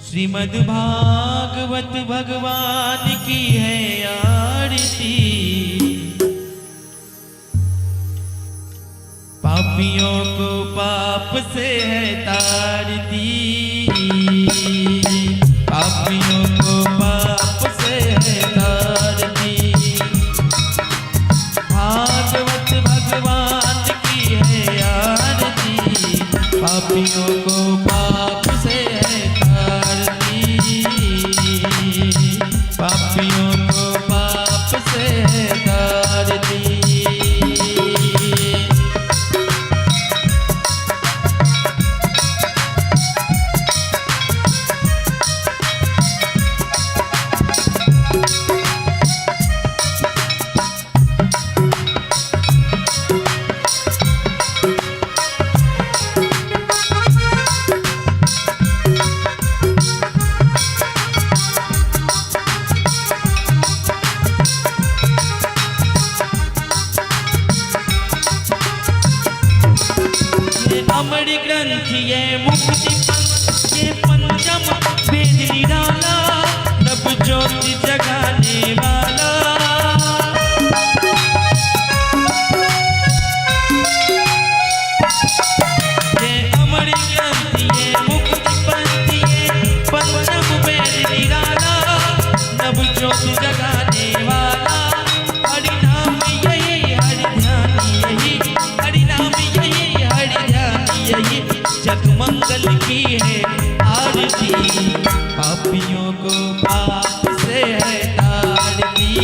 श्रीमद् भागवत भगवान की है आरती। पापियों को पाप से है तारती। पापियों को पाप से है तारती। भागवत भगवान की है आरती। पापियों को पाप से है तारती। पापियों को पाप से है तारती। ये अमर ग्रंथ ये मुक्ति पंथ ये पंचम वेद निराला, नव ज्योति जगाने वाला। ये अमर ग्रंथ ये मुक्ति पंथ ये पंचम वेद निराला, नव ज्योति जगाने वाला। हरि नाम यही हरि ध्यान यही, हरि नाम यही हरि ध्यान यही, जग मंगल की है आरती। पापियों को पाप से है तारती।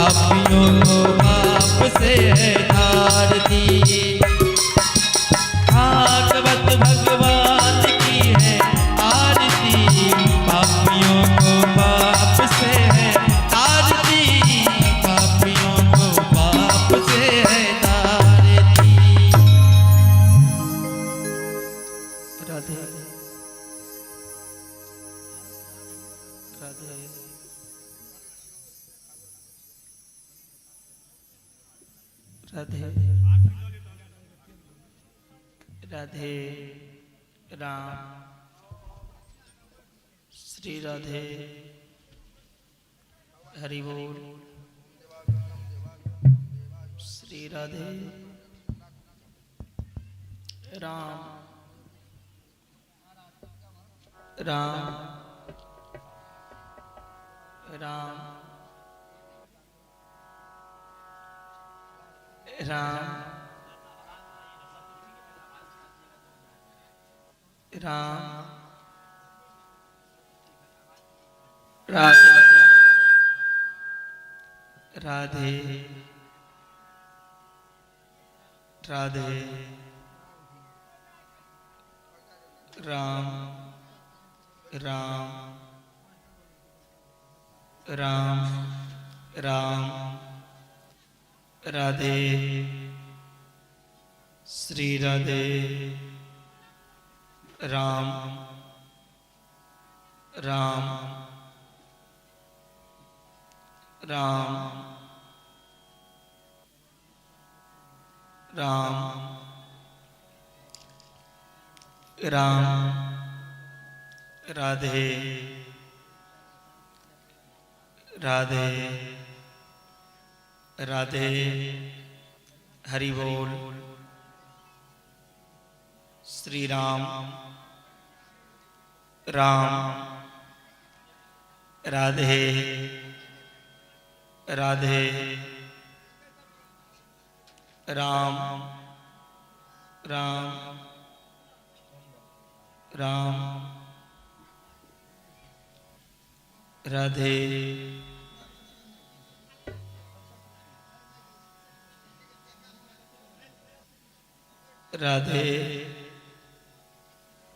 पापियों को पाप से है तारती। भागवत भगवान की है आरती, पापियों को पाप से है तारती, पापियों को पाप से है तारती। राधे राधे राधे राधे राम श्री राधे हरि बोल श्री राधे राम राम राम राम राम राधे राधे राधे राम राम राम राम राधे श्री राधे राम राम राम राम राम राधे राधे राधे हरि बोल श्री राम राम राधे राधे राम राम राम राधे राधे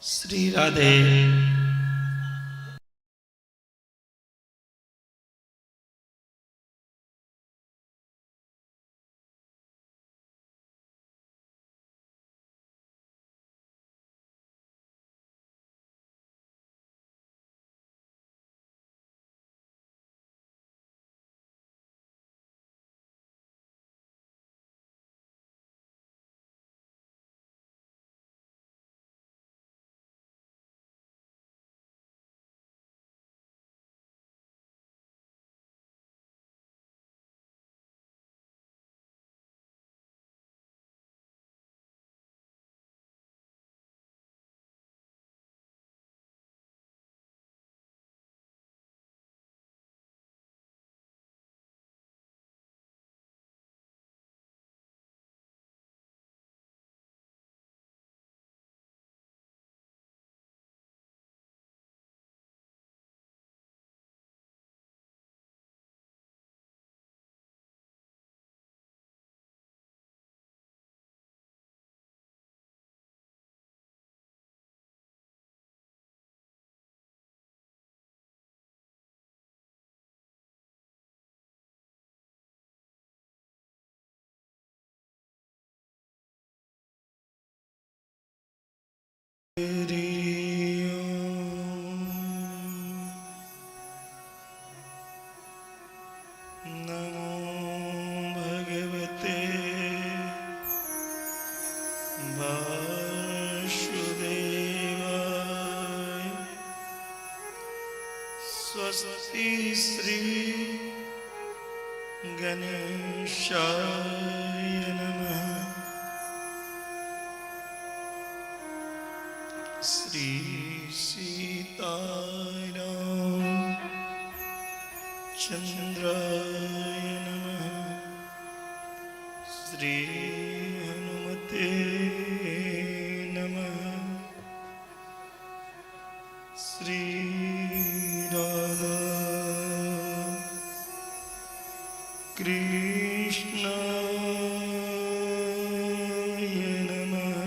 श्री राधे। नमो भगवते वासुदेवाय। स्वस्ति श्री गणेशाय नमः। श्री सीताराम चंद्राय नमः। श्री हनुमते नमः। श्री राधा कृष्णाय नमः।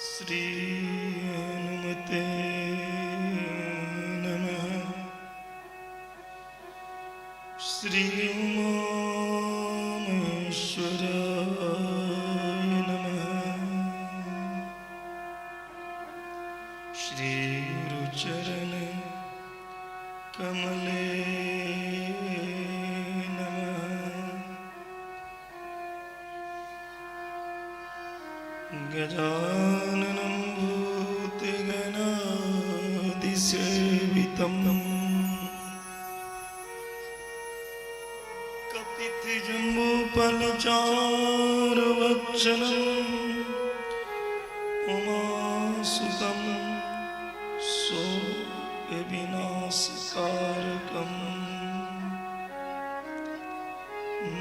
श्री हनुमते नमः। श्री उमामहेश्वराय नमः। श्री गुरुचरण कमले नमः। गजाननं भूतगणादिसेवितं कपित्थजम्बूफलचारुभक्षणम् उमासुतं शोकविनाशकारकम्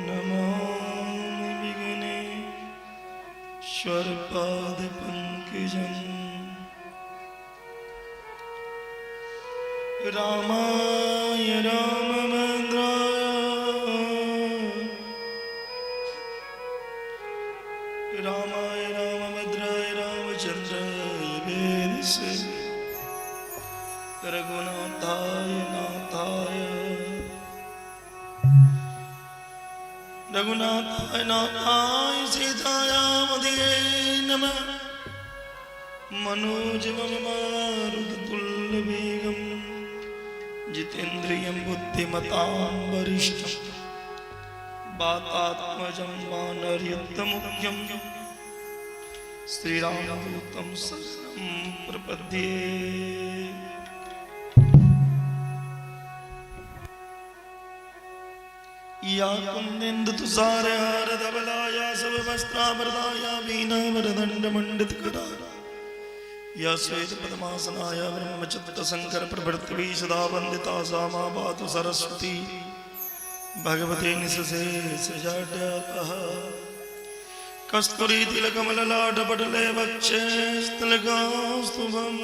नमामि विघ्नेश्वरपादपङ्कजम्। रामाय रामभद्राय रामाय रामभद्राय रामचंद्राय वेदसे रघुनाथाय नाथाय रघुनाथाय नाथाय सीतायामधिये नमः। मनोजवं मारुततुल्यवेगं जितेन्द्रियं बुद्धिमतां वरिष्ठं वातात्मजं वानरयुद्धमुख्यं श्रीरामदूतं शरणं प्रपद्ये। या कुन्देन्दु तुषार हार धवलाया सब वस्त्रावरदाया वीणा वरदंड मंडित करा या श्वेत पद्मासनाया ब्रह्मचित्त शंकर प्रभृति सदा वंदिता सा मा पातु सरस्वती भगवती निशेष जाड्यापः। कस्तूरी तिलकमललाट पटले वक्षे स्थलकास्तुभम्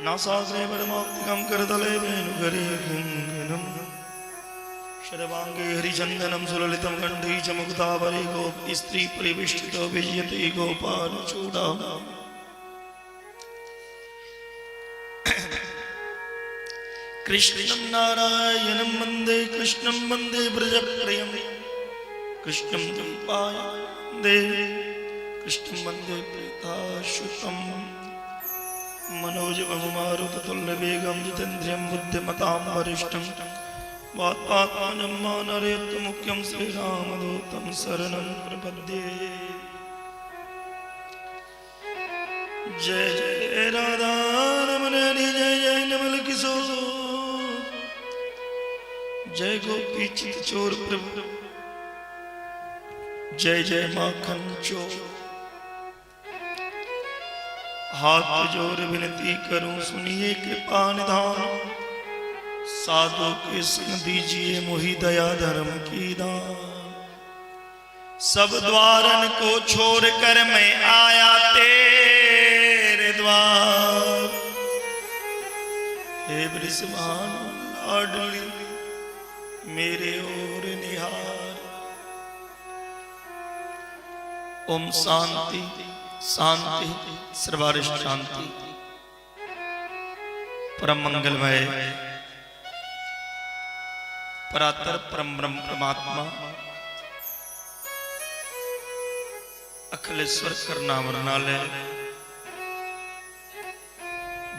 नासाग्रे परमाप्तिकं करतले वेणुकरे किङ्किणम् शरवाङ्गे हरिचन्दनं सुललितं कण्ठे च मुक्तावरे गोपी स्त्री परिवेष्टितो विजयते गोपालचूडा। कृष्णं नारायणं वन्दे कृष्णं वन्दे व्रजप्रियं कृष्णं द्वैपाय वन्दे कृष्णं वन्दे प्रीताश्रुतम्। मनोजवमारुततुल्यवेगं जितेन्द्रियं बुद्धिमतां वरिष्ठं वातात्मजं वानरयुद्धमुख्यं श्रीरामदूतं शरणं प्रपद्ये। जय जय राधा रमण हरि जय जय नवल किशोर जय गोपी चित चोर प्रभु जय जय माखन चोर। हाथ जोर विनती करूं सुनिए कृपा निधान साधु के संग दीजिए मोहि दया धर्म की दान। सब द्वारन को छोड़ कर मैं आया तेरे द्वार। हे वृषभानु लाडली मेरे ओर निहार। ओम शांति शांति सर्वारिष्ट शांति। परम मंगलमय परातर परम ब्रह्म परमात्मा अखिलेश्वर करुणावरणालय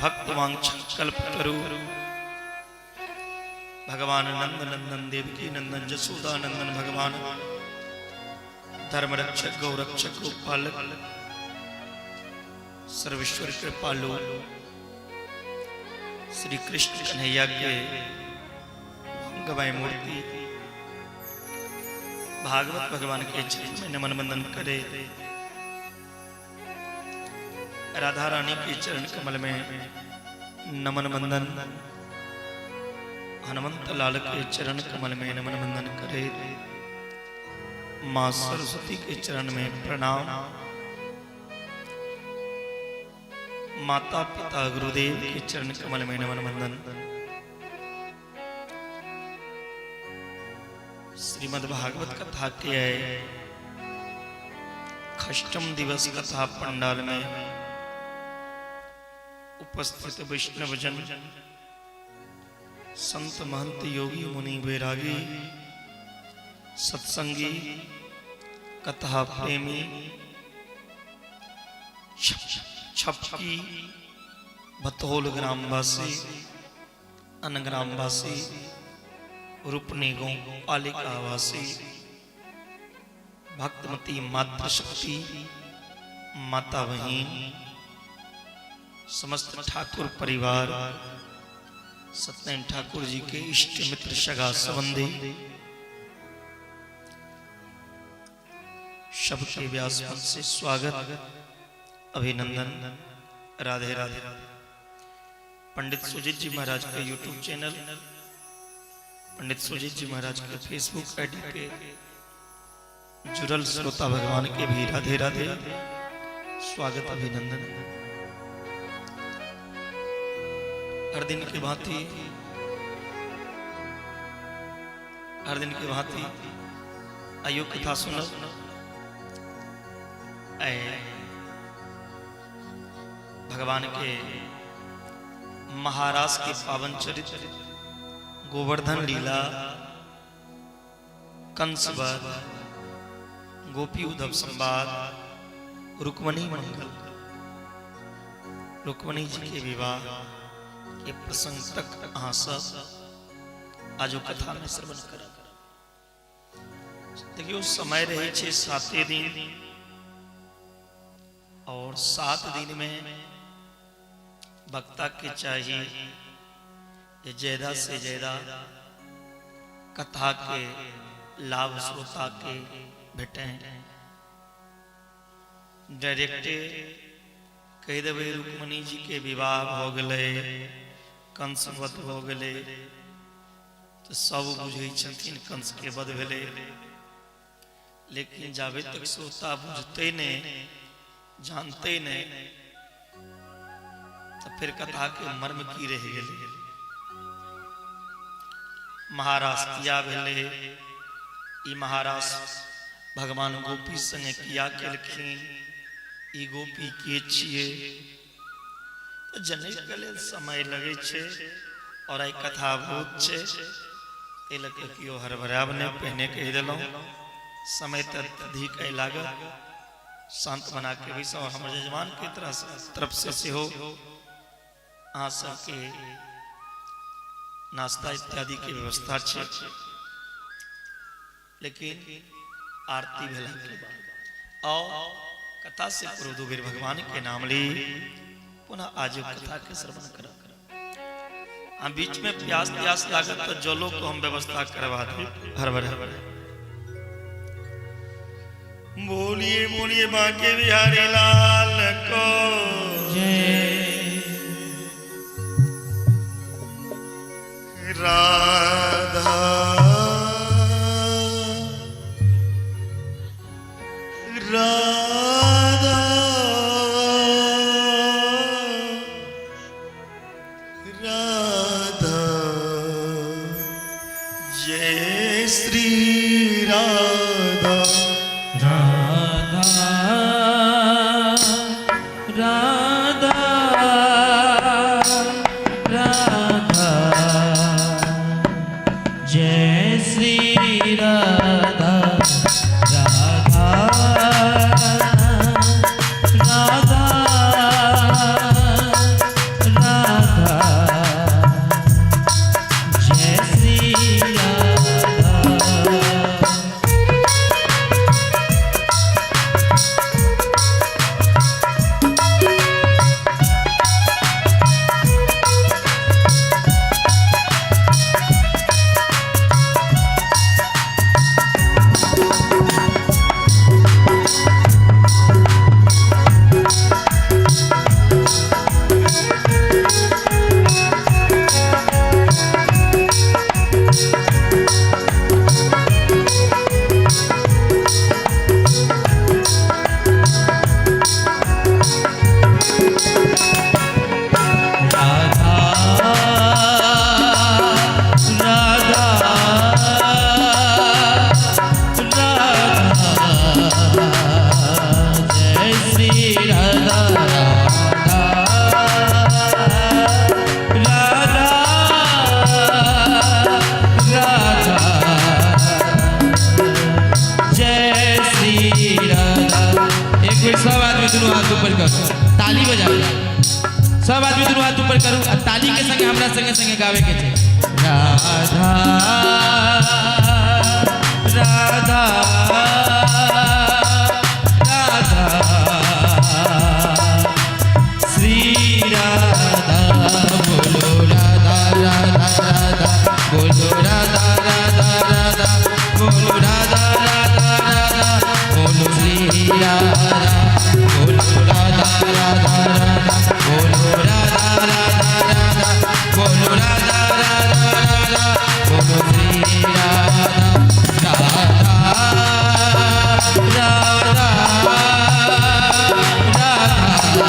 भक्त वांछा कल्प तरु भगवान नंद नंदन देवकी नंदन जसोदा नंदन भगवान धर्म रक्षक गौरक्षक गोपालक सर्वेश्वर कृपालु श्री कृष्ण कन्हैया के अंगमय मूर्ति भागवत भगवान के चरण में नमन वंदन करे। राधा रानी के चरण कमल में नमन वंदन, हनुमंत लाल के चरण कमल में नमन वंदन करे। मां सरस्वती के चरण में प्रणाम। माता पिता गुरुदेव के चरण कमल में नमन वंदन। श्रीमद् भागवत कथा के है खष्टम दिवस कथा पंडाल में उपस्थित वैष्णव जन, संत महंत योगी मुनि वैरागी, सत्संगी, कथा प्रेमी, छपकी भतोल ग्रामवासी, अन्य ग्रामवासी, रूपनी गौ पालिकावासी, भक्तमती मातृशक्ति माता बहिन, समस्त ठाकुर परिवार, सत्यनारायण ठाकुर जी के इष्ट मित्र सगा संबंधी, सबके व्यास मंच से स्वागत अभिनंदन, राधे राधे। पंडित सुजीत जी महाराज के यूट्यूब चैनल, पंडित सुजीत जी महाराज के फेसबुक आईडी पे जुड़ल श्रोता भगवान के भी राधे राधे, स्वागत अभिनंदन। हर दिन के भांति, हर दिन के भांति आइयो कथा सुनब। आए भगवान के महाराज के पावन चरित्र, गोवर्धन लीला, कंसवध, गोपी उद्धव संवाद, रुक्मणी मंगल, रुक्मणी जी के विवाह के प्रसंग तक अहाँ सब आजो कथा में श्रवण करब। देखियो, समय रहे छे 7 दिन और 7 दिन में वक्ता के चाहिए जे ज्यादा से ज्यादा कथा के लाभ श्रोता के भेटे। डायरेक्ट कहि देबै रुक्मणी जी के विवाह भ गेलै, कंस वध भ गेलै, तो सब बुझै छथिन कंस के वध भेलै, लेकिन जाबे तक श्रोता बुझते नहीं, जानते नहीं, तो फिर कथा के मर्म की रह गेलै। महाराज किया भेलै, ई महाराज भगवान गोपी संगे किया केलखिन, ई गोपी के छियै, तो जनै के लेल समय लगै छै और आई कथा बहुत छै, एहि लऽ कऽ केओ हड़बड़ायब नहि, पहिने कहि देलहुँ, समय तऽ अधिक एहि लागत, शांत बना के बैसब। और हमर यजमान के तरफ से सेहो अहाँ सबके नाश्ता इत्यादि के व्यवस्था छै, लेकिन आरती भेला के बाद और कथा से पूर्व दू बेर भगवान के नाम ली, पुनः आज कथा के श्रवण करब। हम बीच में प्यास प्यास लागत तो जलो को हम व्यवस्था करवा दी। हर हर बोलिए बोलिए बांके बिहारी लाल को जय। राधा राधा राधा जय श्री राधा राधा राधा राधा जय श्री राधा राधा राधा राधा जय श्री राधा। ताली बजाओ। सब आदमी दुनू हाथ ऊपर करू आ ताली के संगे हमरा संगे संगे गावे के छै। राधा राधा राधा श्री राधा, बोलो राधा राधा राधा, बोलो राधा राधा राधा, बोलो राधा राधा राधा, बोलो श्री राधा, बोलो राधा राधा राधा, बोलो राधा राधा राधा, बोलो राधा राधा राधा, बोलो श्री राधा राधा राधा राधा,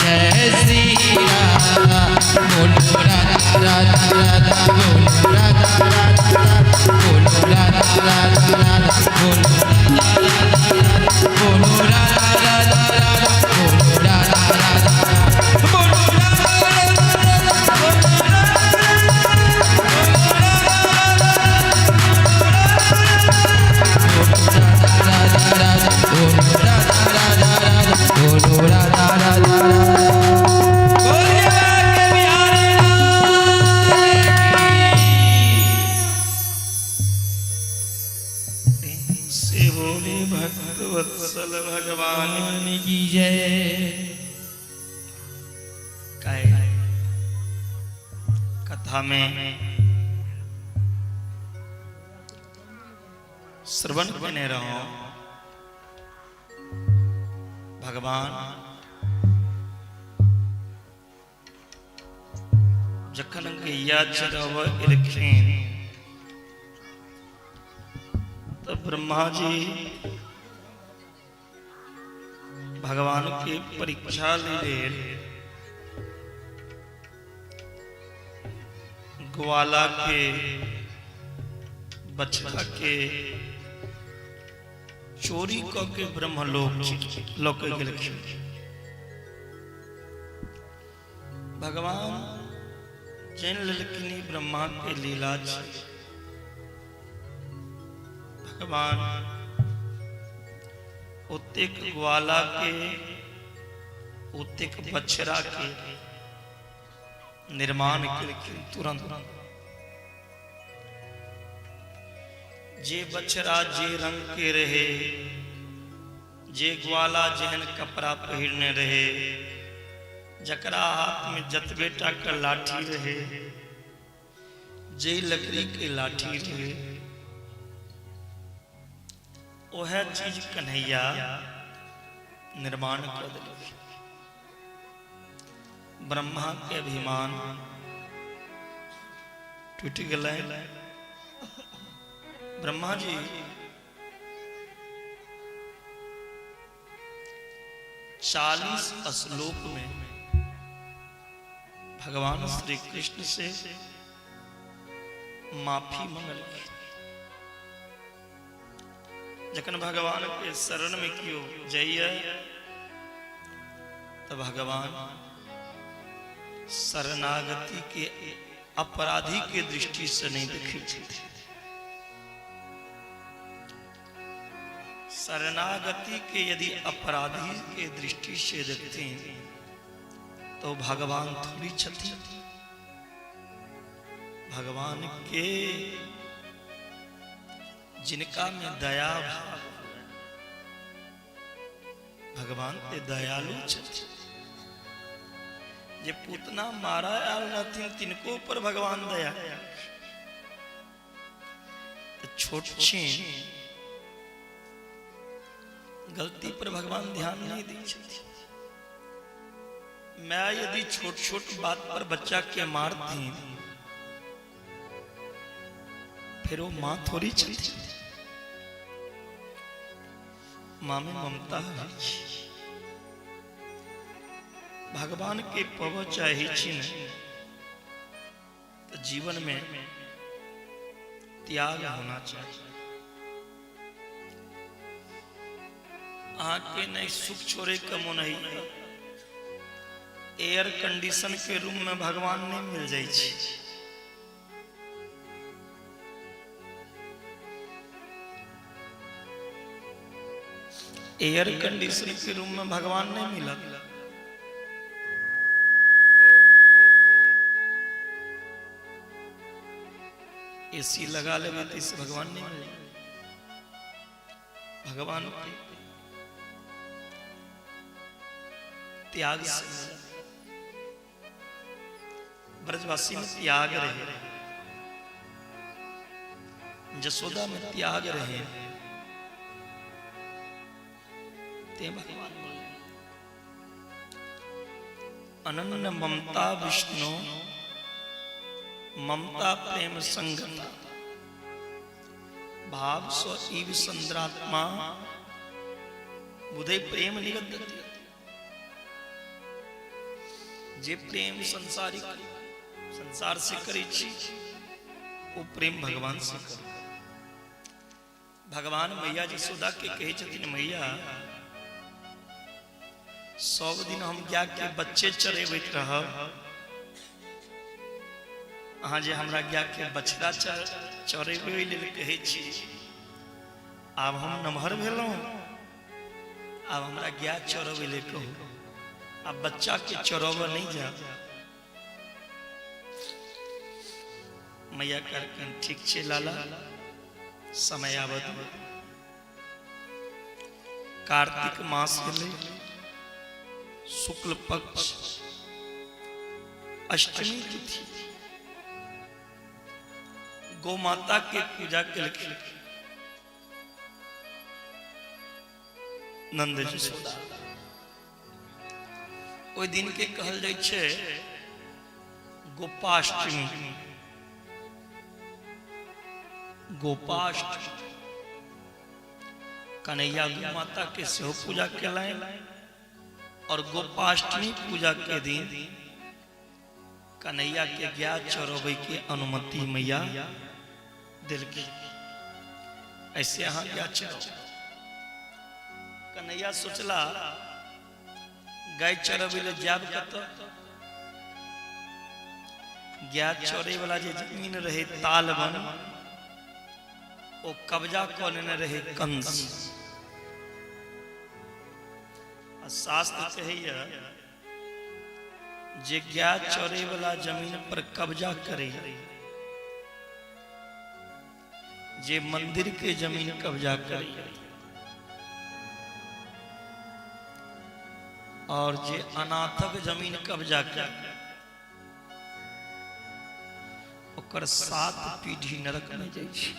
जय श्री राधा, बोलो राधा राधा राधा, बोलो राधा राधा राधा, बोलो राधा राधा राधा, बोलो राधा राधा राधा, बोलो राधा राधा राधा, बोलो राधा राधा, बोलो राधा राधा राधा, राधा राधा, बोलो राधा राधा राधा, बोलो राधा राधा राधा। बोलिए बांके बिहारी लाल की। प्रेम से बोले भक्तवत्सल भगवान भगवान की जय। काय कथा में श्रवण केने रहो भगवान जखन गैया चराबऽ एलखिन तऽ ब्रह्मा जी भगवान के परीक्षा लै लेल ग्वाला के बछड़ा के चोरी कऽ के ब्रह्मलोक लऽ के गेलखिन। भगवान जानि लेलखिन ई ब्रह्मा के लीला छै। भगवान ओतेक ग्वाला के ओतेक बछड़ा के निर्माण केलखिन तुरंत। जे बछड़ा जे रंग के रहे, जे ग्वाला जेहन कपड़ा पहिरने रहे, जकरा हाथ में जतबे टा के लाठी रहे, जे लकड़ी के लाठी रहे, वह चीज कन्हैया निर्माण कर देलखिन। ब्रह्मा के अभिमान टूटि गेलै। ब्रह्मा जी 40 श्लोक में भगवान श्री कृष्ण से माफी मंगलखिन। जखन भगवान के शरण में कियो जाइए तो भगवान शरणागति के अपराधी के दृष्टि से नहीं देखै छथिन। शरणागति के यदि अपराधी के दृष्टि से देखथिन तो भगवान थोड़ी छथिन। भगवान के जिनका में दया भाव, भगवान ते दयालु छथिन। जे पूतना मारा आयल रहथिन तिनको पर भगवान दया। तो छोट छीन गलती पर भगवान ध्यान नहीं दै छथिन। मैं यदि छोट छोट बात पर बच्चा के मारथिन फिर वो माँ थोड़ी छथिन। माँ में ममता है। भगवान के पव चाहे छी ने तो जीवन में त्याग होना चाहिए। अहाँके नहीं सुख छोड़े के मोन है, एयर कंडीशन के रूम में भगवान नहीं मिल जाए छै। एयर कंडीशन के रूम में भगवान नहीं मिलत। एसी लगा लेबै तो इससे भगवान नहीं मिले। भगवान के त्याग से मिला। ब्रजवासी में त्याग रहे, जसोदा में त्याग रहे, ते भगवान बोले। अनन्य ममता विष्णु ममता प्रेम संगता भाव स्व इव संद्रात्मा बुधे प्रेम निगदति। जे प्रेम संसारिक संसार से करै छी ओ प्रेम भगवान से करू। भगवान मैया जसोदा के कहै छथिन, मैया सब दिन हम गाय के बच्चे चरेबैत रहब, अहाँ जे हमरा गाय के बछड़ा चरेबै लेल कहै छी, आब हम नमहर भेलहुँ, आब हमरा गाय चरबै लेल कहू, आब बच्चा के चरबऽ नहीं जायब। मैया कहलखिन ठीक छै लाला, समय आबत। कार्तिक मास एलै, शुक्ल पक्ष अष्टमी तिथि, गौ माता के पूजा केलखिन नंद जसोदा। ओहि दिन के कहल जाइ छै गोपाष्टमी। गोपाष्टमी कन्हैया गौ माता के सेहो पूजा केलनि और गोपाष्टमी पूजा के दिन कन्हैया के गाय चरबै के अनुमति मैया देलखिन, ऐसे अहाँ गाय चराउ। कन्हैया सोचला गाय चरबै ले जायब कतऽ, गाय चरै वाला जे जमीन रहे तालबन ओ कब्जा कऽ लेने रहे कंस। आ शास्त्र कहैया जे गाय चरै वाला जमीन पर कब्जा करे, जे मंदिर के जमीन कब्जा करे और जे अनाथक जमीन कब्जा करे, ओकर 7 पीढ़ी नरक में जाइ छै।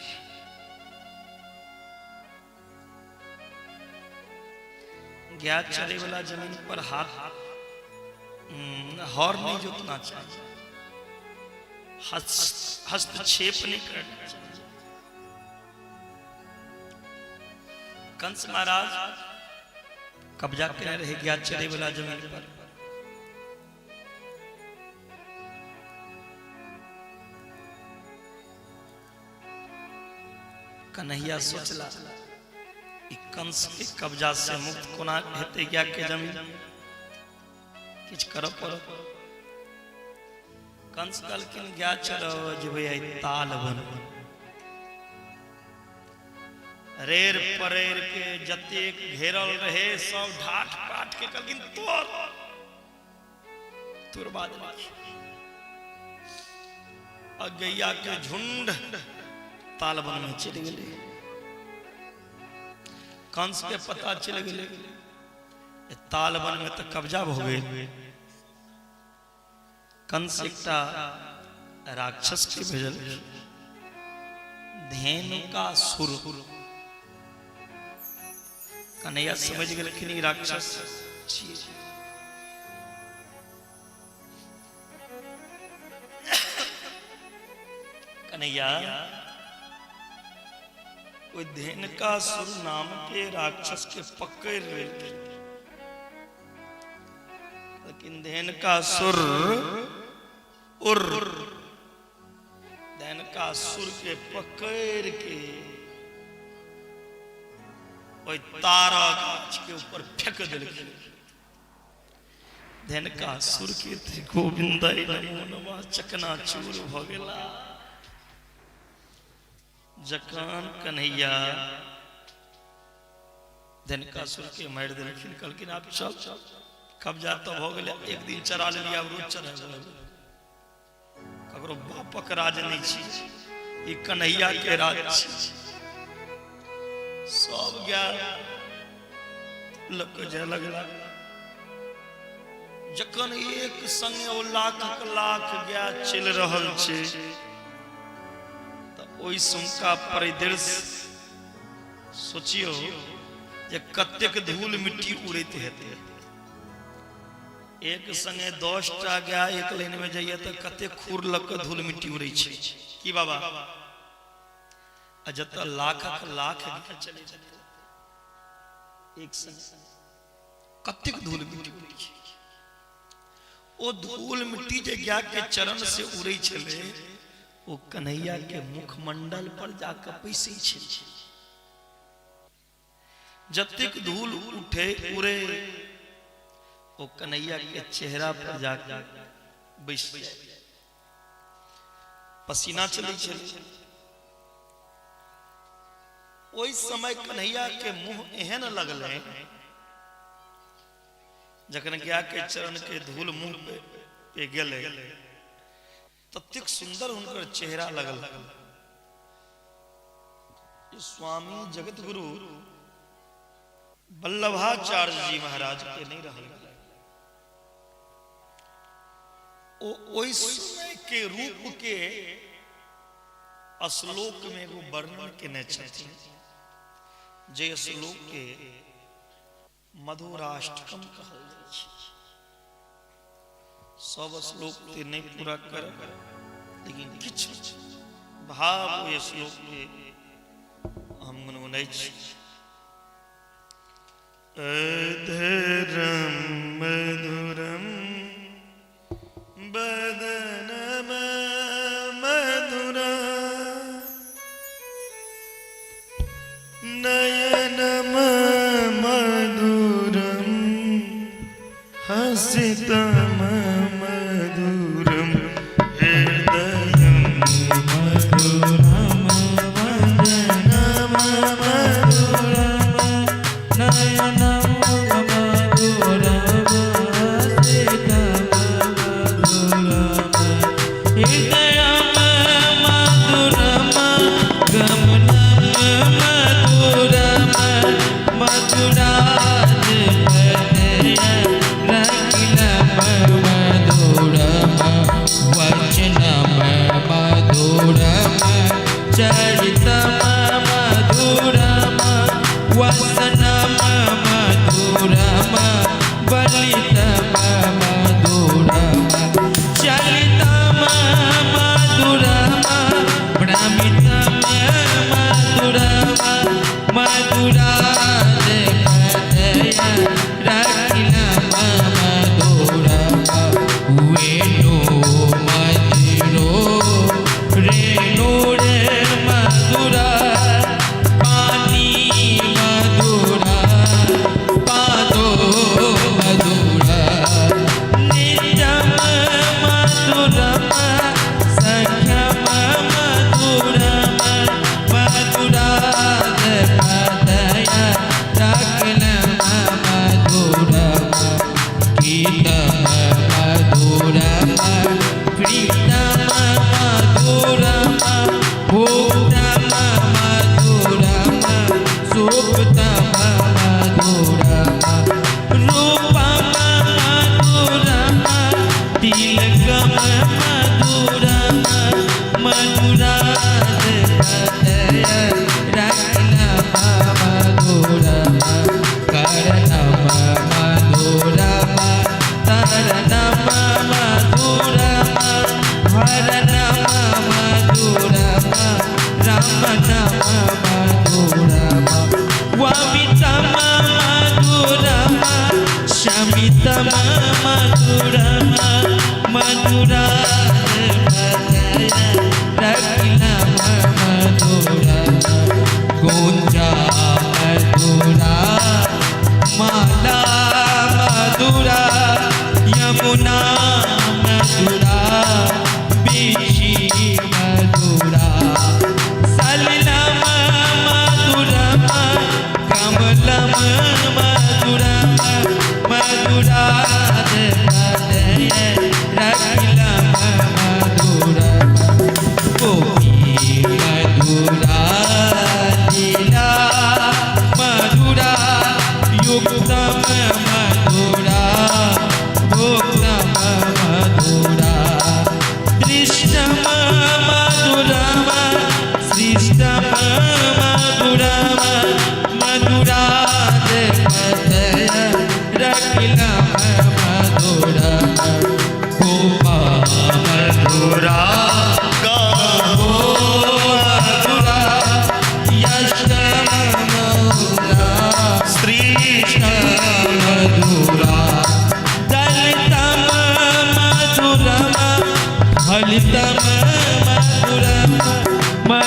गाय चरे वाला जमीन पर हाथ हर नहीं जोतना चाहिए, हस्तक्षेप नहीं करना चाहिए। कंस महाराज कब्जा करने रहे गाय चरे वाला जमीन पर। कन्हैया सोचला ई कंस के कब्जा से मुक्त कोना हेतै गाय के जमीन, किछु करऽ पड़त। कंस कहलखिन गाय चरब जेबै आइ ताल बन, रेर परेर के जतेक घेरल रहे सब ढाठ पाठ के कहलखिन तोड़ तोड़बा देलखिन। आ गैया के झुंड तालबन में चलि गेलै। कंस के पता चलि गेलै तालबन में तऽ कब्जा भऽ गेल। कंस एकटा राक्षस के भेजल, धेनुकासुर। कन्हैया समझ गेलखिन ई राक्षस छियै। कन्हैया ओहि धेनुकासुर नाम के राक्षस के पकड़ लेलखिन, लेकिन धेनुकासुर उर धेनुकासुर के पकड़ के ओहि तारा गाछ के ऊपर फेंक देलखिन। धेनुकासुर के गोविंद नमो नमः चकनाचूर भ गेला। जखन कन्हैया धेनुकासुर के मारि देलखिन। कहलखिन आब चल, कब्जा तऽ भऽ गेलै, एक दिन चरा लेलियै, आब रोज चढ़ेबै। ककरो बापक राज नहि छी, ई कन्हैया के राज छी। सब गाय लऽ कऽ जाय लगला। जखन एक संगे ओ लाखक लाख गाय चलि रहल छै तऽ ओहि सुनका परिदृश्य सोचियौ जे कतेक धूल मिट्टी उड़ैत हेतै। एक संगे 10 टा गाय एक लाइन में जाइए तऽ कतेक खुर लग कऽ धूल मिट्टी उड़ै छै की बाबा? आ जतऽ लाखक लाख गाय चलै जेतै एक संगे कतेक धूल मिट्टी उड़ै छै। ओ धूल मिट्टी जे गाय के चरण से उड़ै छलै ओ कन्हैया के मुखमंडल पर जाकऽ पैसै छै। जतेक धूल उठे उड़े ओ कन्हैया के चेहरा पर जाके बैस जाय, पसीना चलै छलै। ओहि समय कन्हैया के मुंह एहन लगलै जखन गाय के चरण के धूल मुंह पे गेलै ततेक सुंदर हुनकर चेहरा लगल। स्वामी जगत गुरु वल्लभाचार्य जी महाराज के नहीं रहल गेलै। ओ ओहि समय के रूप के श्लोक में एगो वर्णन केने छथिन, जे श्लोक के मधुराष्टकम कहल जाइ छै। सब श्लोक ते नहीं पूरा कर, लेकिन किछु भाव ओहि श्लोक के हम गुनगुनाइ छी। अधरम मधुरम बदनम मधुरा नयनम मधुरम हसितम मधुरम हृदयम मधुरम वदनम मधुरम नयनम मधुरम हसितम मधुरम हृदयम मधुरम गमनम मधुरम मधुराज रखिलम मधुरम वचनम मधुरम चरितम मधुरम वसनम मधुरम बलितम मधुरम चलितम मधुरम भ्रमितम मधुरम मधुराज रखिलम मधुरम वेणु मधुरो रेणु रे मधुरा पानी मधुरा पादो मधुरा नित्यम मधुरम सख्यम मधुरम मधुराज पदय रखलम मधुरम गीतम मधुरम प्रीतम मधुरम भोक्तम मधुरम सुप्तम मधुरम रूपम मधुरम तिलकम मधुरम मधुराज पदय रखलम मधुरम करणम मधुरम तरणम मधुरम हरणम मधुरम राम नाम मधुरम वमितम मधुरम शमितम मधुरम मधुराज पदय रखिलम मधुरम गुंजा मधुरा माला मधुरा यमुना मधुरा बिछी मधुरा सलिलम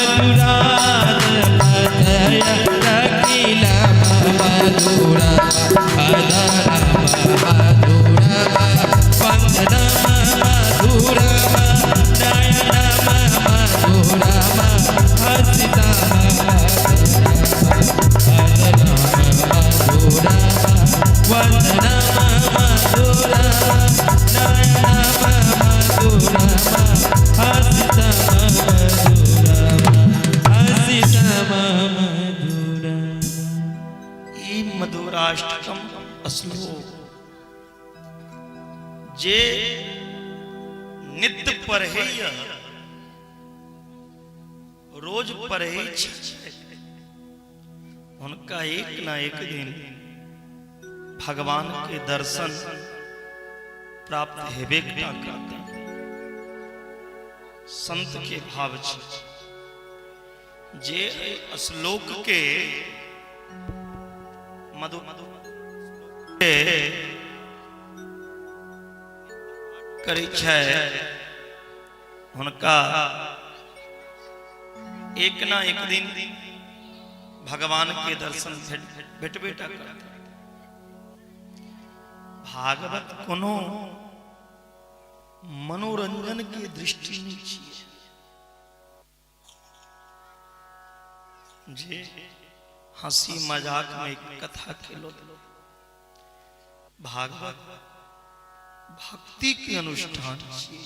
मधुराध पदय रखिला मधुरा अधर मधुरा वंदना मधुरा नयन मधुरा हसिता वंदना मधुरा नयन मधुरा हसिता मधुरा हसिता मधुरा। ई मधुराष्टकम श्लोक जे नित्य पढ़ैया, रोज पढ़ै छै, हुनका एक न एक दिन भगवान के दर्शन प्राप्त हेबे टा करतै। संत के भाव छै जे एहि श्लोक के मधु के करै छै, हुनका एक ना एक दिन भगवान के दर्शन भेटबे टा करतै। भागवत कोनो मनोरंजन के दृष्टि नहीं छियै जे हंसी मजाक में कथा खेलो। भागवत भक्ति के अनुष्ठान छियै।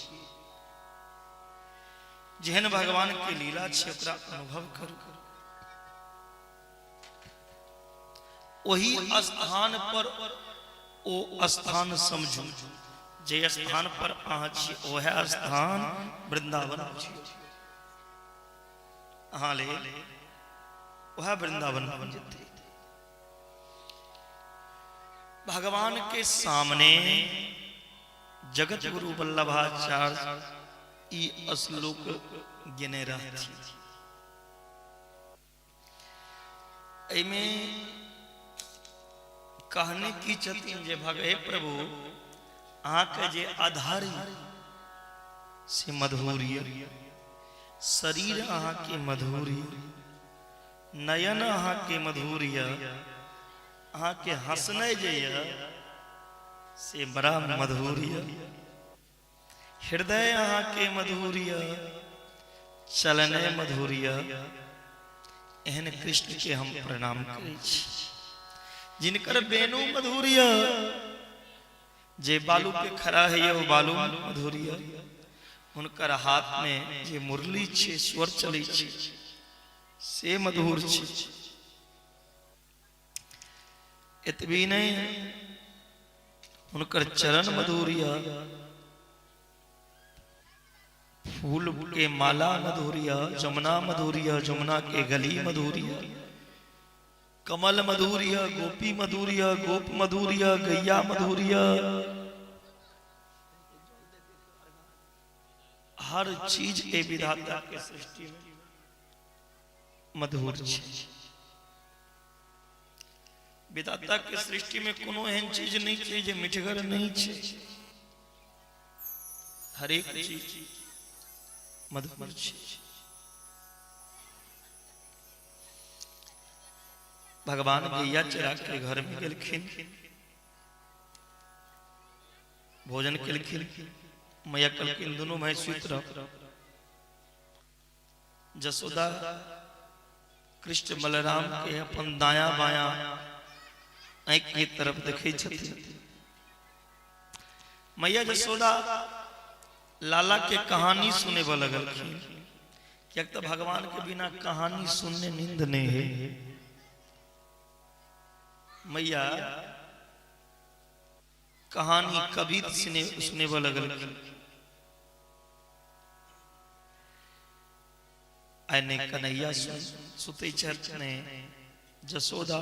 जेहन भगवान के लीला छै ओकरा अनुभव करू, ओही स्थान पर ओ स्थान समझू जे स्थान पर अहाँ छी, ओएह स्थान वृंदावन छी अहाँ ले, वह वृंदावन बन जेतै। भगवान के सामने जगत गुरु वल्लभाचार्य ई श्लोक गेने रहथिन। एहिमे कहने की छथिन जे भग हे प्रभु, अहाँके जे आधार से मधुर यऽ, शरीर अहाँके मधुर यऽ, नयन अहाँके मधुर यऽ, अहाँके हंसनाइ जे यऽ से बड़ा मधुर यऽ, हृदय अहाँके मधुर यऽ, चलनाइ मधुर यऽ। एहन कृष्ण के हम प्रणाम करै छी जिनकर बेनु मधुर यऽ, जे बालू पे खड़ा है ओ बालू मधुर यऽ, हुनकर हाथ में जे मुरली छै, स्वर चलै छै, से मधुर छै। एतबी नहि, हुनकर चरण मधुर यऽ, फूल के माला मधुर यऽ, जमुना मधुर यऽ, जमुना के गली मधुर यऽ, कमल मधुर यऽ, गोपी मधुर यऽ, गोप मधुर यऽ, गैया मधुर यऽ, हर चीज ए विधाता के सृष्टि में मधुर छै। विधाता के सृष्टि में कोनो एहन चीज नहीं छै जे मिठगर नहीं छै। हरेक चीज मधुर छै। भगवान गैया चरा के घर में गेलखिन, भोजन केलखिन। मैया कहलखिन, दुनू भाई सुति रह। जसोदा कृष्ण बलराम के अपन दाया बाया आँखि के तरफ देखै छथिन। मैया जसोदा लाला के कहानी सुनेबऽ लगलखिन, किएक तऽ भगवान के बिना कहानी सुनने नींद नहीं है। मैया कहानी कबीर सुनेबऽ लगलखिन। आइ नहि कन्हैया सुतै छथि ने जसोदा।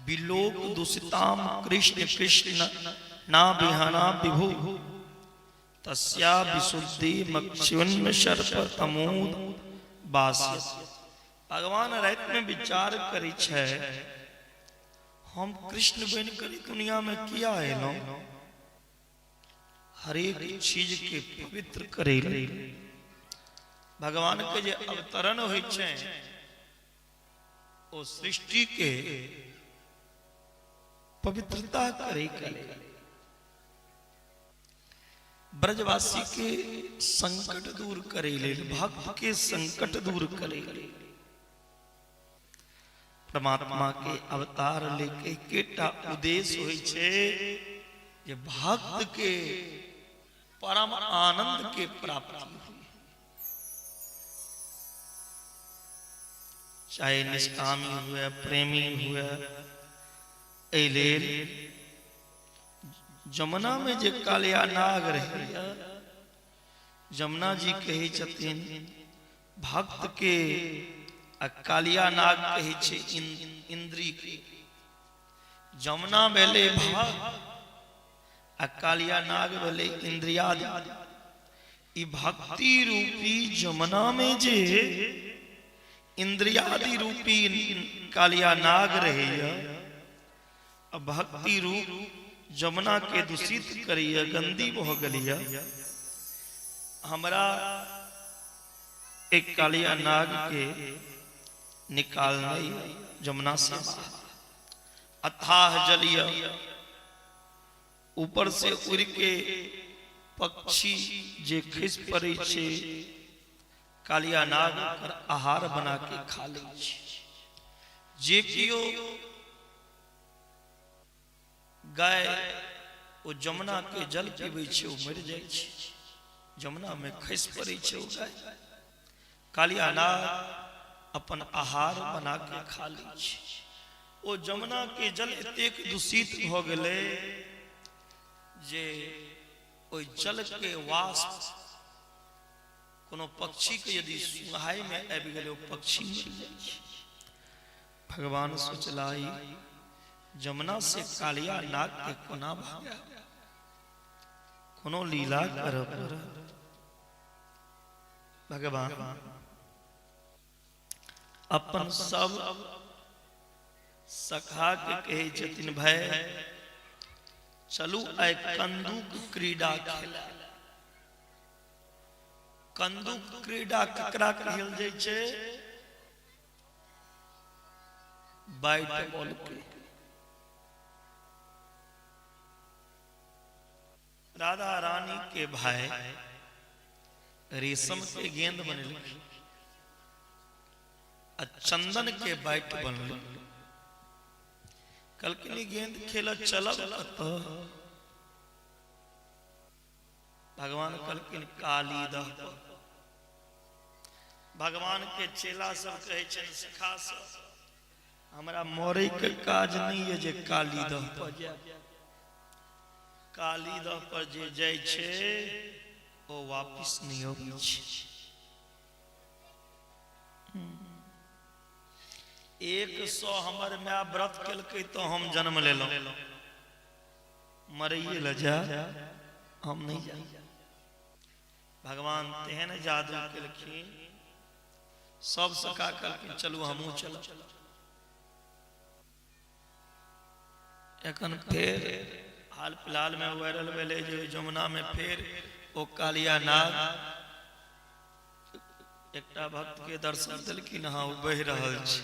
बिलोक दुषिताम कृष्ण कृष्ण ना बिहाना विभु तस्या विशुद्धि मक्षुन्न सर्प तमोद बास्य। भगवान राति में विचार करै छै, हम कृष्ण बनि कर दुनिया में किया एलहुं? हरेक चीज के पवित्र करे लेल। भगवान के जे अवतरण होइ छै ओ सृष्टि के पवित्रता करे के लेल, ब्रजवासी के संकट दूर करे लेल, भक्त के संकट दूर करे लेल परमात्मा के अवतार लेके केटा उद्देश्य होइ छै जे भक्त के परम आनंद के प्राप्ति हुई। चाहे निष्कामी हुए, प्रेमी हुए, एहि लेल जमुना में जे कालिया नाग रहैया, जमुना जी कहै छथिन भक्त के, आ कालिया नाग कहै छै इंद्री के। जमुना भेलै भक्त आ कालिया नाग भेलै इंद्रियादि। ई भक्ति रूपी जमुना में जे इंद्रियादि रूपी कालिया नाग रहैया, आ भक्ति रूप जमुना के दूषित करैया, गंदी भऽ गेलैया। हमरा एक कालिया नाग के निकालना जमुना से बाहर। अथाह जलिय ऊपर से उड़ के पक्षी जे खसि पड़ै छै, कालिया नाग ओकर आहार बना के खा लै छै। जे केओ गाय ओ जमुना के जल पीबै छै, ओ मरि जाइ छै। जमुना में खसि पड़ै छै ओ गाय, कालिया नाग अपन आहार बना के खा लै छै। ओ जमुना के जल एतेक दूषित भऽ गेलै जे ओहि जल के वाष्प कोनो पक्षी के यदि सुहाय में आबि गेलै, ओ पक्षी मरि जाइ छै। भगवान सोचला, ई जमुना से कालिया नाग के कोना भागायब, कोनो लीला करऽ पड़त। भगवान अपन सब सखा के कहै छथिन, भाई चलू आइ कंदुक क्रीड़ा खेला। कंदुक क्रीड़ा ककरा कहल जाइ छै? बैट बॉल के। राधा रानी के भाई रेशम के गेंद बनेलखिन आ चंदन के बैट बनल। कहलखिन, गेंद खेल चलब कतऽ? भगवान कहलखिन, काली दह पर। भगवान के चेला सब कहै छनि, सखा सब, हमरा मरे के काज नहीं है जे काली दह पर जाय। काली दह पर जे जाइ छै ओ वापिस नहीं अबै छै। 100 हमर माय व्रत केलकै तो हम जन्म लेलहुँ। मरैये ल जा, हम नहीं जा। भगवान तेहन जादू केलखिन, सब सखा कहलखिन, चलू हमहूँ चलब। एखन फेर हाल फिलहाल में वायरल भेलै जे जमुना में फेर ओ कालिया नाग एकटा भक्त के दर्शन देलखिन। हाँ, ओ बहि रहल छै।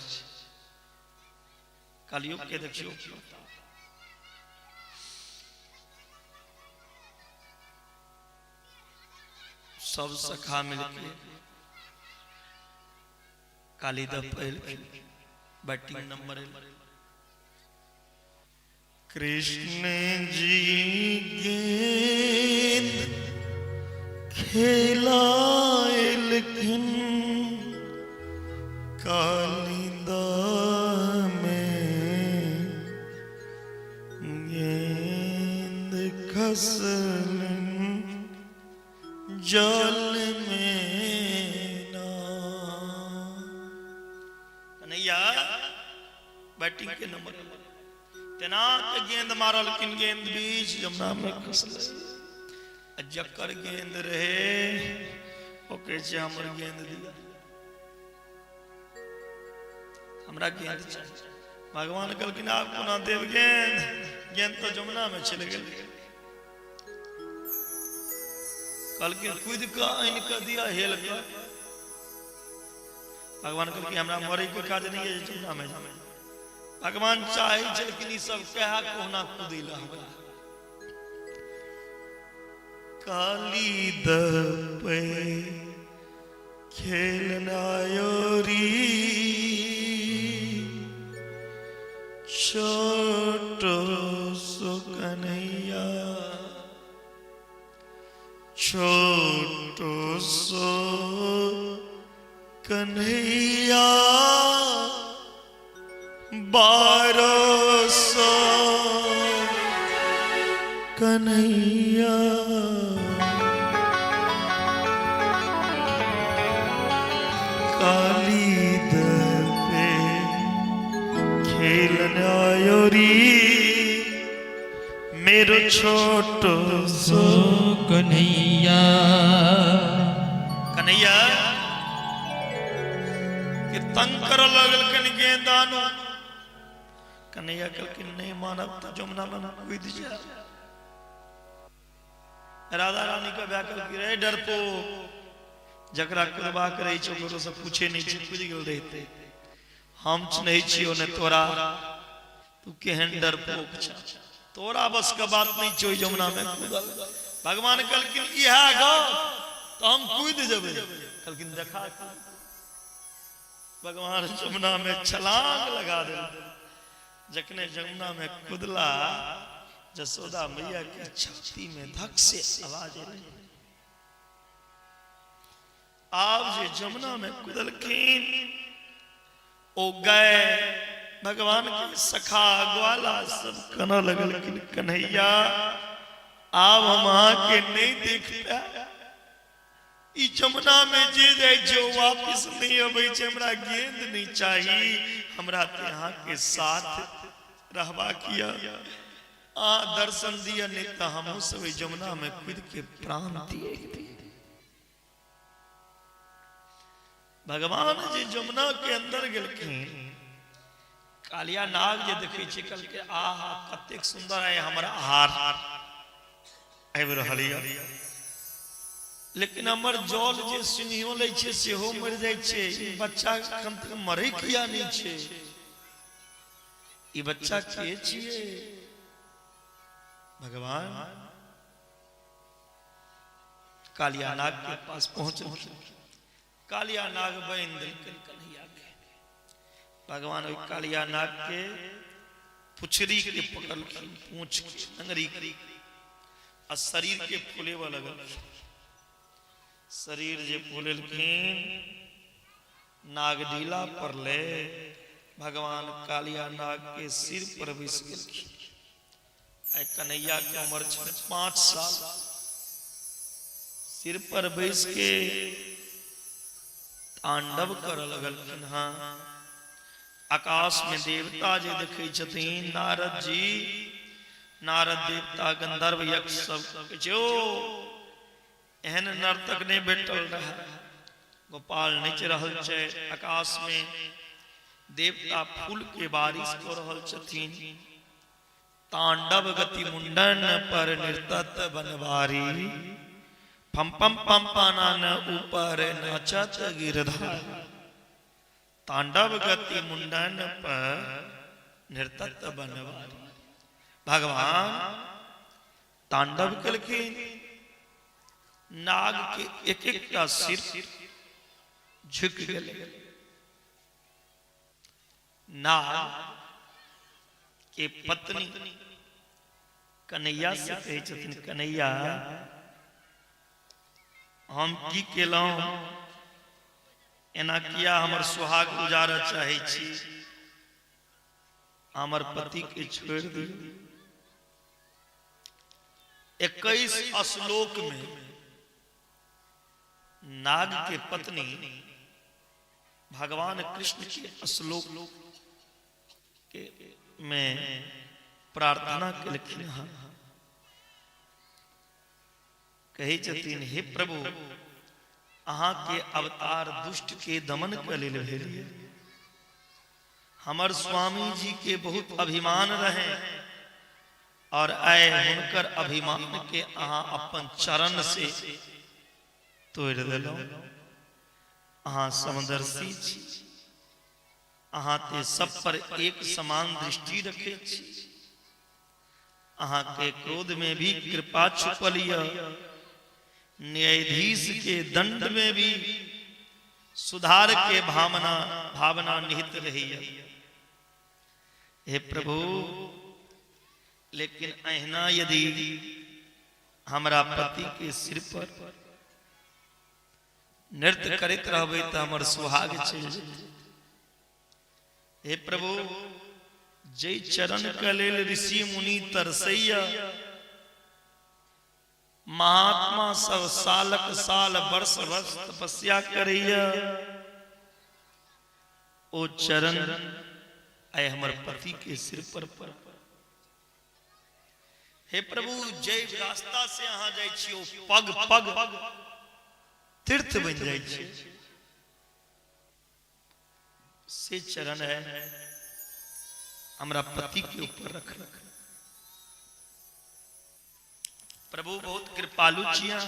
कलयुग के देखियौ, सब सखा मिलके काली दह पहिलखिन, बैटिंग नंबर एलै। कृष्ण जी गेंद खेलाएलखिन कालिंदा में गेंद खसलन जल में ना। कन्हैया बैटिंग के नंबर तेना के गेंद मारलखिन, गेंद बीच जमुना में खसलै। आ जकर गेंद रहे ओ कहै छै, हमर गेंद दिया, हमरा गेंद चाही। भगवान कहलखिन, आब कोना देब गेंद? गेंद तऽ जमुना में चलि गेल। कहलखिन, कूदि कऽ आनि कऽ दिया हेल कऽ। भगवान कहलखिन हमरा मरै के काज नहि अछि जमुना में जाय। भगवान चाहै छलखिन ई सब कहा कोना कूदै लए हमरा। काली दपे खेलनायोरी छोटो सो कन्हैया छोटो सो कन्हैया 1200 कन्हैया काली पे खेलन आयो री मेरो छोटो सो कन्हैया। कन्हैया के तंग कर लगलखिन गेंदानो। कन्हैया कहलखिन नहीं मानब तो जमुना में कूद जा। राधा रानी के ब्याह कहलखिन रे डरपोक, जकरा कुदबा के रहै छै ओकरो से पूछे नहीं छै, कूद गेल रहते। हम चिन्है छियौ ने तोरा, तू केहन डरपोक छ, तोरा बस के बात नहीं छौ जमुना में कूदल। भगवान कहलखिन इएह गप तो हम कूद जेबै। कहलखिन देखा। भगवान जमुना में छलांग लगा देलखिन। जखने जमुना में कुदला, जसोदा मैया के छाती में धक से आवाज एलै। आब जे जमुना में कुदलखिन ओ गए भगवान के सखा ग्वाला सब कनऽ लगलखिन, कन्हैया आब हम अहाँ के नहीं देख पायब, ई जमुना में जे जाइ छै ओ वापिस नहीं अबै छै, हमरा गेंद नहीं चाही, हमरा ते अहाँ के साथ रहबाक यऽ, अहाँ दर्शन दिअ नहीं तऽ हमहूँ सब एहि जमुना में कूद के प्राण दिए। भगवान जे जमुना के अंदर गेलखिन, कालिया नाग जे देखै छै कहलकै आहा कतेक सुंदर है हमर आहार आबि रहल यऽ, लेकिन हमर जल जे सुनियो लै छै सेहो मरि जाइ छै, ई बच्चा एखन तक मरै किया नहि छै, ई बच्चा के छियै? भगवान कालिया नाग के पास पहुंचलखिन। कालिया नाग बान्हि देलखिन कन्हैया के। भगवान ओहि कालिया नाग के पुछरी के पकड़लखिन, पूछ के नंगरी के, आ शरीर के फुलेबऽ लगल। शरीर जे फुलेलखिन, नाग ढीला पड़ले, भगवान कालिया नाग के सिर पर बैस गेलखिन। आइ कन्हैया के उम्र छै 5 साल। सिर पर बैस के तांडव करऽ लगलखिन। हाँ, आकाश में देवता जे देखै छथिन, नारद जी, नारद देवता, गंधर्व, यक्ष सब कहै छै, ओ एहन नर्तक नहि भेटल रहै। गोपाल नाचि रहल छै, आकाश में देवता फूल के बारिश कऽ रहल छथिन। तांडव गति मुंडन पर नृतत बनवारी, फम पम पम पानन ऊपर नाचत गिरधारी। तांडव गति मुंडन पर नृतत बनवारी। भगवान तांडव केलखिन, नाग के एक एकटा सिर झुकि गेलै। नाग के पत्नी कन्हैया से कहै छथिन, कन्हैया हम की केलहुँ, एना किया हमर सुहाग उजारऽ चाहै छी, हमर पति के छोड़ि दियौ। 21 श्लोक में नाग के पत्नी भगवान कृष्ण के श्लोक के में प्रार्थना केलखिन हँ। कहै छथिन, हे प्रभु, अहाँ के अवतार दुष्ट के दमन के लेल भेल। हमर स्वामी जी के बहुत अभिमान रहे और आए हुनकर अभिमान के अहाँ अपन चरण से तोड़ देलहुँ। अहाँ समदर्शी छी, अहाँ ते सब पर एक समान दृष्टि रखे छी। अहाँ के क्रोध में भी कृपा छुपल यऽ, न्यायाधीश के दंड में भी सुधार के भावना भावना निहित रही। हे प्रभु, लेकिन अहिना यदि हमरा पति के सिर पर नृत्य करैत रहबै तऽ हमर सुहाग चलि जेतै। हे प्रभु, जै चरण के लेल ऋषि मुनि तरसैया, महात्मा सब सालक साल वर्ष वर्ष तपस्या करैया, ओ चरण आइ हमर पति के सिर पर पर। हे प्रभु, जै रास्ता से अहाँ जाइ छी ओ पग पग तीर्थ बनि जाइ छै, से चरण है हमरा पति के ऊपर रख। प्रभु बहुत कृपालु छिया।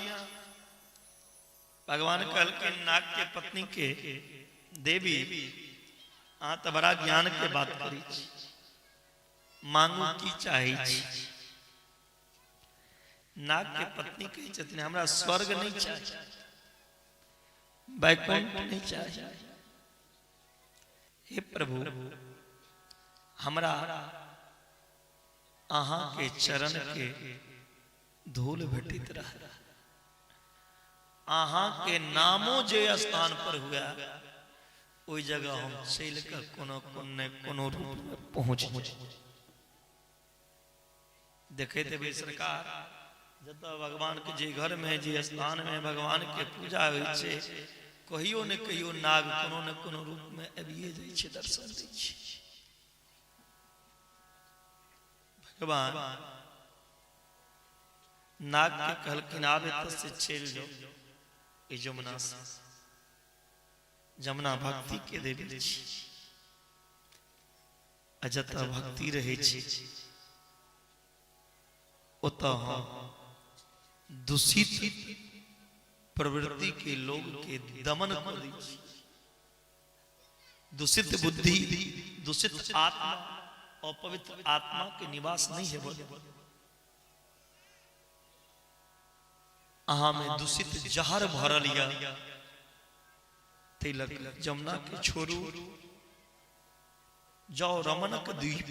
भगवान कहलखिन नाग के पत्नी के, देवी अहाँ तऽ बड़ा ज्ञान के बात करै छी, मांगू की चाहै छी? नाग के पत्नी कहै छथिन, हमरा स्वर्ग नहीं चाही, वैकुंठ नहीं चाही, हे प्रभु हमरा अहाँ के चरण के धूल भेटित रहे, अहाँ के नामो जे स्थान पर हुए ओहि जगह हम चलि कऽ कोनो कोनो कोनो रूप में पहुंच। देखैत हेबै सरकार, जतऽ भगवान के जे घर में जे स्थान में भगवान के पूजा होइ छै, कहियो ने कहियो नाग कोनो ने कोनो रूप में आबिए जाइ छै, दर्शन दै छै। भगवान नाग के कहलखिन, आब एतऽ से चलि जाओ ई जमुना से। जमुना भक्ति के देवी छी, आ जतऽ भक्ति रहै छै ओतऽ हम दूषित प्रवृत्ति के लोग के दमन कऽ दै छी। दूषित बुद्धि, दूषित आत्मा, अपवित्र आत्मा के निवास नहीं हेबऽ देब। अहाँ में दूषित जहर भरल यऽ, ताहि लऽ कऽ जमुना के छोड़ू, जाओ रमणक द्वीप।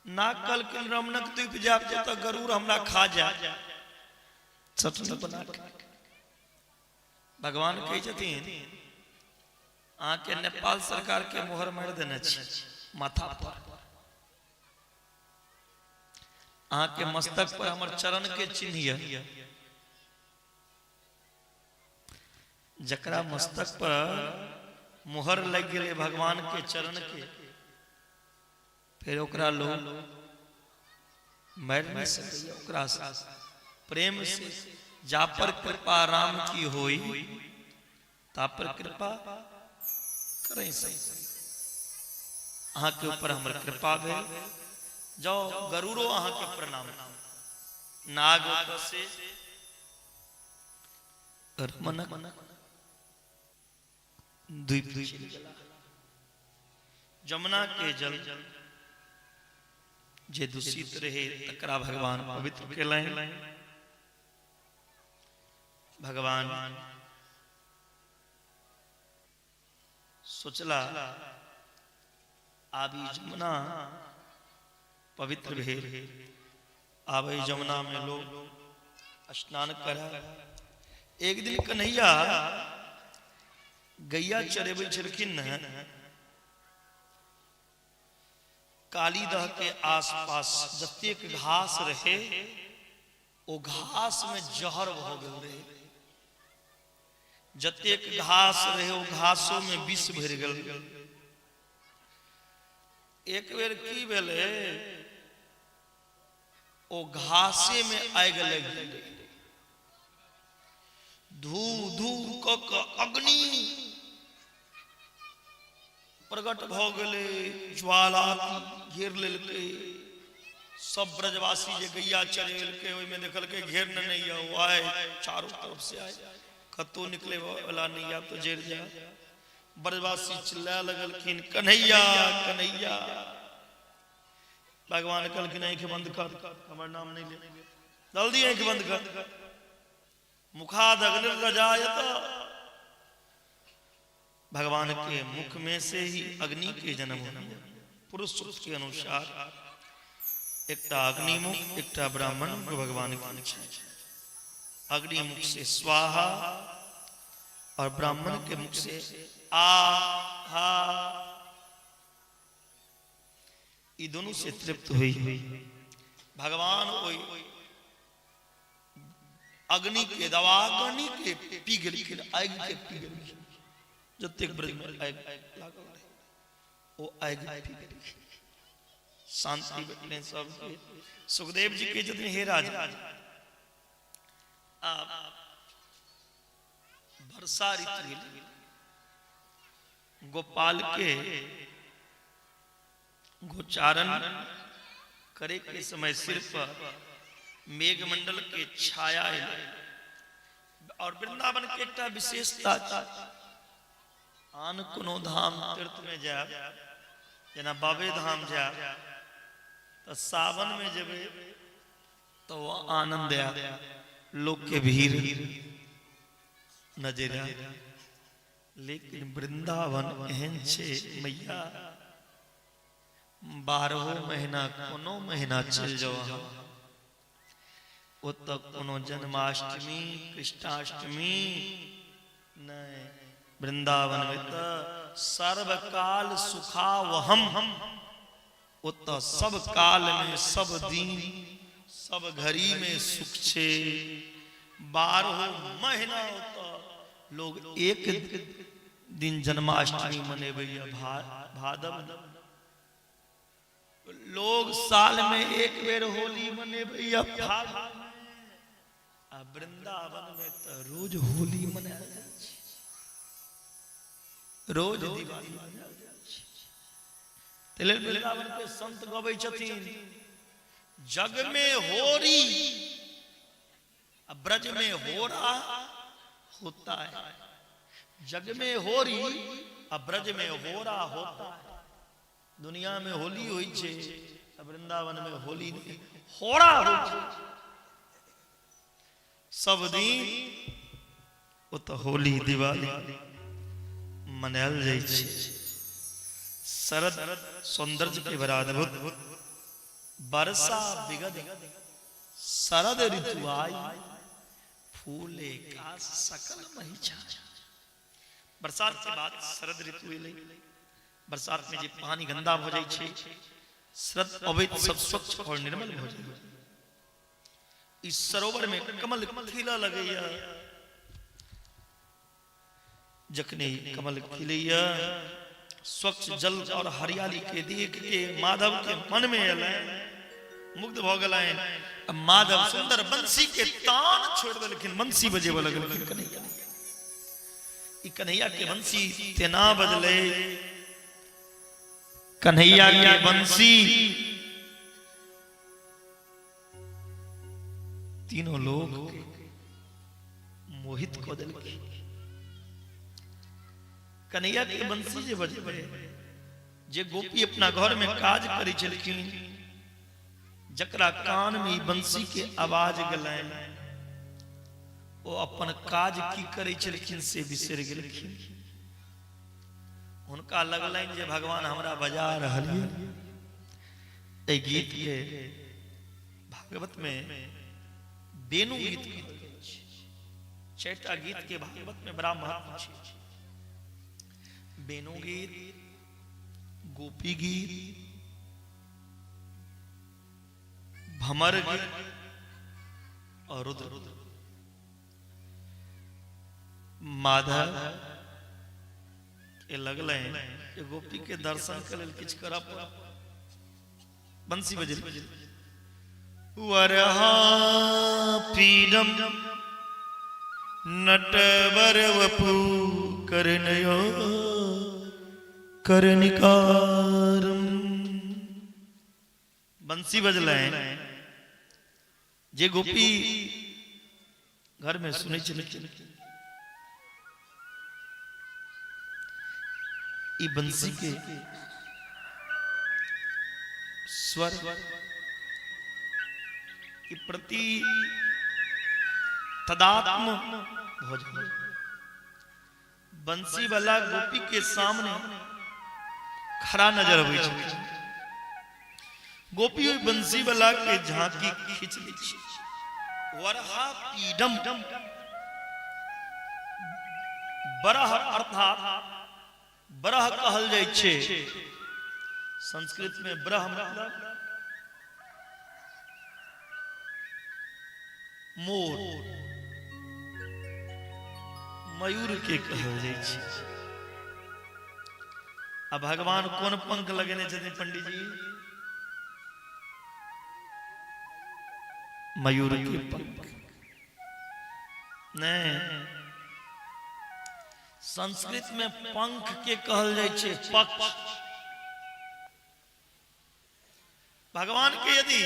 नाग कहलखिन, रमणक द्वीप जायब तऽ गरुड़ हमरा खा जाय चटनी बना के। भगवान कहै छथिन, अहाँके नेपाल सरकार के मोहर मारि देने छी माथा पर, अहाँके मस्तक पर हमर चरण के चिन्ह यऽ। जकरा मस्तक पर मोहर लागि गेलै भगवान के चरण के, फेर ओकरा लोग मारि नहि सकैए। ओकरा प्रेम से जा पर कृपा राम की होई ता पर कृपा करै सही। अहाँके ऊपर हमर कृपा भेल, जाओ, गरुड़ो अहाँके प्रणाम। नाग ओतऽ से रमणक द्वीप चलि गेला। जमुना के जल जे दूषित रहे तकरा भगवान पवित्र केलनि। भगवान सोचला, आब ई जमुना पवित्र भेल, आब एहि जमुना में लोग स्नान करे। एक दिन कन्हैया गैया चरेबै छलखिन ने, कालीदह के आसपास जतेक घास रहे ओ घास में जहर भऽ गेल रहे। जतेक घास रहे ओ घासो में विष भरि गेल। एक बेर की भेलै, ओ घासे में आगि लागि गेलै, धू धू क क अग्नि प्रकट भऽ गेलै, ज्वाला घेर लेलकै। सब ब्रजवासी जे गैया चरेलकै ओहिमे देखलकै घेर नहि यऽ, ओ आए चारू तरफ से आए। कतहु निकले वाला नहीं, आब तो जरि जाए। ब्रजवासी चिल्लाए लगलखिन, कन्हैया कन्हैया। भगवान कहलखिन, आँखि बंद कर, हमर नाम नहीं ले, जल्दी आँखि बंद कर। मुखाद अग्निर्जायत, भगवान के मुख में से ही अग्नि के जन्म हुआ। पुरुष सूक्त के अनुसार एकटा अग्निमुख, एकटा ब्राह्मण भगवान के छै। अग्निमुख से स्वाहा और ब्राह्मण के मुख से आ हा, ई दोनों से तृप्त हुई भगवान। ओहि अग्नि के दवाग्नि के पी गेलखिन, आगि के पी गेलखिन। जतेक ब्रज में आगि लागल रहे, ओ आगि पी गेलखिन। शांति भेटलनि सबके। सुखदेव जी के छथिन, हे राजा, आब वर्षा ऋतु एलै, गोपाल के गोचारण करे के समय सिर पर मेघमंडल के छाया एलै। और वृंदावन के एकटा विशेषता छै, आन कोनो धाम तीर्थ में जायब, जेना बाबे धाम जायब तऽ सावन में जेबै तऽ ओ आनंद आयत, लोक के भीड़ नजर आयत। लेकिन वृंदावन एहन छै मैया, 12 महीना कोनो महीना चलि जाओ अहाँ, ओतऽ कोनो जन्माष्टमी कृष्णाष्टमी नहि। वृंदावन में तऽ सर्वकाल सुखावहम, ओतऽ सब काल में सब दिन सब घड़ी में सुख छै। 12 महीना ओतऽ लोग एक दिन जन्माष्टमी मनेबैया भादव, लोग साल में एक बेर होली मनेबैया फागुन, आ वृंदावन में तऽ रोज होली मनायल जाइ छै, रोज दिवाली मनायल जाइ छै। ताहि लेल वृंदावन के संत गबै छथिन, जग में होरी आ ब्रज में होरा होता है। जग में होरी आ ब्रज में होरा होता है। दुनिया में होली होइ छै, आ वृंदावन में होली नहीं, होरा होइ छै। सब दिन ओतऽ होली दिवाली मनायल जाइ छै। शरद सौंदर्य के बड़ा अद्भुत, वर्षा विगत शरद ऋतु आई, फूले काश सकल मही छाई। बरसात के बाद शरद ऋतु एलै। बरसात में जे पानी गंदा भऽ जाइ छै, शरद अबैत सब स्वच्छ और निर्मल भऽ जाइ। इस सरोवर में कमल खिलऽ लगैया। जखने कमल खिलैया, स्वच्छ जल और हरियाली के देख के माधव के मन में एलै, मुग्ध भऽ गेलनि। आ माधव सुंदर बंसी के तान छोड़ि देलखिन, बंसी बजेबऽ लगलखिन कन्हैया। ई कन्हैया के बंसी तेना बजलै, कन्हैया के बंसी तीनों लोग मोहित कऽ देलखिन। कन्हैया के बंसी जे बजबै, जे गोपी अपना घर में काज करै छलखिन, जकरा कान में ई बंसी के आवाज गेलनि, ओ अपन काज की करै छलखिन से बिसरि गेलखिन। हुनका लगलनि जे भगवान हमरा बजा रहल यऽ। एहि गीत के भागवत में बेनु गीत कहल जाइ छै। चारिटा गीत के भागवत में बड़ा महत्व छै, बेनु गीत, गोपी गीत, भमर गीत और रुद्र। माधव के लगलै जे गोपी के दर्शन के लेल किछु करऽ पड़त। बंसी बजल, वरहा पीडम नटवर वपु करनयो कर्णिकारम। बंसी बजलै, जे गोपी घर में सुनै छलखिन, ई बंसी के स्वर के प्रति तदात्म भऽ जाइ। बंसी वाला गोपी के सामने खड़ा नजर अबै छै। गोपी ओहि बंसी वाला के झांकी खींच लै छै। वरहा पीडम, बरह अर्थात बरह कहल जाइ छै संस्कृत में। बरह मतलब मोर, मयूर के कहल जाइ छै। आ भगवान कोन पंख लगेने छथिन पंडीजी? मयूर के पंख नहीं। संस्कृत में पंख के कहल जाइ छै पक्ष। भगवान के यदि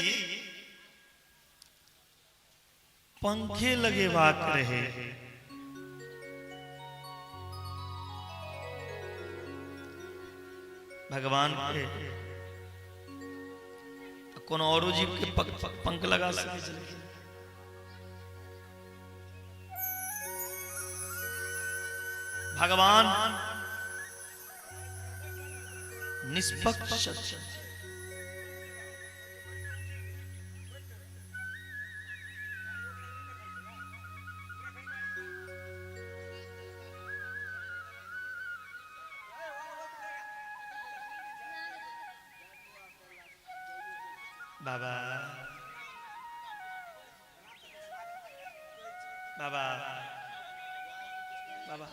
पंखे लगेबाक रहे, भगवान के कोनो औरो जीव के पंख लगा सकै छलखिन? भगवान निष्पक्ष छथिन। बाबा, बाबा, बाबा,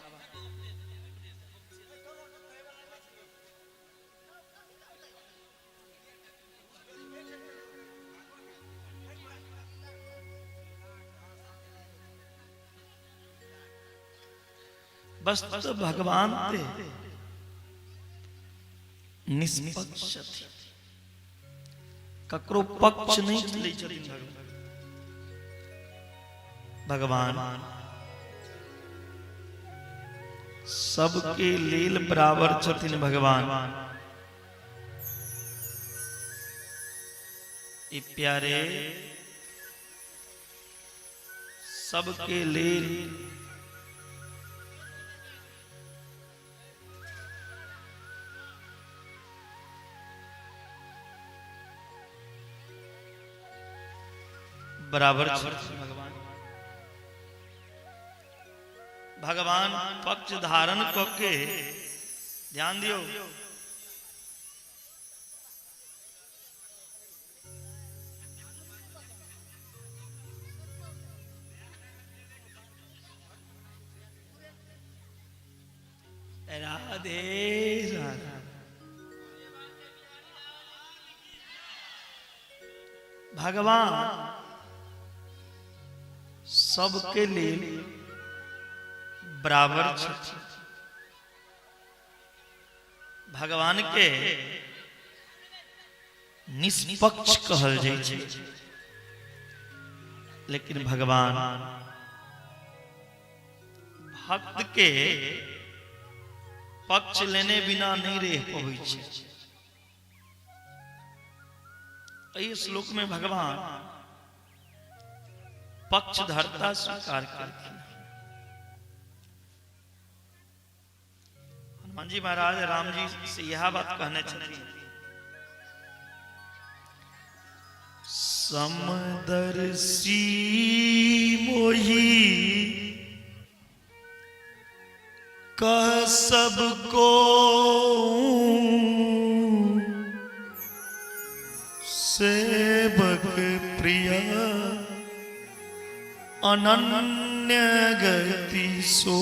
बस तो भगवान ते निष्पक्ष छथिन, ककरो पक्ष नहीं लै छथिन भगवान। भगवान सबके लेल बराबर छथिन भगवान। ई प्यारे सबके लेल बराबर छथिन भगवान। भगवान पक्ष धारण क के, ध्यान दियौ, राधे राधे। भगवान सबके लेल बराबर छथिन। भगवान के निष्पक्ष कहल जाइ छै, लेकिन भगवान भक्त के पक्ष लेने बिना नहीं रह पबै छै। एहि श्लोक में भगवान पक्षधरता स्वीकार केलखिन। हनुमान जी महाराज राम जी से यह बात कहने छथिन, समदर्शी मोही कह सबको सेवक प्रिय अनन्य गति सो।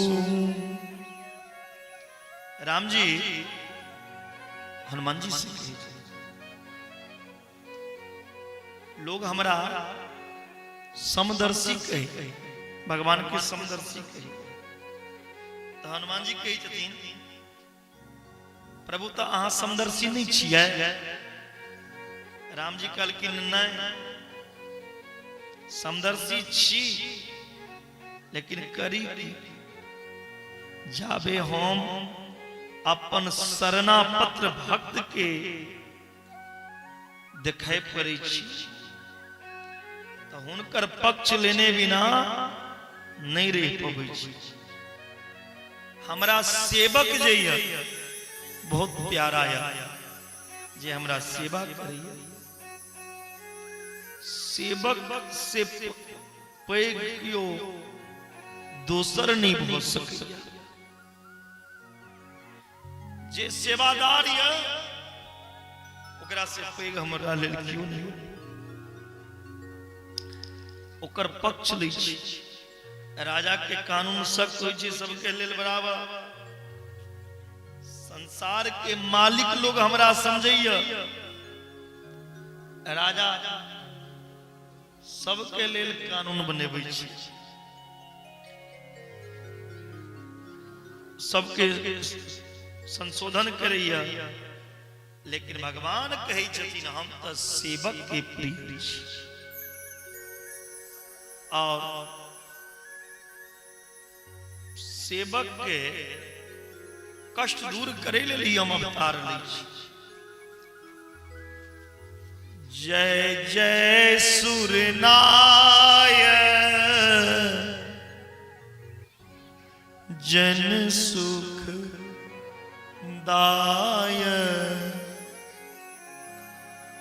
राम जी हनुमान जी से कहै छथिन, लोग हमरा समदर्शी कहे, भगवान के समदर्शी कहे। तऽ हनुमान जी कहै छथिन, प्रभु तऽ अहाँ समदर्शी नहि छियै? राम जी कहलखिन, नहि, समदर्शी छी, लेकिन करी की? जाबे हम अपन शरणापत्र भक्त के देखै पड़ै छी तऽ हुनकर पक्ष लेने बिना नहि रहि पबै छी। हमरा सेवक जे यऽ बहुत प्यारा यऽ, जे हमरा सेवा करैया, सेवक से पैघ केओ दोसर नहि भऽ सकैया। जे सेवादार यऽ ओकरा से पैघ हमरा लेल केओ नहि। ओकर पक्ष लै छी। राजा के कानून सख्त होइ छै सबके लेल बराबर। संसार के मालिक लोग हमरा समझैया, राजा सबके लेल कानून बनेबै छै, सबके संशोधन करैया, लेकिन भगवान कहै छथिन हम तऽ सेवक के प्रिय छी। और सेवक के कष्ट दूर करे लेल ही हम अवतार लै छी। जय जय सुरनाय जन सुख दाय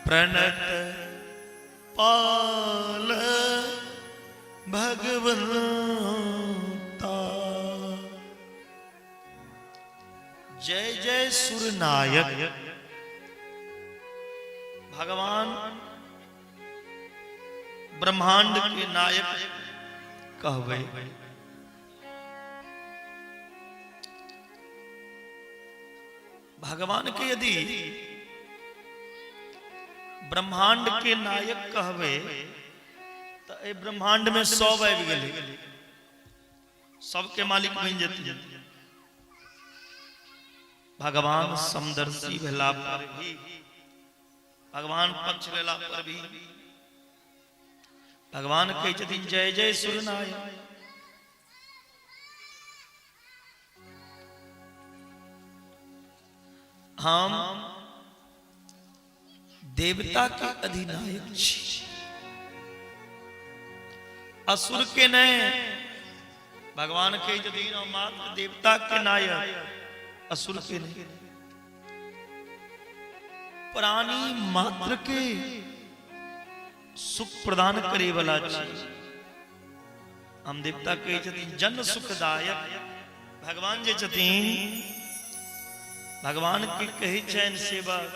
प्रणत पाल भगवंता। जय जय सुरनायक। भगवान ब्रह्मांड के नायक कहबै। भगवान के यदि ब्रह्मांड के नायक कहबै तऽ एहि ब्रह्मांड में सब आबि गेलै, सबके मालिक बनि जेथिन। भगवान समदर्शी भेला पर भी, भगवान पक्ष लेला पर भी भगवान कहै छथिन जय जय सुरनाय। हम देवता के अधिनायक छी, असुर के नहीं। भगवान कहै छथिन हम मात्र देवता के नायक, असुर के नहीं। प्राणी मात्र के सुख प्रदान करे वाला छी हम। देवता कहै छथिन जन सुखदायक। भगवान जे छथिन, भगवान के कहै छनि सेवक,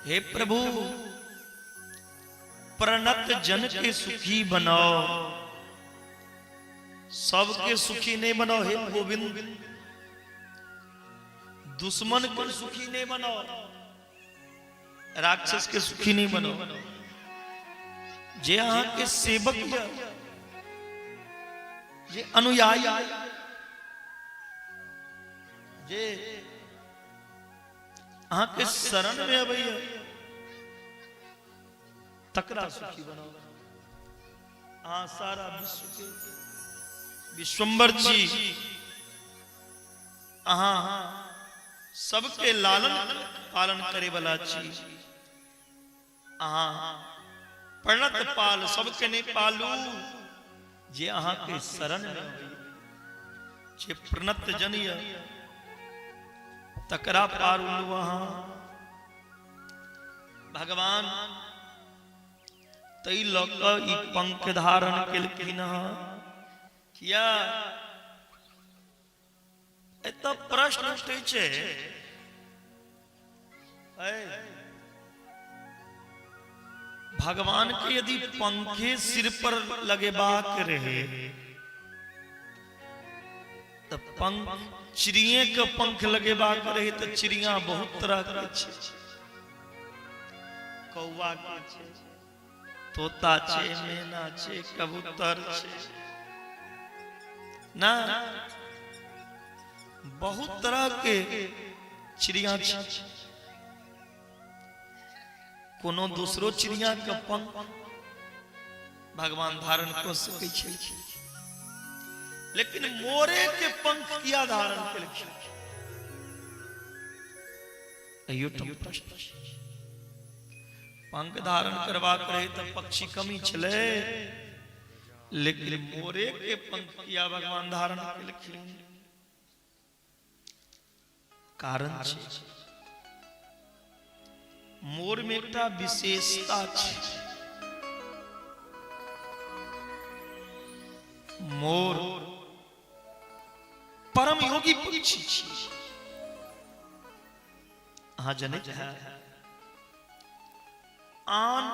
हे प्रभु प्रणत जन के सुखी बनाओ, सबके सुखी नहीं बनाओ हे गोविंद, दुश्मन के सुखी नहीं बनाओ, राक्षस के सुखी नहीं बनाओ, जे अहाँ के सेवक यऽ, जे अनुयायी, जे अहाँ के शरण में अबैया तकरा सुखी बनाओ। अहाँ सारा विश्व के विश्वम्बर छी, अहाँ सबके लालन पालन करे वाला छी। अहाँ प्रणत पाल, सबके नहीं पालू, जे अहाँ के शरण में अबैया, जे प्रणत जन यऽ तकरा पारू अहाँ। भगवान तै लऽ कऽ ई पंख धारण केलखिन हँ। किया एतऽ प्रश्न उठै छै, भगवान के यदि पंखे सिर पर लगेबाक रहे तऽ पंख चिड़िए के पंख लगेबाक रहे तऽ चिड़िया बहुत तरह के छै, कौआ के छै, तोता छै, मैना छै, कबूतर छै ना, बहुत तरह के चिड़िया छै। कोनो दूसरो चिड़िया के पंख भगवान धारण कऽ सकै छै, लेकिन मोरे के पंख किया धारण केलखिन? अहियो ठाम प्रश्न छै। पंख धारण करबाक रहै तऽ पक्षी कमी छलै, लेकिन मोरे के पंख किया भगवान धारण केलखिन? कारण छै, मोर में एकटा विशेषता छै। मोर परम योगी पक्षी छी। अहाँ जनैत है, आन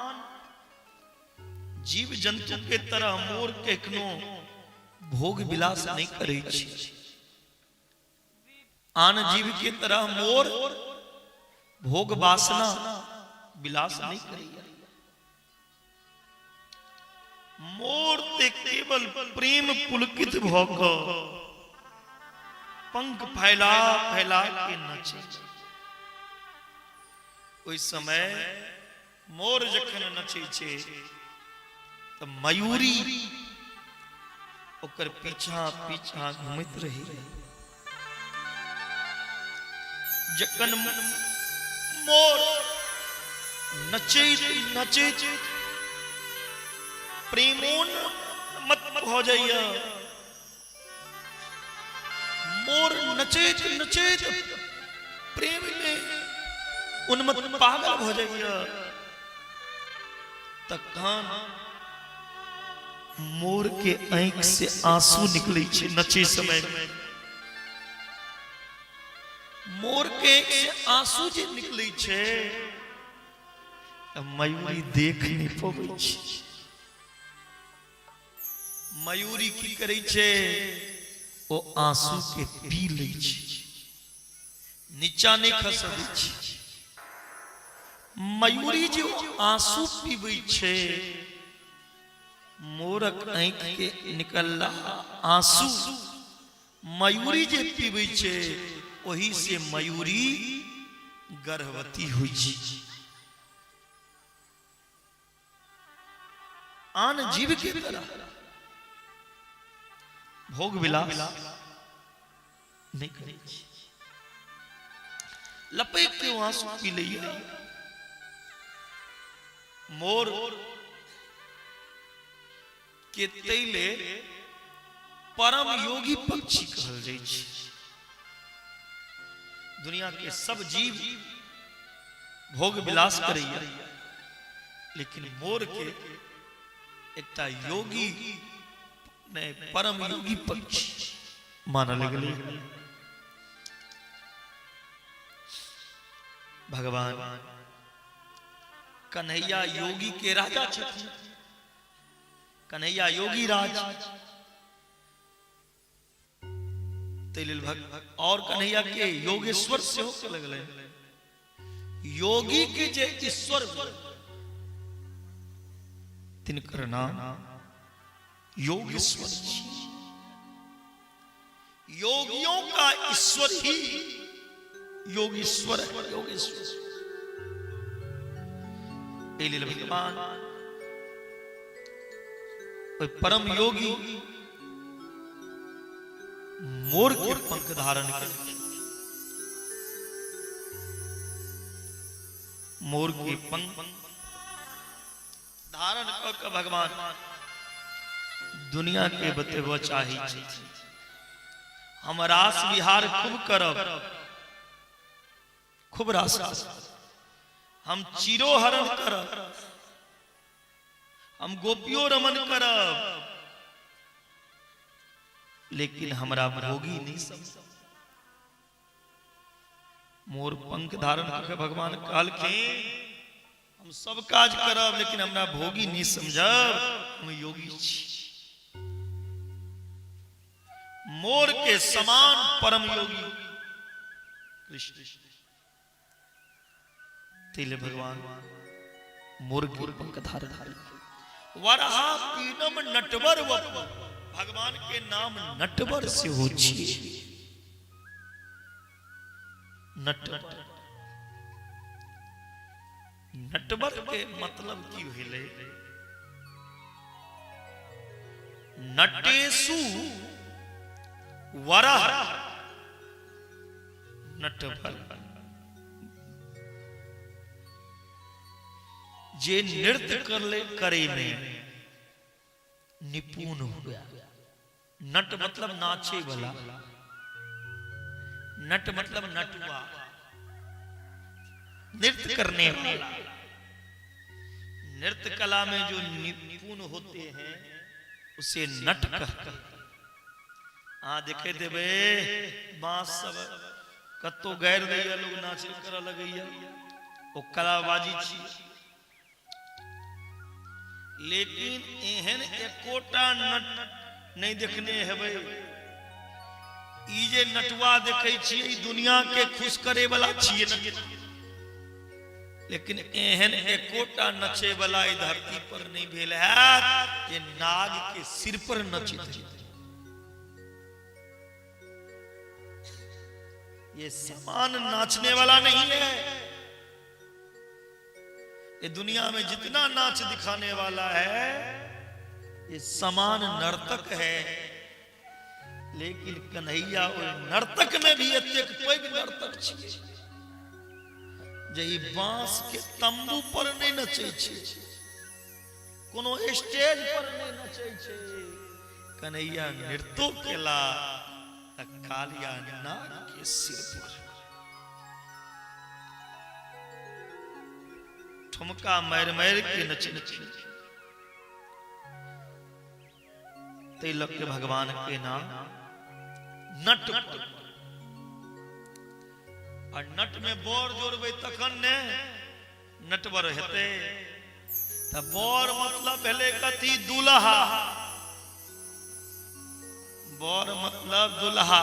जीव जंतु के तरह मोर के एखनो भोग विलास नहीं करै छी। आन जीव के तरह मोर भोग वासना विलास नहीं करैया। मोर ते केवल प्रेम पुलकित भ क पंख फैला फैला के नचे। ओहि समय मोर जखन नचै छै तऽ मयूरी ओकर पीछा पीछा घुमैत रही। जखन मोर नचैत नचैत प्रेमोन मत भऽ जाइए, मोर नचैत नचैत प्रेम में उन्मत्त पागल भऽ जाइए, तखन मोर के आंखि से आंसू निकलै छै। नचे समय में मोर के आंखि से आंसू जे निकलै छै तऽ मयूरी देख नहि पबै छै। मयूरी की करै छै? ओ आंसू के पी लै छै, नीचा नहि खसऽ दै छै। मयूरी जे आंसू पीबै छै, मोरक आँखि के निकलला आंसू मयूरी जे पीबै छै, ओहि से मयूरी गर्भवती होइ छै। आन जीव के तरह भोग विलास नहि करै छी। लपैक के आंसू पी लैया मोर के, तैले परम योगी पक्षी कहल जाइ छै। दुनिया के सब जीव भोग विलास करैया, लेकिन मोर के एकटा योगी नहि, परम योगी पक्षी मानल गेलै। भगवान कन्हैया योगी के राजा छथिन, कन्हैया योगी राज। ताहि लेल भक्त और कन्हैया के योगेश्वर सेहो कहल गेलै। योगी के जे ईश्वर, तिनकर नाम योगेश्वर छी। योगियों का ईश्वर ही योगेश्वर है, योगेश्वर। एहि लेल भगवान ओहि परम योगी मोर के पंख धारण केलखिन। मोर के पंख धारण कऽ के भगवान दुनिया के बतेबऽ चाही छथिन, हम रास विहार खूब करब, खूब रास करब, हम चीरो हरण करब, हम गोपियो रमन करब, लेकिन हमरा भोगी नहीं समझ। मोर पंख धारण करके भगवान कहलखिन, हम सब काज करब, लेकिन हमरा भोगी नहीं समझब, हम योगी छी। मोर के समान परम योगी कृष्ण। तिल भगवान मोर के पंख धारण। वरहा पीनम नटवर वपु, भगवान के नाम नटवर सेहो छी। नटवर, नटवर के मतलब की भेलै? नटेशु वरह नटवर। जे नृत्य करले करे में निपुण हुआ। नट मतलब नाचे वाला, नट मतलब नटुआ, नृत्य करने वाला। नृत्य कला में जो निपुण होते हैं उसे नट कहते हैं। आ देखे देबे बांस सब कतो गैर दैया, लोग नाच कर लगैया, ओ कलाबाजी छी। लेकिन एहन एकोटा नट नहीं देखने हेबै। ई जे नटुआ देखै छियै ई दुनिया के खुश करे वाला छियै, लेकिन एहन एकोटा नचे वाला ई धरती पर नहीं भेल हैत जे नाग के सिर पर नचित। ये समान नाचने वाला नहीं है। ये दुनिया में जितना नाच दिखाने वाला है ये समान नर्तक है, लेकिन कन्हैया ओहि नर्तक में भी एतेक पैघ नर्तक छियै जे ई बांस के तंबू पर नहीं नचै छै, कोनो स्टेज पर नहीं नचै छै। कन्हैया नृत्यो केला त कालिया नाग के सिर पर ठुमका मारि मारि के नचै छै। तै लग के भगवान के नाम नट। आ नट में बर जोड़बै तखन ने नटवर हेतै। त बर मतलब भेलै कथी? दुल्हा। बर मतलब दुल्हा।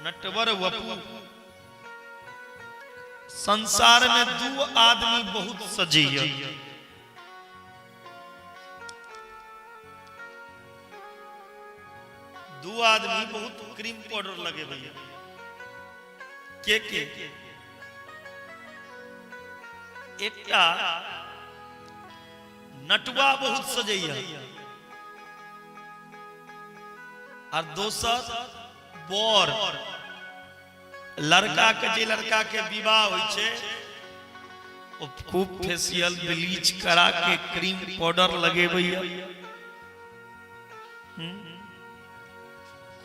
नटवर वपु। संसार में दू आदमी बहुत सजैया, दू आदमी बहुत क्रीम पाउडर लगेबैया। के के? एकटा नटुआ बहुत सजैया और दोसर बर लड़का के। जे लड़का के विवाह होइ छै ओ खूब फेशियल ब्लीच करा के क्रीम पाउडर लगेबैया,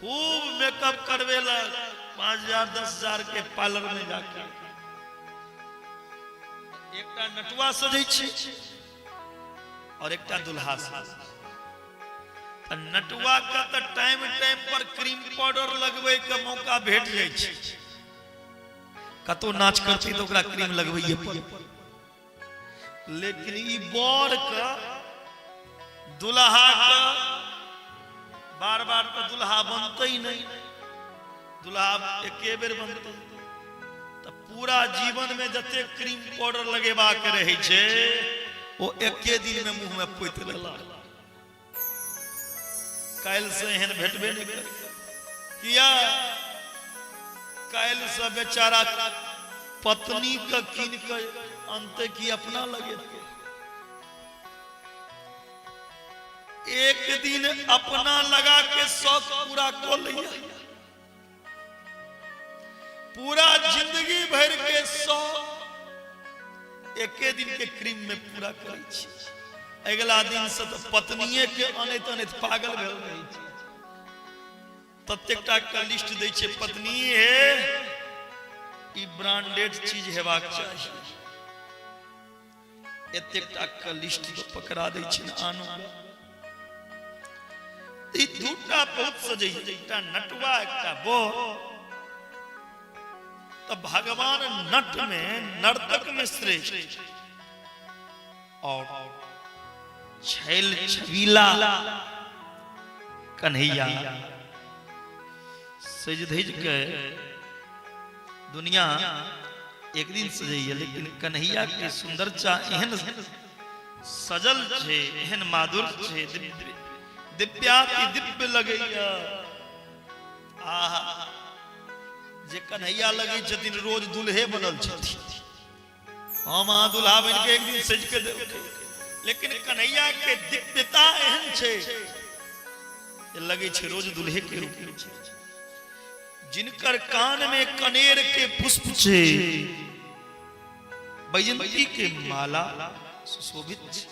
खूब मेकअप करबेलक 5,000 10,000 के पार्लर में जाके। एकटा नटुआ सजै छै और एकटा दुल्हा सजै छै। नटुआ के तऽ टाइम टाइम पर क्रीम पाउडर लगबै के मौका भेट जाइ छै। कतौ नाच करतै तऽ ओकरा क्रीम लगबैये पड़तै। लेकिन ई बर के, दुल्हा के बार बार तऽ दुल्हा बनतै नहि, दुल्हा एके बेर बनतै। तऽ पूरा जीवन में जते क्रीम पाउडर लगेबाक रहै छै ओ एके दिन में मुंह में पोति लेलक। काल्हि से एहन भेटबे नहि करै। किया? काल्हि से बेचारा पत्नी के कीन के अनतै कि अपना लगेतै? एक दिन अपना लगा के शौक पूरा कऽ लैया, पूरा जिंदगी भर के शौक एके दिन के क्रीम में पूरा करै छी। अगिला दिन से तऽ पत्निये के अनैत अनैत पागल भेल रहै छै। ततेक टा के लिस्ट दै छै पत्नी, हे ई ब्रांडेड चीज हेबाक चाही। एतेक टा के लिस्ट पकड़ा दै छै, आनू। ई दूटा बहुत सजै, एकटा नटुआ एकटा बो। तऽ भगवान नट में, नर्तक में श्रेष्ठ और छैल छबीला कन्हैया सज धज के। दुनिया एक दिन सजैया, लेकिन कन्हैया के सुंदरता एहन सजल छै, एहन माधुर छै, दिव्य दिव्याति दिव्य लगैया। आहा, जे कन्हैया लगै छथिन रोज दुल्हे बनल छथिन। हम अहाँ दुल्हा बनि के एक दिन सज के देबै, लेकिन कन्हैया के दिव्यता एहन छै जे लगै छै रोज दुल्हे के रूप में छै। जिनकर कान में कनेर के पुष्प छै, बैजंती के माला सुशोभित छै,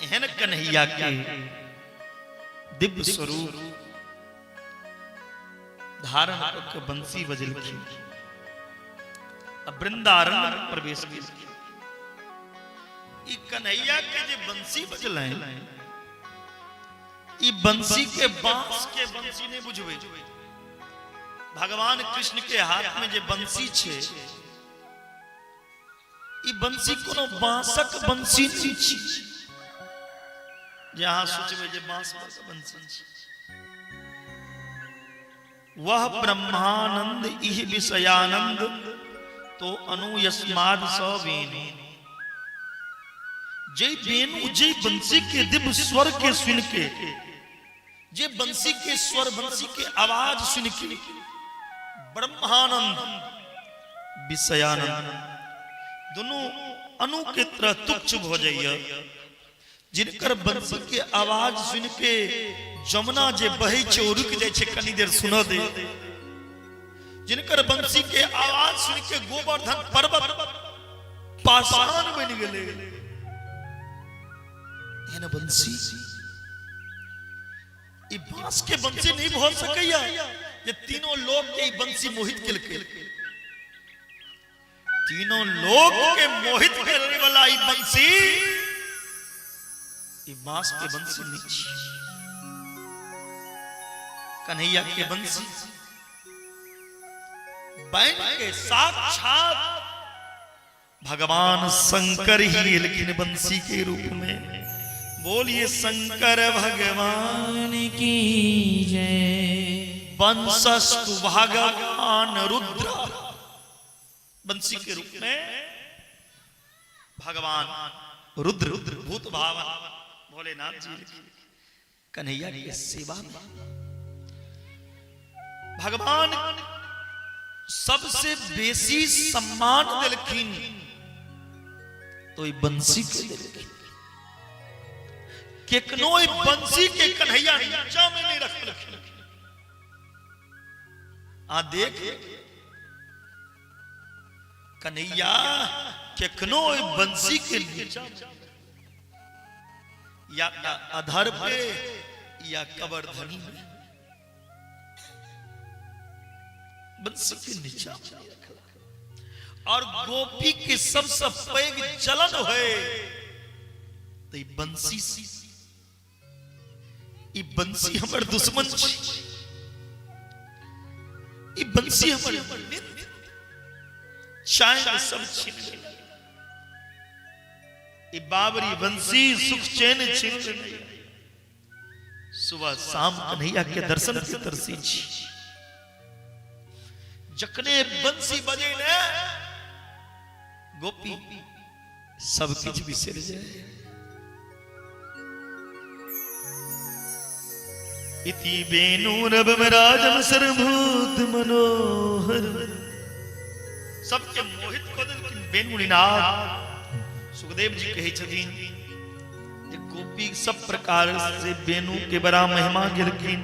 एहन कन्हैया के दिव्य स्वरूप धारण कऽ बंसी बजेलखिन आ वृंदारण्य में प्रवेश केलखिन। ई कन्हैया के जे बंसी बजलनि, ई बंसी के बांस के बंसी नहीं बुझबै। भगवान कृष्ण के हाथ में जे बंसी छै, ई बंसी कोनो बांसक बंसी नहीं छी जे अहाँ सोचबै जे बांस पर बंसी छी। वह ब्रह्मानंद इह विषयानंद तो अनु यस्माद स वेणु। जे वेणु, जे बंसी के दिव्य स्वर के सुन के, जे बंसी के स्वर, बंसी के आवाज सुन के ब्रह्मानंद विषयानंद दोनों अनु के तरह तुच्छ भ जाइए, जिनकर बंसी के आवाज सुन के जमुना जे बहै छै ओ रुकि जाइ छै कनी देर सुनऽ दे, जिनकर बंसी के आवाज सुन के गोवर्धन पर्वत पाषाण बनि गेलै, एहन बंसी ई बांस के बंसी नहीं भऽ सकैया जे तीनों लोक के ई बंसी मोहित केलकै। तीनों लोक के मोहित करे वाला ई बंसी ई बांस के बंसी नहीं छी। कन्हैया के बंसी बन के साक्षात भगवान शंकर ही एलखिन बंसी के रूप में। बोलिए शंकर भगवान की जय। वंशस्तु भगवान रुद्र। बंसी के रूप में भगवान रुद्र रुद्र भूत भावन भोलेनाथ जी कन्हैया के सेवा में भगवान सबसे बेसी सम्मान दिलखिन तो ई बंसी के दिलखिन। केकनो ई बंसी के कन्हैया नीचा में नहीं रखलखिन। आ देख कन्हैया केकनो बंसी के नीचा या अधर पे या कबरधनी में बंसी के नीचा। और गोपी के सबसे पैघ जलन है तो बंसी, ई बंसी हमर दुश्मन छी, ई बंसी हमर नित्य चैन सब छीन लेलक, ई बाबरी बंसी सुख चैन छीन लेने। सुबह शाम कन्हैया के दर्शन के तरसी छी, जखने बंसी बजे ने गोपी सब किछु बिसरि जाए। इति वेणुरव राजम सर्वभूत मनोहर। सबके मोहित कऽ देलखिन वेणुनाथ। सुखदेव जी कहै छथिन जे गोपी सब प्रकार से वेणु के बड़ा महिमा गेलखिन।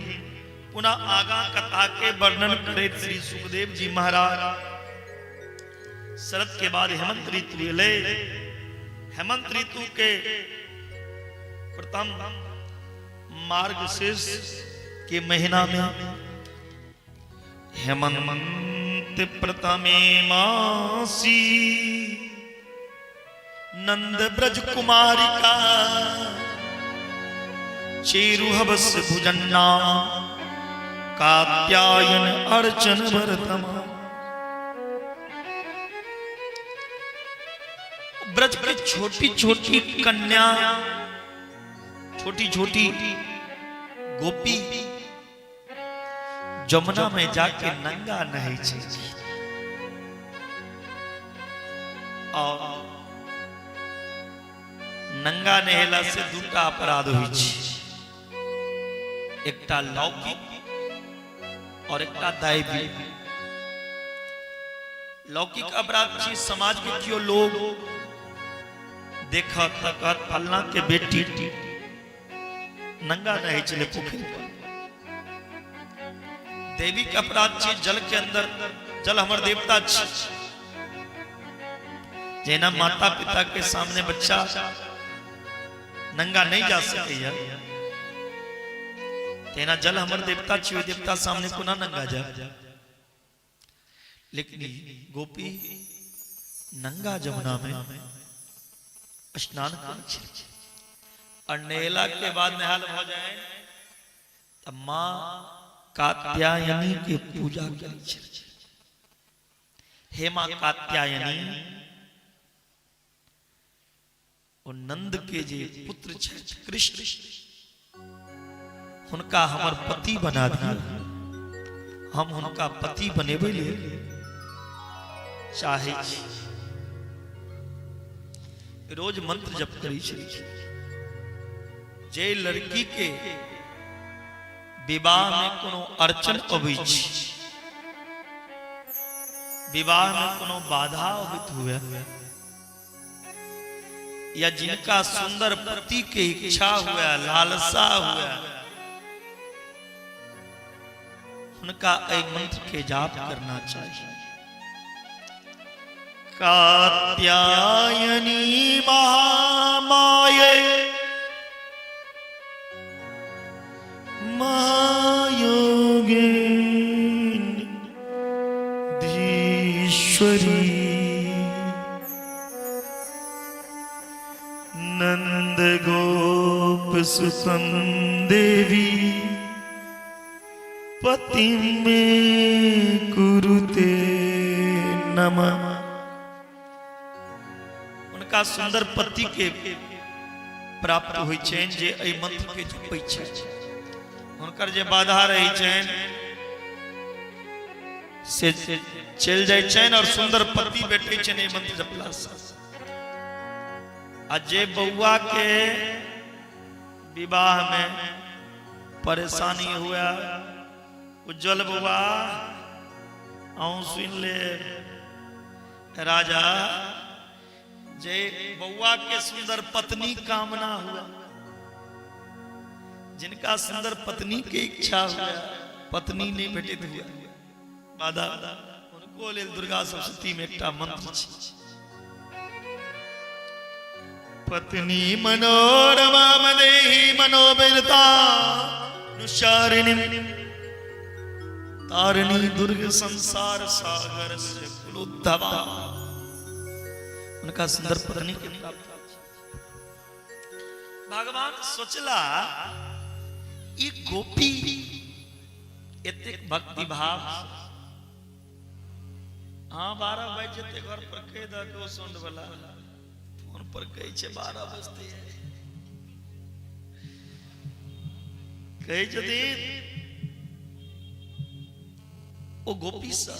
पुनः आगा कथा के वर्णन करैत श्री सुखदेव जी महाराज, शरद के बाद हेमंत ऋतु एलै। हेमंत ऋतु के प्रथम मार्गशीर्ष के महीना में हेमंत प्रथमे मासी नंद ब्रज कुमारिका चेरुहवस भुजन्ना कात्यायन अर्चन भरतमा। ब्रज के छोटी छोटी कन्या, छोटी छोटी गोपी जमुना में जाके नंगा नहै छै और नंगा नहेला से दूटा अपराध होइ छै, एकटा लौकिक और एकटा दैवी। लौकिक अपराध छी समाज के केओ लोग देखत त कहत फलना के बेटी नंगा रहै छलै पोखरि पर। देवी के अपराध छी जल के अंदर जल हमर देवता छी। जेना माता पिता के सामने बच्चा नंगा नहीं जा सकैया, तेना जल हमर देवता छी, ओहि देवता सामने कोना नंगा जा। लेकिन गोपी नंगा जमुना में स्नान करै छै और नहेला के बाद नहाल भ जाए तब माँ कात्यायनी के पूजा करै छै। हे माँ कात्यायनी, ओ नंद के जे पुत्र छै कृष्ण, हुनका हमर पति बना दियौ। हम हुनका पति बनेबै लेल चाहै छी। रोज मंत्र जप करै छै। जे लड़की के विवाह में कोनो अड़चन अबै छै, विवाह में कोनो बाधा अबैत हुए, या जिनका सुंदर पति के इच्छा हुए, लालसा हुए, हुनका एहि मंत्र के जाप करना चाहिए। कात्यायनी महामाये महायोगिन धीश्वरी नंद गोप सुतम देवी पति में कुरुते नमः। उनका सुंदर पति के प्राप्त होइ छनि जे एहि मंत्र के जपै छै। हुनकर जे बाधा रहै छनि से चलि जाइ छनि और सुंदर पति भेटै छनि एहि मंत्र जपला से। आ जे बौआ के विवाह में परेशानी हुआ, उज्जवल बौआ अहूँ सुनि ले राजा, जे बौआ के सुंदर पत्नी कामना हुआ, जिनका सुंदर पत्नी के इच्छा हुआ, पत्नी नहीं भेटित हुआ बाधा, उनको लेल दुर्गा सप्तशती में एकटा मंत्र छै। पत्नी मनोरमा मदेहि मनोविरता नुशारिणी तारिणी दुर्ग संसार सागर से कुलोद्धवा। उनका सुंदर पत्नी के प्राप्त। भगवान सोचला ई गोपी एतेक भक्ति भाव, हाँ 12 बजे जेते घर पर कहि दऽ के ओ सुंड वाला फोन पर कहै छै 12 बजते कहै छथिन ओ गोपी सँ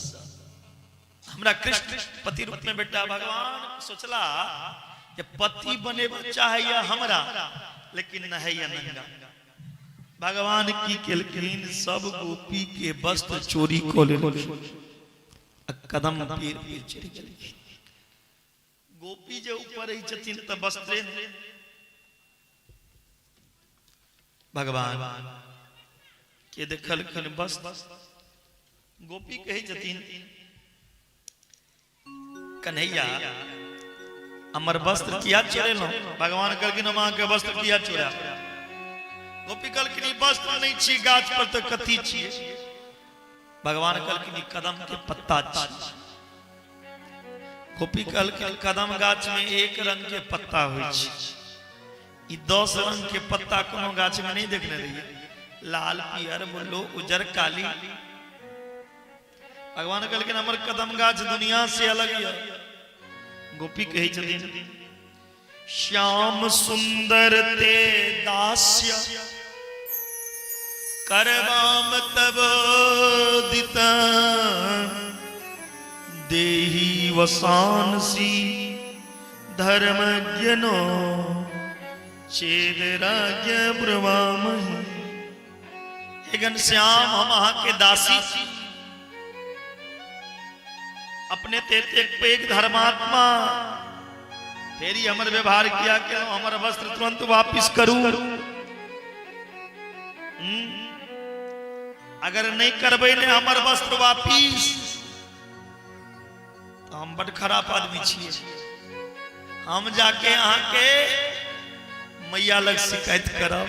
हमरा कृष्ण पति रूप में बेटा। भगवान सोचला जे पति बनेबा चाहैया हमरा, लेकिन नहैया नंगा। भगवान की केलखिन, सब गोपी के वस्त्र चोरी कऽ लेलखिन आ कदम पेड़ पे चढ़ि गेलखिन। गोपी जे ऊपर रहै छथिन तऽ वस्त्रे नहि। भगवान के देखलखिन वस्त्र। गोपी कहै छथिन, कन्हैया हमर वस्त्र किया चोरेलहुँ? भगवान कहलखिन, हम अहाँके वस्त्र किया चोरा? गोपी कहलखिन, ई वस्त्र नहि छी गाछ पर तऽ कथी छियै? भगवान कहलखिन, ई कदम के पत्ता छी। गोपी कहलखिन, कदम गाछ में एक रंग के पत्ता होइ छै, ई 10 रंग के पत्ता कोनो गाछ में नहीं देखने रहिए, लाल पियर ब्लू उजर काली। भगवान कहलखिन, हमर कदम गाछ दुनिया से अलग यऽ। गोपी कहै छथिन, श्याम सुंदर ते दास्य करवाम तब दित देही वसानसी धर्मज्ञनो चेद राज्य ब्रवामही। हे घनश्याम, हम अहाँके दासी छी। अपने ते एतेक पैघ धर्मात्मा, फेर ई हमर व्यवहार किया केलहुँ? हमर वस्त्र तुरंत वापिस करू। अगर नहि करबै ने हमर वस्त्र वापिस तऽ हम बड खराब आदमी छियै। हम जाके अहाँके मैया लग शिकायत करब,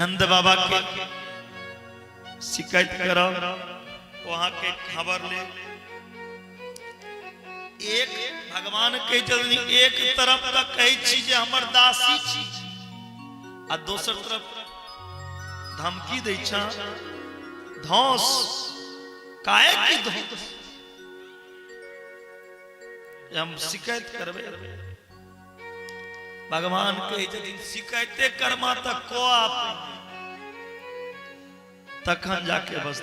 नंद बाबा के शिकायत करब, ओ अहाँके खबर ले। एक भगवान कहै छथिन, एक तरफ तऽ कहै छी जे हमर दासी छी आ दोसर तरफ धमकी दै छ धौस। काहे की धौस? हम शिकायत करबै। भगवान कहै छथिन शिकायते करमा तऽ को आप, तखन जाके बस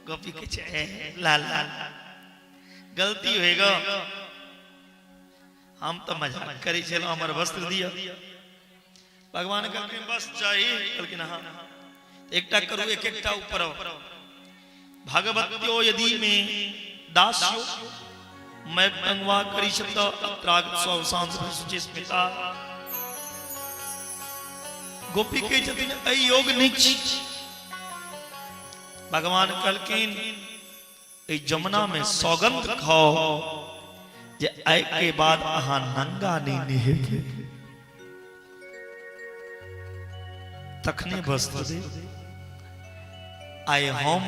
गोपी कहै छै, ए लाल लाल गलती होएगा, हम तऽ मजाक करै छलहुँ, हमर वस्त्र दिअ। भगवान कहलखिन बस चाही? कहलखिन हाँ। एकटा करू, एक एकटा ऊपर भगवत्यो यदि में दास्यो मैं तंगवा करी शब्द अत्राग स्व शांत शुचि स्मिता। गोपी कहै छथिन एहि योग नहि छी। भगवान कहलखिन एहि जमुना में सौगंध खाओ जे आइ के बाद अहाँ नंगा नहीं नहेबै, तखने वस्त्र दे। आइ हम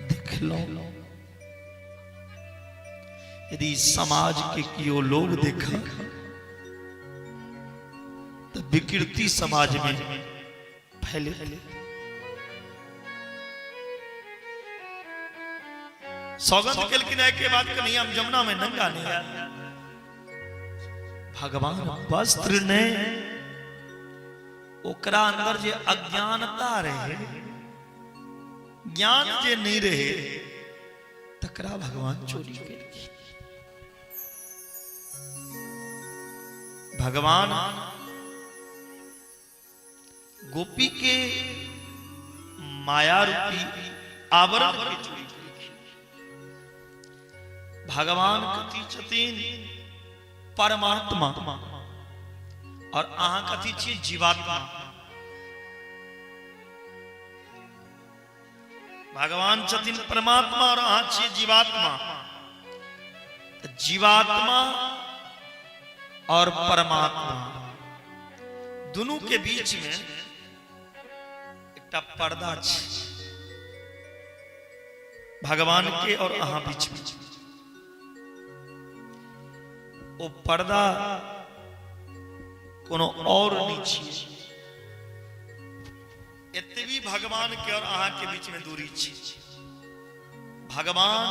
देखलहुँ, यदि समाज के कियो लोग देख तो विकृति समाज में फैले। सौगंध केलखिन आइ के बाद कन्हैया हम जमुना में नंगा नहीं आयल। भगवान वस्त्र ने ओकरा अंदर जे अज्ञानता रहे, ज्ञान जे नहीं रहे, तकरा भगवान चोरी केलखिन। भगवान गोपी के माया रूपी आवरण के चोरी केलखिन। भगवान कथी छथिन? परमात्मा। और अहाँ कथी छी? जीवात्मा। भगवान छथिन परमात्मा और अहाँ छियै जीवात्मा। तऽ जीवात्मा और परमात्मा दुनू के बीच में एकटा पर्दा छै, भगवान के और अहाँ बीच में। ओ पर्दा कोनो और नहीं छियै, एतबी भगवान के और अहाँ के बीच में दूरी छै। भगवान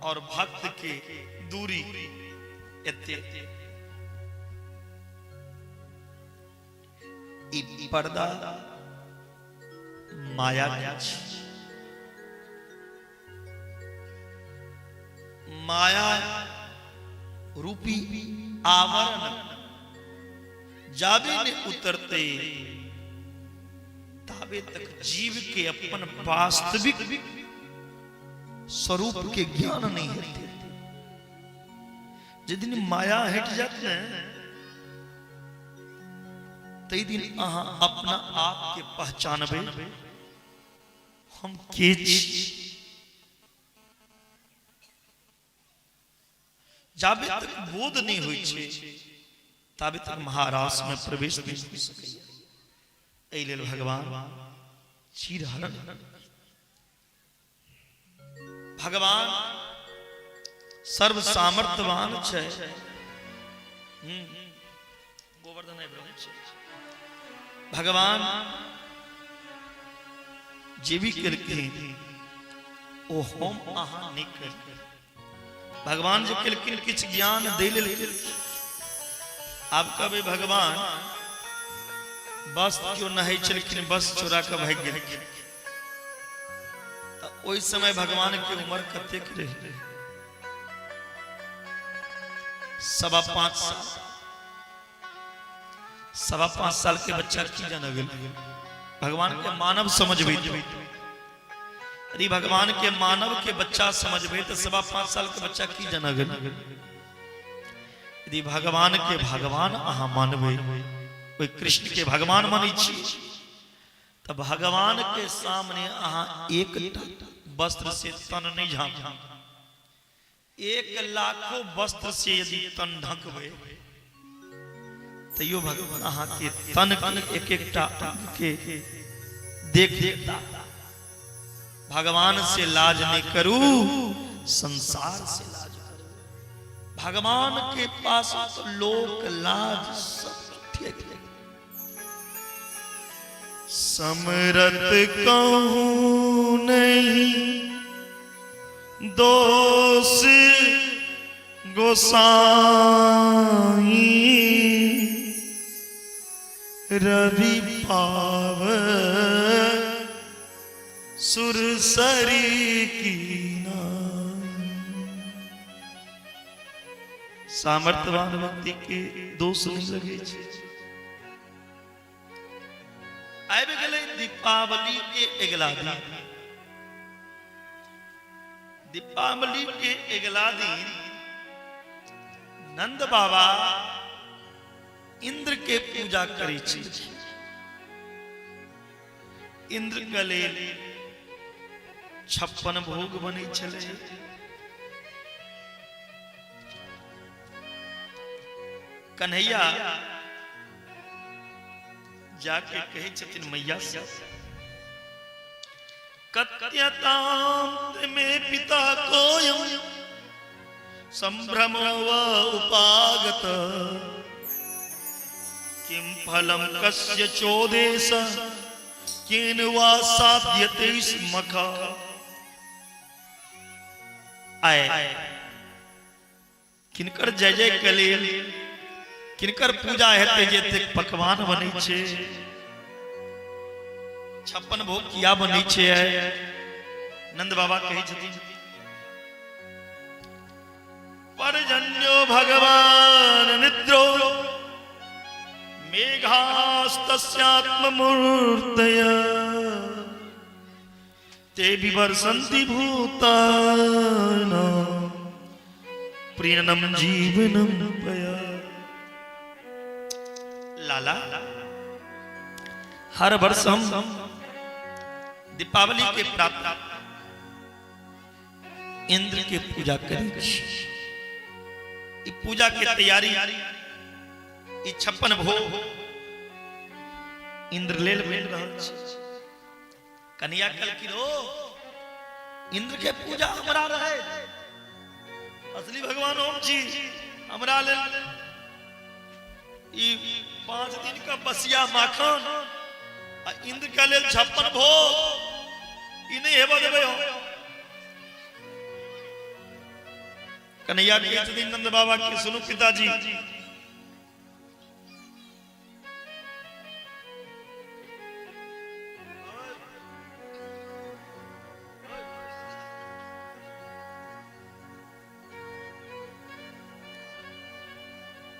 और भक्त के दूरी एते। ई पर्दा माया के छै। माया रूपी आवरण जाबे ने उतरते ताबे तक जीव के अपन वास्तविक स्वरूप के ज्ञान नहीं हेतै। जे दिन माया हटि जात ने, तै दिन अहाँ अपना आप के पहचानबै, हम के छी। जाबे तक बोध नहीं होइ छै ताबे तक महारास में प्रवेश नहीं हो सकैया। एहि लेल भगवान चीरहरण, भगवान सर्व सामर्थ्यवान छै। गोवर्धन आबि रहल छै। भगवान जे भी केलखिन ओ हम अहाँ नहि केलखिन। भगवान जे केलखिन किछु ज्ञान दै लेल केलखिन। आब कहबै भगवान बस केओ नहै छलखिन, बस चोरा कऽ भागि गेलखिन, तऽ ओहि समय भगवान के उम्र कतेक रहै? 5.25 साल। 5.25 साल के बच्चा की जाना गेल? भगवान के मानव समझबै, यदि भगवान के मानव के बच्चा समझबै तऽ 5.25 साल के बच्चा की जाना गेल? यदि भगवान के भगवान अहाँ मानबै, ओहि कृष्ण के भगवान मानै छी, तऽ भगवान के सामने अहाँ एकटा वस्त्र से तन नहीं झाँप, 1 लाखो वस्त्र से यदि तन ढकबै तैयो भगवान अहाँ के तन के एक एकटा अंग के देख लेता। भगवान से लाज नहीं करू, संसार से लाज करू। भगवान के पास तो लोक लाज सब ठीक है। समरत कहूं नहीं दोष गोसाई, रवि पाव सुरसरी की नाई। सामर्थ्यवान व्यक्ति के दोष नहीं लगे छै। आबि गेलै दीपावली के अगिला दिन। दीपावली के अगिला दिन नंद बाबा इंद्र के पूजा करै छै। इंद्र के लेल 56 भोग बनै छलै। कन्हैया जाके कहै छथिन मैया से, कथ्यताम में पिता कोयम संभ्रमो व उपागत, किं फलम कस्य चोदेश केन वा साध्यते स्मख। आए किनकर जय जय के लेल किनकर पूजा हेतै जे एतेक पकवान बनै छै, 56 भोग किया बनै छै? नंद बाबा कहै छथिन, पर्जन्यो भगवान निद्रो मेघास्तस्यात्ममूर्तय ते विवर्षन्ति भूतानां प्रीणनं जीवनं पया। लाला, हर वर्ष हम दीपावली के प्राप्त इंद्र के पूजा करै छी। ई पूजा के तैयारी, ई 56 भोग इंद्र लेल बनि रहल छै। कन्हैया कहलखिन, ओ इंद्र के पूजा हमरा रहे, असली भगवान ओम जी हमरा लेल ई 5 दिन का बसिया माखन आ इंद्र के लेल 56 भोग ई नहीं हेबा देबै हम। कन्हैया कहै छथिन नंद बाबा के, सुनू पिताजी,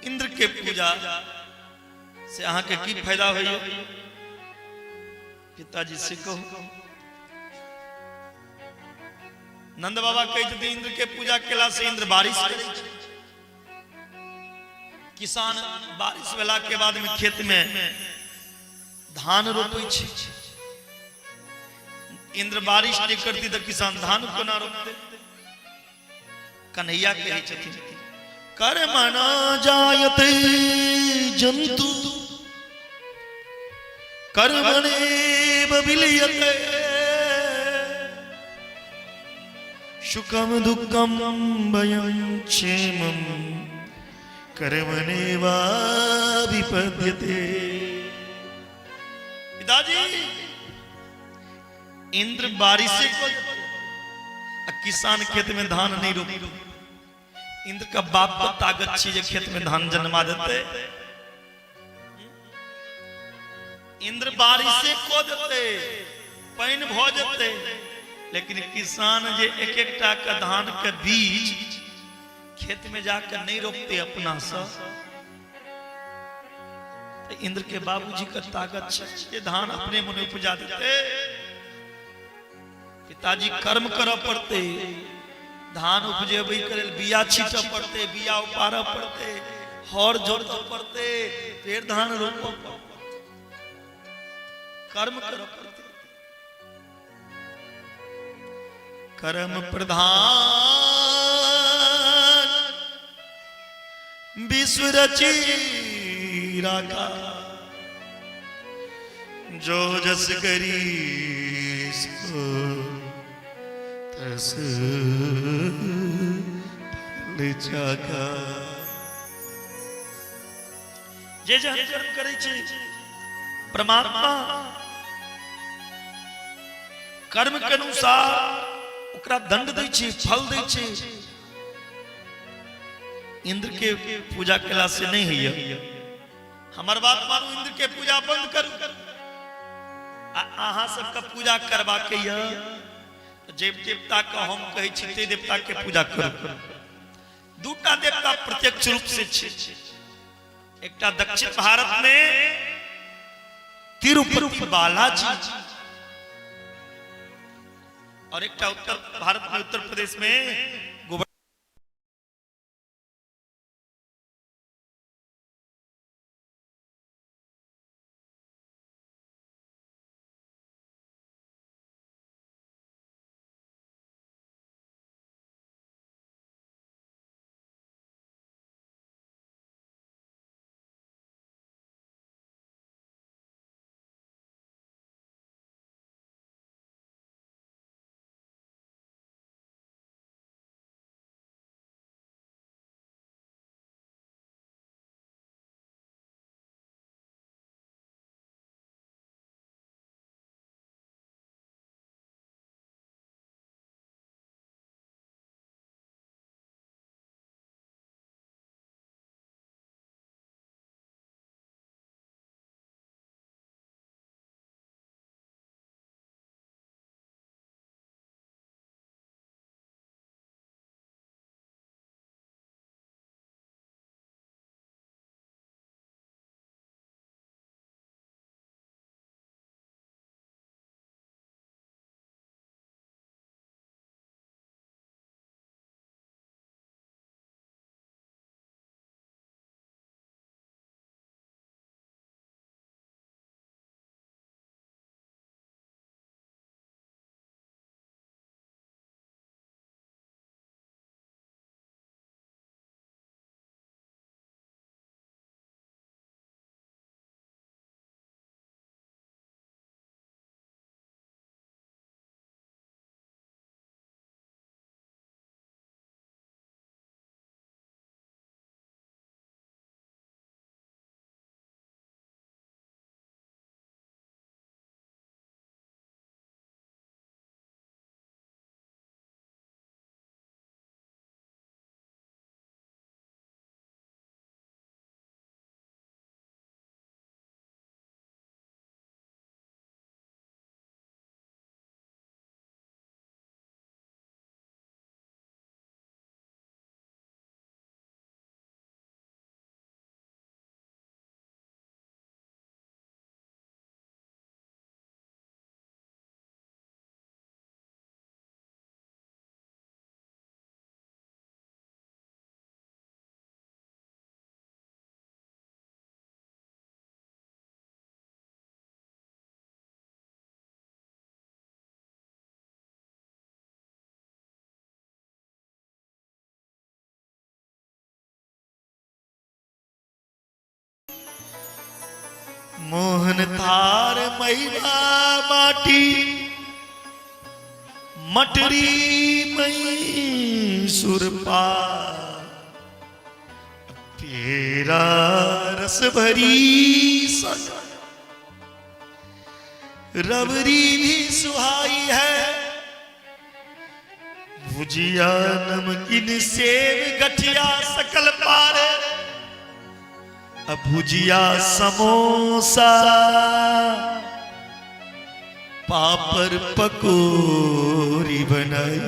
इंद्र के पूजा से अहाँ के की फायदा होइए? पिताजी से कहू। नंद बाबा कहै छथिन, इंद्र के पूजा केला से इंद्र बारिश करै छै। किसान बारिश भेला के बाद में खेत में धान रोपै छै। इंद्र बारिश नहि करती तऽ किसान धान कोना रोपतै? कन्हैया कहै छथिन, कर्मणा जायते जंतु कर्मणेव विलीयते, सुखम दुःखम भयं क्षेमं कर्मणेवाभिपद्यते। पिताजी, इंद्र बारिश आ किसान खेत में धान नहीं रोपे। इंद्र का बाप का ताकत छी जे खेत में धान जन्मा देते। इंद्र बारिशे कऽ देतै, पानि भऽ जेतै, लेकिन किसान जे एक एकटा के धान के बीज खेत में जाके नहीं रोपते अपना से, तऽ इंद्र के बाबूजी के ताकत छै जे धान अपने मने उपजा देते। पिताजी, कर्म करऽ पड़तै, धान उपजेबै के लेल बिया छीटऽ पड़तै, बिया उपारऽ पड़तै, हर जोतऽ पड़तै, फेर धान रोपऽ पड़तै। कर्म करऽ पड़तै। कर्म प्रधान विश्व रची राखा, जो जस करी सो तस फल चाखा। जे जहन कर्म करै छै परमात्मा कर्म के अनुसार ओकरा दंड दै छै, फल दै छै। इंद्र के पूजा केला से नहीं होइए। हमर बात मानू, इंद्र के पूजा बंद करू आ अहाँ सबके पूजा करबाके यऽ जे देवता के हम कहै छी ते देवता के पूजा करू। दूटा देवता प्रत्यक्ष रूप से छै, एकटा दक्षिण भारत में तिरुपति बालाजी और एकटा उत्तर भारत में उत्तर प्रदेश में मोहन थार महिमा माटी मटरी मई सुरपा, तेरा रस भरी संग रबरी भी सुहाई है, भुजिया नमकीन सेव गठिया सकल पारे, भुजिया समोसा पापड़ पकौड़ी बनाई,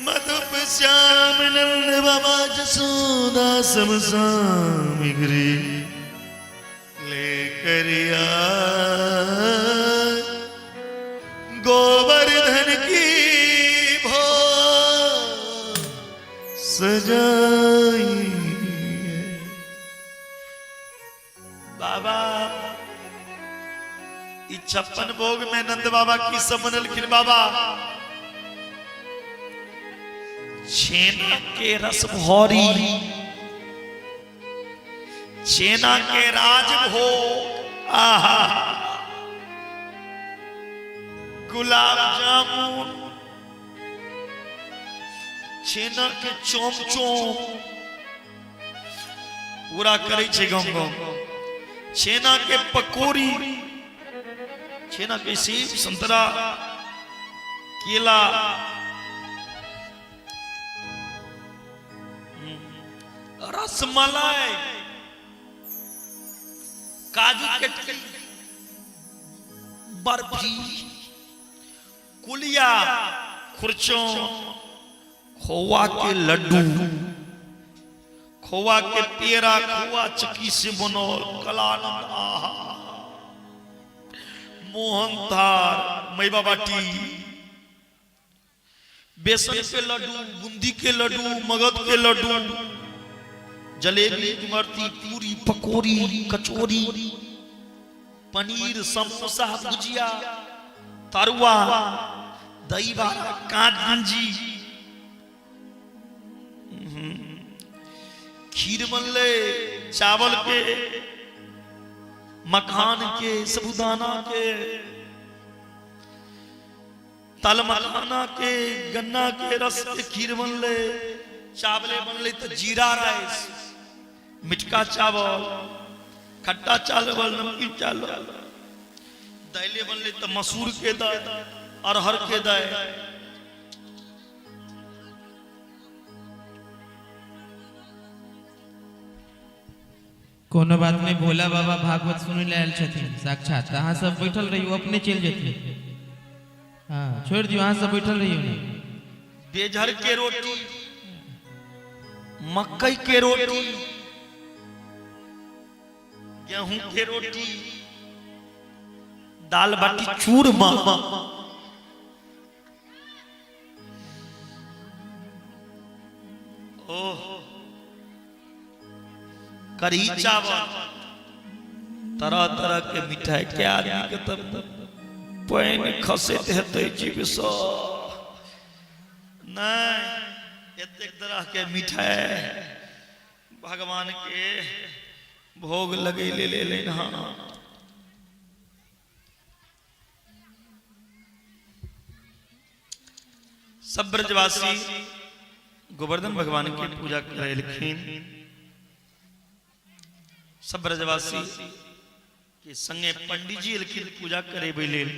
मधुप श्याम नंद बाबा जसोदा सब सामग्री लेकर गोवर्धन की भो सजाई। बाबा ई 56 भोग में नंद बाबा की सब बनेलखिन बाबा? छेना के रस भौरी, छेना के राजभोग, आहा, गुलाब जामुन, छेना के चोम चोम पूरा करै छै गाँव गाँव, छेना के पकौड़ी, छेना के सेब संतरा केला, रसमलाई, काजू कतली, बर्फी, कुलिया, खुरचो, खोआ के लड्डू, खोआ के पेड़ा, खोआ चक्की से बनल कलानंद, आहा, मोहन थार, मैबा बाटी, बेसन के लड्डू, बूंदी के लड्डू, मगध के लड्डू, जलेबी, इमरती, पूरी, पकौड़ी, कचौड़ी, पनीर, समोसा, भुजिया, तरुआ, दही भात, कांजी, खीर बनले चावल के, मखान के, साबूदाना के, तल मखाना के, गन्ना के रस के खीर बनले, चावले बनले तो जीरा राइस, मिठका चावल, खट्टा चावल, नमकीन चावल, दाइले बनले तो मसूर के दाल, अरहर के दाल। कोनो बात नहीं, भोला बाबा भागवत सुनै लए आयल छथिन साक्षात। अहाँ सब बैठल रहियो, अपने चलि जेथिन। हाँ, छोड़ि दियौ, अहाँ सब बैठल रहियो ने। बेझर के रोटी, मकई के रोटी, गेहूं के रोटी, दाल बाटी चूरमा, ओह, कढ़ी चावल, तरह तरह के मिठाई के आदमी के तब पानि खसैत हेतै जीभ सँ। नहीं, एतेक तरह के मिठाई भगवान के भोग लगे ले ले लेन। हाँ, सब ब्रजवासी गोवर्धन भगवान के पूजा करेलखिन। सब ब्रजवासी के संगे पंडित जी एलखिन पूजा करेबै लेल।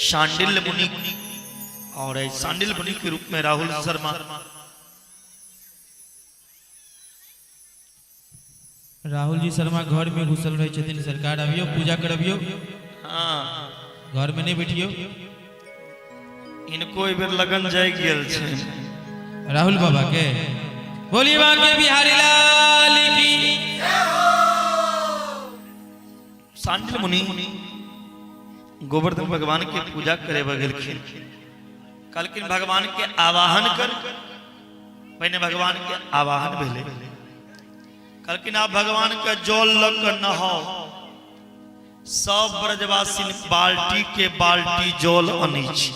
शांडिल्य मुनि और शांडिल्य मुनि के रूप में राहुल शर्मा। राहुल जी शर्मा घर में घुसल रहे छथिन। सरकार अबियो, पूजा करबियो। हाँ, घर में नहीं बैठियो। इनको एक बेर लगन जाय गेल छै राहुल बाबा के। बोलिए बांके बिहारी लाल की। शांडिल मुनि गोवर्धन भगवान के पूजा करे गेलखिन। कहलखिन भगवान के आवाहन कर। पहिने भगवान के आवाहन भेलै। कहलखिन आप भगवान के जल लग कर नहाओ। सब ब्रजवासी बाल्टी के बाल्टी जल अनै छै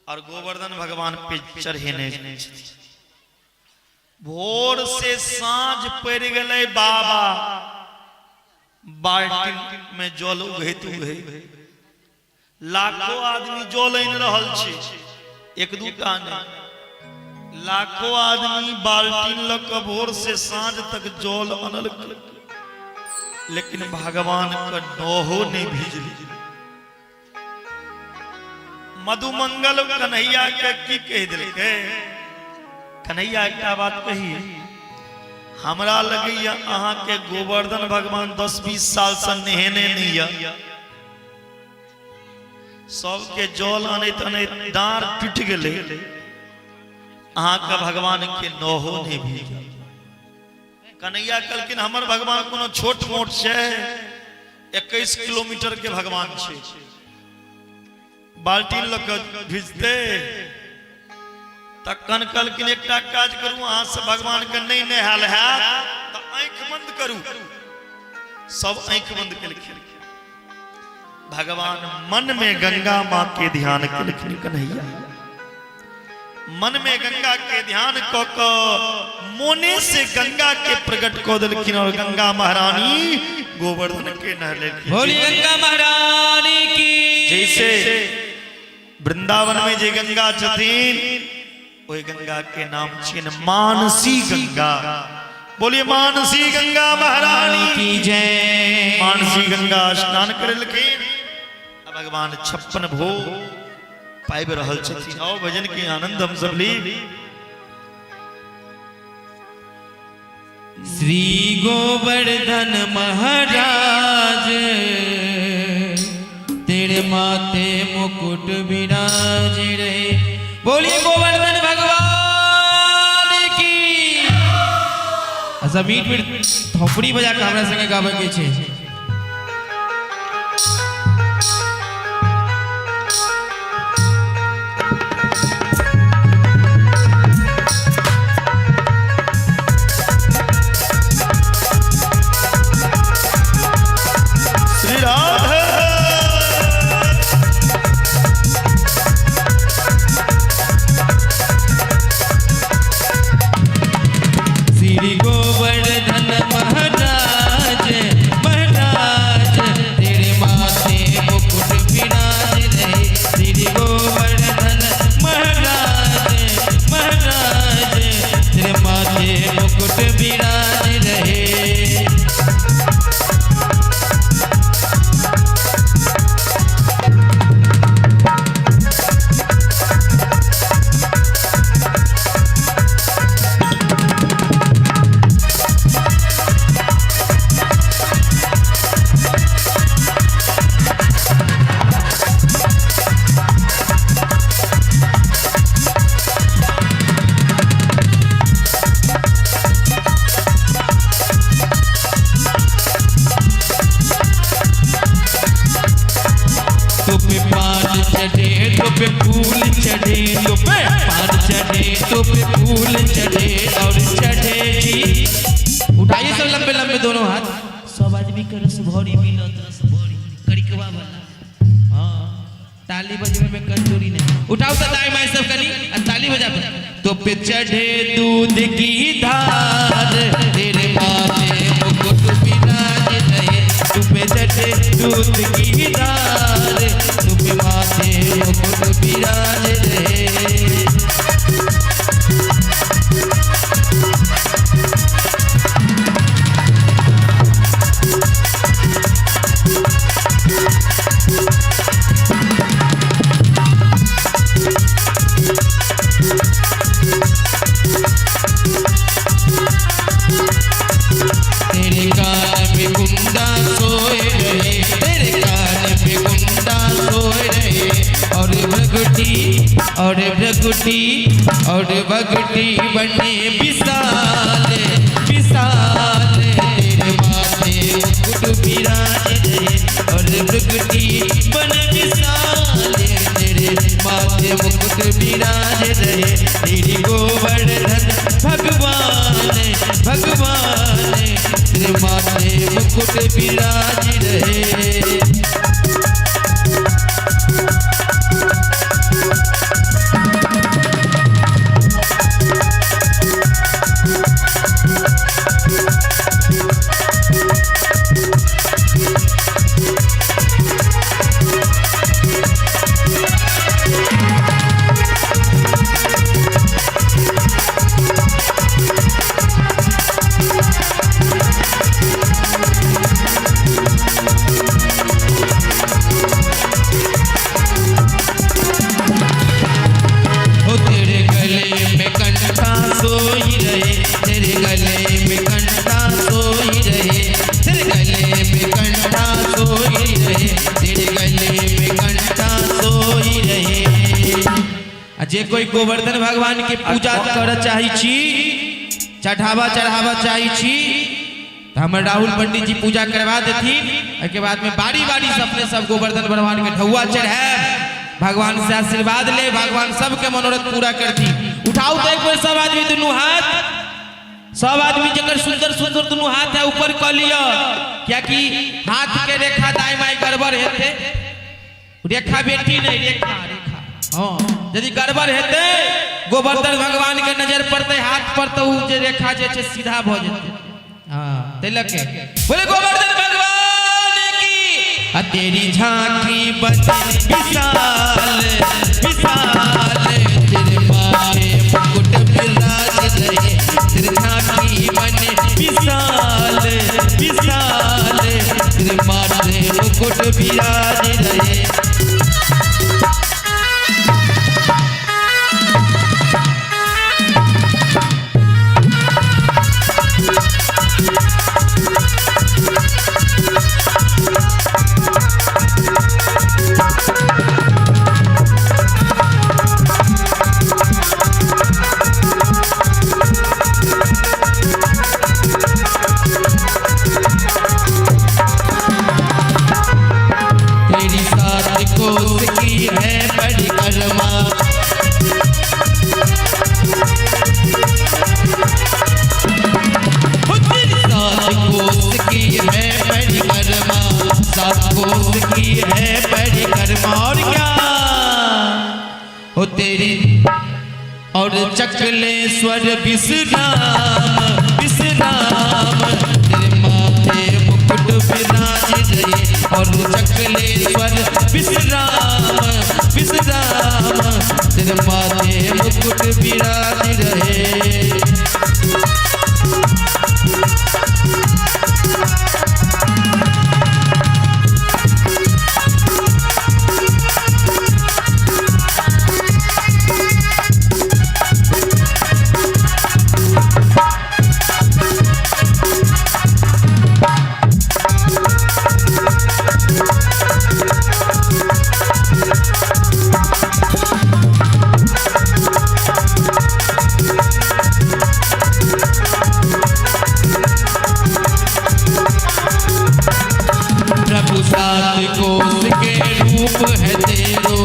और गोवर्धन भगवान पे चढ़ेने छथिन। भोर से साँझ पड़ि गेलै, बाबा बाल्टी में जल उघैत उघैत। लाखों आदमी जल आनि रहल छै, एक दूटा नहि, लाखों आदमी बाल्टीन लऽ कऽ भोर से साँझ तक जल अनलक, लेकिन भगवान के नहो नहि भिजली। मधुमंगल कन्हैया के की कहि देलकै? कन्हैया, एकटा बात कही, हमरा लगैया अहाँके गोवर्धन भगवान 10-20 साल से नहेने नहीं यऽ। सबके जल अनैत अनैत डाँड़ टूटि गेलै, अहाँके भगवान के नहो नहि भीजल। कन्हैया कहलखिन हमर भगवान कोनो छोट मोट छै? 21 किलोमीटर के भगवान छै, बाल्टीन लऽ कऽ भिजतै? तखन कहलखिन एकटा काज करू, अहाँ से भगवान के नहि नहायल हैत तऽ आँखि बंद करू। सब आँखि बंद केलखिन। भगवान मन में गंगा माँ के ध्यान केलखिन कन्हैया मन में गंगा के ध्यान क क मोने से गंगा के प्रकट क देलखिन और गंगा महारानी गोवर्धन के नहलेलखिन। बोली गंगा महारानी की। जैसे वृंदावन में जे गंगा छथिन ओहि गंगा के नाम छियनि मानसी गंगा। बोलिए मानसी गंगा महारानी की जय। मानसी गंगा स्नान करेलखिन आ भगवान 56 भोग पाबि रहल छथिन। आओ भजन के आनंद हम सब ली। श्री गोवर्धन महाराज तेरे माथे मुकुट विराज रहे। बोलिए गोवर्धन भगवान की। अच्छा मीट मीट थोपड़ी बजा के हमरा संगे गावे के छे। श्री राधे। श्री गोवर्धन महाराज महाराज तेरे माथे मुकुट विराज रहे। श्री गोवर्धन महाराज महाराज तेरे माथे मुकुट विराज रहे। तो पे पान चढ़े तो पे फूल चढ़े तो पे पान चढ़े तो पे फूल चढ़े और चढ़े जी। उठाइए सब लंबे लंबे दोनों हाथ। सब आदमी के रस भरी मिलत रस भरी करिकवा वाला। हाँ ताली बजबे में कंजूरी नहीं। उठाओ तो दाएं बाएं सब कनी और ताली बजा पे। तो पे चढ़े दूध की धार तेरे माथे मुकुट विराज रहे। तू पे चढ़े दूध की धार तू पे माथे मुकुट विराज रहे। तेरे कान में कुंडा सोए रहे तेरे कान में कुंडा सोए रहे और भगटी और भगटी और भगटी बने विशाल विशाल तेरे माथे मुकुट विराज रहे और भगटी बने विशाल तेरे माथे मुकुट विराज रहे। तेरी गोवर्धन भगवान भगवान तेरे माथे मुकुट विराज रहे। हो तेरे गले में कंठा सोई रहे तेरे गले में कंठा सोई रहे तेरे गले में कंठा सोई रहे तेरे गले में कंठा सोई रहे। आ जे कोई गोवर्धन भगवान के पूजा कर चाहै छी चढ़ावा चढ़ावा चाहै छी तो हमर राहुल पंडित जी पूजा करवा देथिन। एहिके बाद में बारी बारी से अपने सब गोवर्धन भगवान के ठौआ चढ़ाए भगवान से आशीर्वाद ले भगवान सबके मनोरथ पूरा करती। उठाओ तो एक बार सब आदमी दोनों हाथ। सब आदमी जकर सुंदर सुंदर दुनू हाथ है ऊपर कऽ लिअ, कियाकि हाथ के रेखा दाई माई गड़बड़ हेतै। रेखा बेटी नहीं, रेखा रेखा। हाँ, यदि गड़बड़ हेतै गोवर्धन भगवान के नजर पड़तै हाथ पर, तो उ जे रेखा जे छै सीधा भऽ जेतै। हाँ, तै लऽ के बोले गोवर्धन भगवान की। आ तेरी झांकी बने विशाल विशाल, तेरे माथे मुकुट विराज रहे। तेरे झांकी बने विशाल विशाल, तेरे माथे मुकुट विराज रहे। तेरी सात कोस की है परिक्रमा, तेरी सात कोस की है परिक्रमा, सात कोस की है परिक्रमा। और क्या हो तेरी और चकलेश्वर विश्राम विश्राम, तेरे माथे मुकुट विराज रहे। और चकलेश्वर विश्राम विश्राम, तेरे माथे मुकुट विराज रहे। प्रभु सात कोस के रूप है तेरो,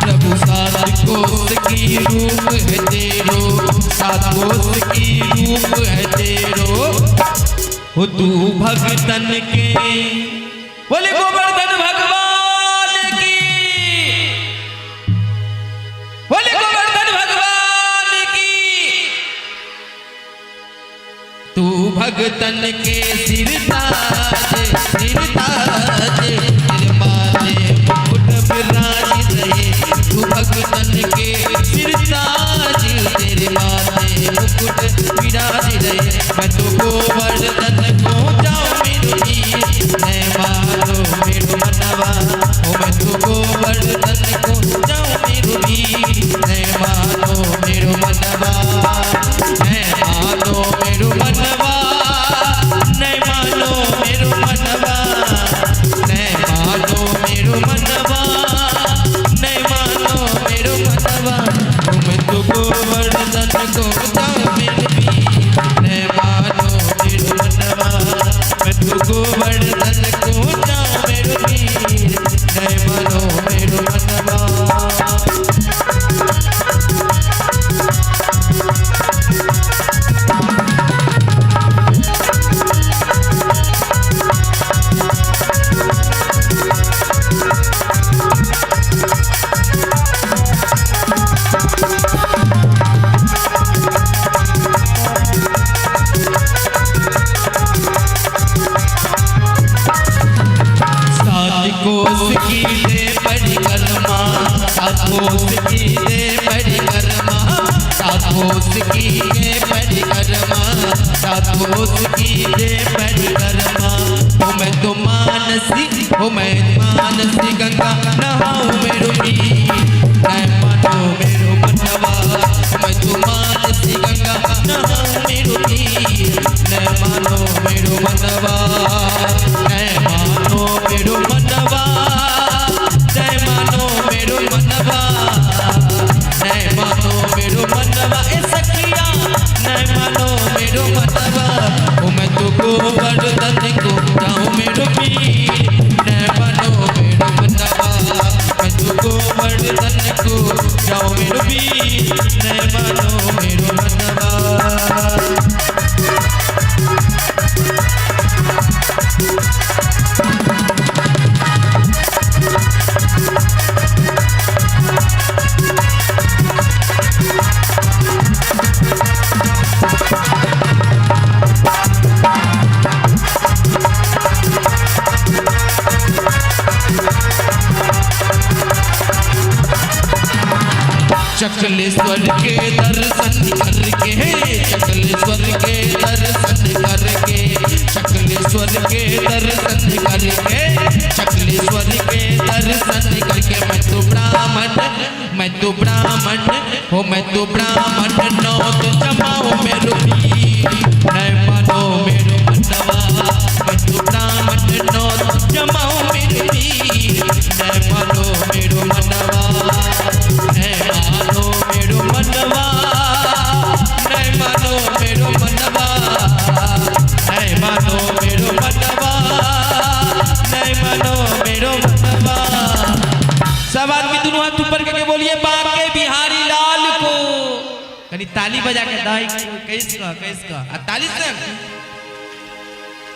प्रभु सात कोस की रूप है तेरो, सात कोस की रूप है तेरो। हो तू भगतन के, बोले गोवर्धन भगवान की, बोले गोवर्धन भगवान की। तू भगतन के सिर ताज सिर ताज, तेरे माथे मुकुट विराज रहे। तू भगतन के सिर ताज, तेरे माथे मुकुट विराज रहे। मैं तो गोवर्धन को जाऊं मेरो वीर, मैं मानो मेरो मनवा। ओ मैं तो गोवर्धन को जाऊं मेरो वीर, मैं मानो मेरो मनवा, मैं मानो मेरो मनवा, नहीं मानो मेरो मनवा, नहीं मानो मेरो मनवा, नहीं मानो मेरो मनवा। मैं तो गोवर्धन को जाऊं मेरो वीर, नहीं मानो मेरो मनवा। मैं तो गोवर्धन को जाऊं मेरो वीर, नहीं मानो मेरो मनवा। सात कोस की दे परिक्रमा, सात कोस की दे परिक्रमा, सात कोस की दे परिक्रमा, सात कोस की दे परिक्रमा। हो मैं तो मानसी, हो मैं मानसी गंगा नहाऊं मेरो वीर, मैं मानो मेरो मनवा। मैं तो मानसी गंगा नहाऊं मेरो वीर, मैं मानो मेरो मनवा, मैं मानो मेरो मनवा, जय मानो मेरो मनवा, जय मानो मेरो मनवा। ए सखिया जय मानो मेरो मनवा। ओ मैं तो गोवर्धन को जाऊं मेरो वीर, जय मानो मेरो मनवा। मैं तो गोवर्धन को चकलेश्वर के दर्शन करके, चकलेश्वर के दर्शन करके, चकलेश्वर के दर्शन करके, चकलेश्वर के दर्शन करके, मैं तो ब्राह्मण, मैं तो ब्राह्मण हो, मैं तो ब्राह्मण नौत जमाओ मेरो पीर, नहीं मानो मेरो मनवा, मैं तो ब्राह्मण नौत जमाओ मेरो पीर, नहीं मानो मेरो मनवा, नहीं मानो मेरो मनवा, नहीं मानो मेरो मनवा, नहीं मानो मेरो मनवा, नहीं मानो मेरो मनवा। सब आदमी दोनों हाथ ऊपर करके बोलिए बाके बिहारी लाल को। कनी ताली बजा के दाई कैस का कैस का आ ताली से।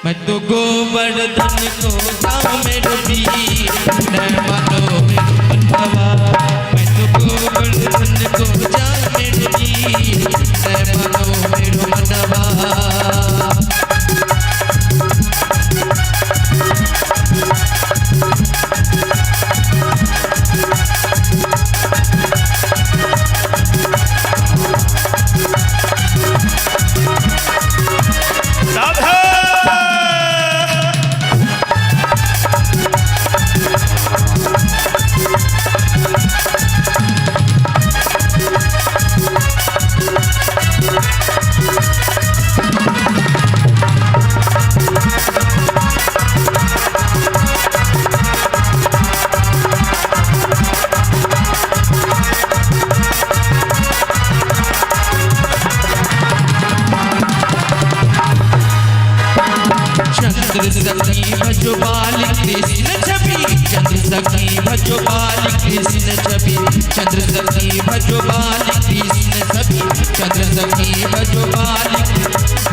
मैं तो गोवर्धन को जाऊं मेरो वीर, नहीं मानो मेरो मनवा, मैं तो गोवर्धन को जाऊं मेरो वीर, नहीं मानो मेरो मनवा। राधे। चंद्र सखी भजो बाल कृष्ण छवि, चंद्र सखी भजो बाल कृष्ण छवि, चंद्र सखी भजो बाल कृष्ण छवि, चंद्र सखी भजो बाल।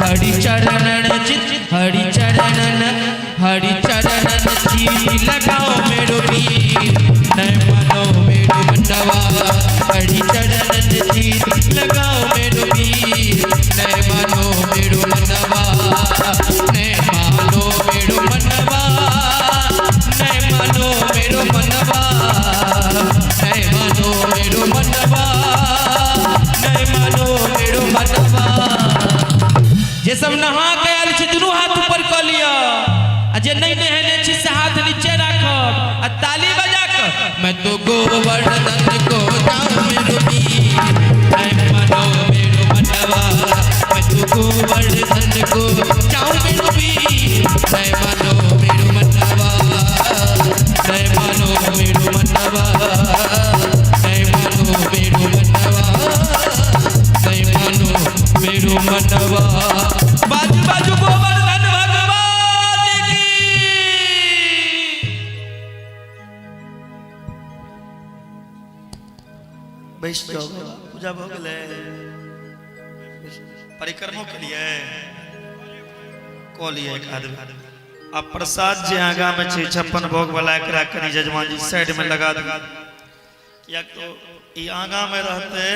हरि चरणन चित, हरि चरणन, हरि चरणन चीर लगाओ मेरो वीर, नहीं मानो मेरो मनवा, हरि चरणन चीर लगाओ मेरो वीर, नहीं मानो मेरो मनवा, नहीं मानो मेरो मनवा, नहीं मानो मेरो मनवा, नहीं मानो मेरो मनवा, नहीं मानो मेरो मनवा। जे सब नहा के आयल छी दुनू हाथ ऊपर कऽ लिअ, आ जे नहीं नहेने छी से हाथ नीचे राखब आ ताली बजा कऽ मैं तो गोवर्धन को जाऊं मेरो वीर, नहीं मानो मेरो मनवा, मैं तो गोवर्धन को जाऊं मेरो वीर, नहीं मानो मेरो मनवा, नहीं मानो मेरो मनवा, नहीं मानो मेरो मनवा, नहीं मानो मेरो मनवा। बाजू बाजू गोवर्धन भगवान की। बैस जाओ, पूजा भऽ गेलै, परिक्रमो केलिए, कऽ लिअ एक आदमी। आ प्रसाद जे आगा में छै 56 भोग वाला, एकरा कनि जजमान जी साइड में लगा दियौ, किएक तो ई आगा में रहतै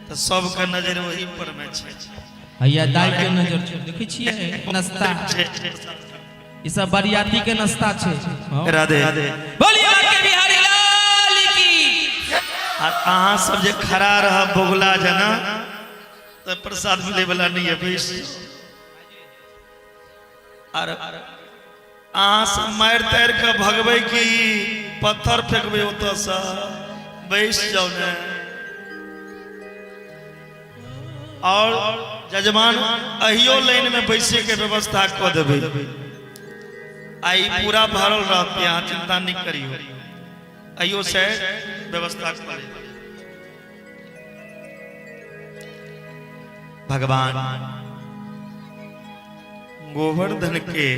तऽ सबके नजर ओही पर में छै। हैया दाई के नजर छै, देखै छियै नाश्ता, ई सब बरियाती के नाश्ता छै। राधे। बोलिए बाके बिहारी लाल की। आ अहाँ सब जे खड़ा रहब बगुला जना तऽ प्रसाद मिले वाला नहीं है। बैस आर अहाँ सब मारि तारि कऽ भगबै कि पत्थर फेंकबै ओतऽसँ, बैस जाउ ने। और जजमान अहियो लाइन में बैसे के व्यवस्था कऽ देबै, आ ई पूरा भरल रहतै, अहाँ चिंता नहीं करियौ, अहियो से व्यवस्था कऽ लेबै। भगवान गोवर्धन के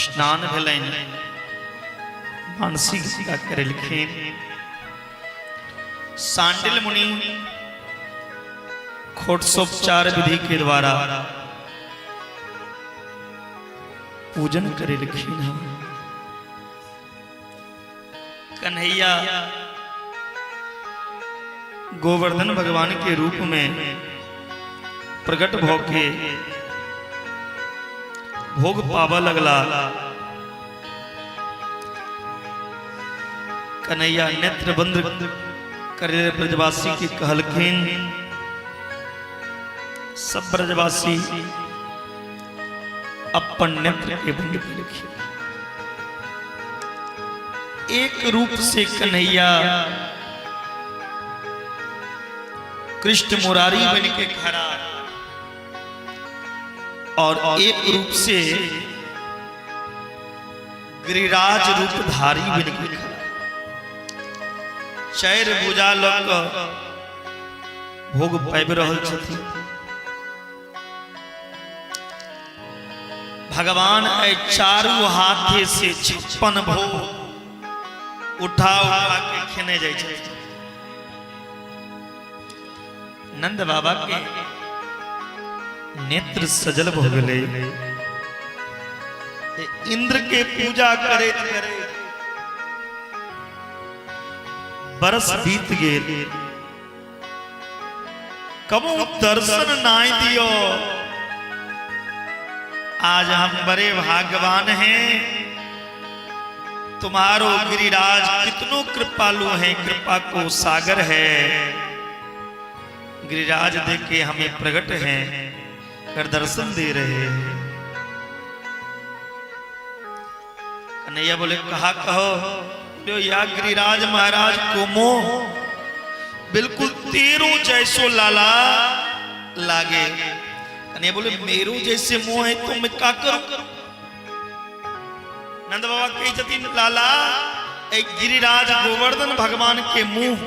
स्नान भेलनि, मानसिकता करेलखिन। सांडिल मुनि खोटसोपचार विधि के द्वारा पूजन करेलखिन। हम कन्हैया गोवर्धन भगवान के रूप में प्रकट भ के भोग पाबऽ लगला। कन्हैया नेत्र बंद करे ब्रजवासी के कहलखिन। सब ब्रजवासी अपन नेत्र के बंद केलखिन। एक रूप से कन्हैया कृष्ण मुरारी बन के खड़ा और एक रूप से गिरिराज रूपधारी बन के खड़ा, चारि भुजा लऽ कऽ भोग पाबि रहल छथिन। भगवान एहि चारू हाथे से 56 भोग उठा उठा के खेने जाइ छथिन। नंद बाबा के नेत्र सजल भऽ गेलै। इंद्र के पूजा करैत करैत बरस बीत गेल, कबो दर्शन नाय दियो। आज हम बड़े भाग्यवान हैं, तुम्हारो गिरिराज कितनो कृपालु है, कृपा को सागर है। गिरिराज देखे हमें प्रकट हैं, कर दर्शन दे रहे हैं। कन्हैया बोले कहा कहो जो या गिरिराज महाराज को मोह बिल्कुल तेरो जैसो लाला लागे। कन्हैया बोले मेरो जैसे मोह है तो मैं का करूं? नंद बाबा कही छथिन लाला एक गिरिराज गोवर्धन भगवान के मुंह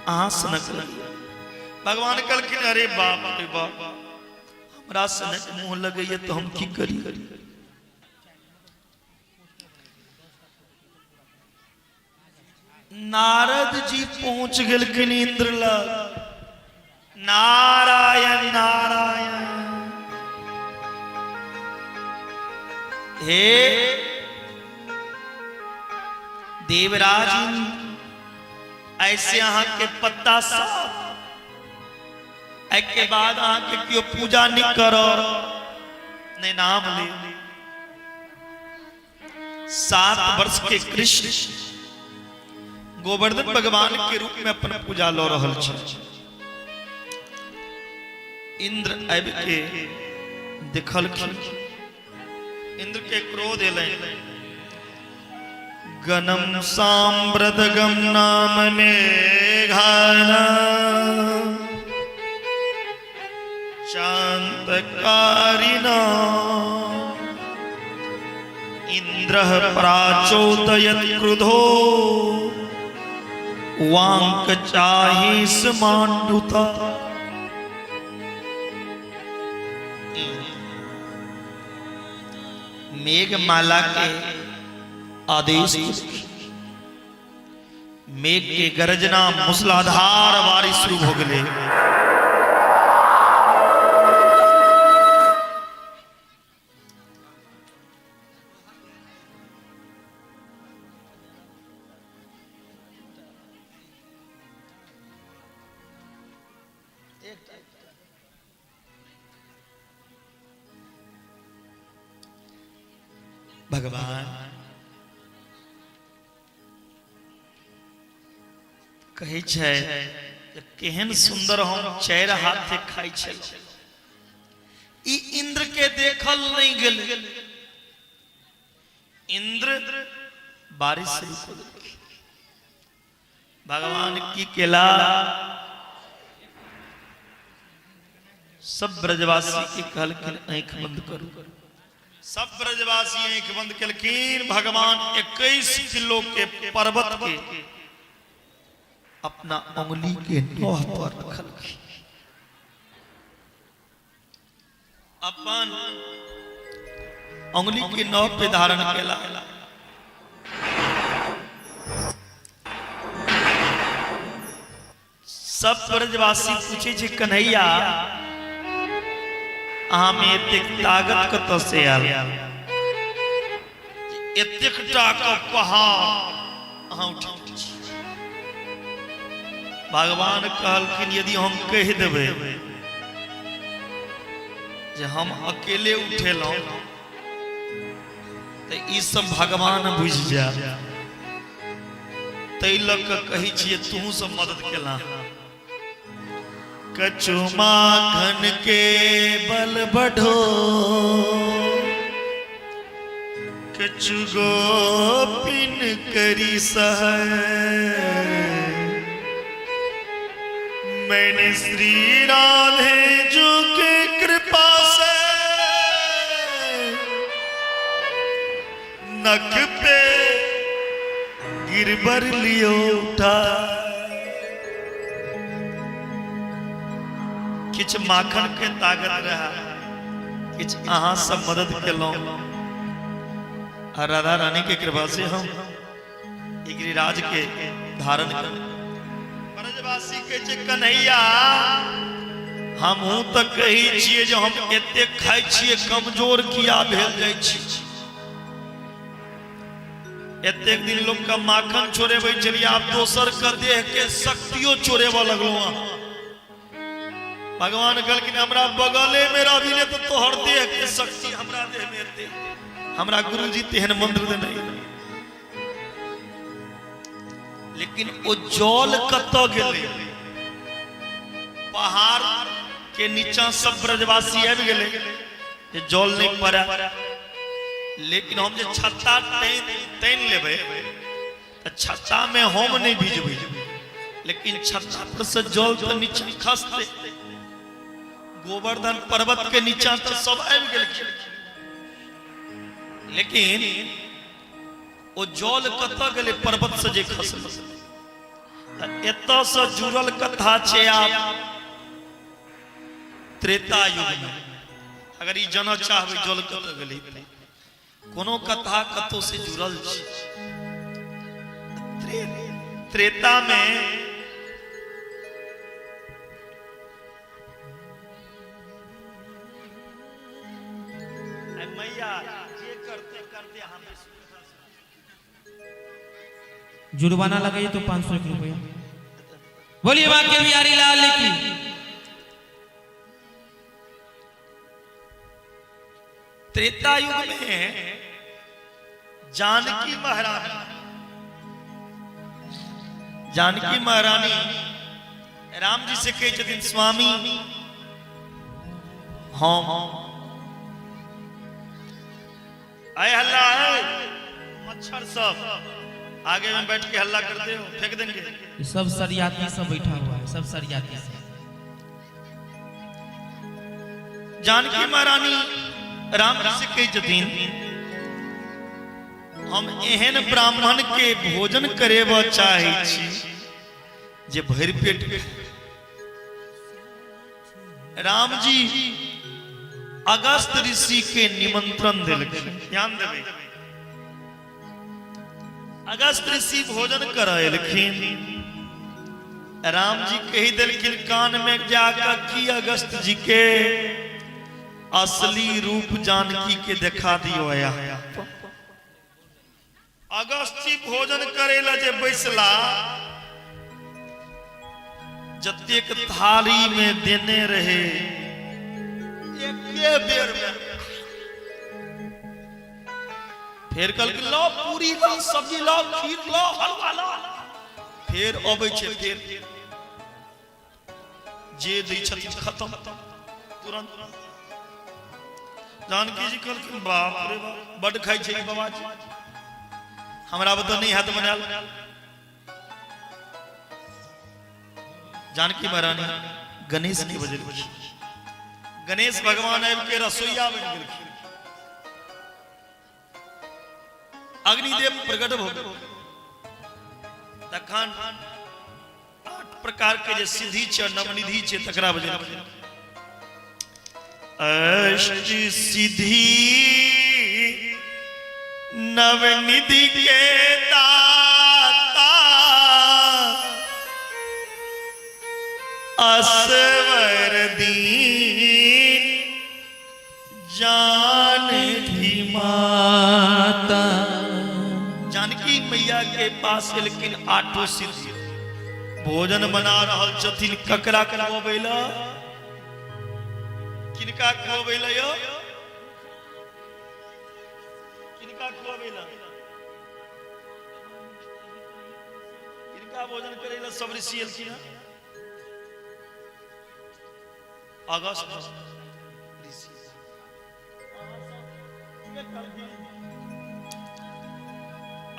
अहाँ सनक लगैया। भगवान कहलखिन अरे बाप रे बाप, हमरा सनक मुंह लगैया तो हम की करी? नारद जी पहुंच गेलखिन इंद्र लग। नारायण नारायण, हे देवराज इंद्र, ऐसे अहाँ के पत्ता साफ, के बाद अहाँ के केओ पूजा नहीं करो, नहीं नाम ले। 7 वर्ष के कृष्ण गोवर्धन भगवान के रूप में अपन पूजा ल रहल छै। इंद्र आबि के देखलखिन, इंद्र के क्रोध एलनि। गणम सांव्रतगम नाम मेघाना शांतकारिणा इंद्र प्राचोदयत क्रुधो वांक चाही समानुता। मेघमाला के आदेश, मेघ के गरजना, मूसलाधार बारिश शुरू हो गए। भगवान कहै छै जे केहन सुंदर हम चारि हाथे खाइ छलहुँ। ई इंद्र के देखल नहि गेल। इंद्र बारिश शुरू कऽ देलखिन। भगवान की केला, सब ब्रजवासी के कहलखिन आंखि बंद करू। सब ब्रजवासी आंखि बंद केलखिन। भगवान 21 किलो के पर्वत के अपना उंगली के नोह पर रखलखिन। अपन उंगली के नोह पे धारण केला। सब ब्रजवासी पूछे छै कन्हैया अहाँ में एतेक ताकत कतऽ से आयल, एतेक टा के पहाड़ अहाँ उठेने छी? भगवान कहलखिन यदि हम कहि देबै जे हम अकेले उठेलहुँ तऽ ई सब भगवान बुझि जायत। ताहि लऽ कऽ कहै छियै तूहू सब मदद केला। कछु माखन के बल बढ़ो, कछु गोपिन करी सह, मैंने श्री राधे जो के कृपा से नख पे गिरबर लियो उठा। किछु माखन के ताकत रहा, किछु अहाँ सब मदद केलहुँ आ राधा रानी के कृपा से हम ई गिरिराज के धारण कर। ब्रजवासी कहै छै कन्हैया, हमहूँ तऽ कहै छियै जे हम एते खाइ छियै, कमजोर किया भेल जाइ छी? एतेक दिन लोक के माखन चोरेबै छलियै, आब दोसर के देह के शक्तियो चोरेबऽ लगलहुँ अहाँ। भगवान कहलखिन हमरा बगले में रहबी ने तऽ तोहर देह के शक्ति हमरा देह में एते। हमरा गुरुजी तेहन मंत्र देने। लेकिन ओ जल कतऽ गेलै? पहाड़ के नीचा सब ब्रजवासी आबि गेलै जे जल नहि पड़ै, लेकिन हम जे छत्ता तानि लेबै तऽ छत्तामे हम नहि भिजबै, लेकिन छत्ता पर से जल तऽ नीचा खसतै। गोवर्धन पर्वत के नीचा तऽ सब आबि गेलखिन, लेकिन ओ जल कतऽ गेलै पर्वत से जे खसलै? तऽ एतऽ से जुड़ल कथा छै। आब त्रेता युग में अगर ई जानऽ चाहबै जल कतऽ गेलै, कोनो कथा कतौ से जुड़ल छै। त्रेता में मैया जे करते करते हम जुर्माना लगाइए तो 501 रुपया। बोलिए बाके बिहारी लाल की। त्रेता युग में जानकी महारानी, जानकी महारानी राम जी से कहै छथिन, स्वामी हम आए हल्ला है, मच्छर सब आगे में बैठ के हल्ला करते हो, फेंक देंगे। ये सब सरियाती सब बैठा हुआ है, सब सरियाती से। जानकी महारानी राम जी से कहै छथिन, हम एहन ब्राह्मण के भोजन करेबऽ चाहै छी जे भरि पेट। राम जी अगस्त ऋषि के निमंत्रण देलखिन। ध्यान देबै, अगस्त ऋषि भोजन कर एलखिन। राम जी कहि देलखिन कान में जाकर की अगस्त जी के असली रूप जानकी के देखा दियो। आया अगस्त जी भोजन करे ला जे बैसला, जतेक थाली में देने रहे एके बेर में। फेर कहलखिन लाओ पूरी, लाओ सब्जी, लाओ खीर, लाओ हलवा लाओ। फेर अबै छै, फेर जे दै छथिन खत्म तुरंत। जानकी जी कहलखिन बाप रे बाप, बड खाइ छै ई बाबाजी, हमरा बता नहि हैत बनायल। जानकी महारानी गणेश के बजेलखिन। गणेश भगवान आबि के रसोईया बनि गेलखिन। अग्निदेव प्रकट भऽ गेल। तखन आठ प्रकार के जे सिद्धि छै, नवनिधि छै, तकरा बजेलखिन। अष्ट सिद्धि नवनिधि के दाता, असवर दीन जानकी माता। जानकी मैया के पास एलखिन आठो सिद्धि, भोजन बना रहल छथिन। ककरा खुअबै लए? किनका खुअबै लए यौ? किनका खुअबै लए? किनका भोजन करै लए सब ऋषि एलखिन हँ? अगस्त ऋषि।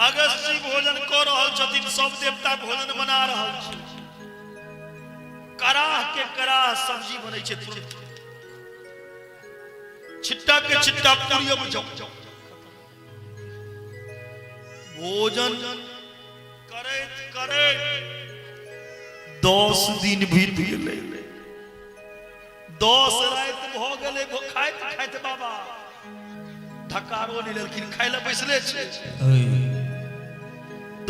अगस्त जी भोजन कऽ रहल छथिन, सब देवता भोजन बना रहल छै। कराह के कराह सब्जी बनै छै, तुरंत छिट्टा के छिट्टा पूरी बुझाउ। भोजन करैत करैत 10 दिन बीत गेलै, 10 राति भऽ गेलै। खाइत खाइत बाबा ढकारो नहि लेलखिन, खाय लए बैसले छै।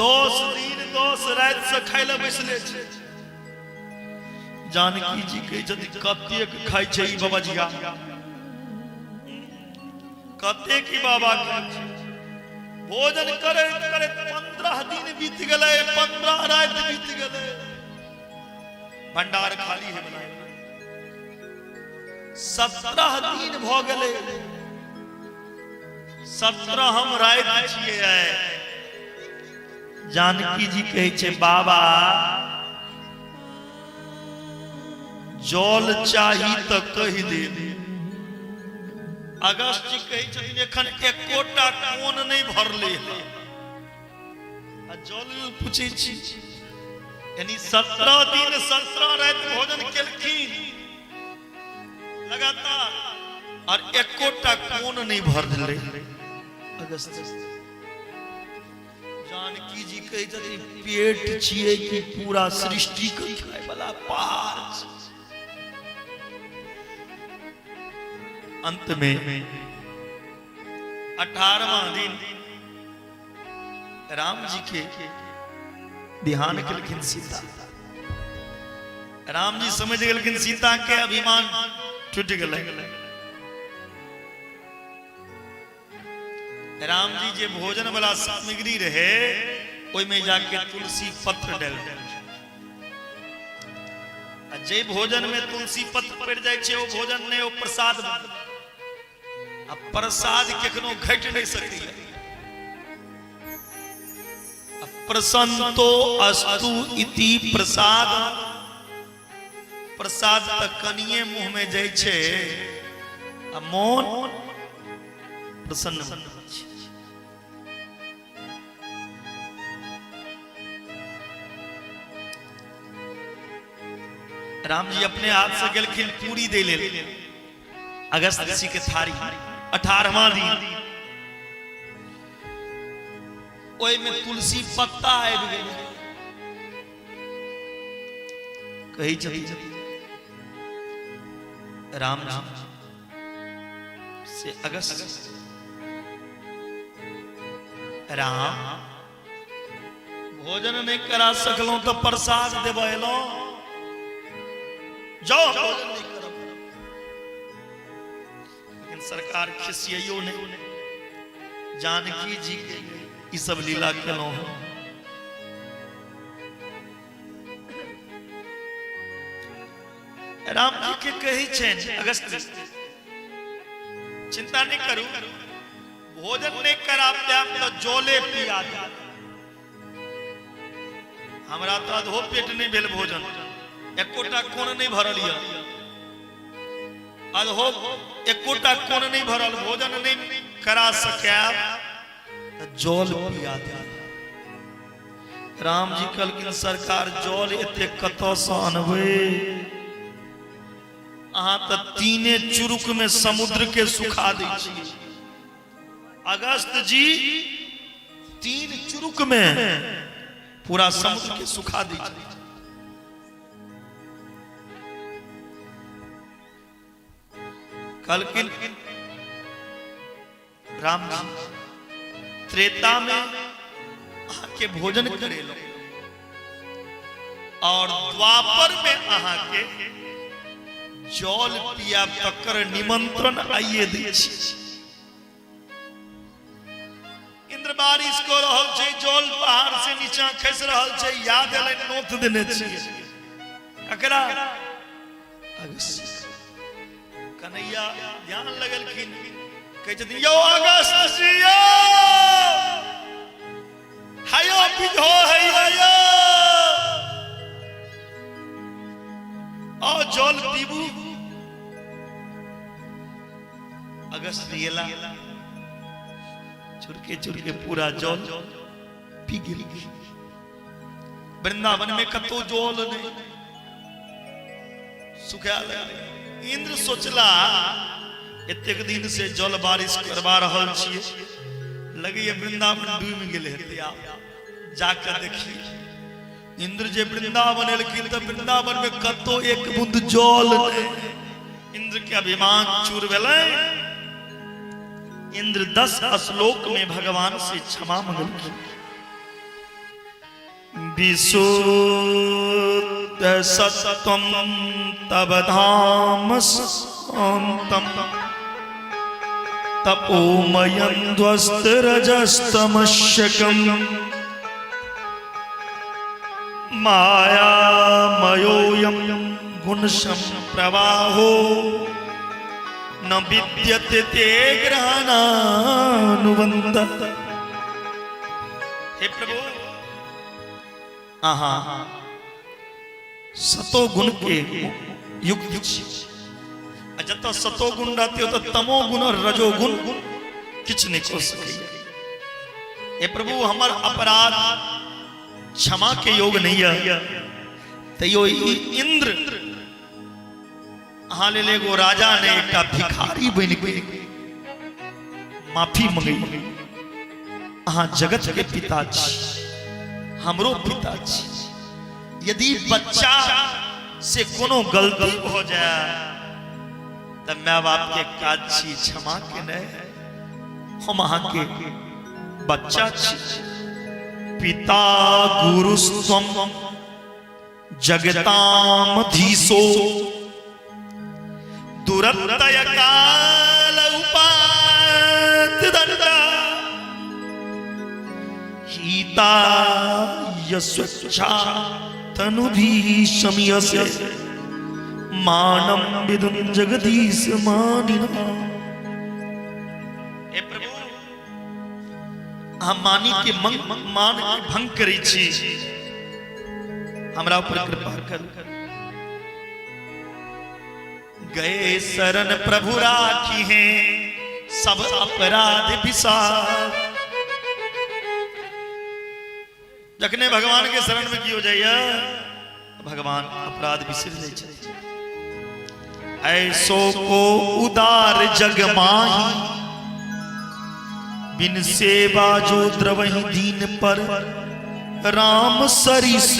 10 दिन 10 राति से खाय लए बैसले छै। जानकी जी कहै छथिन, कतेक खाइ छै ई बाबाजिया, कतेक ई बाबा खाइ छै। भोजन करैत करैत 15 दिन बीत गेलै, 15 राति बीत गेलै, भंडार खाली है बला। 17 दिन भऽ गेलै, 17 हम राति छियै। जानकी जी कहै छै, बाबा जल चाही तऽ कहि दे। अगस्त जी कहै छथिन, एखन एकोटा कोन नहि भरले हँ आ जल पूछै छी। यानी 17 दिन 17 राति भोजन केलखिन लगातार और एकोटा कोन नहि भरले अगस्त। जानकी जी कहै छथिन, पेट छियै कि पूरा सृष्टि के खाय वाला पहाड़ छै? अंत में 18वां दिन राम जी के ध्यान केलखिन सीता। राम जी समझ गेलखिन, सीता के अभिमान टूटि गेलै। राम जी जे भोजन वाला सामग्री रहे, ओहिमे जाके तुलसी पत्र डालि देलखिन आ जे भोजन में तुलसी पत्र पड़ि जाइ छै, ओ भोजन नहि, ओ प्रसाद बनि। आ प्रसाद केखनो घटि नहि सकैए। आ प्रसन्तो अस्तु इति प्रसाद। प्रसाद तऽ कनिए मुँह में जाइ छै आ मोन प्रसन्न भऽ जाइ छै। राम जी अपने हाथ से गेलखिन पूरी दै लेल अगस्त ऋषि के थारी। 18वां दिन ओहिमे तुलसी पत्ता आबि गेल। कहै छथिन राम जी से अगस्त, राम भोजन नहि करा सकलहुँ तऽ प्रसाद देबऽ एलहुँ, जाओ भोजन नहि करब। लेकिन सरकार खिसियैयो नहि, जानकी जी के ई सब लीला केलहुँ हँ। राम जी के कहै छनि अगस्त, चिंता नहि करू, भोजन नहि करा पायब तऽ जले पिया देब। हमरा तऽ अधो पेट नहि भेल भोजन, एकोटा कोन नहि भरल यऽ, अधो एकोटा कोन नहि भरल। भोजन नहि करा सकायब तऽ जल पिया देब। राम जी कहलखिन, सरकार जल एते कतऽसँ अनबै? अहाँ तऽ तीने चुरुक में समुद्र के सुखा दै छी। अगस्त जी 3 चुरुक में पूरा समुद्र के सुखा दै छी। कहलखिन राम जी, त्रेता में अहाँके भोजन करेलहुँ और द्वापर में अहाँके जल पियाब, तकर निमंत्रण आइए दै छी। इंद्र बारिश कऽ रहल छै, जल पहाड़ से नीचा खसि रहल छै, याद एलै नोत देने छियै। ककरा? अगस्त। कन्हैया ध्यान लगेलखिन, कहै छथिन, यौ अगस्त जी, यौ हयो बिझो है यौ। आओ जल पीबू। अगस्त एला, चुरके चुरके पूरा जल पी गेल। वृंदावन में कतौ जल नहीं, सुखा लगलै। इंद्र सोचला एतेक दिन से जल बारिश करवा रहल छियै, लगैया वृंदावन डूबि गेल हेतै, आब जाके देखिए। इंद्र जे वृंदावन एलखिन तऽ वृंदावन में कतौ एक बूंद जल नहीं। इंद्र के अभिमान चूर भेलै। इंद्र 10 श्लोक में भगवान से क्षमा मंगलखिन। विशुद्ध सत्वम तब धाम शांतम तपोमयं ध्वस्त रजस्तमशकम मायामयोऽयं गुणशं प्रवाहो न विद्यते ते ग्रहणानुबंध। हे प्रभु, अहाँ सतो गुण के युक्त छी, आ जतऽ सतो गुण रहते ओतऽ तमो गुण और रजो गुण किछु नहि कऽ सकैए। हे प्रभु, हमर अपराध क्षमा के योग नहीं है, तैयो ई इंद्र अहाँ लेल एगो राजा नहि, एकटा भिखारी बनि के माफी मंगै। अहाँ जगत के पिता छी, हमरो पिता छी। यदि बच्चा से कोनो गलती भऽ जाय तऽ माय बाप के काज छी क्षमा के नहि। हम अहाँके बच्चा छी। पिता गुरुस्त्वम जगताम धीसो दुरत्यय काल उपात दंडा हिता यस्वेच्छा तनुभीषमयसे मानम विदुम जगदीश मानिना। हे प्रभु, अहाँ मानी के मंग मान के भंग करै छी, हमरा ऊपर कृपा करू। गए शरण प्रभु राखी है सब अपराध विसार। जखने भगवान के शरण में की हो जाइए, भगवान अपराध बिसर जाइ छथिन। ऐसो को उदार जग माही बिन सेवा जो द्रवहि दीन पर राम सरिस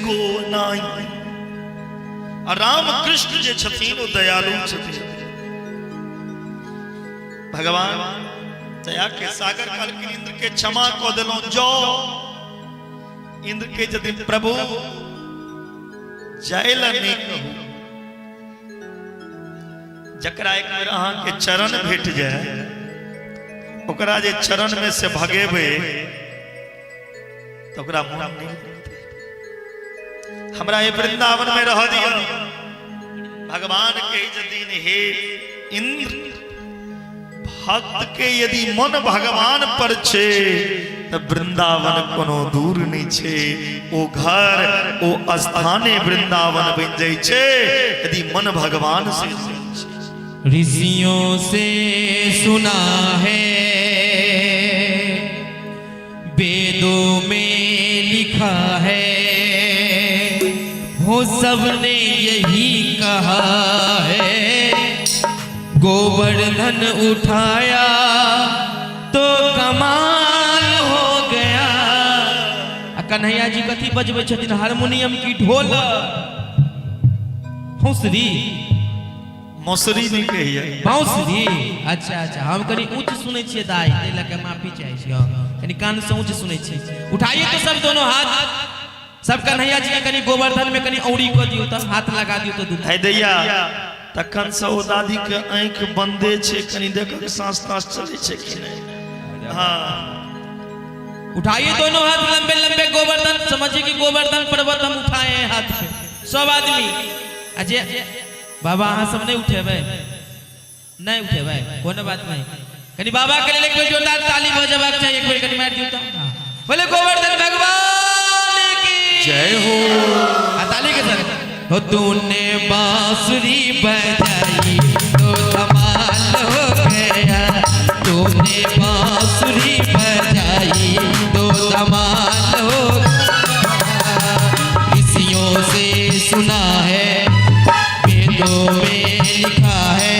को नाही। आ राम कृष्ण जे छथिन ओ दयालु छथिन। भगवान दया के सागर कहलखिन इंद्र के क्षमा कऽ देलहुँ, जाओ। इंद्र के यदि प्रभु जाय ला नहीं कहू, जकरा एक बेर अहाँ के चरण भेट जाए ओकरा जे चरण में से भगेबै तो ओकरा मन नहीं लगतै। हमरा ये वृंदावन में रह दिया। भगवान के जदिन हे इंद्र, भक्त के यदि मन भगवान पर छे त वृंदावन कोनो दूर नहीं छे। ओ घर ओ स्थाने वृंदावन बन जाइ छे यदि मन भगवान से। ऋषियों से सुना है, वेदों में लिखा है, हो सबने यही कहा है, गोवर्धन उठाया तो कमाल हो गया। आ कन्हैया जी कथी बजबै छथिन, हारमोनियम की ढोलक? हौसरी। मौसरी नहीं कहिए। बांसुरी। अच्छा अच्छा, हम कनी ऊंच सुनै छियै दाई, ताहि लऽ के माफी चाहै छी। हँ, कनी कान से ऊंच सुनै छी। उठाइए तो सब दोनों हाथ, सब कन्हैया जी के कनी गोवर्धन में कनी औरी कऽ दियौ तऽ, हाथ लगा दियौ तऽ दुनू। है दैया, तखन से ओ दादी के आँखि बंदे छै, कनी देखक साँस ताँस चलै छै कि नहि। हाँ। उठाइए दोनों हाथ लंबे लंबे, गोवर्धन समझिए कि गोवर्धन पर्वत हम उठाए हैं हाथ पे सब आदमी। अजय बाबा, अहाँ सब नहीं उठेबै? नहीं उठेबै, कोनो बात नहीं। कनी बाबा के लेल एक बेर जोरदार ताली भऽ जेबाक चाही, एक बेर कनी मारि दियौ तऽ। हाँ। बोले गोवर्धन भगवान की जय हो। आ ताली के साथ। हो तूने बांसुरी बजाई तो धमाल हो गया, तूने बांसुरी बजाई तो धमाल हो गया। ऋषियों से सुना है, वेदों में लिखा है,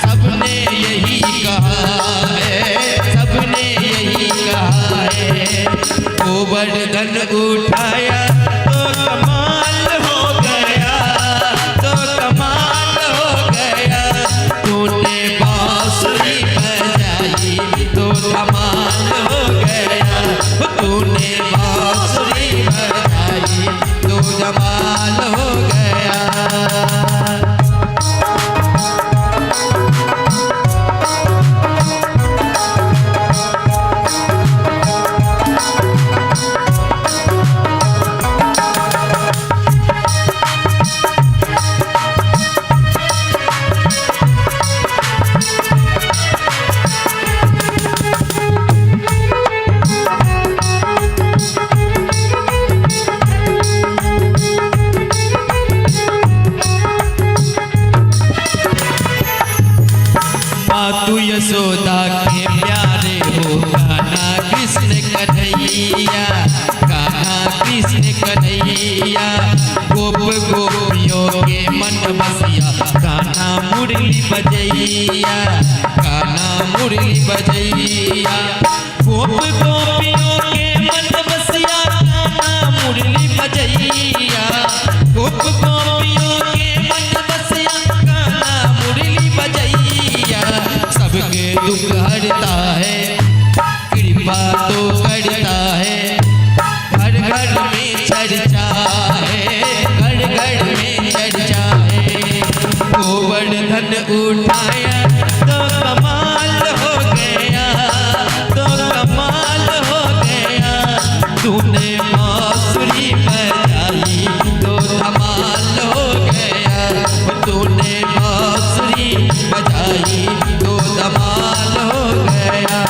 सबने यही कहा है, सबने यही कहा है। गोवर्धन उठाया तो कमाल हो गया, तो कमाल हो गया। तूने बांसुरी बजाई तो धमाल हो गया, तूने बांसुरी बजाई तो धमाल हो गया। मातु यशोदा के प्यारे हो कान्हा कृष्ण कन्हैया, कान्हा कृष्ण कन्हैया। गोप गोपियों के मन बसिया, कान्हा मुरली बजैया, कान्हा मुरली बजैया। गोप गोपियों के मन बसिया, कान्हा मुरली बजैया। गोप गोपियों के मन बसिया, कान्हा मुरली बजैया। सबके दुख हरता है, कृपा तो करता है, घर घर में चर्चा है, घर घर में चर्चा है। गोवर्धन उठाया तो कमाल हो गया, तो कमाल हो गया। तूने बांसुरी बजाई तो धमाल हो गया, तूने बांसुरी बजाई तो धमाल हो गया।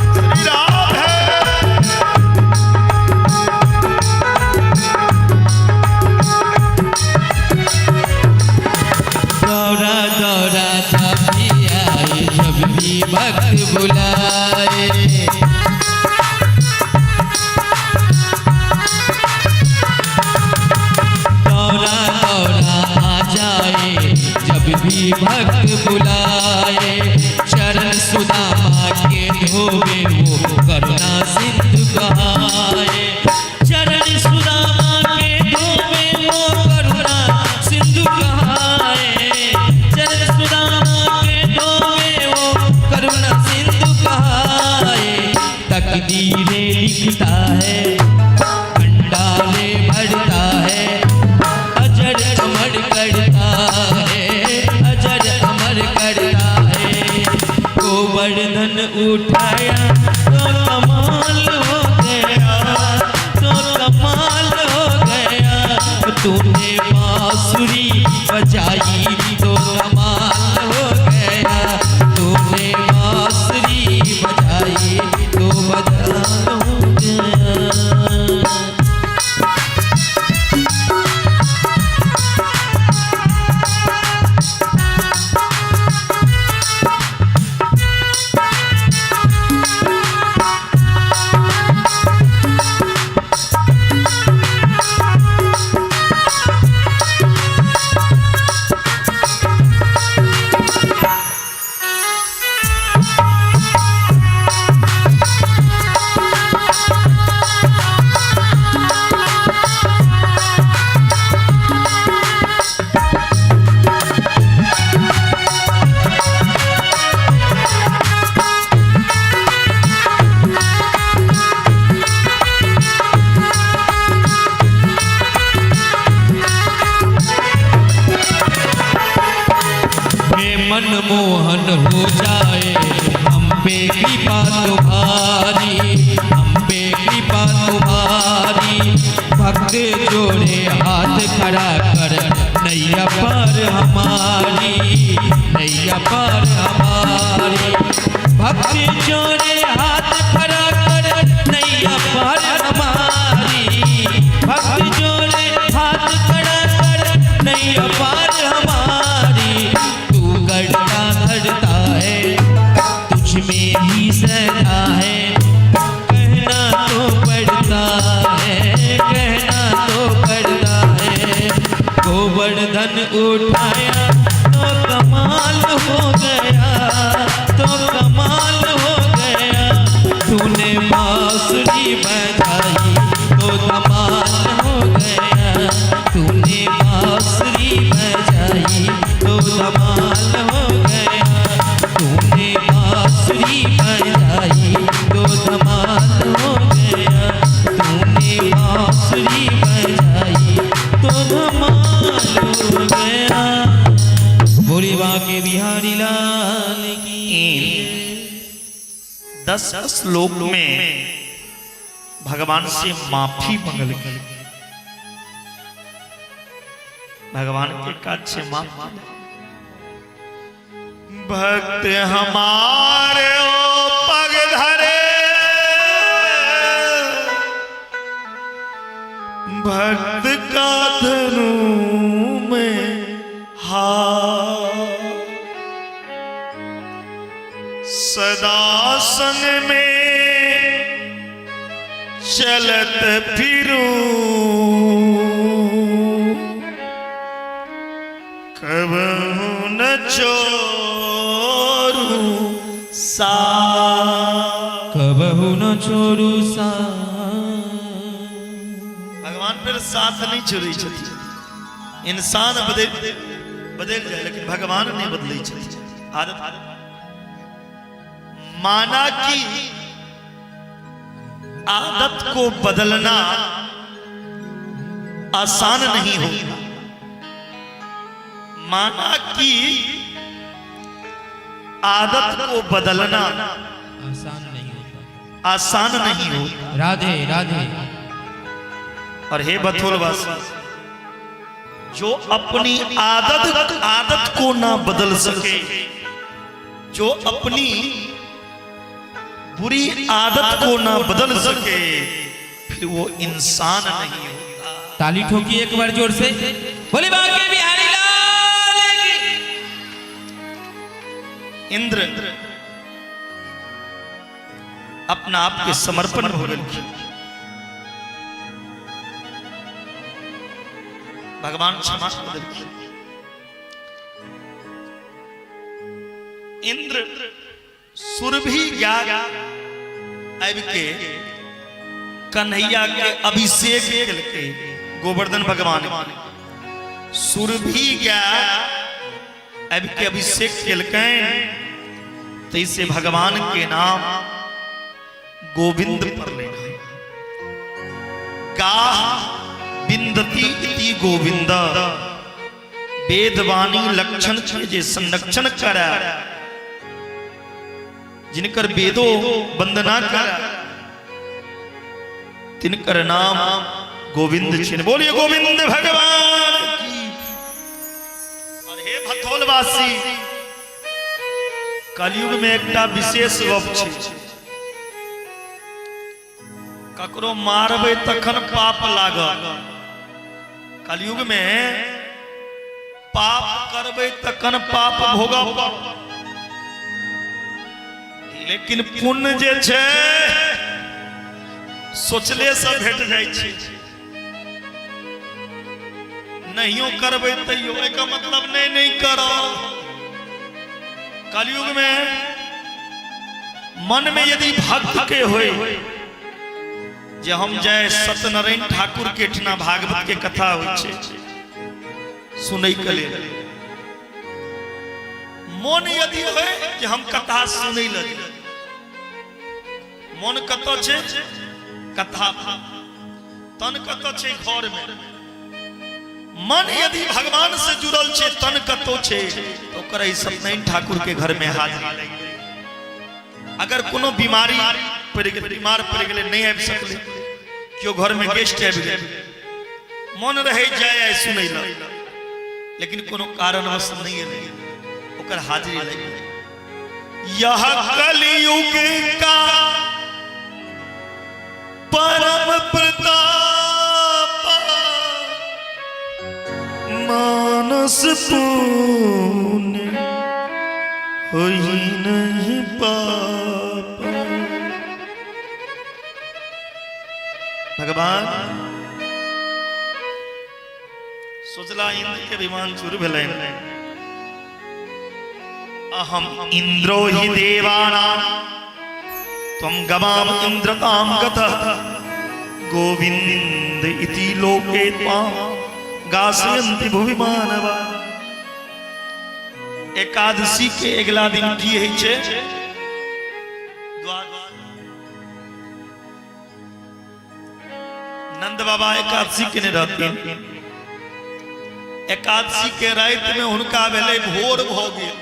श्री राधे। दौड़ा दौड़ा जब भी आए, जब भी भक्त बुलाए। दौड़ा दौड़ा आ जाए, जब भी भक्त बुलाए। चरण सुदामा के धोवे वो करुणा सिंधु कहाए। चरण सुदामा के धोवे वो करुणा सिंधु कहाए। चरण सुदामा के धोवे वो करुणा सिंधु कहाए। तकदीरें लिखता है, भंडारे भरता है, अजर अमर करता है, अजर अमर करता है। गोवर्धन उठाया तो कमाल हो गया, तो कमाल हो गया। तूने बांसुरी बजाई तो कमाल हो गया, तूने बांसुरी बजाई तो बजा हो गया। भक्त जोड़े हाथ खड़ा कर नैया पार हमारी, नैया पार हमारी। भक्त जोड़े हाथ खड़ा कर नैया पार हमारी, भक्त जोड़े हाथ खड़ा कर नैया पार हमारी। तू करता धरता है, तुझ में ही सदा है, कहना तो पड़ता है, कहना तो पड़ता है। गोवर्धन उठाया तो कमाल हो गया, तो कमाल हो गया। तूने बांसुरी बजाई तो धमाल हो गया, तूने बांसुरी बजाई तो धमाल हो गया, तूने बांसुरी बजाई तो धमाल हो गया, तूने बांसुरी बजाई तो धमाल हो गया। बोली बाके बिहारी लाल की। इन 10 श्लोक में भगवान से माफी मंगल। भगवान के काज से माफी। भक्त हमारे ओ पग धरे, भक्त का धनु में हाथ, सदा संग में चलत फिरूं, कबहू न छोड़ूं साथ। कबहू न छोड़ू सा। भगवान फिर साथ नहीं छोड़ै छथिन। इंसान बदल बदल जाए लेकिन भगवान नहीं बदलै छथिन। आदत माना कि आदत को बदलना आसान नहीं होता। माना कि आदत को बदलना आसान नहीं होता, आसान नहीं होता। राधे राधे। और हे बथुलवासी, जो अपनी आदत आदत को ना बदल सके, जो अपनी बुरी आदत को ना बदल सके, फिर वो इंसान नहीं होता। ताली ठोकी एक बार जोर से, बोले बाके बिहारी लाल की। इंद्र अपना आप के समर्पण हो गए। भगवान क्षमा कर देलखिन। इंद्र सुरभि गाय आबि के कन्हैया के अभिषेक केलकै गोवर्धन भगवान के। सुरभि गाय आबि के अभिषेक केलकै, तैसे भगवान के नाम गोविंद पड़लै। गाह बिंदती इति गोविंद। वेदवाणी लक्षण के जे संरक्षण करे, जिनकर वेदो वंदना करे, तिनकर नाम गोविंद छिन। बोलिए गोविंद भगवान की। और हे भथौलवासी, कलयुग में एकटा विशेष गप छै, ककरो मारबै तखन पाप लागत। कलयुग में पाप करबै तखन पाप भोगऽ पड़त, लेकिन पुण्य जे छै सोचले से भेट जाइ छै। नहियो करबै तैयो एकर मतलब नहीं नहीं करब। कलयुग में मन में यदि भक्त के होय जे हम जय सत्यनारायण ठाकुर के ठिना भागवत के कथा होइ छै सुनै के लेल, मन यदि होय जे हम कथा सुनै ल, मन कतऽ छै कथा, तन कतऽ छै घर में। मन यदि भगवान से जुड़ल छै, तन कतौ छै, तो ओकर ई सत्यनारायण ठाकुर के घर में हाजिरी लागि गेलै। अगर कोनो बीमारी पड़ि गेलै, बीमार पड़ि गेलै, नहि आबि सकलै, केओ घर में गेस्ट आबि गेल, मन रहे जाय आइ सुनै लए, लेकिन कोनो कारणवश नहि एलै, ओकर हाजिरी लागि गेलै। यह कलयुग का परम प्रताप मानस पुण्य होई नहीं पाप। भगवान सोचला इंद्र के विमान चूर भेलनि। अहम इंद्रो हि देवानां त्वं गवाम इंद्रतां गतः गोविंद इति लोके त्वां गासयन्ति भुवि मानवा। एकादशी के अगला दिन की होइ छै? नंद बाबा एकादशी केने रहथिन। एकादशी के राति में हुनका भेलै भोर भऽ गेल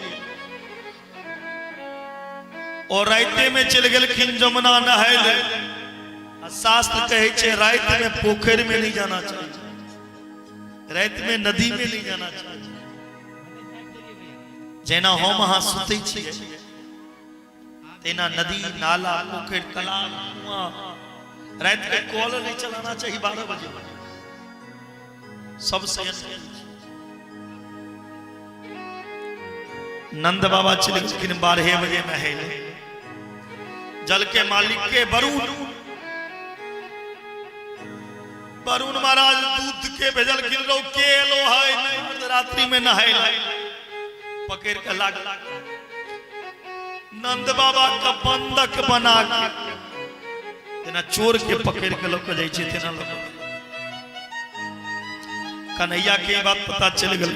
और राते में चलि गेलखिन जमुना नहाय ले। आ शास्त्र कहै छै राति में पोखरि में नहीं जाना चाहिए, राति में नदी में नहीं जाना चाहिए। जेना हम अहाँ सुतै छियै तेना नदी नाला पोखरि तालाब कुआं राति के कल नहीं चलाना चाहिए 12 बजे सब संयम। नंद बाबा चले गेलखिन 12 बजे नहाय लए। जल के मालिक के वरुण, वरुण महाराज दूध के भेजलखिन, रो के एलो है नहीं रात्रि में नहाय लए। पकड़ के लाग नंद बाबा का बंधक बना के, जेना चोर के पकड़ के लऽ के जाइ छै तेना लऽ के। कन्हैया के ई बात पता चलि गेल।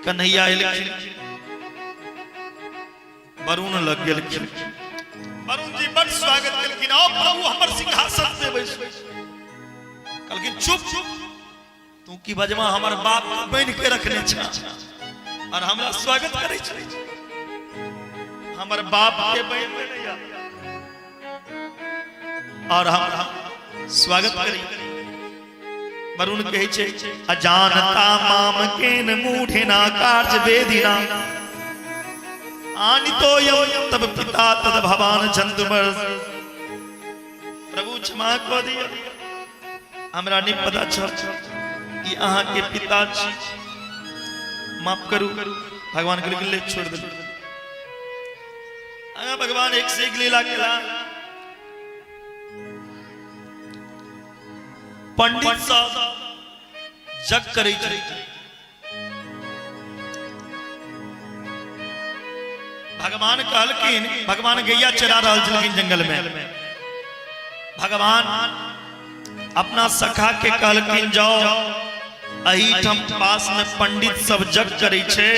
कन्हैया एलखिन, वरुण लग गेलखिन। वरुण जी बड़ स्वागत केलखिन, आओ प्रभु हमर सिंहासन पे बैसू। कहलखिन चुप, तू की बजमा हमर बाप बनि के रखने छ और हमरा स्वागत करै छ? हमर बाप के बनि लेने और हम स्वागत करै। वरुण कहै छै अजानता माम केन मूढ़ेना कार्य वेदिना आनितो यम तब पिता तद भवान चंदुमर। प्रभु क्षमा कऽ दिअ, हमरा नहि पता छल ई अहाँके पिता छी, माफ करू। भगवान कहलखिन ले छोड़ दे। आगा भगवान एक से एक लीला केला। पंडित सब जग करै छै, भगवान कहलखिन, भगवान गैया चरा रहल छलखिन जंगल में। भगवान अपना सखा के कहलखिन जाओ एहिठाम पास में पंडित सब जग करै छै,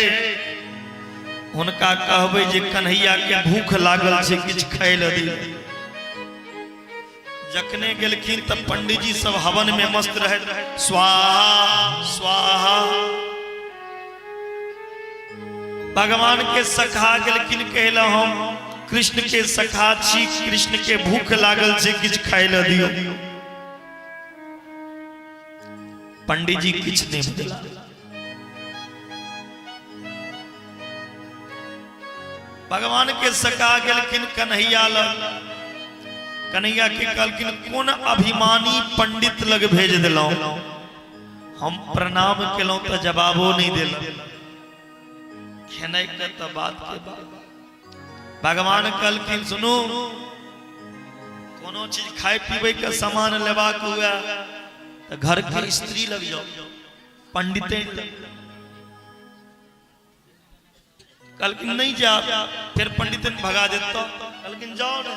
हुनका कहबै जे कन्हैया के भूख लागल छै, किछु खाय लए दियौ। जखने गेलखिन तऽ पंडित जी सब हवन में मस्त रहे, स्वाहा स्वाहा। भगवान के सखा गेलखिन, कहला हम कृष्ण के सखा छी, कृष्ण के भूख लागल छै, किछु खाय लए दियौ। पंडित जी किछु नहि बजला। भगवान के सका गेलखिन कन्हैया लग। कन्हैया के कहलखिन कोन अभिमानी पंडित लग भेज देलहुं, हम प्रणाम केलहुं तऽ जवाबो नहीं देलक, खेनाइ के तऽ बात के बात। भगवान कहलखिन सुनू, कोनो चीज खाय पीबै के सामान लेबाक हुए तऽ घर के स्त्री लग जाओ, पंडिते कहलखिन नहीं जा, फिर पंडित ने भगा देता। कहलखिन जाओ ने।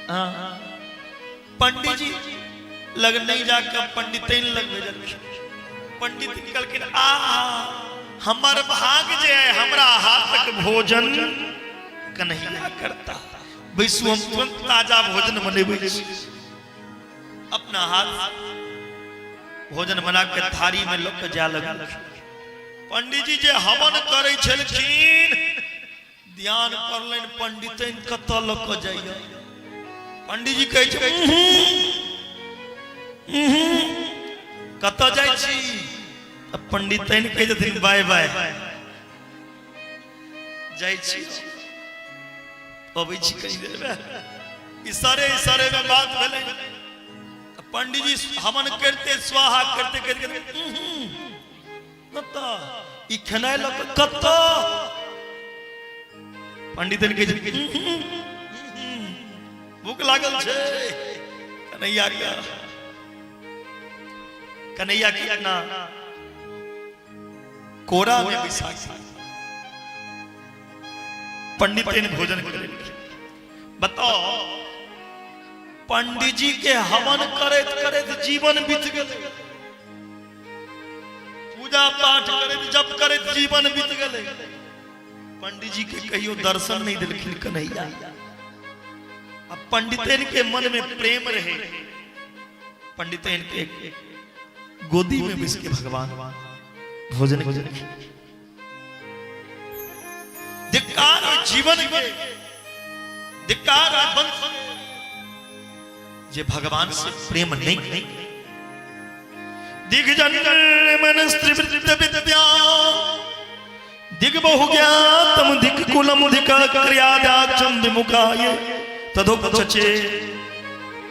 हाँ, पंडित जी लग नहीं जाकर पंडित लग भेजल। पंडित कहलखिन आ हमर भाग जे है हमरा हाथक भोजन कन्हैया करता, बैसू हम तुरंत ताजा भोजन बनेबै छी। अपना हाथ भोजन बना के थारी में लऽ के जाय लगल। पंडित जी जे हवन करै छलखिन, ध्यान पड़लनि पंडितनि कतऽ लऽ कऽ जाइए। पंडीजी कहै छै, कतऽ जाइ छी? तऽ पंडितनि कहै छथिन, बाय बाय, जाइ छी, अबै छी कनी देरमे। इशारे इशारे में बात भेलै। तऽ पंडीजी हवन करते, स्वाहा करते करते, कतऽ ई खेनाइ लऽ कऽ कतऽ? पंडित कहै छै, भूख लागल छै कन्हैया के। कन्हैया के अपना कोरा में बैसा के पंडित ने भोजन करे। बताओ, पंडित जी के हवन करैत करैत जीवन बीत गेलै, पूजा पाठ करैत, जप करैत जीवन बीत गेलै, पंडित जी के कहियो दर्शन नहीं देलखिन कन्हैया। अब पंडितन के मन में प्रेम रहे, पंडितन के गोदी में बैस के भगवान भोजन केलखिन। धिक्कार ओहि जीवन के, धिक्कार ओहि वंश के, जे भगवान से प्रेम नहीं। दिग जन्म स्त्रीवृत्त विद्या दिग बहु ज्ञातम दिग कुलम दिग क्रियादाक्षम विमुखाय तदोपचचे।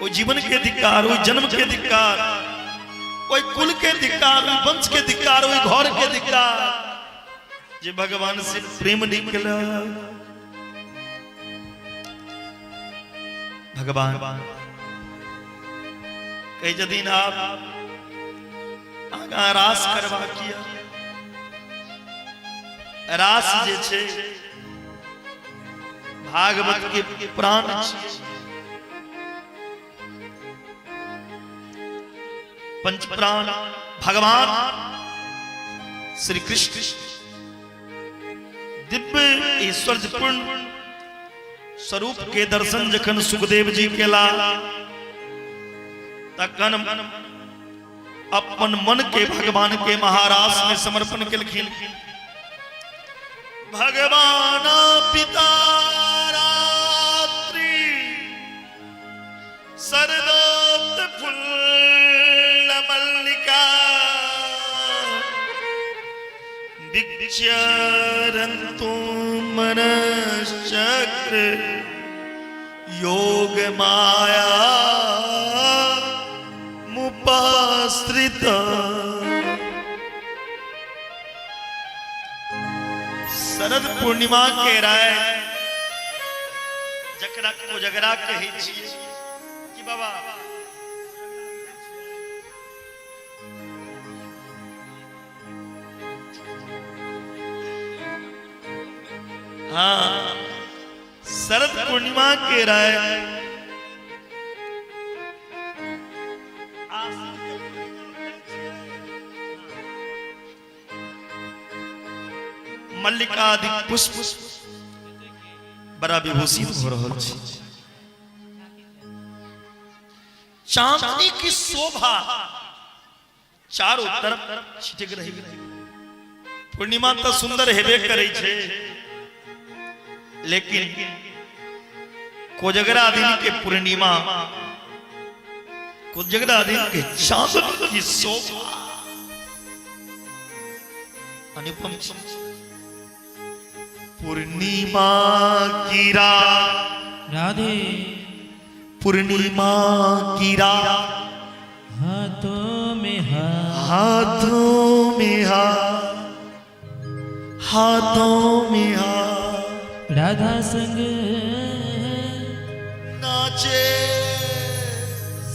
ओ जीवन के धिक्कार, ओ जन्म के धिक्कार, ओहि कुल के धिक्कार, ओहि वंश के धिक्कार, ओहि घर के धिक्कार, जे भगवान से प्रेम नहीं केलक। भगवान कहै छथिन, आप आगाँ रास करबा किया। रास जे छै भागवत के प्राण छियै। पंच प्राण भगवान श्री कृष्ण दिव्य ईश्वर पूर्ण स्वरूप के दर्शन जखन सुखदेव जी केला, तखन अपन मन के भगवान के महारास में समर्पण केलखिन। भगवान पिता रात्रि सरदोत फुल्ल मल्लिका विचरन्तु मनश्चक्र योग माया मुपाश्रित। शरद पूर्णिमा के राय, जकरा कोजगरा कहै छियै कि बाबा? हाँ, शरद पूर्णिमा के राय मल्लिकादि पुष्प बड़ा विभूषित हो रहल छै। चांदनी की शोभा चारों तरफ छिटक रही। पूर्णिमा तो सुंदर हेबे करै छै, लेकिन कोजगरा दिन के पूर्णिमा, कोजगरा दिन के चांदनी की शोभा अनुपम। पूर्णिमा की रात, राधे, पूर्णिमा की रात, हाथों में हाथ, हाथों में हाथ, हाथों में हाथ, राधा संग नाचे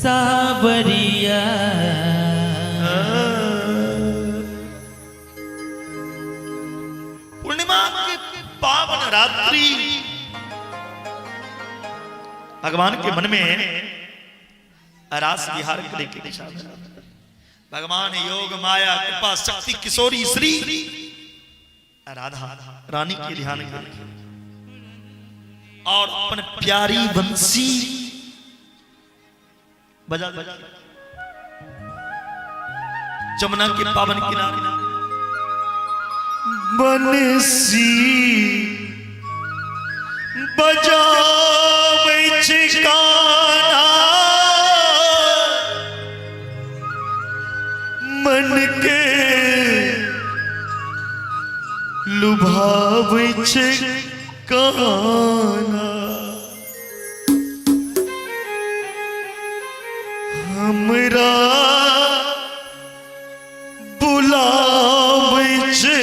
सावरिया। पूर्णिमा के पावन रात्रि भगवान के मन में रास विहार करे के इच्छा। भगवान योग माया कृपा शक्ति किशोरी श्री राधा रानी के ध्यान करे और अपन प्यारी बंसी बजा बजा जमुना के पावन किनारे बंसी बजाबै छै कान्हा मन के लुभाबै छै कान्हा हमरा बुलाबै छै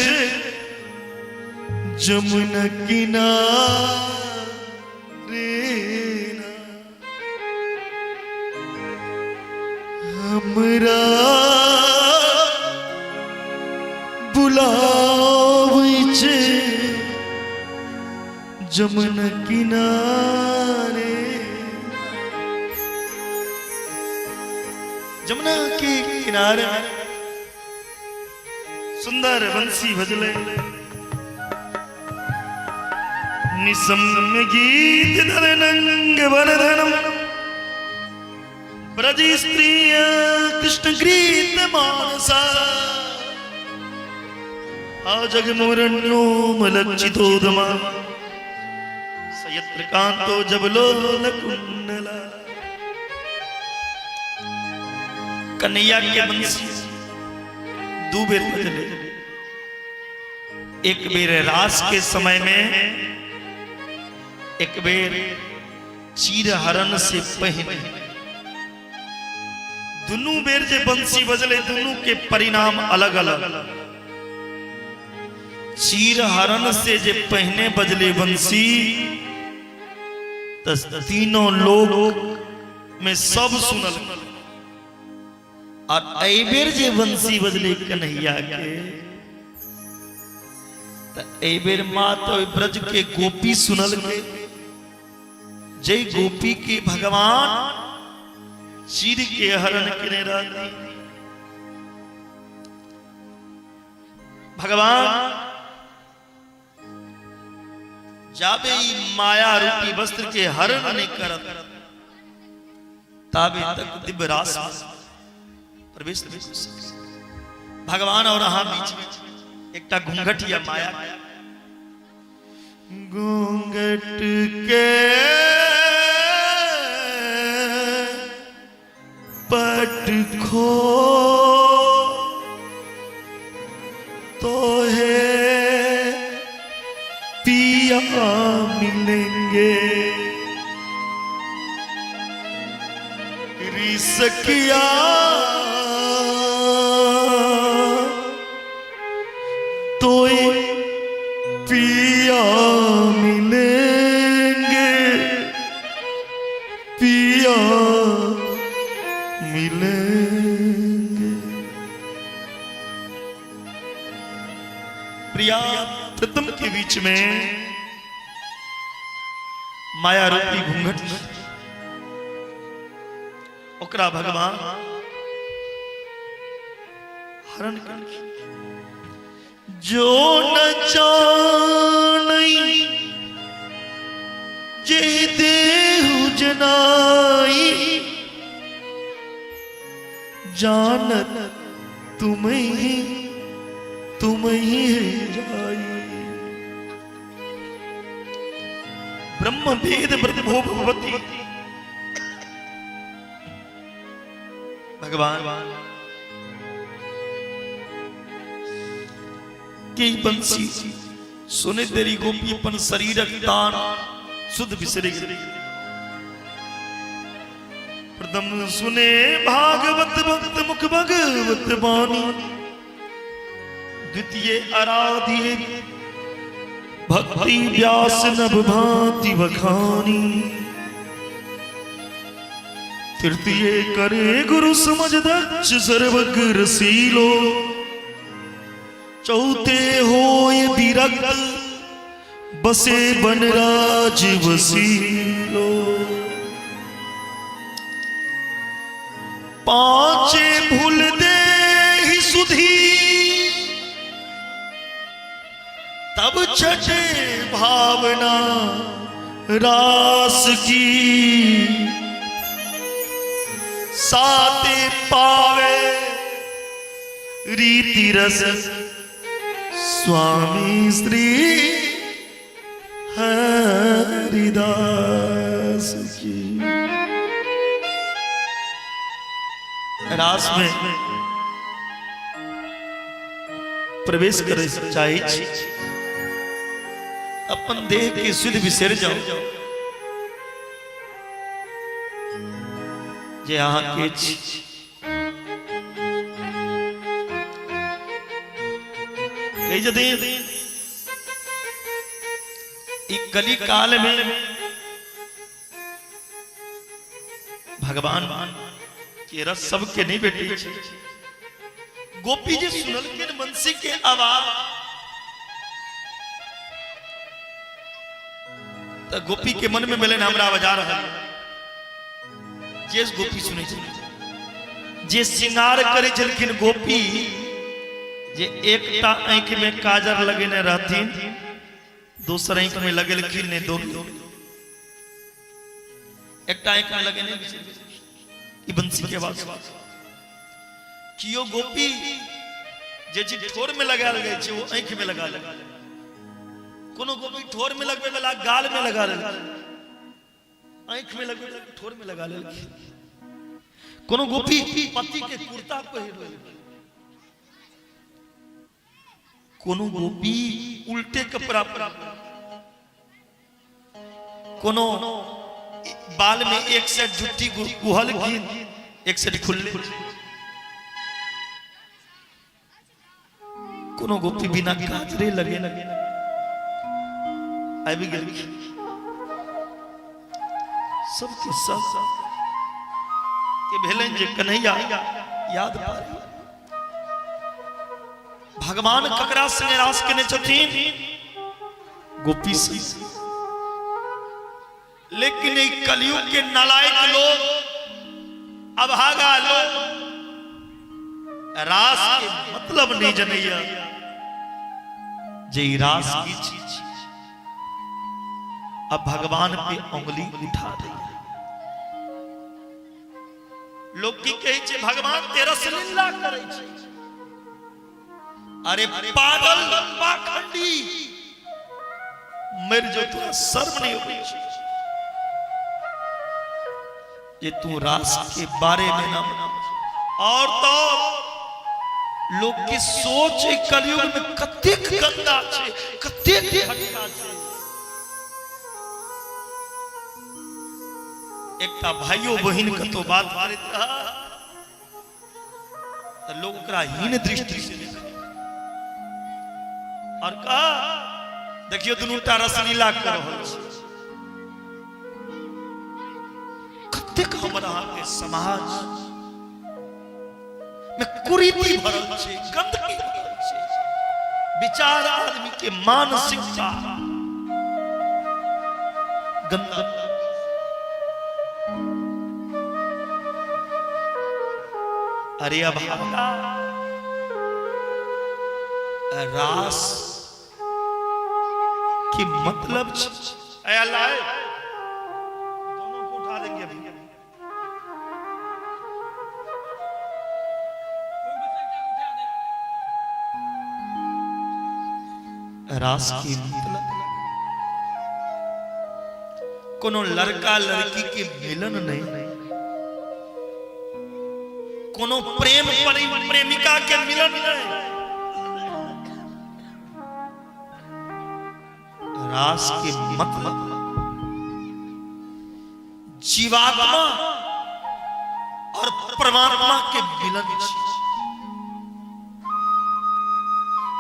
जमुना किनारे ना। हमरा बुलाबै छै जमुना किनारे। जमुना के किनारे सुंदर बंसी भजले निसम्य गीत धरनंग वरधनम ब्रज स्त्रिय कृष्ण गीत मानसा आजग मोरण्यो मलक्षितोदमा सयत्र कांतो जबलो कुंडला। कन्हैया के बंसी दू बेर बजले, एक बेर रास के समय में, एक बेर चीर हरण से पहले। दुनू बेर जे बंसी बजले दुनू के परिणाम अलग अलग। चीर हरण से जे पहने बजले बंसी त तीनों लोग में सब सुनल, और एहि जे बंसी बजले कन्हैया के त एहि बेर मात्र ओहि ब्रज के गोपी सुनल के, जय गोपी के भगवान चीर के हरण केने रहती। भगवान जाबे ई माया रूपी वस्त्र के हरण नहीं करत ताबे तक दिव्य रास में प्रवेश नहीं कर सके। भगवान और अहाँ बीच में एकटा घूंघट या माया, घूंघट के पट खो तो है पिया मिलेंगे रिसकिया तो पिया मिलेंगे, पिया मिलेंगे। प्रिया प्रीतम के बीच में माया रूपी घूंघट, ओकरा भगवान हरण केलखिन। जो न जानई जे देहु जनाई, जानत तुम ही तुम ही जाई। ब्रह्म वेद ब्रह्मो भगवती भगवान के बंसी सुने तेरी गोपी अपन शरीरक तान शुद्ध बिसरे गेल। प्रथम सुने भागवत भक्त मुख भगवत बानी, द्वितीय आराध्य भक्ति व्यास नभ भांति बखानी, तृतीय करे गुरु समझ दक्ष सर्वज्ञ रसीलो, चौथे होय विरक्त बसे बनराज वसीलो। पांचे भूल दे ही सुधी, तब छठे भावना रास की, साते पावे रीति रस स्वामी श्री हरिदास। हरिदास की। रास में प्रवेश करे चाहे छी, अपन देह के शुद्ध बिसर जाओ जे अहाँ के छी। कहै छथिन ई कली काल में भगवान के रस सबके नहीं भेटै छै। गोपी जे सुनलखिन बंसी के आवाज तऽ गोपी के मन में भेलनि हमरा बजा रहल जे गोपी सुनै छै जे श्रृंगार करै छलखिन गोपी जे एकटा आँखि में काजर लगेने रहथिन दोसर आँखि में लगेलखिन नहि दोनों एकटा आँखि में लगेने ई बंसी के आवाज कियो गोपी जे चीज ठोर में लगायल गई छै वो आँखि में लगा लेलक। कोनो गोपी ठोर में लगबे वाला गाल में लगा लेलक, आँखि में लगबे वाला ठोर में लगा लेलक। कोनो गोपी पति के कुर्ता पहिर लेलक, कोनो गोपी उल्टे कपड़ा पहिर, कोनो बाल में एक सेट जुट्टी गुहलखिन एक सेट खुलले, कोनो गोपी बिना काजरे लगे आबि गेलखिन। सबके सब के भेलनि जे कन्हैया याद पारी भगवान ककरा संगे रास केने छथिन गोपी से। लेकिन ई कलयुग के नालायक लोग अभागा लोग रास के मतलब नहीं जनैया जे ई रास की चीज। अब भगवान पे उंगली उठा दे लोग की कहै छै भगवान ते रसलीला करै छै। अरे पागल पाखंडी मर जो तोरा शर्म नहीं होई छै जे तू रास के बारे में ना। और तो लोग की सोच ई कलयुग में कतेक गंदा छै कतेक घटिया छै। एकटा भाइयो बहिन कतौ बात करैत रहा तऽ लोग ओकरा हीन दृष्टि से देखै और कहा देखियो दुनू टा रसलीला कर रहल छै। कतेक हमर अहाँके समाज में कुरीति भरल छै, गंदगी भरल छै, विचार आदमी के मानसिकता गंदा। अरे अभागा रास की मतलब ए अल्लाह दोनों को उठा देंगे अभी। रास की मतलब कोनो लड़का लड़की के मिलन नहीं, कोनो प्रेम प्रेमिका के मिलन नहीं। रास के मतलब जीवात्मा और परमात्मा के मिलन छी।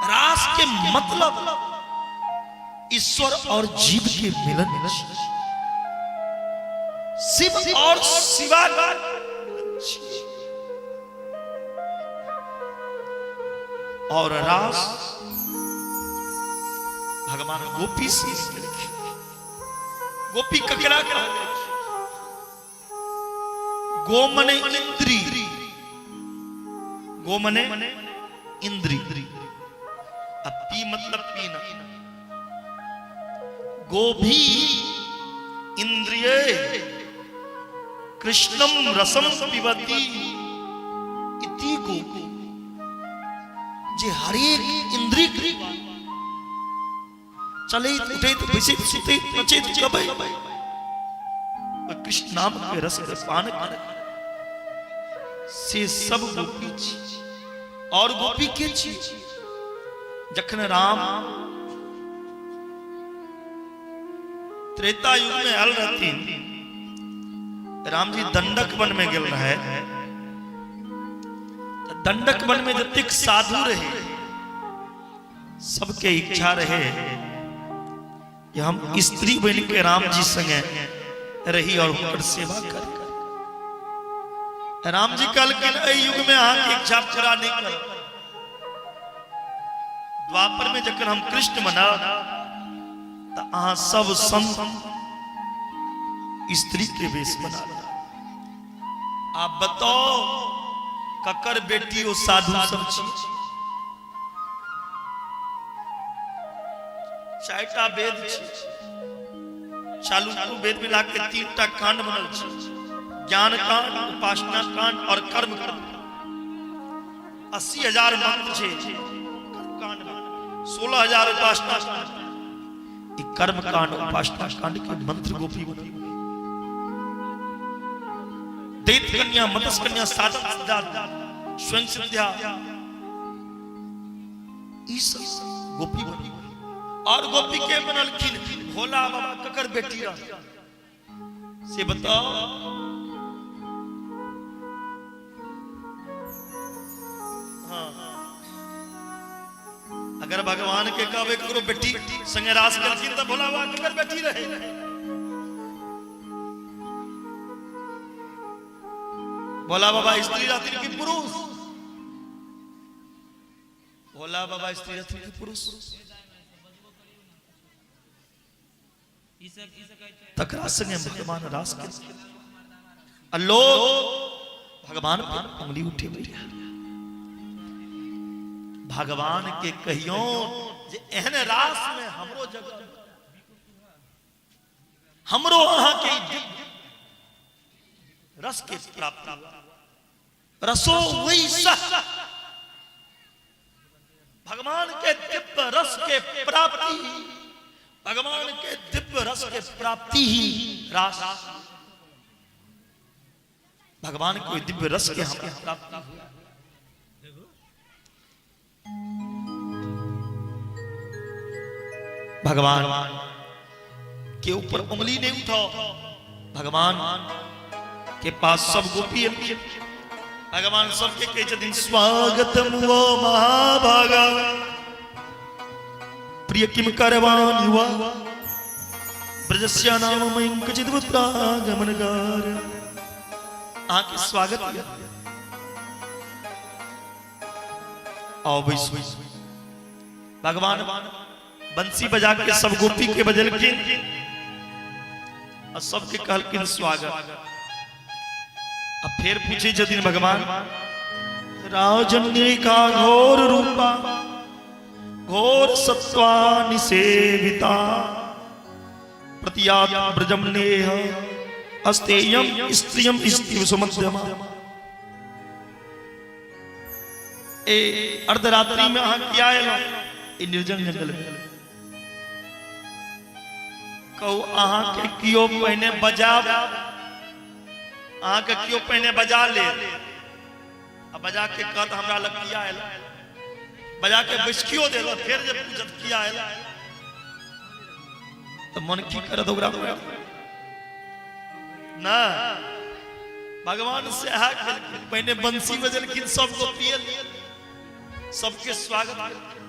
रास के मतलब ईश्वर और जीव के मिलन छी। शिव और शिवा के मिलन छी। और रास भगवान गोपी से केलखिन। गोपी ककरा कहल जाइ छै? गो मने इंद्री, गो मने इंद्री, आ पी मतलब पीना। गोभी इंद्रिय कृष्णम रसम पिबती इति गोपी, जे हरेक इंद्री चलैत उठैत बैसैत सुतैत नचैत गबैत कृष्ण नाम के रस के पान करैत से सब गोपी छी। और गोपी के छी? जखन राम त्रेता युग में आयल रहथिन, राम जी दंडक वन में गेल रहे, दंडक वन में जतेक साधु रहे सबके इच्छा रहे कि हम स्त्री बन के राम जी संगे रही और हुनकर सेवा करी। राम जी कहलखिन एहि युग में अहाँके इच्छा पूरा नहीं करब, द्वापर में जखन हम कृष्ण बनब तऽ अहाँ सब संत स्त्री के वेश बना लेब। आप बताओ ककर बेटी ओ साधु सब छी? चारिटा वेद छै, चालू वेद मिला के 3टा कांड बनल छै, ज्ञान कांड, उपासना कांड और कर्म कांड। 80,000 मंत्र छै कर्म कांड में, 16,000 उपासना कांड। ई कर्म कांड उपासना कांड के मंत्र गोपी बनल। दैत कन्या, मत्स्य कन्या, साधक सिद्धा, स्वयं सिद्धा, ई सब गोपी बनी। और गोपी के बनलखिन? भोला बाबा ककर बेटी रह से बताओ? हाँ, अगर भगवान के कहबे ककरो बेटी संगे रास केलखिन तऽ भोला बाबा ककर बेटी रहे? भोला बाबा स्त्री रहथिन कि पुरुष? भोला बाबा स्त्री रहथिन कि पुरुष? तकरा संगे भगवान रास केलखिन आ लोग भगवान पर उंगली उठेबै रहे। भगवान के कहियो जे एहन रास में हमरो जगह, हमरो अहाँ के दिव्य रस के प्राप्ति, रसो वही सह, भगवान के दिव्य रस के प्राप्ति, भगवान के दिव्य रस के प्राप्ति ही रास। भगवान के दिव्य रस के हम प्राप्ति हुआ। भगवान के ऊपर उंगली नहीं उठाओ। भगवान के पास सब गोपी एलखिन। भगवान सबके कहै छथिन स्वागतम वो महाभागा प्रिय किम करवान युवा ब्रजस्य नाम मयं कचित पुत्रागमनकार। अहाँके स्वागत यऽ, आओ बैसू। भगवान बंसी बजा के सब गोपी के बजलखिन आ सबके कहलखिन स्वागत। आ फेर पूछे छथिन भगवान, राजन्य का घोर रूपा घोर सत्वा निसेविता प्रतियात ब्रजम नेह अस्तेयम स्त्रियम स्त्री सुमध्यमा। ए अर्धरात्रि में अहाँ किया एलहुँ ई निर्जन जंगल में? कहू, अहाँके कियो पहिने बजा, अहाँके कियो पहिने बजा ले आ बजा के कहत हमरा लग किया आयल, बजा के बैसकियो दे, फेर जे पूछत किया आयल तऽ मन की करत ओकरा? ना भगवान से केलखिन, पहिने बंसी बजेलखिन, सब गोपियल सबके स्वागत केलखिन।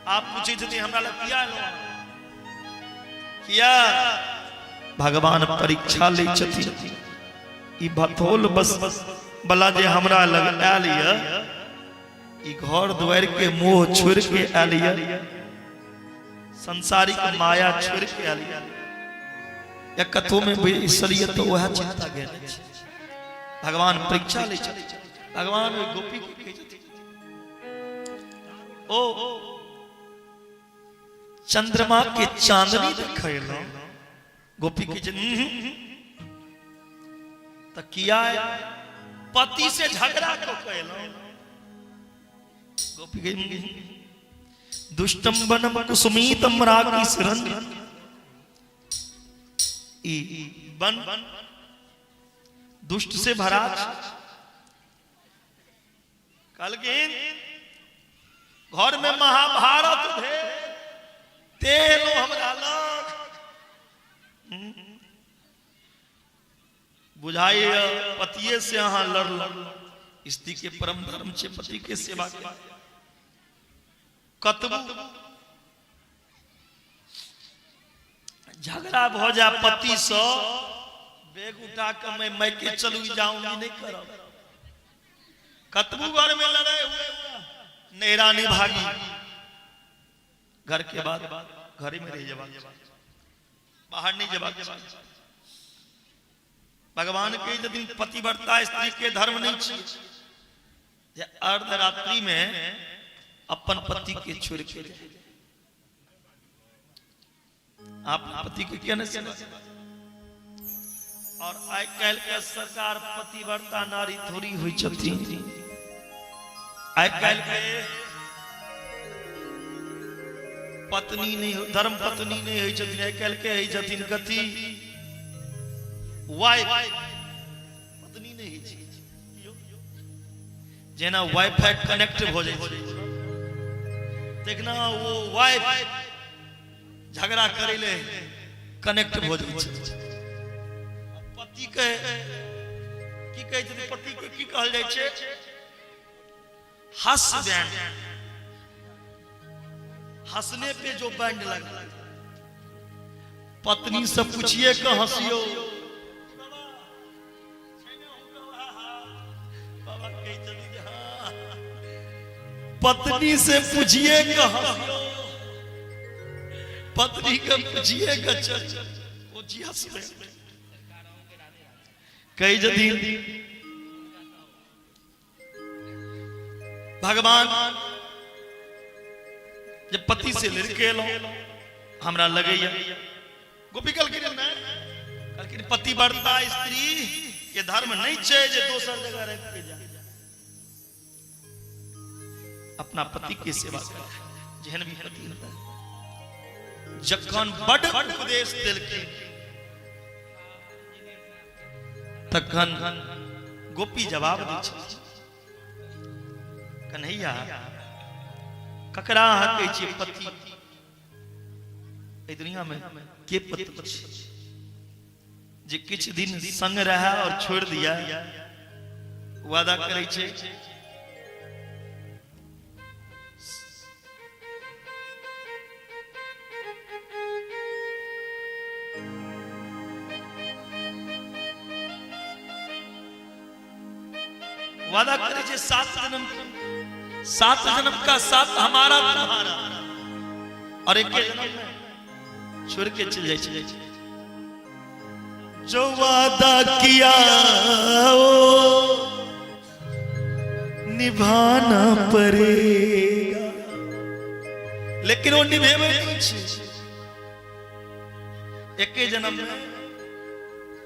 आप पूछे छथिन हमरा लग किया एलहुँ? किया भगवान परीक्षा लै छथिन, ई भथोल बस बला जे हमरा लग आयल यऽ, ई घर दुआरि के मोह छोड़ के आयल यऽ, संसारिक माया छोड़ के आयल यऽ, या कथो में बैसल यऽ, तऽ वएह चिंता गेल। भगवान परीक्षा लै छथिन। भगवान ओहि गोपी के कहै छथिन, ओ चंद्रमा के चांदनी देखैलो? गोपी के तऽ किया? पति से झगड़ा कऽ के एलहुँ। गोपी के दुष्टम वनम कुसुमीतम रागी सिरंजन। ई वन दुष्ट से भरा। कहलखिन घर में महाभारत भेल तेल हमरा लग बुझाइए पतिये से अहाँ लड़ल। स्त्री के परम धर्म छै पति के सेवा के। कतबो झगड़ा भ जा पति से, बैग उठा के मैं मैके चलू जाऊंगी नहीं करब। कतबो घर में लड़ाई हुए नैरा नहीं भागी, घर के बाद घरे में रह जबा, बाहर नहीं जबा। भगवान के यदि पतिव्रता स्त्री के धर्म नहीं छी जे अर्धरात्रि में अपन पति के छोड़ के जाए। आप पति के किया नहीं सेवा? और आइ काल्हि के सरकार पतिव्रता नारी थोड़ी हुई छथिन। आइ काल्हि के पत्नी नहीं, धर्म पत्नी नहीं होइ छथिन। आइ काल्हि के होइ छथिन कथी वाइफ, पत्नी नहीं होइ छै। जेना वाईफाई कनेक्ट भऽ जाइ छै, देखना वो वाइफ झगड़ा करै ले कनेक्ट भऽ जाइ छै। पति के की कहै छै, पति के की कहल जाइ छै? हस बैंड, हंसने पे जो बैंड लगा। पत्नी से पूछिए के हंसियो। पत्नी से पूछिए के हंसियो, पत्नी के पूछिए के चल पूछिए हंसबे कही। जदि भगवान जे पति से लड़के एलहुं हमरा लगैया, गोपी कहलखिन नहि, कहलखिन पतिव्रता स्त्री के धर्म नहीं छै जे दोसर जगह रहि के जाय, अपना पति के सेवा करे, जेहन भी पति होता। जखन बड उपदेश देलखिन तखन गोपी जवाब दै छै, कन्हैया ककरा अहाँ कहै छियै पति? एहि दुनिया में के पति छै जे किछु दिन संग रहे और छोड़ दिया? वादा करै छै वादा करे छै 7 जन्म, 7 जन्म का साथ हमारा तुम्हारा, और एक जन्म में छोड़ के चल जाए छै। जो वादा किया वो निभाना पड़ेगा, लेकिन वो निभेबे नहीं छै। एके जन्म में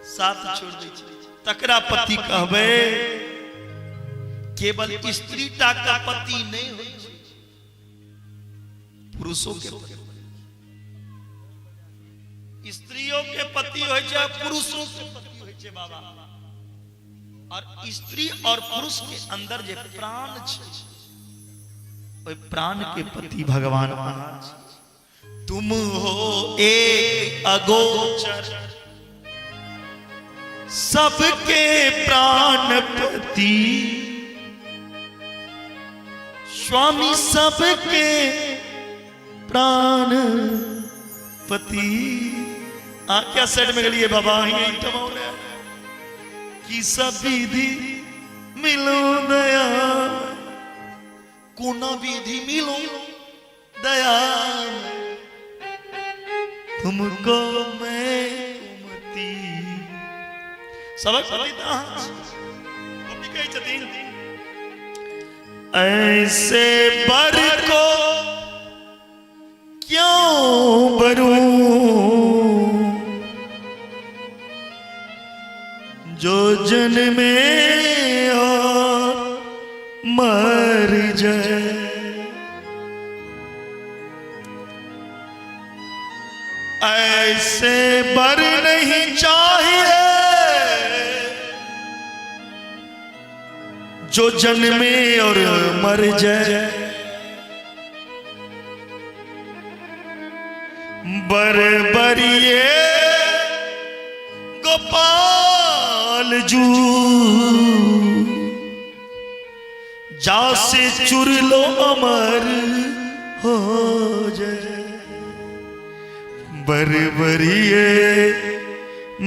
साथ छोड़ दै छै, तकरा पति कहबै? केवल स्त्री टा का पति नहीं होइ छै, पुरुषों के पति, स्त्रियों के पति होइ छै, पुरुषों के पति होइ छै बाबा। और स्त्री और पुरुष के अंदर जे प्राण छै, ओहि प्राण के पति भगवान अहाँ छी। तुम हो एक अगोचर सबके प्राणपति, स्वामी सबके प्राणपति। आ क्या साइड में गेलिए बाबा? यही टमाउले की सब विधि मिलो दया, कोना विधि मिलो दया, तुमको मैं कुमति। सबक पति तऽ अहाँ छी। गोपी कहै छथिन ऐसे बर को क्यों बरूं जो जन्मे और मर जाए। ऐसे बर नहीं चाहिए जो जन्मे और मर जाए बर बरिए गोपाल जू जा से चुर लो अमर हो जाए बरबरिए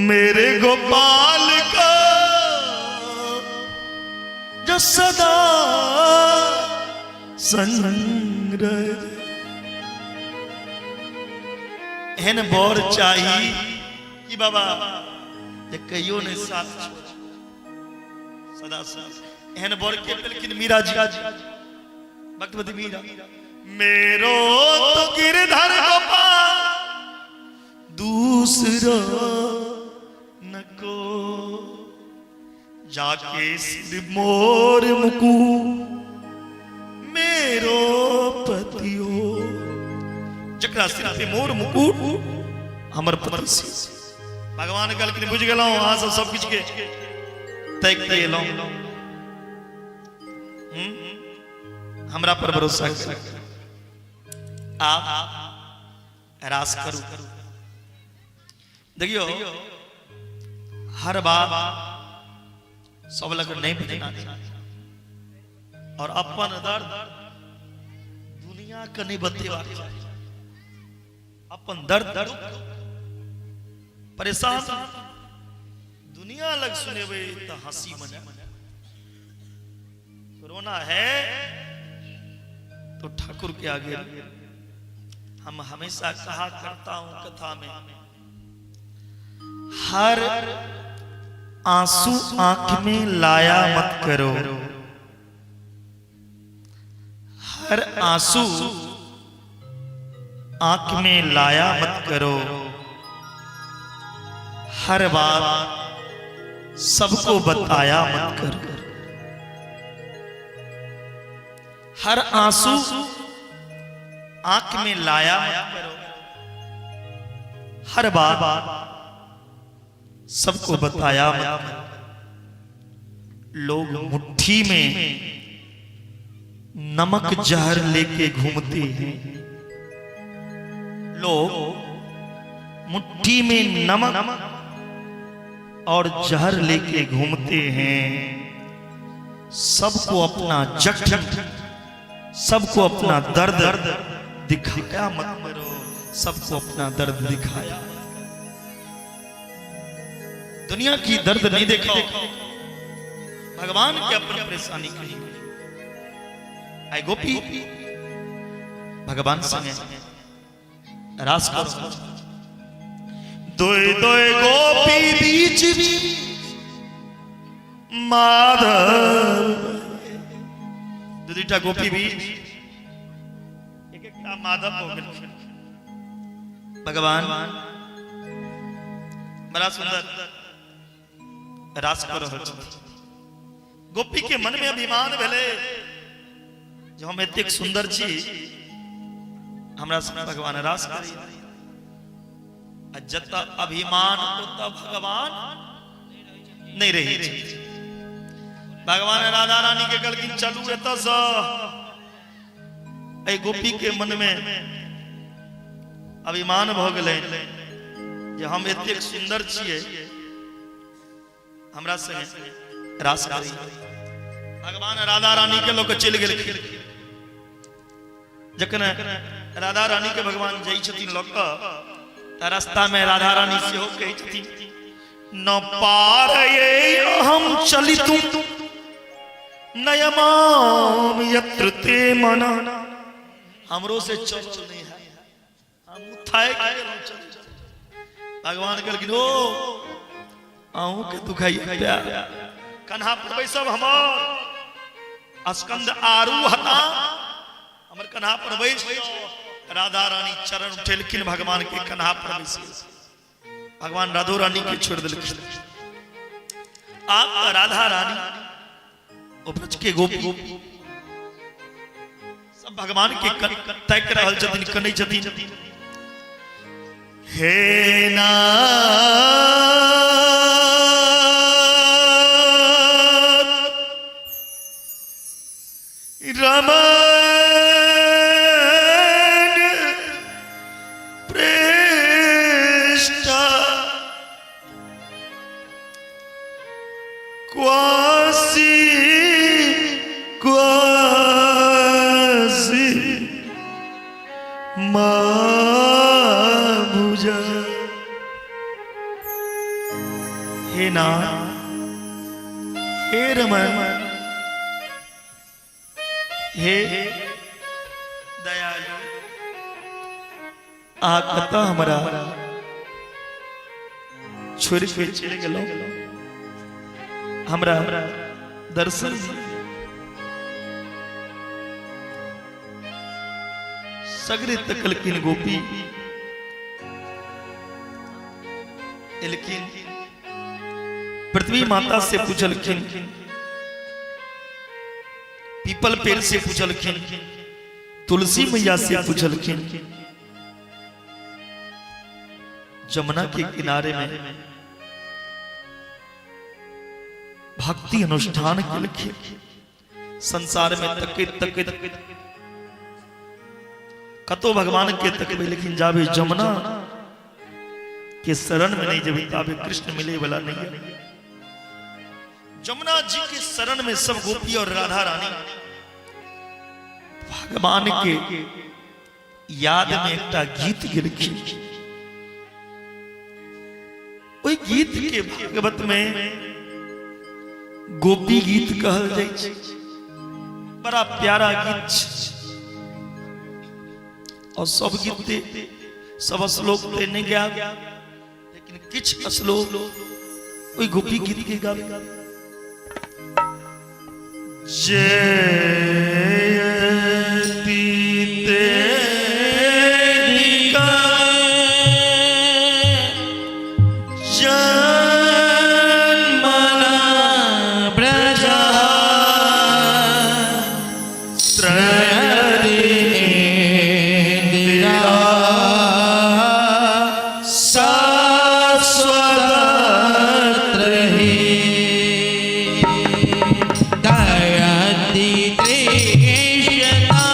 मेरे गोपाल का जो सदा संग रहे। एहन बर चाही कि बाबा जे कहियो नहीं साथ छोड़े। सदा साथ एहन बर के पेलखिन मीरा जी भक्तवती मीरा मेरो तो गिरधर गोपाल दूसरा न को जाके सिर मोर मुकू मेरो पति हो जकरा सिर पे मोर मुकुट हमर पति से भगवान कहलखिन बुझि गेलहुँ अहाँ सब सब किछु के तय के एलहुँ हमरा पर भरोसा करू आप रास करू देखियो हर बात सब लग नहीं बजना चाही और अपन दर्द दुनिया के नहीं बतेबाक चाही अपन दर्द परेशान दुनिया लग सुनेबै तऽ हंसी मने रोना है तो ठाकुर के आगे हम हमेशा कहा करता हूं कथा में हर आंसू आंख में लाया मत करो हर आंसू आंख में लाया मत करो हर बात सबको बताया मत करो हर आंसू आंख में लाया मत करो हर बात सबको बताया मत करो लोग मुट्ठी में नमक जहर लेके घूमते हैं लोग मुट्ठी में नमक और जहर लेके घूमते हैं सबको अपना जख्म सबको अपना दर्द दिखाया मत करो सबको अपना दर्द दिखाया दुनिया की दर्द नहीं देखो भगवान के अपन परेशानी कही आई गोपी भगवान संगे रास करो दोय दोय गोपी बीच माधव दू दूटा गोपी बीच एक एकटा माधव हो गेलखिन भगवान बड़ा सुंदर रास कऽ रहल छथिन गोपी के मन में अभिमान भेलै जे हम एतेक सुंदर छी हमरा संग भगवान रास करैया आ जतऽ अभिमान ओतऽ भगवान नहि रहै छै भगवान राधा रानी के कहलखिन चलू एतऽसँ एहि गोपी के मन में अभिमान भऽ गेलै जे हम एतेक सुंदर छियै हमरा संगे रास करी भगवान राधा रानी के लोग चलि गेलखिन जखन राधा रानी के भगवान जाइ छथिन लऽ कऽ तऽ रास्ता में राधा रानी सेहो कहै छथिन न पार हम चलितु नयमाम यत्र ते मन हमरो से चलल नहीं है हम थाकि गेलहुँ चल चल। भगवान कहलखिन ओ अहूँ के दुखाइया प्यार कन्हा पर बैसब हमर स्कंद आरू हता हमर कन्हा पर बैस जाओ। राधा रानी चरण उठेलखिन भगवान के कन्हा पर बैस गेल। भगवान राधो रानी के छोड़ देलखिन आप तऽ राधा रानी ओ ब्रज के गोपी सब भगवान के ताकि रहल छथिन कनै छथिन हे नाथ रमन प्रेष्ठा क्वासी क्वासी भुजा। हे नाथ, हे रमन, हे दयालु, आ कतऽ हमरा छोड़ि के चलि गेलहुँ? हमरा दर्शन दिअ। सगरे तकलखिन गोपी, एलखिन पृथ्वी माता से पूछलखिन, पीपल पेड़ से पूछलखिन, तुलसी मैया से पूछलखिन। जमुना के किनारे में भक्ति अनुष्ठान केलखिन। संसार में तकैत तकैत कतो भगवान के तकबै, लेकिन जाबे जमुना के शरण में नहीं जेबै ताबे कृष्ण मिले वाला नहीं है। जमुना जी के शरण में सब गोपी और राधा रानी भगवान के याद में एकटा गीत गेलखिन। ओहि गीत के भागवत में गोपी गीत कहल जाइ छै। बड़ा प्यारा गीत छै और सब गीत ते, सब श्लोक ते नहीं गायब, लेकिन किछु श्लोक ओहि गोपी गीत के गाबे। जयति तेरिका जन्मना ब्रजा त्रयति इंदिरा शाश्वतत्र हि दयति तृष्णा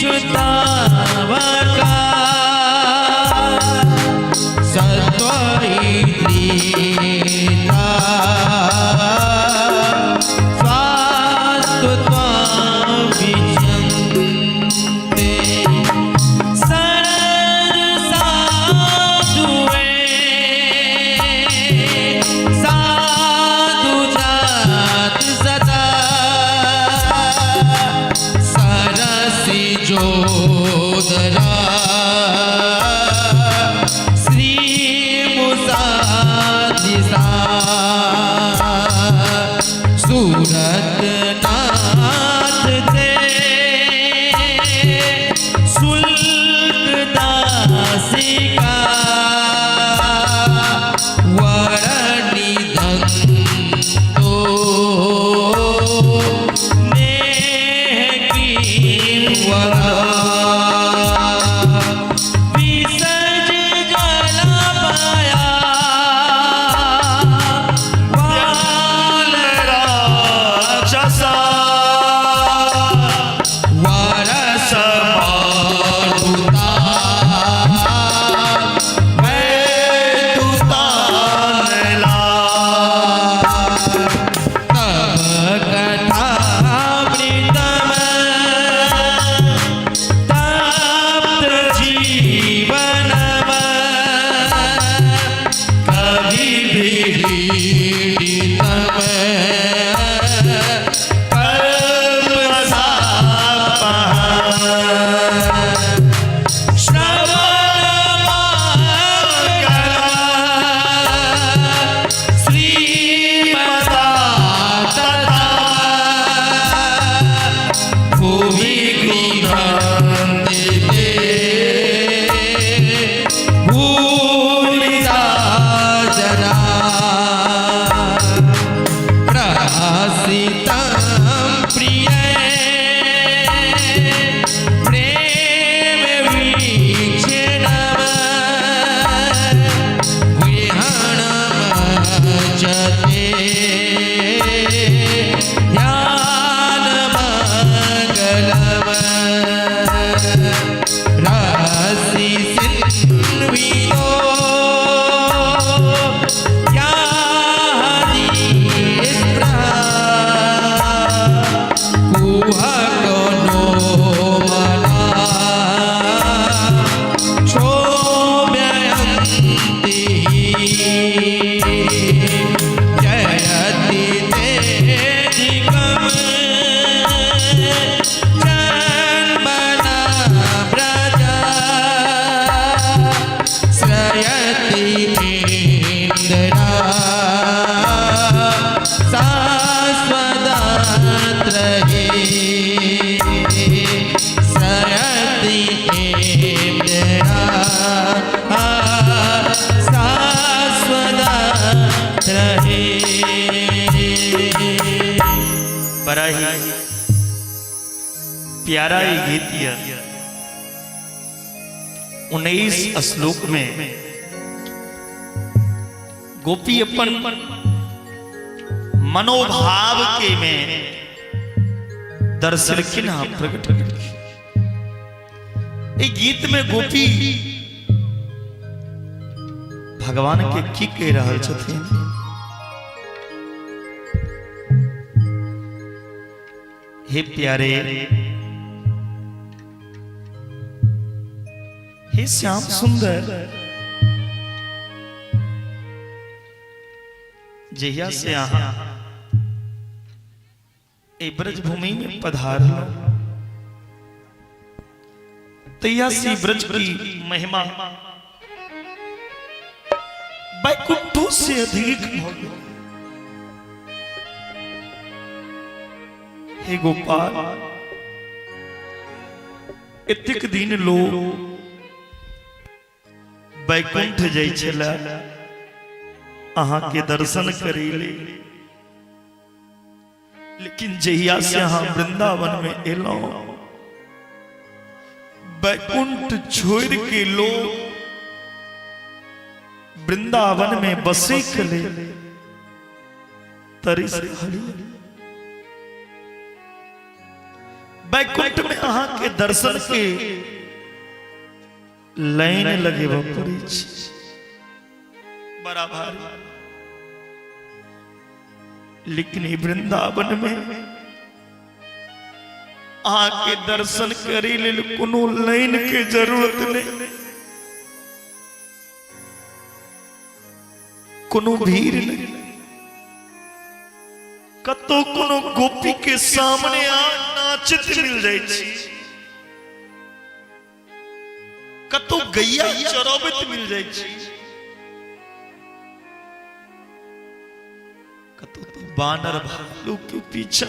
दीक्षुतावका सत्त्वैद्रीता स्वास्तुत्वां विचन्ते सरल साधुए साधु जात सदा सरसी जोदरा श्री मुसादिसा सूरत नाथ ते शुल्क दासिका वरणिधन्तो नेह कीं वरा विसर्ज जलपाया वाल राक्षसा वरस मारुता शाश्वत रहे। बड़ा ही प्यारा ही गीत यह 19 श्लोक में गोपी अपन मनोभाव के में दर्शलखिन हा प्रकट केलखिन। गीत में गोपी भगवान के की कह रहल छथिन? हे प्यारे, हे श्याम सुंदर, जहिया से अहाँ एहि ब्रजभूमि में पधारलहुं तहिया से ब्रज की महिमा बैकुंठों से अधिक भऽ गेल। हे गोपाल, एतेक दिन लोग बैकुंठ जाइ छला अहाँ के दर्शन करै ले, लेकिन जहिया से अहाँ वृंदावन में एलहुं बैकुंठ छोड़ के लोग वृंदावन में बसे के लेल तरस रहल। बैकुंठ में अहाँ के दर्शन के लाइन लगेबऽ पड़ै छै बड़ा भारी, लेकिन ई वृंदावन में अहाँ के दर्शन करे लेल कोनो लाइन के जरूरत नहीं, कोनो भीड़ नहीं, कतौ कोनो गोपी के सामने आ नाचत मिल जाइ छी, कतौ गैया चरबैत मिल जाइ छी, कतौ तो बानर भालू के पीछा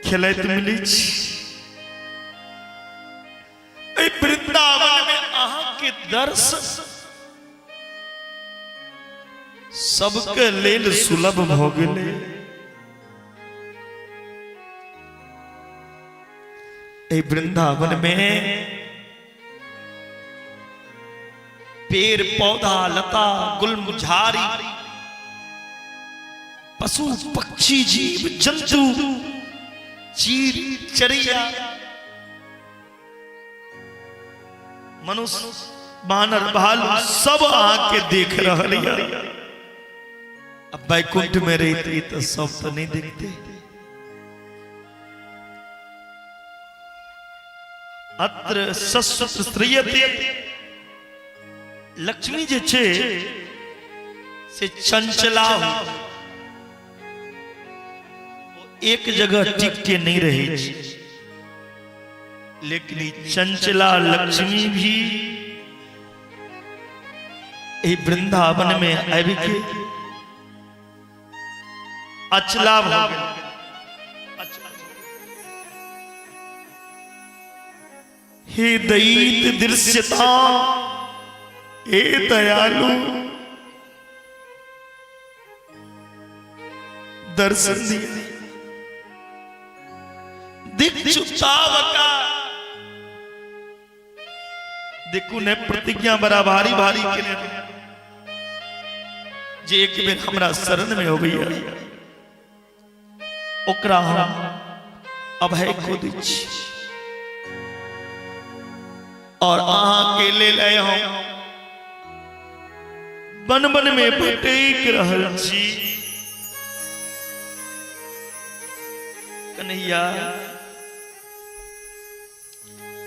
खेलैत मिलै छी। एहि वृंदावन में अहाँ के दर्शन सबके लेल सुलभ भऽ गेलै। एहि वृंदावन में पेड़ पौधा लता गुल्म झाड़ी पशु पक्षी जीव जंतु चीर चरिया मनुष्य बानर भालू सब आके देख रहल यऽ। अब बैकुंठ में रहती तो सब तो नहीं देखते। अत्र शस्त्र लक्ष्मी जे छै से चंचला हो, एक जगह टिक के नहीं रहे छै, लेकिन ई चंचला लक्ष्मी भी एहि वृंदावन में आबि के अचला भऽ गेल। हे दैत दृश्यता, हे दयालु, दर्शन दिया दिक्षुतावका। देखू ने प्रतिज्ञा बड़ा भारी भारी केने जे एक बेर हमरा शरण में अबैया ओकरा हम अभय को दै छी, और अहाँ के लेल आइ हम वन वन में भटक रहल छी। कन्हैया,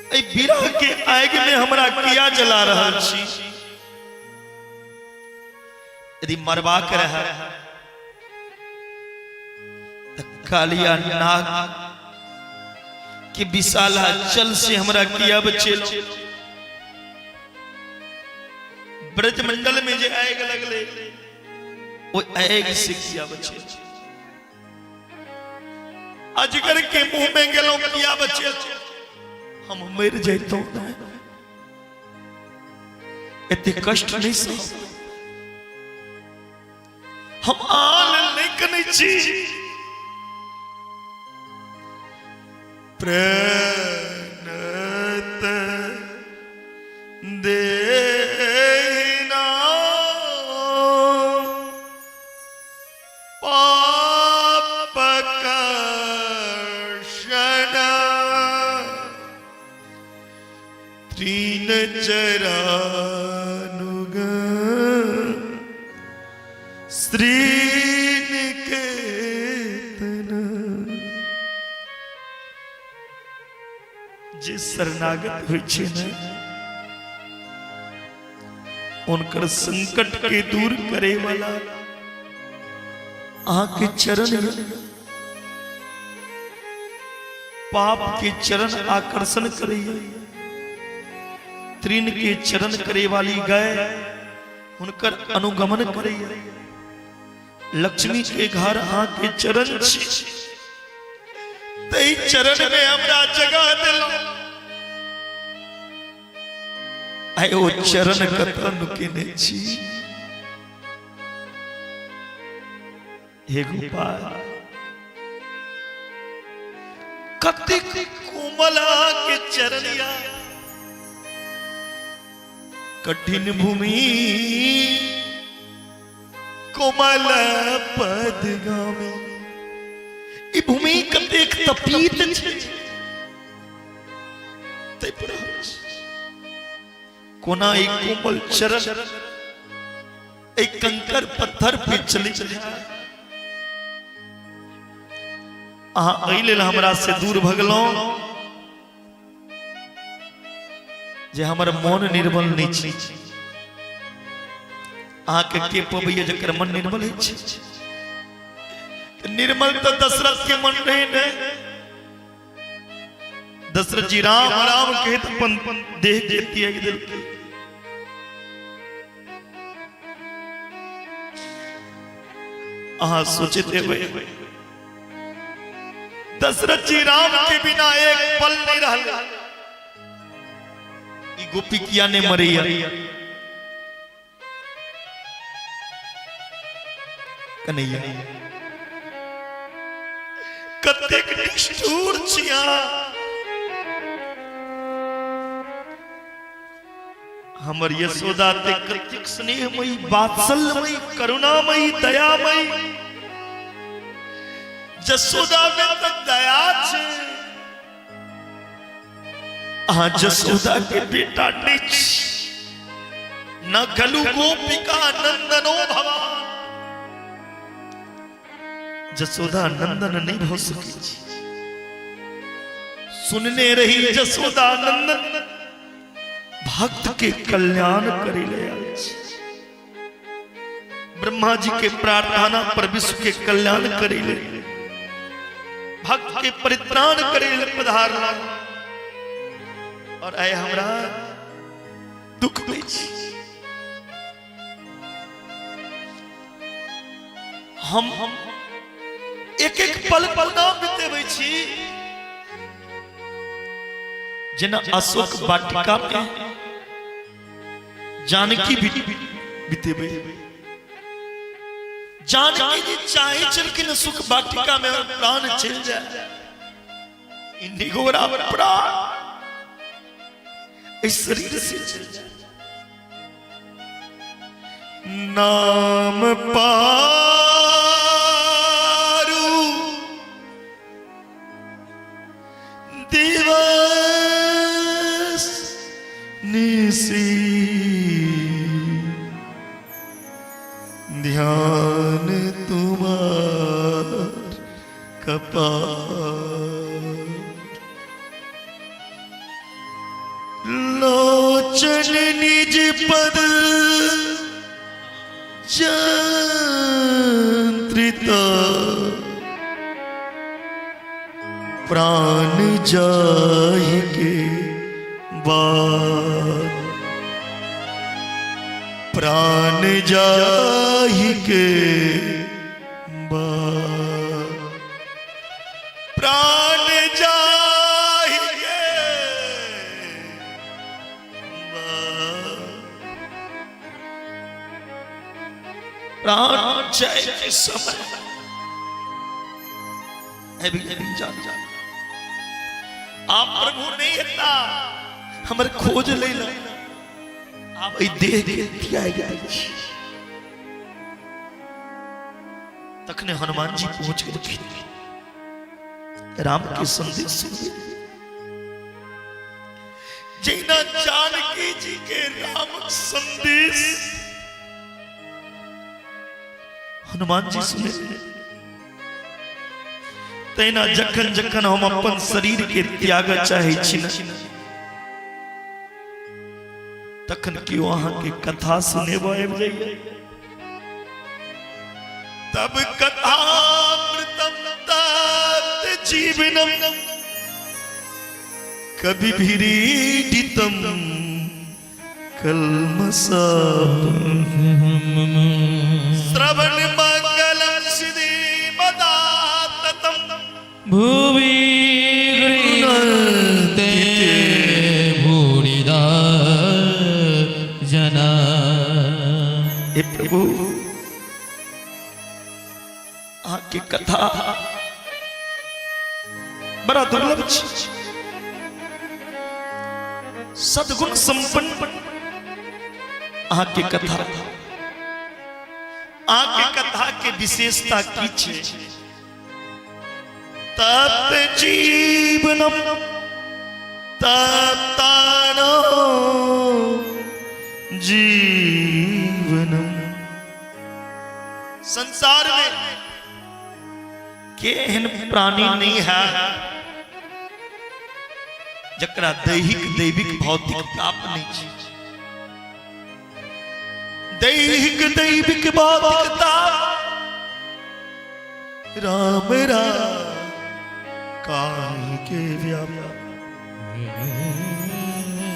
एहि विरह के आगि में हमरा किया जला रहल छी? यदि मरबाक रहे त कालिया नाग के विशाला चल से हमरा किया बचेलो? ब्रजमंडल में जे आग लगले ओ आग से किया बचेलो? अजगर के मुंह में गेलो किया बचेलो? हम मर जैतौं। एते कष्ट नहीं सहब। हम आन नहि कनै छी। प्रणत देना पाप कर्षण तीन चरानुग श्री निकेतन। जे शरणागत होइ छै ने, उनकर संकट के दूर करे वाला अहाँ के चरण है। पाप के चरण आकर्षण करैया, तृण के चरण करे वाली गाय हुनकर अनुगमन करैया। लक्ष्मी के घर अहाँ के चरण छी, तै चरण में हमरा जगह देलहुँ। आइ ओ चरण कतऽ नुकेने छी हे गोपाल? कतेक कोमल के चरणिया, कठिन भूमि कोमल पद गामी। ई भूमि कतेक तपीत छै, तै पर कोना ई कोमल चरण एक कंकर पत्थर पे चली चली। अहाँ एहि लेल हमरा से दूर भगलहुँ जे हमर मन निर्मल नहि छै। अहाँके के पबैया जकर मन निर्मल होइ छै? निर्मल तऽ दशरथ के मन रहे ने। दशरथ जी राम राम कहैत अपन देह के त्याग देलकै। अहाँ सोचैत हेबै, दशरथ जी राम के बिना एक पल नहीं रहल, ई गोपी किया ने मरैया? कन्हैया, कतेक निष्ठुर छिया। हमर यशोदा ते कतेक स्नेहमयी, वात्सल्यमयी, करुणामयी, दयामयी। जसोदा में तऽ दया छै। अहाँ जसोदा के बेटा नहि छी। न खलु गोपिका नंदनो भवान। जसोदा नंदन नहीं भऽ सकै छी। सुनने रही जसोदा नंदन भक्त के कल्याण करे ले आयल छी। ब्रह्मा जी के प्रार्थना पर विश्व के कल्याण करे ले, भक्त के परित्राण करे ले पधारला, और आय हमरा दुख दै छी। हम एक एक पल पल ना बितेबै छी, जेना अशोक वाटिका में जानकी भी बितेबै। जानकी जी चाहे छलखिन सुख वाटिका में प्राण चलि जाय, ई निगोरा प्राण इस शरीर से चल जाए। नाम पारू दिवस निसी ध्यान तुम्हार कपाल, लोचन निज पद जंत्रित प्राण जाहि के बाद, प्राण जाहि के बाद, प्राण जाहि के बाद। प्राण जाय के समय आबि गेल। जा जा, आप प्रभु नहीं हेता, हमर खोज लै ला। आब एहि देह के त्यागि दै छी। तखने हनुमान जी पहुंच गेलखिन, राम के संदेश सुनबे। जहिना जानकी जी के रामक संदेश हनुमान जी सुने, तहिना जखन जखन हम अपन शरीर के त्याग चाहे छी ने, तखन केओ अहाँके कथा सुनेबऽ आबि जाइए। तब कथामृतम तप्त जीवनम कभी भीड़ितम कल्मषापहम श्रवण मंगलम श्रीमदाततम भुवि गृह्णन्ते भूरिदा जना। हे प्रभु, अहाँके कथा बड़ा दुर्लभ छी। सद्गुण संपन्न अहाँके कथा। अहाँके कथा के विशेषता की छै? तप्त जीवनम तप्तानो जीवनम। संसार में के एहन प्राणी नहीं है जकरा दैहिक दैविक भौतिक ताप नहीं छै? दैहिक दैविक भौतिक ताप, राम राम काहे के व्याप।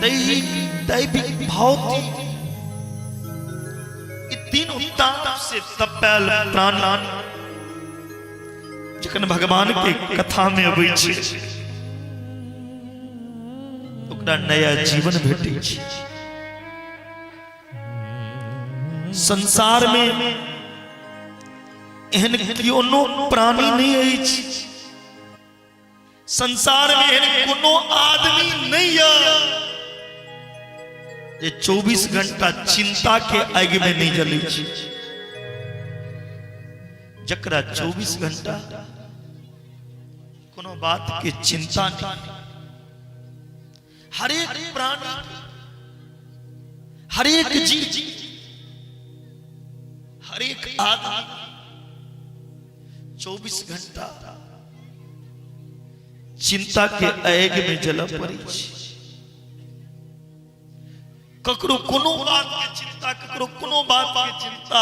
दैहिक दैविक भौतिक ई तीनों ताप से तपल प्राणी जखन भगवान के कथा में अबै छै, ओकरा नया जीवन भेटै छै। संसार में एहन कोनो प्राणी नहीं अछि, संसार में एहन कोनो आदमी नहीं है जे 24 घंटा चिंता के आगि में नहीं जलै छै। जकरा 24 घंटा कोनो बात के चिंता नहीं। हरेक प्राणी, हरेक जीव, हरेक आदमी 24 घंटा चिंता के आग में जल पड़ै छै। ककरो कोनो बात के चिंता, ककरो कोनो बात के चिंता,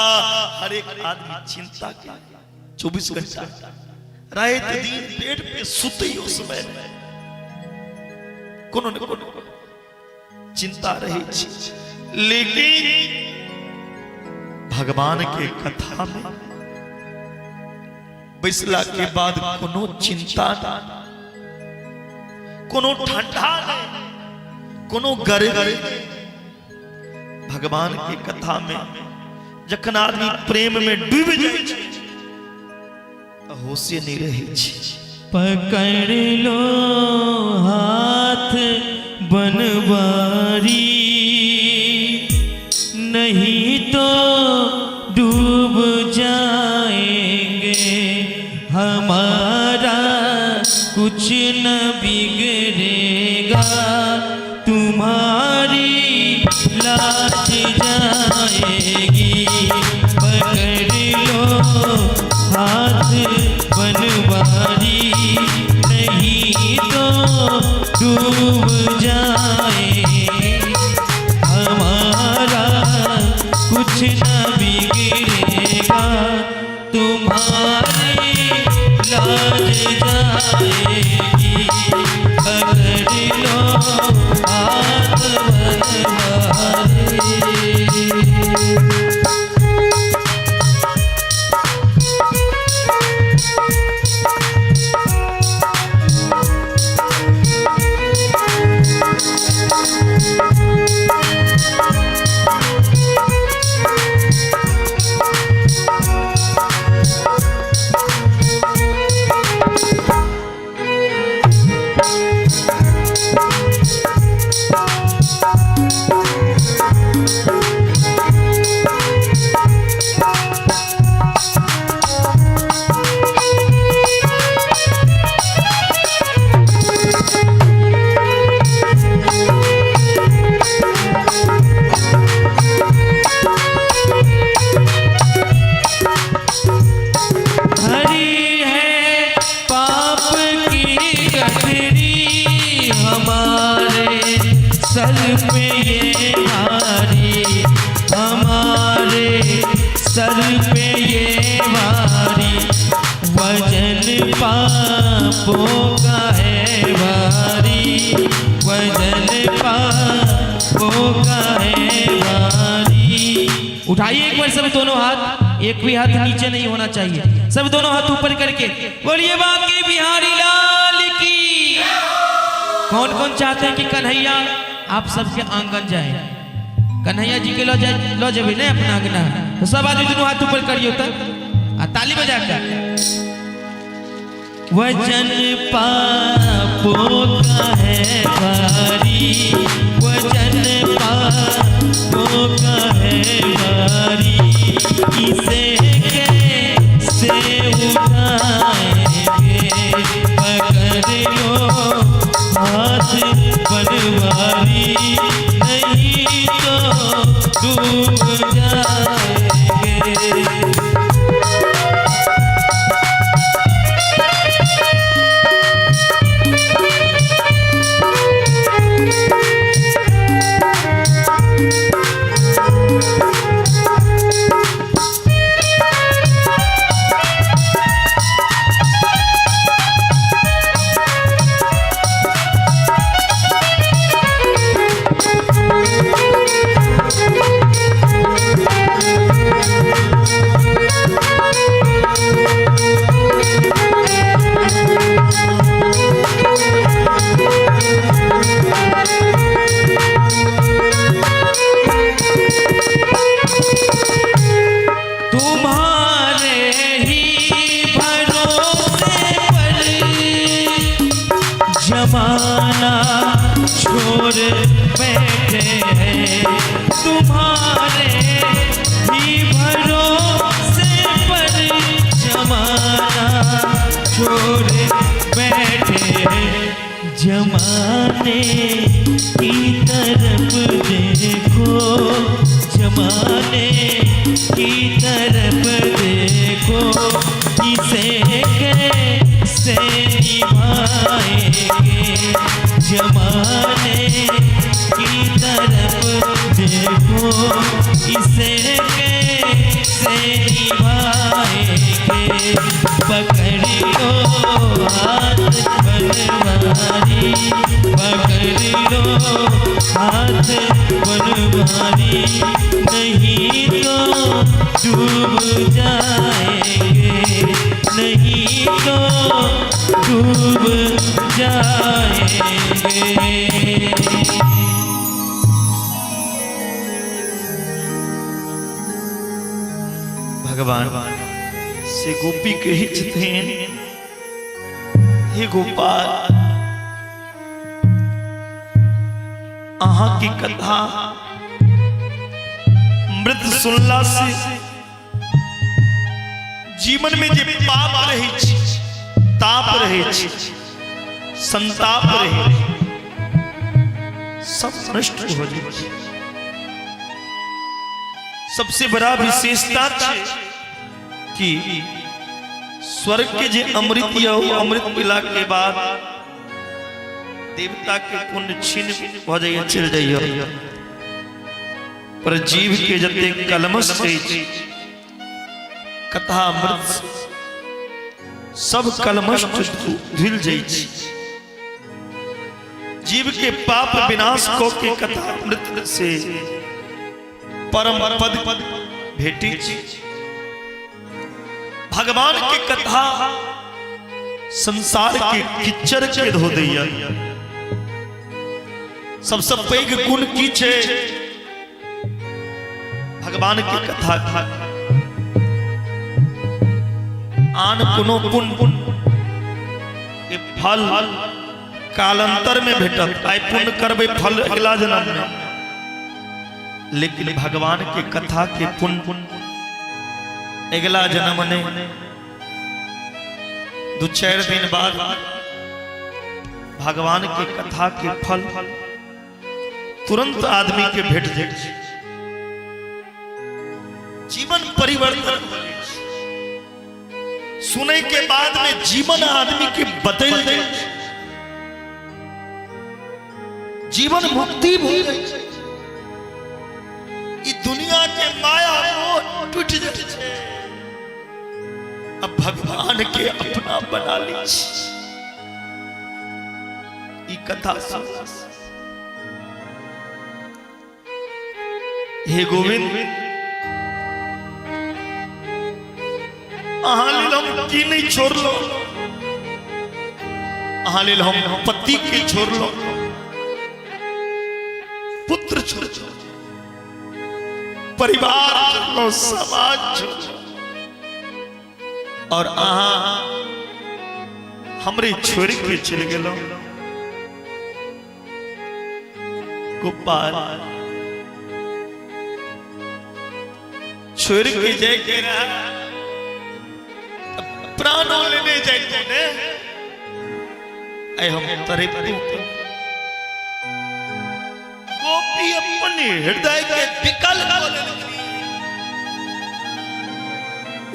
हरेक आदमी चिंता के 24 घंटा, रात दिन बेड पे सुतैयो समय में कोनो न कोनो चिंता रहै छै। लेकिन भगवान के कथा में बैसला के बाद कोनो चिंता नहीं, कोनो ठंडा नहीं, कोनो गर्मी नहीं। भगवान के कथा में जखन आदमी प्रेम में डूब जाइ छै, तऽ होशे नहीं रहै छै। पकड़ लो हाथ बनवारी, नहीं तो डूब जाएंगे, हमारा कुछ न बिगड़ेगा, तुम्हारी लाज जाएगी। पकड़ लो हाथ बनवारी, नहीं तो डूब जाएंगे। ये भारी, हमारे सर पे ये भारी, वजन पापों का है भारी, वजन पापों का है भारी। उठाइए एक बार सब दोनों हाथ, एक भी हाथ नीचे नहीं होना चाहिए, सब दोनों हाथ ऊपर करके बोलिए बांके बिहारी लाल की। कौन कौन चाहते हैं कि कन्हैया आप सबके आंगन जाए, कन्हैया जी के लो जाए, लो जबे नहीं अपना आंगना, तो सब आदमी दोनों हाथ ऊपर करियो तक आ ताली बजा कर। वजन पापों का है भारी, वजन पापों का है भारी, इसे कैसे उठाएंगे, पकड़ लो हाथ बनवारी, नहीं तो डूब जाएंगे। तुम्हारे ही भरोसे पर जमाना छोड़ बैठे हैं, तुम्हारे ही भरोसे पर जमाना छोड़ बैठे हैं, जमाने की तरफ देखो, जमाने की तरफ देखो, इसे कैसे निभाएंगे, जमाने की तरफ देखो, इसे कैसे निभाएंगे, पकड़ लो हाथ बनवारी, पकड़ लो हाथ बनवारी, नहीं तो डूब जाएंगे, नहीं तो डूब जाएंगे। भगवान से गोपी कहै छथिन, हे गोपाल, अहाँ की कथा मृत सुनला से जीवन में जे पाप रहे छी, ताप रहे छी, संताप रहे, सब नष्ट हो जाइ छै। सबसे बड़ा विशेषता छै कि स्वर्ग के जे अमृत यऽ, ओ अमृत पीला के बाद देवता के पुण्य छीन भऽ जाइए, चलि जाइए, पर जीव के जते कलमश अछि, कथा अमृत सब कलमश धुल जाइ छै। जीव के पाप विनाश कऽ के कथा अमृत से परम पद भेटी छै। भगवान के कथा संसार के किच्चर के धो दैया। सबसे पैघ गुण की छै भगवान के कथा? आन कोनो पुण्य के फल कालांतर में भेटत, आइ पुण्य करबै फल अगला जन्म में, लेकिन भगवान के कथा के पुण्य अगला जन्म ने 2-4 दिन बाद भगवान के कथा के फल तुरंत आदमी के भेट जाय छै, जीवन परिवर्तन हो जाइ छै। सुनै के बाद में जीवन आदमी के बदलि जाइ छै, जीवन मुक्ति भऽ जाइ छै। दुनिया के माया मोह टूटि जाइ छै अब भगवान के अपना बना ली छी। ई कथा सुन हे गोविंद, अहाँ लेल हम की नहीं छोड़लो, अहाँ लेल हम पति के छोड़लो, पुत्र छोड़लो, परिवार छोड़लो, समाज छोड़लो, और अहाँ हमरे छोड़ के चल गेलो। गोपाल छोड़ के जाय के रहा, प्राणो लेने जाय ने, आइ हम तड़प। गोपी अपन हृदय के विकल कऽ लेलखिन,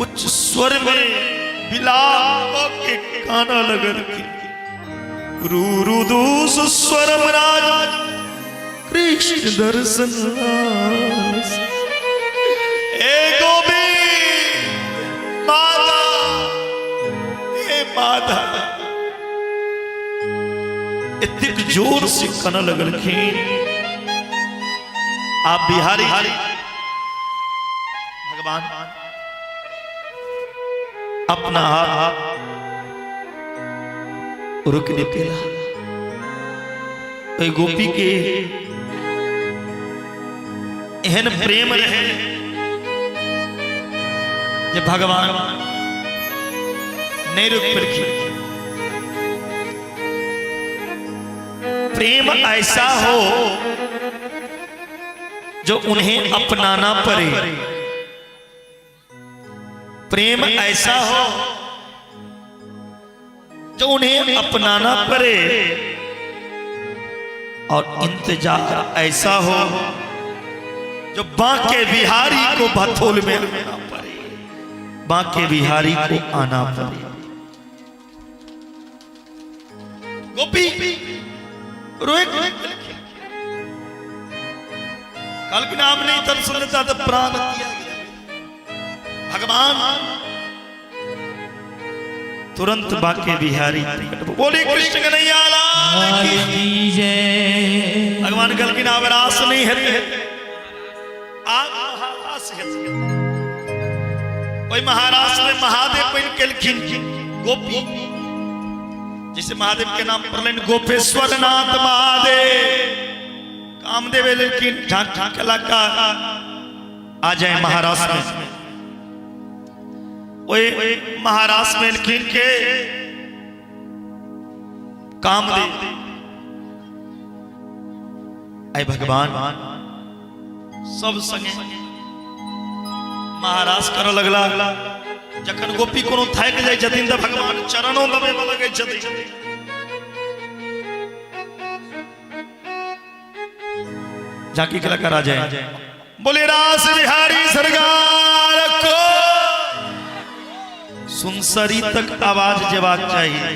उच्च स्वर में विलाप कऽ के कानऽ लगलखिन। रू रू दूस स्वरम राज कृष्ण दर्शन आस। ए गोविंद माता, हे माता, एतेक जोर से कनऽ लगलखिन। आप बिहारी भगवान अपना हाथ रुक नहीं पेला। ओहि गोपी के एहन प्रेम रहे जे भगवान नहीं रुक पेलखिन। प्रेम ऐसा हो जो उन्हें अपनाना पड़े, प्रेम ऐसा हो जो उन्हें अपनाना पड़े, और इंतजार ऐसा हो जो बांके बिहारी को भथोल में आना पड़े, बांके बिहारी को आना पड़े। गोपी रोए, कल के नाम नहीं तब सुनता तो प्राण दिया गया। भगवान तुरंत बाके बिहारी बोले कृष्ण कन्हैया लाल की जय। भगवान कहलखिन आब रास नहीं हेतै, आब महारास हेतै। ओहि महारास में महादेव बनि गेलखिन गोपी, जैसे महादेव के नाम पड़लनि गोपेश्वर नाथ महादेव। कामदेव एलखिन, झांक झांक कलाकार आ जाए महाराष्ट्र में। ओए महाराष्ट्र में एलखिन के कामदेव। आय भगवान सब संगे महाराष्ट्र करऽ लगला। जखन गोपी कोनो थाकि जाइ छथिन तऽ भगवान चरणो दबे लगै छथिन। झांकी कलाकार आ जाए। बोले रास बिहारी सरकार को। सुनसरी तक आवाज जेबाक चाहिए।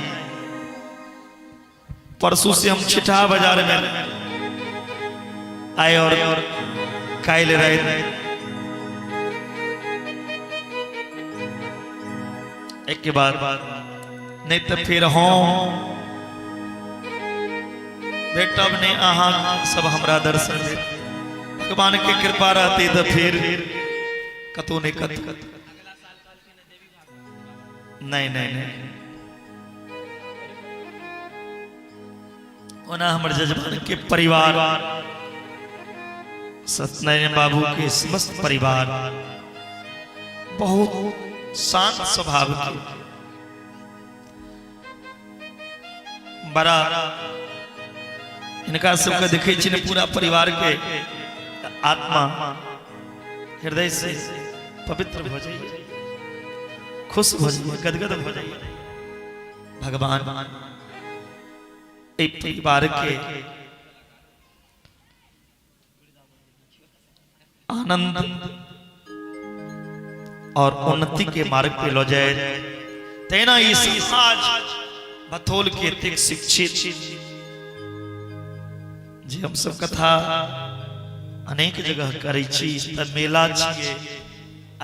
परसों से हम छिटा बाजार में आए और कायल रहे। एक के बाद नहीं तो फिर हम भेटब नहीं, अहाँ सब हमरा दर्शन दे। भगवान के कृपा रहती तो फिर कतौ नहीं कतौ नहीं नहीं नहीं। ओना हमर जजमान के परिवार, सत्यनारायण बाबू के समस्त परिवार बहुत शांत स्वभाव के, बड़ा इनका सबके देखे छी ने पूरा परिवार के आत्मा हृदय से पवित्र हो जाइए, खुश हो जाइए, गदगद हो जाइए। भगवान एहि परिवार के आनंद और उन्नति के मार्ग पे लो जाए। तेना ई समाज बथोल के एतेक शिक्षित जे हम सब कथा अनेक जगह करै छी तऽ मेला छियै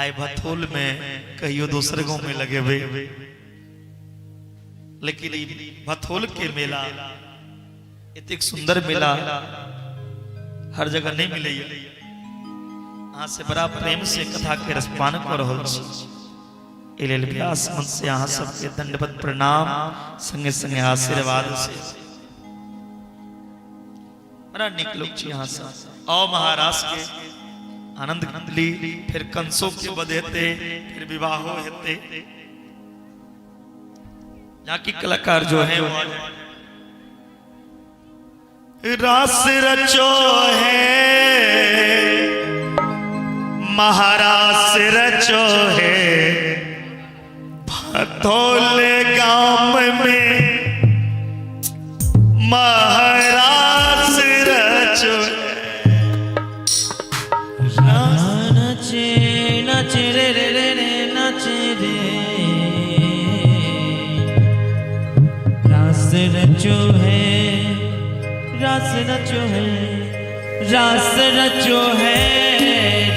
आइ भथौल में कहियो दोसर गांव में लगेबै लेकिन ई भथौल के मेला एतेक सुंदर मेला हर जगह नहीं मिलैया। अहाँ से बड़ा प्रेम से कथा के रसपान कऽ रहल छी। एहि लेल व्यास मन से अहाँ सबके दंडवत प्रणाम संगे संगे आशीर्वाद से। बड़ा नीक लोग छी अहाँ सब। आओ महाराज के आनंद ली, फिर कंसों के वध हेतै, फिर विवाहो हेतै। यहाँ की कलाकार जो है वो रास रचो है महारास रचो है भथौल गाम में महारास रचो नाचे नाचे रे रे रे रे नाचे रे रास रचो है रास रचो है रास रचो है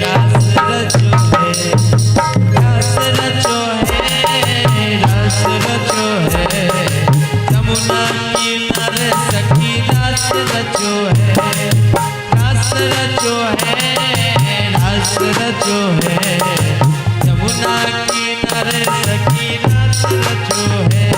रास रचो है रास रचो है रास रचो है यमुना किनारे सखी रास रचो है रास रचो है रास रचो है यमुना किनारे सखी रास रचो है।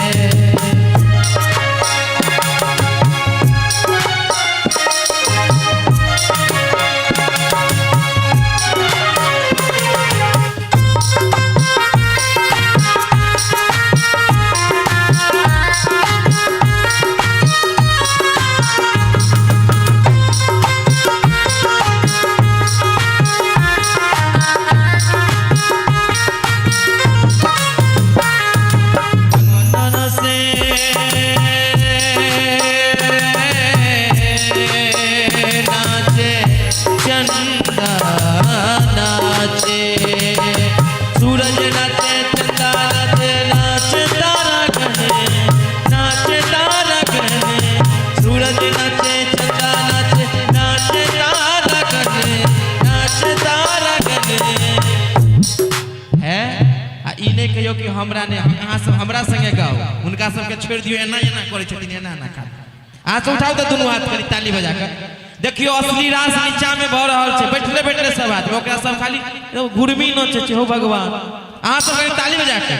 से नाचे चंदा नाचे सूरज नाचे चंदा नाचे नाचे तारा गणे नाचे तारा गणे सूरज नाचे चंदा नाचे नाचे तारा गणे नाचे तारा गणे है। आ ई नहि कहियो कि हमरा नहि, अहाँ सब हमरा संगे गाओ, हुनका सबके छोड़ि दियौ, एना एना करै छथिन, एना एना खाली। अहाँ सब उठाउ तऽ दुनू हाथ करी ताली बजा कऽ देखियौ असली रास नीचा में भऽ रहल छै, बैठले बैठले सब आदमी, ओकरा सब खाली घुरमी नचै छै। हो भगवान, अहाँ सब करी ताली बजा कऽ।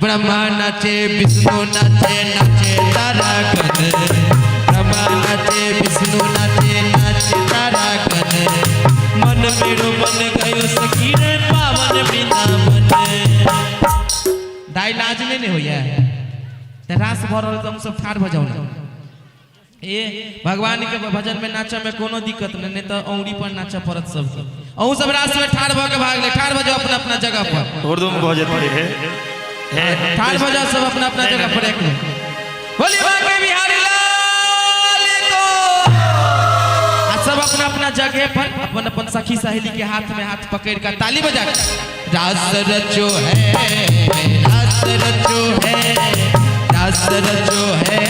ब्रह्मा नाचे विष्णु नाचे नाचे तारा गण ब्रह्मा नाचे विष्णु नाचे नाचे तारा गण मन मेरो बन गयो सखी रे पावन वृंदावन। दाइ लाज नहि ने होइया तऽ रास भऽ रहल तऽ हम सब ठाढ़ भऽ जाउ ने। ए भगवान के भजन में नाचऽ में कोनो दिक्कत नहीं, नहीं तऽ औंरी पर नाचऽ पड़त सबके। अहूँ सब रास में ठाढ़ भऽ के भाग ले, ठाढ़ भऽ जाउ अपना अपना जगह पर। उर्दू में भऽ जेतै हे हे ठाढ़ भऽ जाउ सब अपना अपना जगह पर एक मिनट। बोली बांके बिहारी लाल को। आ सब अपना अपना जगह पर अपन अपन सखी सहेली के हाथ में हाथ पकड़ कर ताली बजा के रास रचो है रास रचो है रास रचो है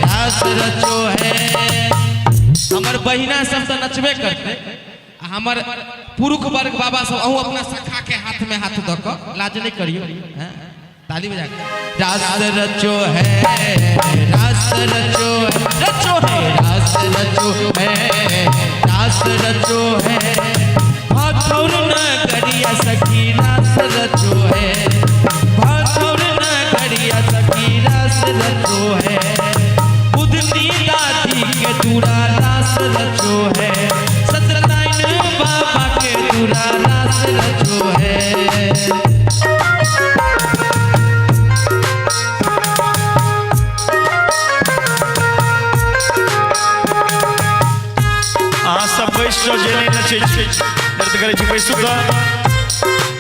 रास रचो है। हमर बहिना सब तऽ नचबे करते, आ हमर पुरुष वर्ग बाबा सब अहूँ अपना सखा के हाथ में हाथ दऽ कऽ लाज नहीं करियो, हैं ताली बजा के रास रचो है रास रचो रचो है रास रचो है रास रचो है भाखौर नगरिया सखी रास रचो है भाखौर नगरिया सखी रास रचो है बुधनी दादी के दूरा रास रचो है सत्यनारायण बाबा के दूरा रास रचो है। अहाँ सब बैस जाउ जे नहि नचै छी नृत्य करै छी बैसू तऽ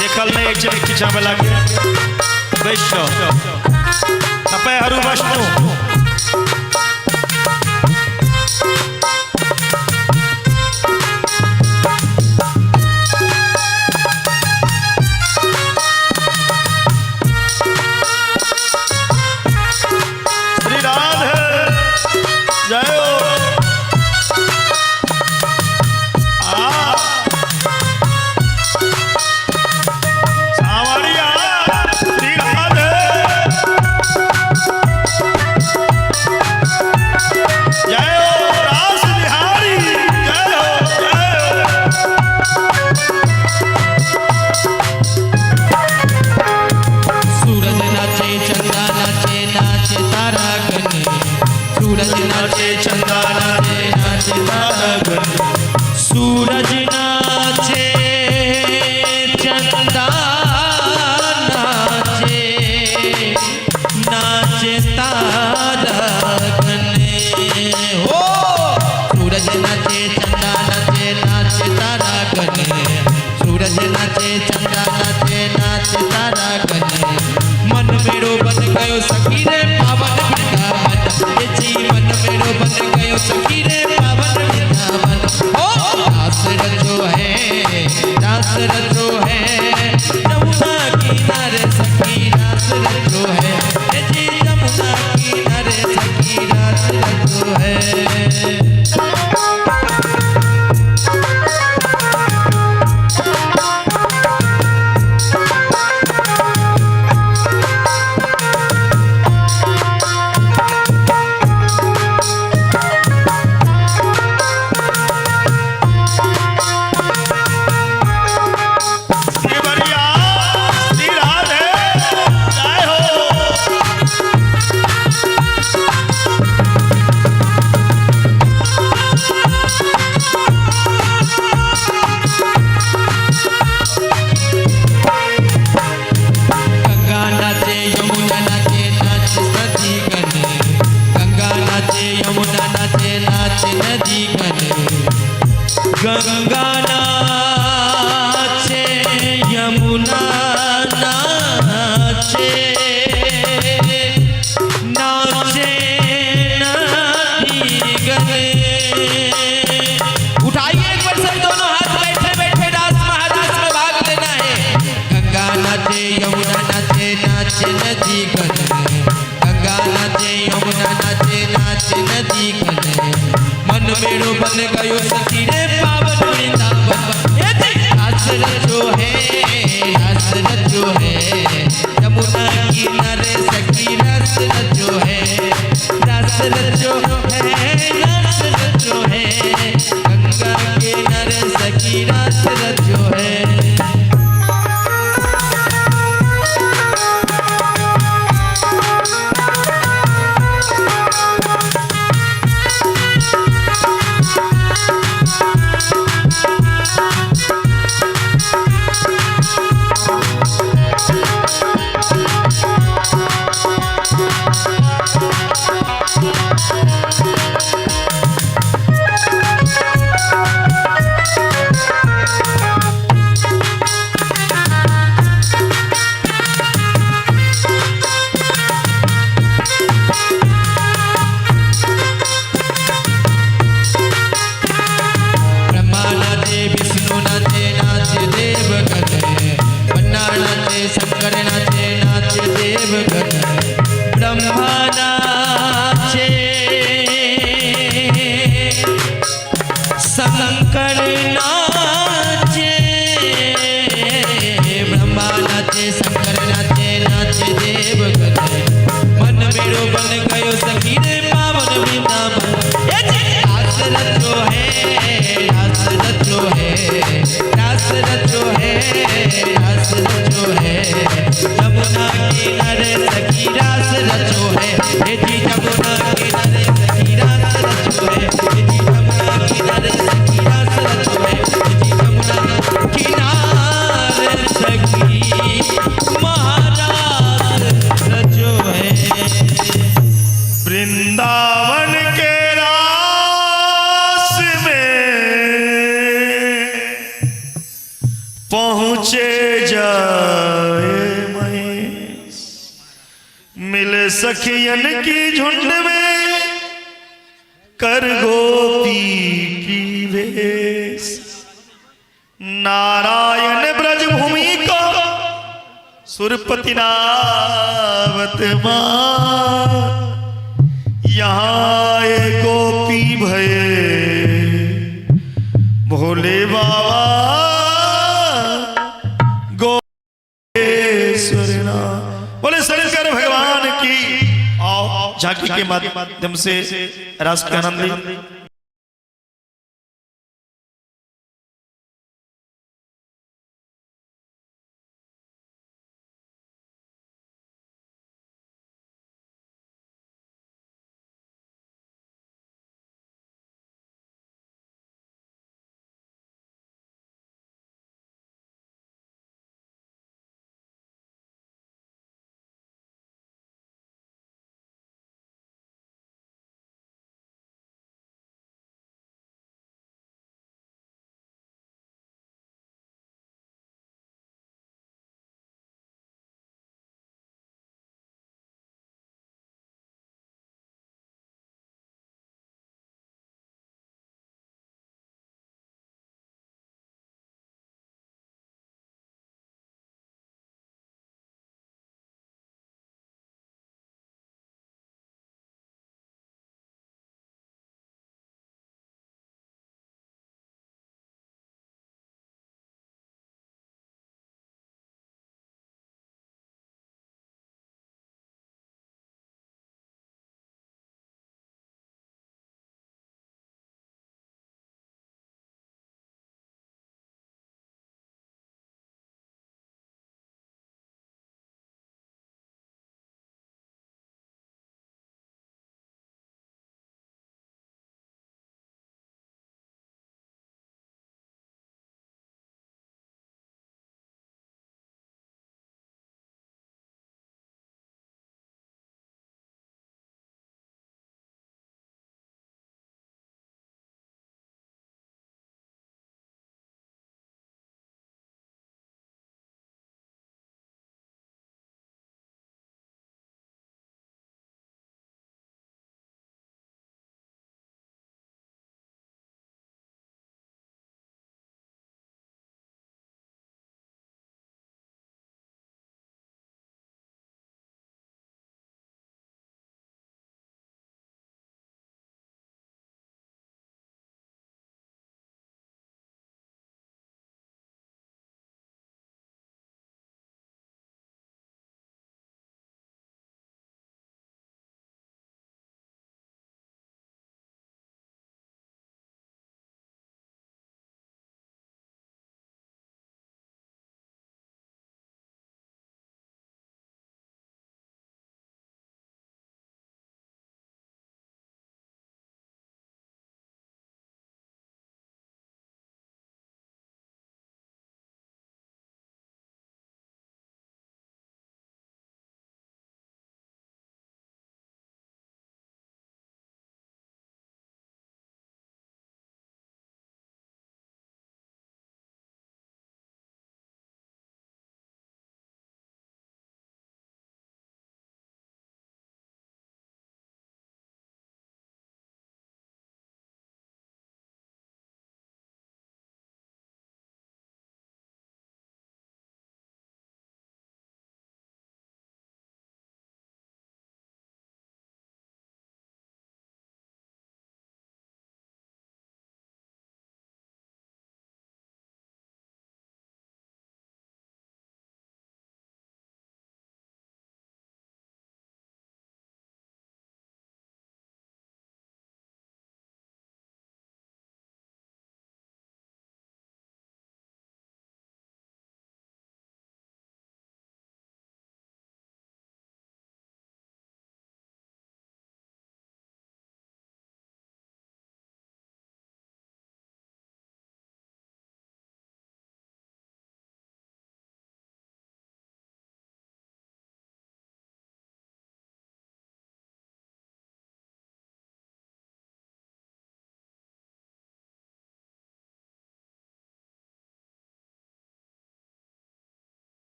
देखल नहि होइ छै पीछा वाला के, बैस जाउ। तपे हरू वैष्णु श्री राधे जय हो। आ तारा गण। सूरज नाचे चंदा नाचे नाचे तारा गण। मन मेरो बन गयो सखी रे पावन वृंदावन। ए जी मन मेरो बन गयो सखी रे पावन वृंदावन। ओ रास रचो है, रास रचो है जमुना किनारे सखी रास रचो है। ए जी जमुना किनारे सखी रास रचो है। श्री बरिया, श्री राधे, जय हो। गंगा नाचे यमुना नाचे नाच नदी गण। गंगा नाचे यमुना नाचे नाच नदी गण। गंगा नाचे यमुना नाचे नाचे नदी गण। उठाइए एक बार सब दोनों हाथ, बैठे बैठे रास महारास में भाग लेना है। गंगा नाचे यमुना नाचे नाच नदी गण। गंगा नाचे यमुना नाचे नाच नदी गण। मन मेरो बन गयो सखी रे पावन वृंदावन। ए जी रास रचो है, रास रचो है यमुना किनारे सखी रास रचो है। रास रचो है, रास रचो है गंगा किनारे सखी रास रचो है। ब्रह्मा नाचे विष्णु नाचे नाच देवगण। बन्ना नाचे शंकर नाचे नाच देवगण। ब्रह्मा नाचे शंकर नाचे, ब्रह्मा नाचे शंकर नाचे नाच देवगण। मन मेरो बन गयो सखी रे पावन वृंदावन। ए जी रास रचो है, रास रचो है, रास रचो है, रास रचो है जमुना किनारे सखी रास रचो है। ए जी जमुना किनारे सखी रास रचो है। ए जी जमुना किनारे सखी रास रचो है। ए जी जमुना किनारे सखी महाराज रचो है। वृंदावन के रास में पहुँचे जाए महेश, मिले सखियन की झुंड में कर गोपी की भेष। नारायण ब्रजभूमि को सुरपति नावत मां, यहाँ आए गोपी भये भोले बाबा गोपेश्वर नाथ। बोले शंकर भगवान की। आओ झांकी के माध्यम से रास का आनंद ली।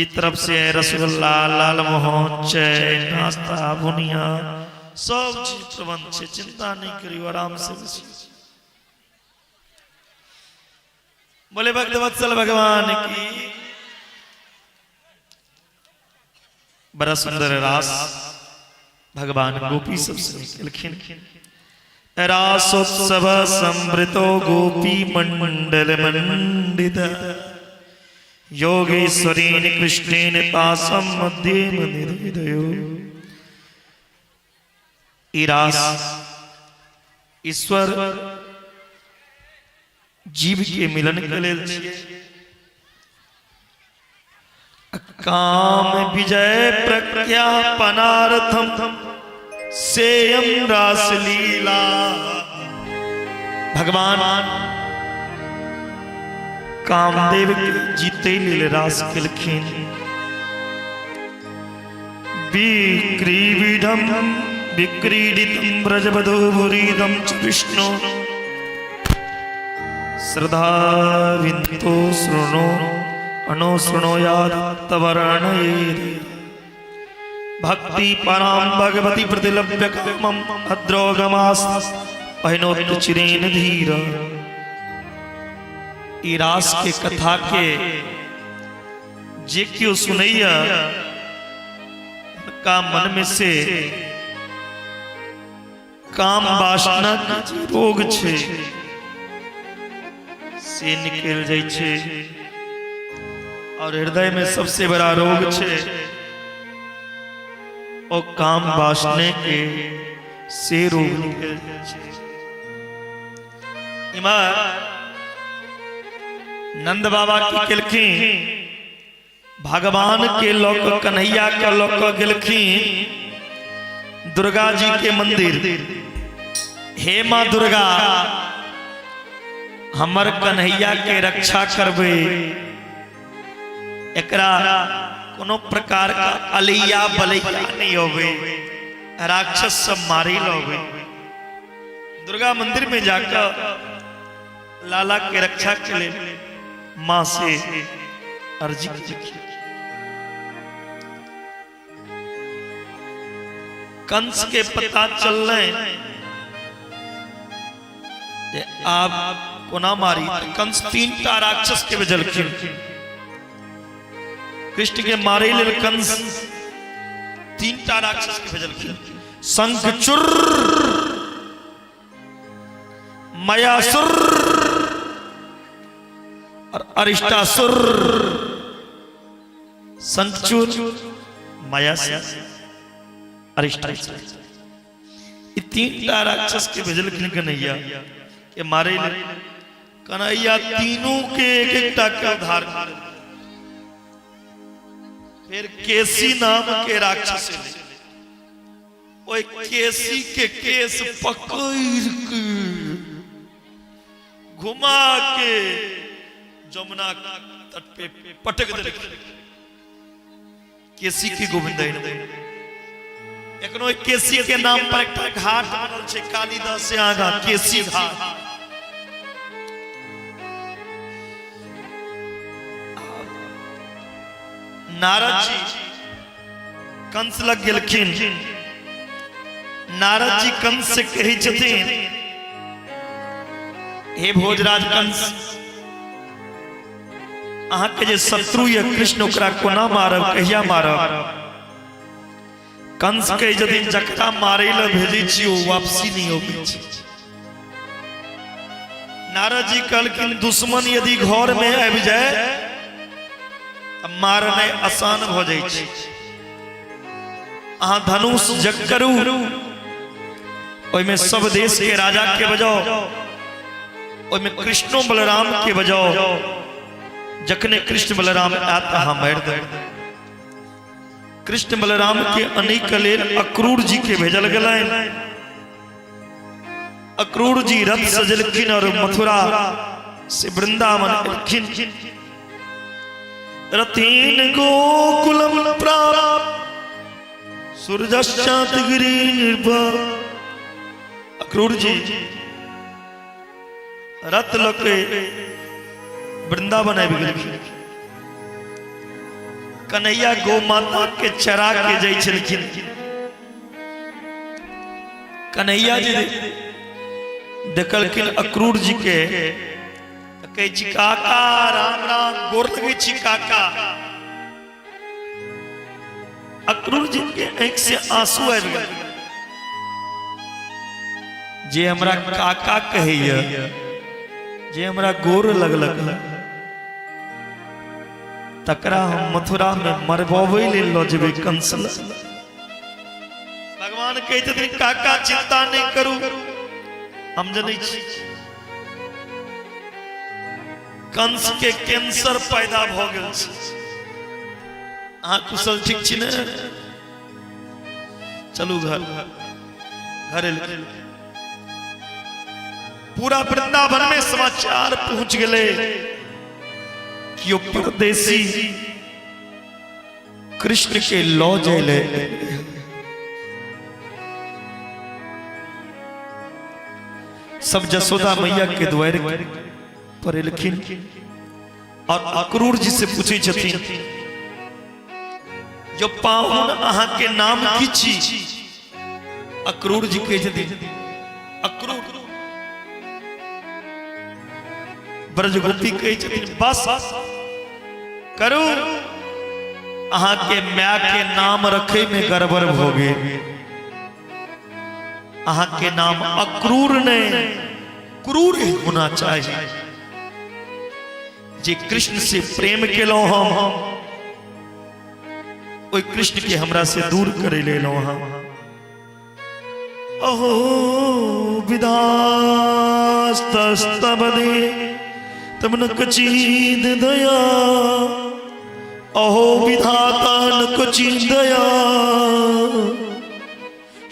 जी तरफ से रसगुल्ला, लालमोहन, चाय, नाश्ता, बुनिया सब चीज प्रबंध छै। चिंता नहीं करियो, आराम से बैसियो। बोले भक्त वत्सल भगवान की। बड़ा सुंदर रास भगवान गोपी सब से केलखिन। रासोत्सव समृतो गोपी मंडल मंडित योगेश्वरेण कृष्णेन तासम मध्ये मंदिर। ई रास ईश्वर जीव के मिलन के लेल छियै। काम विजय प्रज्ञापनार्थम सेयम रासलीला। भगवान कामदेव के जीते लेल रास केलखिन। विक्रीडितम विक्रीडितम ब्रजवधू भूरिदम च विष्णु श्रद्धाविन्तो शृणो अनो शृणोयात् तवरणये भक्ति पराम भगवती प्रतिलभ्य कामम अद्रोगमास पहिनोत चिरेन धीर। ई रास के कथा के जे केओ सुनैया उनका मन में से काम वासना के जे रोग छै से निकल जाइ छै और हृदय में सबसे बड़ा रोग छै ओ काम वासने के, से रोग निकल जाइ छै। इमहर नंद बाबा की केलखिन? भगवान के लऽ कऽ, कन्हैया के लऽ कऽ गेलखिन दुर्गा जी के मंदिर। हे माँ दुर्गा, हमर कन्हैया के रक्षा करबै, एकरा कोनो प्रकार का अलिया बलैया नहीं होवे, राक्षस सब मारे लवे। दुर्गा मंदिर में जाकर लाला के रक्षा के लिए मां से अर्जी की। कंस के पता चल रहे जे आप कोना मारी। कंस तीन टा राक्षस के भेजलखिन कृष्ण के मारे लेल। कंस तीन टा राक्षस के भेजलखिन, शंखचूर, मयासुर और अरिष्टासुर। शंखचूर, मयासुर, अरिष्टासुर, ई तीन टा राक्षस के भेजलखिन कन्हैया के मारे लेल। कन्हैया तीनों के एक एक टा के उद्धार। फिर केसी नाम के राक्षस एलै, ओहि केसी के केस पकड़ के घुमा के जमुना तट पे पटक देलखिन केसी के। गोविंद एखनो केसी के नाम पर एकटा घाट बनल छै कालिदास से आगा, केसी घाट। नारद जी कंस लग गेलखिन। नारद जी कंस से कहै छथिन, हे भोजराज कंस, अहाँके जे शत्रु यऽ कृष्ण, ओकरा कोना मारब, कहिया मारब? कंस कहै छथिन, जकरा मारै लए भेजै छी ओ वापसी नहि अबै छै। नारद जी कहलखिन, दुश्मन यदि घर में आबि जाय तऽ मारनाइ आसान भऽ जाइ छै। अहाँ धनुष जग करू, ओहिमे सब देश के राजा के बजाओ, ओहिमे कृष्णो बलराम के बजाओ। जखने कृष्ण बलराम आयत, अहाँ मारि देब। कृष्ण बलराम के अनेक लेल अक्रूर जी के भेजल गेलनि। अक्रूर जी रथ सजलखिन और मथुरा से वृंदावन एलखिन। रथीन गोकुलम प्राप्त सूरजश्चातगिरी नृप। अक्रूर जी रथ लऽ के वृंदावन आबि गेलखिन। कन्हैया गौ माता के चरा के जाइ छलखिन। कन्हैया जी देखलखिन अक्रूर जी के, तऽ कहै छी काका राम राम, गोर लगै छी काका। अक्रूर जी के आंखि से आंसू आबि गेल। जे हमरा काका कहैया, जे हमरा गोर लगलक, तकरा हम मथुरा में मरबबै लेल लऽ जेबै कंस लग। भगवान कहै छथिन काका चिंता नहि करू, हम जनै छी कंस के कैंसर पैदा भऽ गेल छै। अहाँ कुशल ठीक छी ने? चलू घर घर। पूरा वृंदावन में समाचार पहुंच गेलै कि ओ परदेसी कृष्ण के लऽ जाइले। सब जसोदा मैया के द्वार पर एलखिन और अक्रूर जी से पूछै छथिन, जो पाहुन अहाँ के नाम की छी? अक्रूर जी कहै छथिन अक्रूर। ब्रजगोपी कहै छथिन बस करू, अहाँ के माय के नाम रखे में गड़बड़ भऽ गेल। अहाँ के नाम अक्रूर नहीं क्रूर होना चाहिए। जे कृष्ण से प्रेम केलहुँ हम, ओहि कृष्ण के हमरा से दूर करे लेलहुँ हम। अहो विदास्तस्तबदे तब न कचीद दया, अहो विधाता न कचीद दया,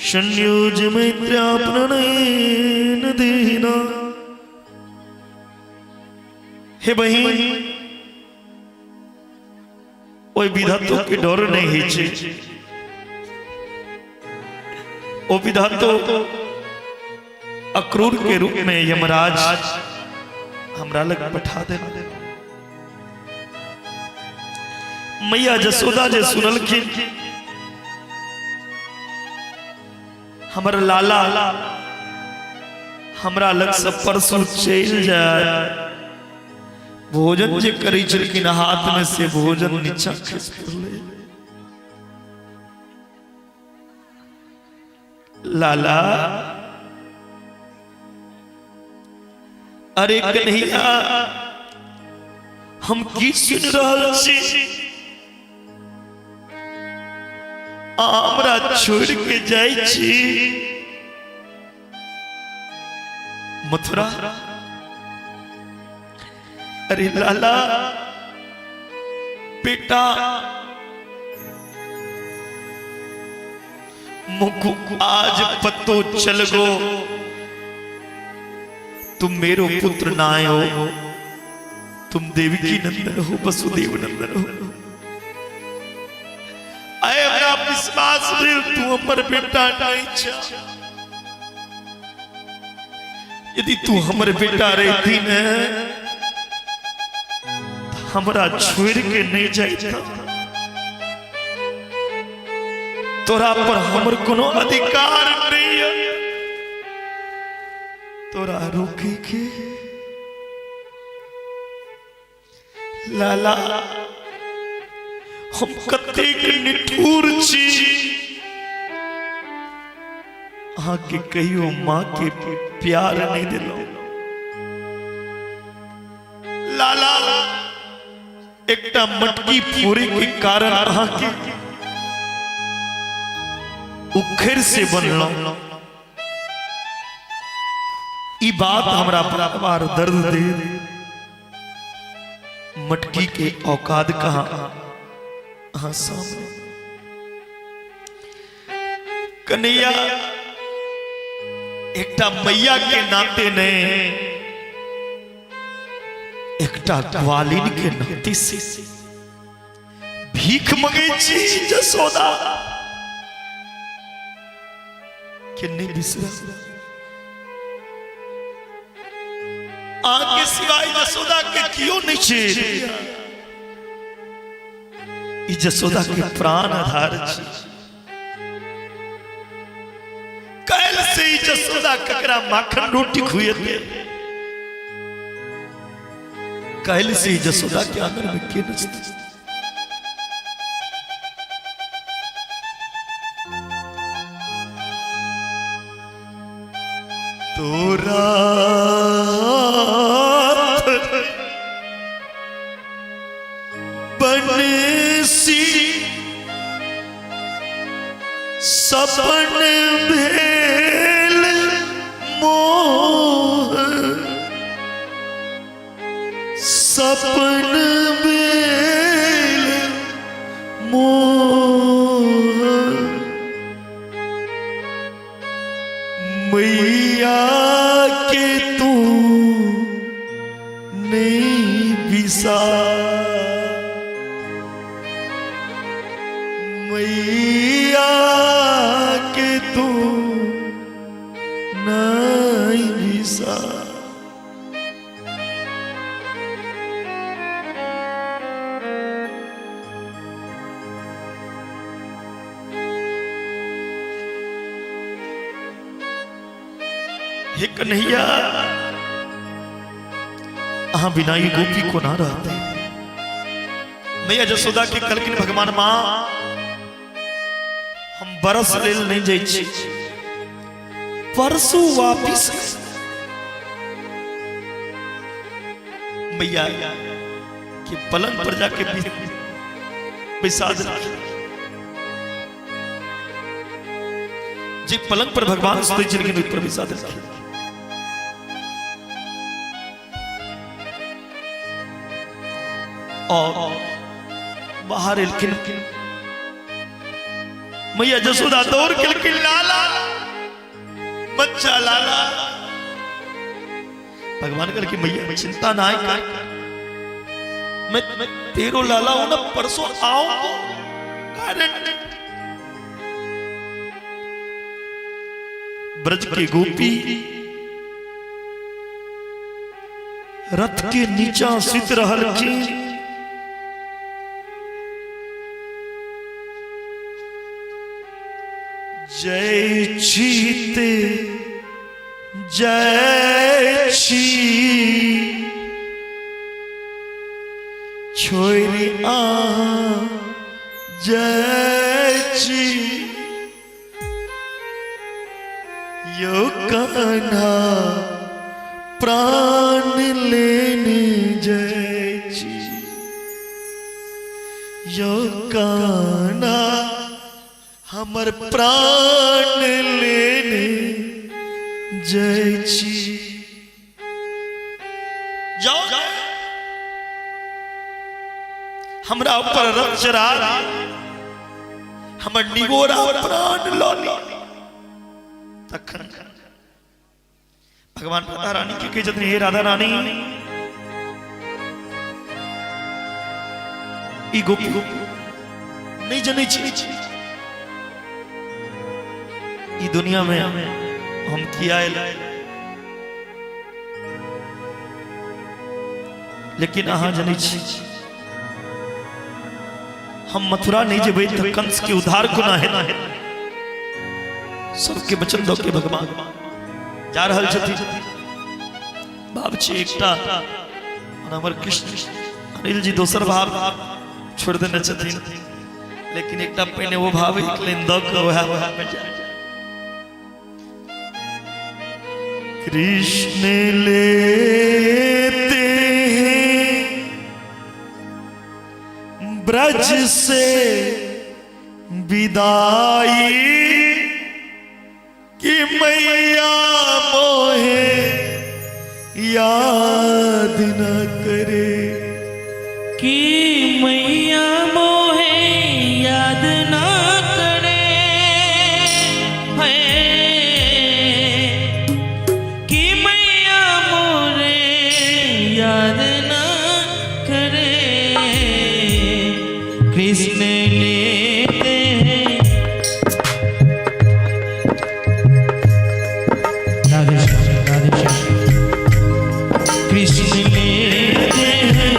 संयोज मैत्र्या प्रणयन दीना। हे बहिन, ओहि विधातो के डर नहीं होइ छै। ओ विधातो अक्रूर के रूप में यमराज हमरा लग पठा दे। मैया जसोदा जे सुनलखिन हमर लाला हमरा लग से परसू चलि जाय, भोजन जे करै छलखिन हाथ में से भोजन नीचा खसि पड़लै। लाला, अरे कन्हैया, हम की सुनि रहल छी? हमरा छोड़ के जाइ छी मथुरा? अरे लाला, बेटा, मुख आज पतो चल गो तुम मेरो पुत्र ना हो, तुम देवकी नंदन हो, वसुदेव नंदन हो। आए हमरा विश्वास भेल तू हमर बेटा नहीं छ। यदि तू हमर बेटा रहती ने, हमरा छोड़ के नहीं जाता। तोरा पर हमर कोनो अधिकार नहीं है तोरा रोके के। लाला, हम कतेक निठुर छी, अहाँके कहियो माँ के प्यार नहीं दिलो। लाला, एकटा मटकी फोड़े के कारण अहाँके उखड़ से बनलो, ई बात हमरा बार बार दर्द दे। मटकी के औकात कहाँ अहाँ सामने। कन्हैया, एकटा मैया के नाते ने, एकटा ग्वालिन के नाते से भीख मंगे छी जसोदा के नहीं बिसरा। अहाँ के सिवाय जसोदा के कियो नहीं छे। ई जसोदा के प्राण आधार छी। काल्हि से ई जसोदा ककरा माखन रोटी खुएते? काल्हि से ई जसोदा के आंगन में के नचते? तोरा बनसी सपन भेल मोह, सपन भेल मोह, मैया के तू नहीं बिसा, मैया के तू नहीं बिसा। हे कन्हैया, अहाँ बिना ई गोपी कोना रहते? मैया जसोदा के कहलखिन भगवान, माँ हम बरस लेल नहीं जाइ छी, परसू वापिस। मैया के पलंग पर जाके बैसा देलखिन। जे पलंग पर भगवान सुतै छलखिन ओहि पर बैसा देलखिन। और बाहर एलखिन, मैया जसोदा दौड़ केलखिन, लाला बच्चा लाला। भगवान कहलखिन मैया चिंता ना कर, मैं तेरो लाला हूं ना, परसों आऊंगा गारंटी। ब्रज के गोपी रथ के नीचा सुति रहलखिन। जय चीत जय छी छोड़ि आ जय छी यो कान्हा प्राण लेने जय छी, यो कान्हा हमर प्राण लेने जय छी। जाओ हमरा ऊपर रथ चढ़ा, हमर निगोरा प्राण लऽ ली। तखन भगवान राधा रानी के कहै छथिन, हे राधा रानी, ई गोपी नहीं जनै छी ई दुनिया में हम किया आयल, लेकिन अहाँ जनै छी हम मथुरा नहीं जेबै तऽ कंस के उद्धार कोना हेतै? सबके वचन दऽ के भगवान जा रहल छथिन। बाप छी एकटा और हमर कृष्ण अनिल जी दोसर भाव छोड़ देने छथिन, लेकिन एकटा पहिने वो भाव एक लाइन दऽ के वएह में जाय। कृष्ण लेते हैं ब्रज से विदाई कि मैया मोहे याद न करे, कि मैया मोहे याद न करे है, कि मैया मोरे याद न करे। कृष्ण लेते हैं राधे श्याम राधे श्याम। कृष्ण लेते हैं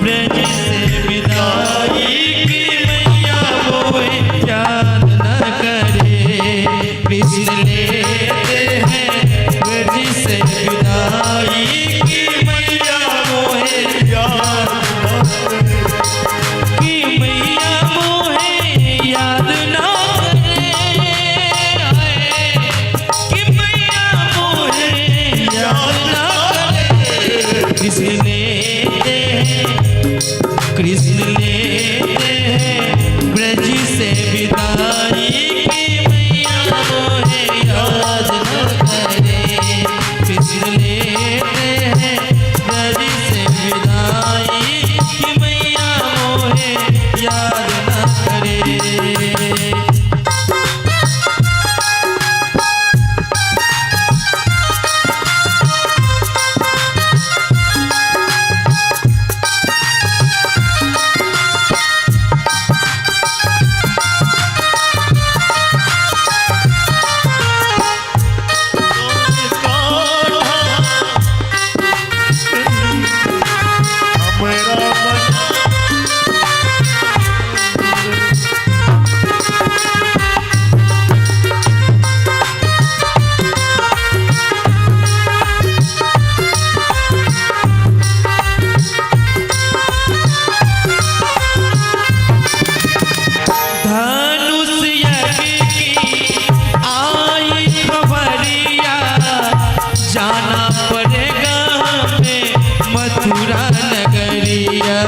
ब्रज से विदाई की। कृष्ण लेते हैं, कृष्ण लेते हैं ब्रज से विदाई की मैया मोहे याद न करे। कृष्ण लेते हैं ब्रज से विदाई की मैया मोहे याद न करे। धनुष यज्ञ की आई खबरिया, जाना पड़ेगा हमें मथुरा नगरिया।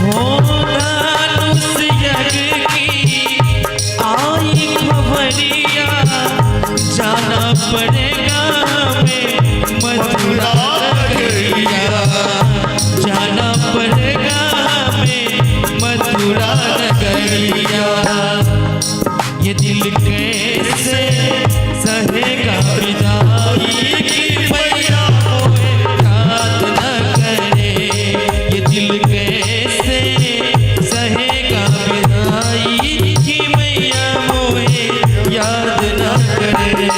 हो धनुष यज्ञ की आई खबरिया, जाना पड़ेगा हमें मथुरा नगरिया। जाना पड़ेगा हमें मथुरा नगरिया। ये दिल कैसे सहेगा विदाई की मैया मोहे याद न करे। ये दिल कैसे सहेगा विदाई की मैया मोहे याद न करे।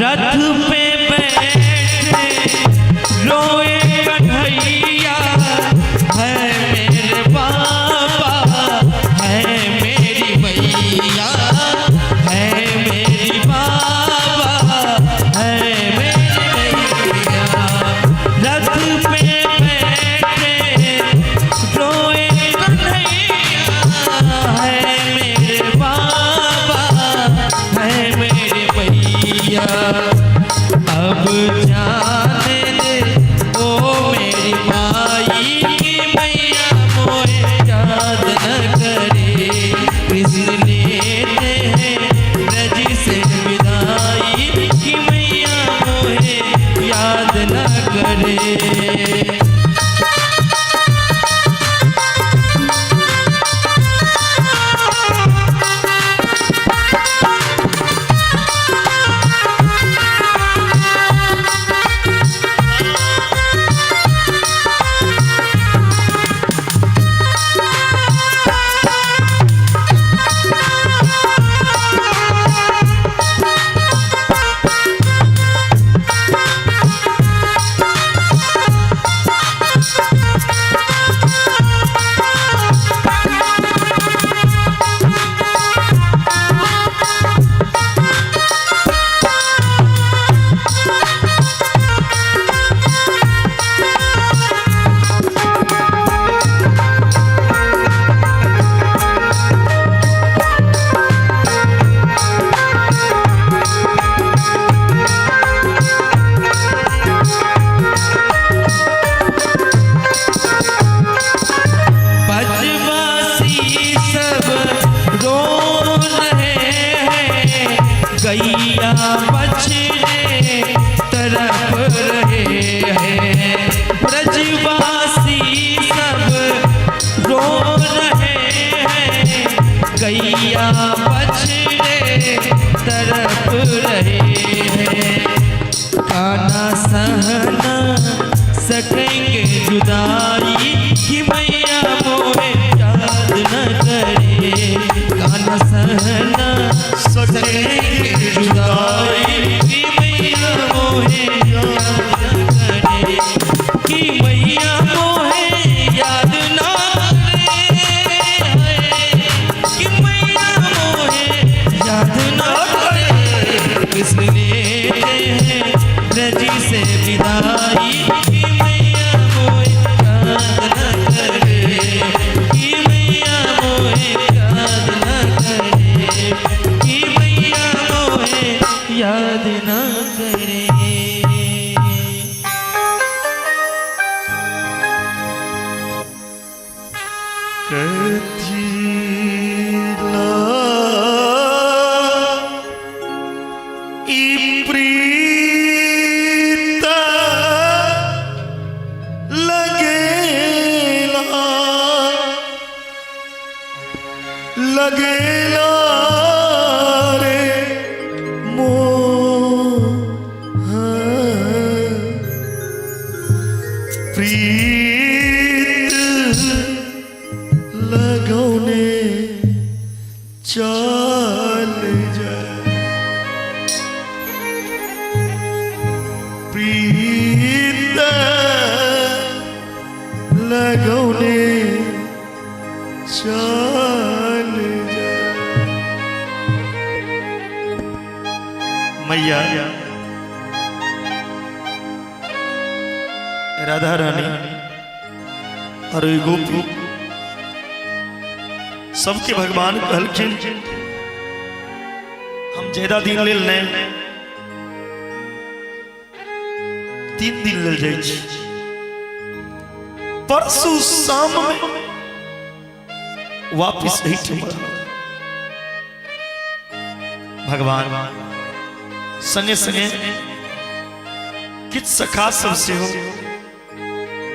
रथ पे बैठे रोए कन्हैया, है मेरे बाबा, है मेरी मैया, है मेरी बाबा, है मेरी मैया। रथ पे बैठे रोए कन्हैया, है मेरे बाबा, है मेरे मैया। अब जाने दे ओ मेरी माई की मैया मोहे याद न करे। कृष्ण लेते हैं ब्रज से विदाई की मैया मोहे याद न करे। ब्रजवासी सब रो रहे हैं, गैया बछड़े तरफ रहे हैं। ब्रजवासी सब रो रहे हैं, गैया बछड़े तड़प रहे हैं। काना सहना सकेंगे जुदाई कि मैया मोहे याद न करे। काना सहना सकेंगे जुदाई कि मैया मोहे याद न करे। कि मैया मोहे याद न करे। कि मैया मोहे याद न करे। कृष्ण लेते हैं ब्रज से विदाई कि मैया मोहे याद न करे। कि मैया मोहे याद न करे। कि मैया मोहे याद न करे। कथीला ई प्रीत लगेला लगेला रे मोह प्रीत लगौने चल जाए प्रीत लगौने चल जाए। मैया राधा रानी और ओहि गोपी सबके भगवान कहलखिन हम ज्यादा दिन लेल नहि, 3 दिन लेल जाइ छी। परसू शाम में वापिस एहिठाम रहब। भगवान संगे संगे किछु सखा सब सेहो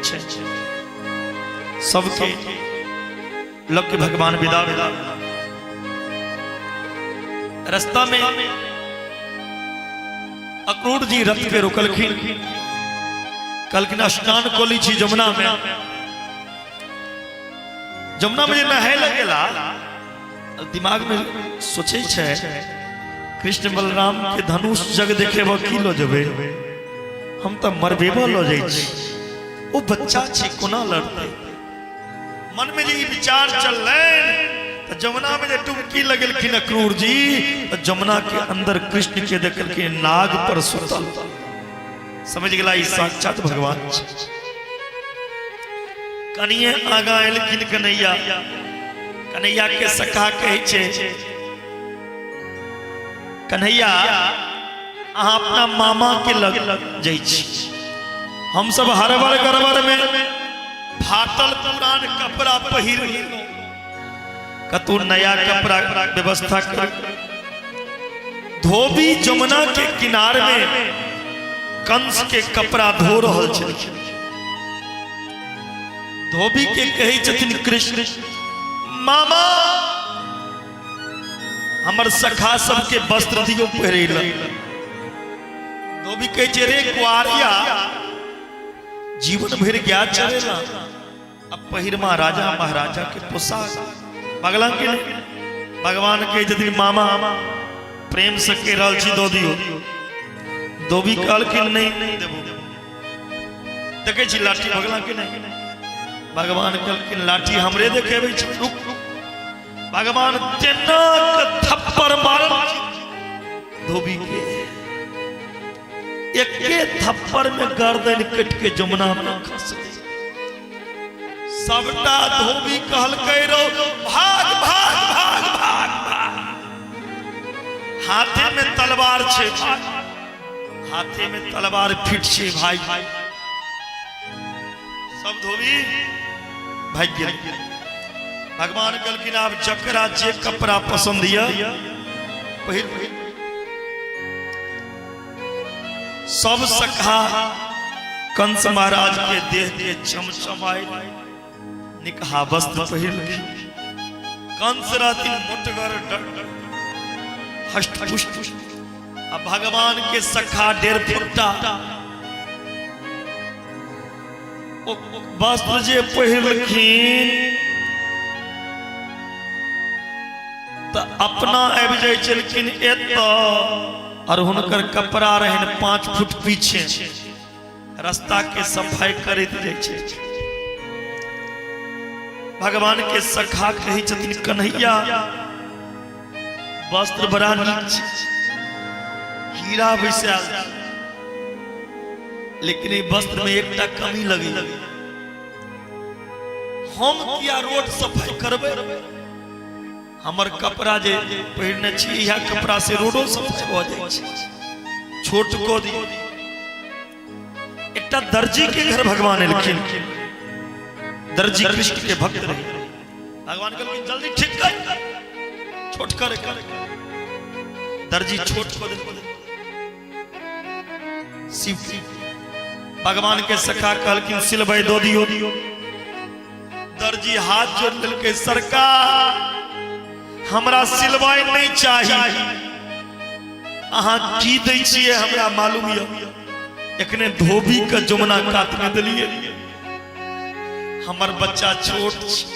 छै, सबके लग के भगवान विदा विदा। रास्ता में अक्रूर जी रथ के रोकलखिन, कहलखिन स्नान कऽ लै छी जमुना में। जमुना में जे नहाय लगेला, दिमाग में सोचै छै कृष्ण बलराम के धनुष जग देखेब की लऽ जेबै, हम तऽ मरबेबो लऽ जाइ छी, ओ बच्चा छै कोना लड़तै। मन में जे ई विचार चललनि तऽ जमुना में जे डुबकी लगेलखिन अक्रूर जी, तऽ जमुना के अंदर कृष्ण के देखलखिन नाग पर सुतल। समझ गेला ई साक्षात भगवान छै। कनिये आगाँ एलखिन कन्हैया, कन्हैया के सखा कहै छै कन्हैया अहाँ अपना मामा के लग जाइ छी, हम सब हड़बड़ गड़बड़ में फाटल पुरान कपड़ा पहिर लेलहुँ, कतौ नया कपड़ा व्यवस्था कर। धोबी जमुना के किनार में कंस के कपड़ा धो रहल छलखिन। धोबी के कहै छथिन कृष्ण मामा हमर सखा सबके वस्त्र दियौ पहिरै लए। धोबी कहै छै रे कुआरिया, जीवन भरि गया चलेला, अब पहिरमा राजा महाराजा के पोशाक पगला के नहीं। भगवान कहै छथिन मामा प्रेम से कहि रहल छी दऽ दियौ। धोबी कहलखिन नहीं देबो। देखै छी लाठी भगला के नहीं। भगवान कहलखिन लाठी हमरे देखेबै छै, रुक। भगवान तेना के थप्पड़ मारल धोबी के, एके थप्पड़ में गर्दन कट के जमुना में खस गेल। सबटा धोबी कहलकै रो भाग भाग भाग भाग भाग। हाथे में तलवार छै, हाथे में तलवार फिट छै भाई। सब धोबी भागि गेल। भगवान कहलखिन आब जकरा जे कपड़ा पसंद यऽ पहिर। सब सखा कंस महाराज के देह के चमचमाए निकहा वस्त्र पहिरलखिन। कंस रहथिन मोटगर डर। हष्ट पुष्ट आ भगवान के सखा 1.5 फुट्टा ओ वस्त्र जे पहिरलखिन तऽ अपना आबि जाइ छलखिन एतऽ और हुनकर कपड़ा रहनि 5 फुट पीछे, रास्ता के सफाई करैत जाइ छै। भगवान के सखा कहै छथिन कन्हैया वस्त्र बड़ा नीक छै, हीरा बैसायल छै, लेकिन ई वस्त्र में एकटा कमी लगे, हम किया रोड सफाई करबै, हमर कपड़ा जे पहिरने छी इएह कपड़ा से रोडो सफाई भऽ जाइ छै, छोट कऽ दियौ। एकटा दर्जी के घर भगवान एलखिन, दर्जी कृष्ण के भक्त रहे। भगवान कहलखिन जल्दी ठीक कर, छोट कर। दर्जी छोट कऽ देलखिन। शिव भगवान के सखा कहलखिन सिलबै दऽ दियौ। दर्जी हाथ जोड़ देलकै, सरकार हमरा सिलवाई नहीं चाही, अहाँ की दै छियै हमरा मालूम यऽ, एखने धोबी के जमुना कात में देलियै, हमर बच्चा छोट छै,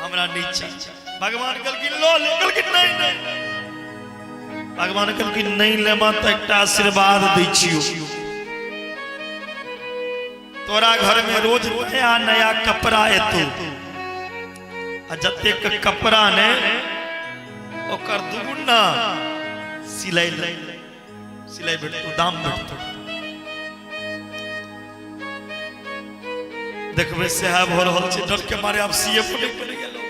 हमरा नहीं चाही। भगवान कहलखिन लऽ ले, कहलखिन नहीं नहीं। भगवान कहलखिन नहीं लेबा तऽ एकटा आशीर्वाद दै छियौ, तोरा घर में रोज नया नया कपड़ा एतौ, आ जतेक कपड़ा ने ओकर दुगुना सिलाई सिलाई भेटतो, दाम भेटतो। देखबै सएह भऽ रहल छै, डर के मारे आब सीएफओ नहि करै गेलो।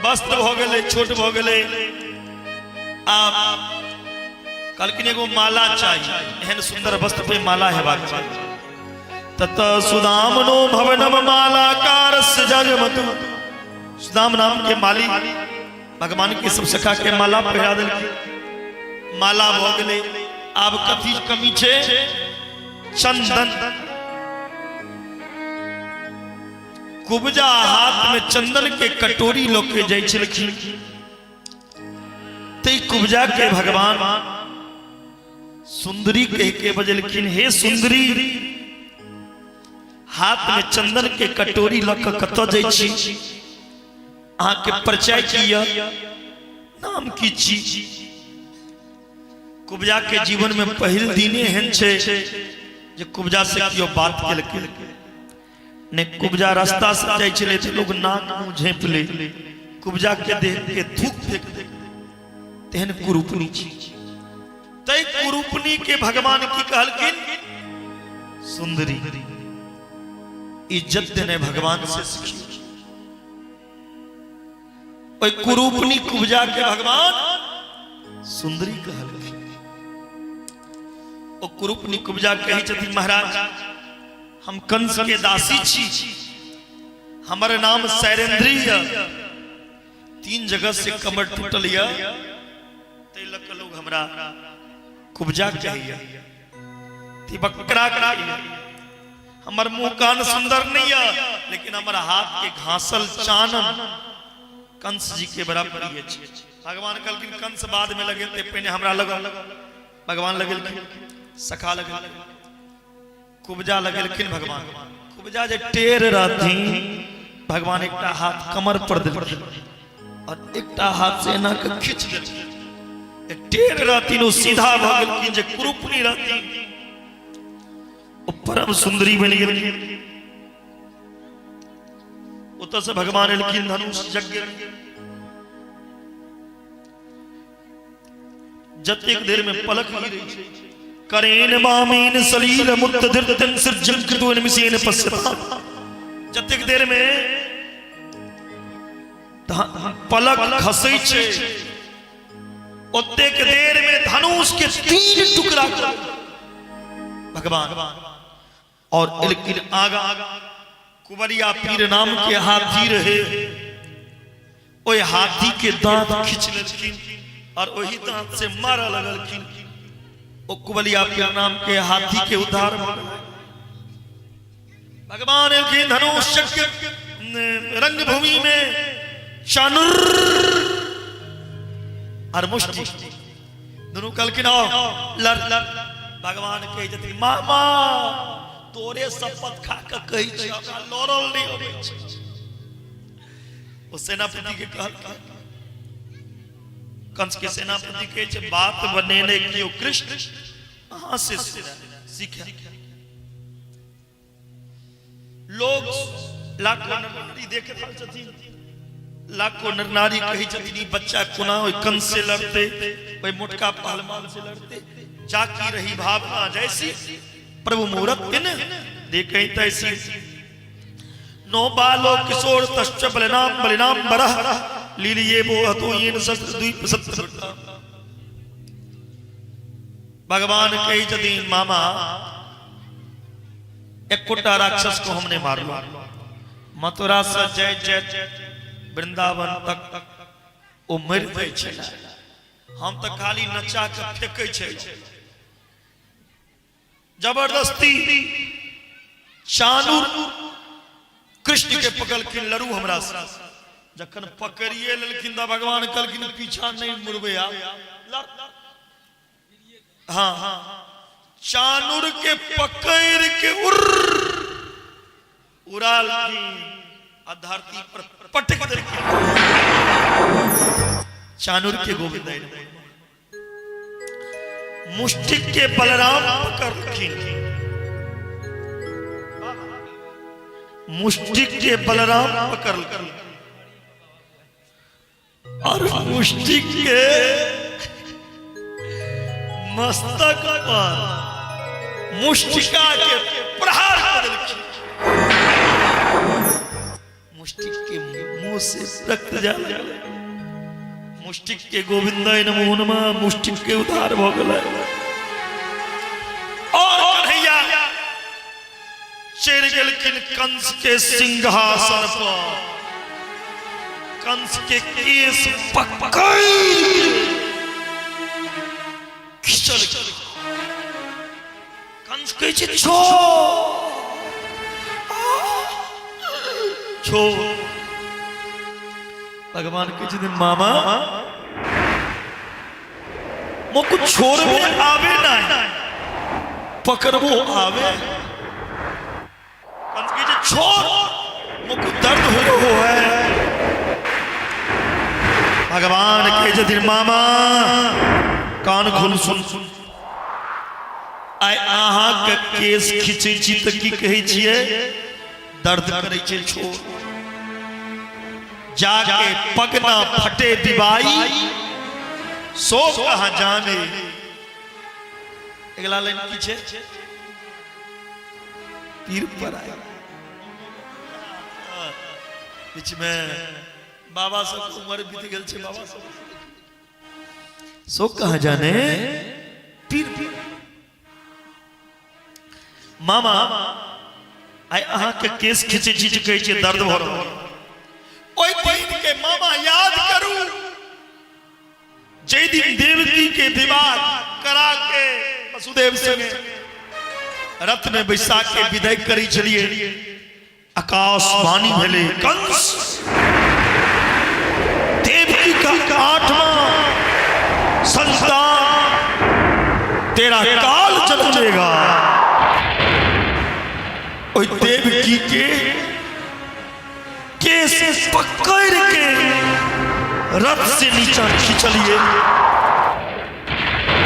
वस्त्र भऽ गेलै, छोट भऽ गेलै। आब कहलखिन एगो माला चाही, एहन सुंदर वस्त्र पे माला हेबाक चाही। तत सुदामनो भवनम मालाकार जगमतु। सुदाम नाम के माली भगवान के सब सखा के माला पहिरा देलखिन, माला भऽ गेलै। आब कथी कमी छै? चंदन। कुब्जा हाथ में चंदन के कटोरी लऽ के जाइ छलखिन, तै कुब्जा के भगवान सुंदरी कह के बजलखिन, हे सुंदरी, हाथ में चंदन के कटोरी लऽ कऽ कतऽ जाइ छी? अहाँके परिचय की यऽ, नाम की छी? कुब्जा के जीवन में पहिल दिन एहन छै जे कुब्जा से केओ बात केलकै ने। कुब्जा रास्ता से जाइ छलै तऽ लोग नाक मुँह झाँपि लै, कुब्जा के देख के थूक फेंक दे, तेहन कुरूपनी छी। तै कुरूपनी के भगवान की कहलखिन सुंदरी। इज्जत देने भगवान से सीखी। ओहि कुरूपनी कुब्जा के भगवान सुंदरी कहलखिन। ओ कुरूपनी कुब्जा कहै छथिन महाराज हम कंस के दासी छी, हमर नाम शैलेंद्री यऽ, 3 जगह से कमर टूटल यऽ, ताहि लऽ कऽ लोग हमरा कुब्जा कहैया, तिबकरा कहैया। हमर मुंह कान सुंदर नहीं है, लेकिन हमर हाथ के घासल चानन कंस जी के बड़ा प्रिय छै। भगवान कहलखिन कंस बाद में लगेते, पहिने हमरा लग। भगवान लगेलखिन, सखा लगेलखिन, कुब्जा लगेलखिन। भगवान कुब्जा जे टेर रहथिन, भगवान एकटा हाथ कमर पर देलखिन और एकटा हाथ से एना के खींच देलखिन। टेर रहथिन ओ सीधा भऽ गेलखिन, जे कुरूपनी रहथिन ओ परम सुंदरी बनि गेलखिन। ओतऽ से भगवान एलखिन धनुष यज्ञ। जतेक देर में पलक गिरै छै, करेन वामेन सलील मुक्त धृतन सृजन कृतुन मिसेन पश्यता। जतेक देर में पलक खसै छै, ओतेक देर में धनुष के 3 टुकड़ा कर भगवान और एलखिन आगा। कुबरिया पीर नाम के हाथी रहे, ओहि हाथी के दांत खींच लेलखिन और ओही दांत से मारऽ लगलखिन। ओ कुबलिया पीर नाम के हाथी के उद्धार भऽ गेलै। भगवान एलखिन धनुष चक्र रंगभूमि में चाणूर और मुष्टि दुनू कहलखिन आओ लड़। भगवान कहै छथिन मामा तोरे शपथ खा के कहै छी हमरा लड़ल नहि अबै छै। ओ सेनापति के कहलखिन, कंस के सेनापति कहै छै बात बनेने कियो कृष्ण अहाँ से सीखे। लोग लाखों नर नारी देख रहल छथिन, लाखों नर नारी कहै छथिन ई बच्चा कोना ओहि कंस से लड़ते, ओहि मोटका पहलवान से लड़ते। जाकी रही भावना जैसी प्रभु मूरत तिन देखे तैसी। नो बालो किशोर तश्च बलिनाम बलिनाम बरह लीलिये वो हतो येन शस्त्र द्वीप सत्र। भगवान कहै छथिन मामा एकोटा राक्षस को हमने मारलो। मथुरा से जय जय वृंदावन तक ओ मरि जाइ छै, हम तऽ खाली नचा के फेकै छै जबरदस्ती। चानूर कृष्ण के पकड़लखिन लड़ू हमरा से, जखन पकड़िए लेलखिन तऽ भगवान कहलखिन पीछा नहीं मुड़बै आब। हाँ हाँ चानूर के पकड़ के उड़ उड़ालखिन आ धरती पर पटक देलखिन चानूर के। गोविंद मुष्टिक के बलराम पकड़लखिन, मुष्टिक के बलराम पकड़लखिन और मुष्टिक के मस्तक पर मुष्टिका के प्रहार कर देलखिन। मुष्टिक के मुंह से रक्त जा लगलै। मुष्टिक के गोविंदाय नमो नमः, मुष्टिक के उद्धार भ गेलै। और कन्हैया चढ़ि गेलखिन कंस के सिंहासन पर, कंस के केस पकड़ खिंचल। कंस कहै छै छोड़ छोड़। भगवान कहै छथिन मामा मोको छोड़बे आवे नहीं, पकड़बो आवे। कंस कहै छै छोड़, मोको दर्द हो रहो है। भगवान कहै छथिन मामा कान खोल सुन, आइ अहाँके केस खींचै छी तऽ की कहै छियै? दर्द करै छै, छोड़। जाके पगना फटे दिवाई सो कहाँ जाने। अगला लाइन की छै? पीर पर आए। बीच में बाबा सब उम्र बीत गेल छै, बाबा सब सो कहाँ जाने पीर। मामा आइ अहाँके केस खींचै छी जे कहै छियै दर्द भऽ रहल। ओहि दिन के मामा याद करू जाहि दिन देवकी के विवाह करा के वसुदेव संगे रथ में बैसा के विदाई करै छलियै, आकाशवाणी भेलै कंस देवकी का आठवां संतान तेरा काल जन्मेगा। ओहि देवकी के केस पकड़ के रथ से नीचा खींचलिए।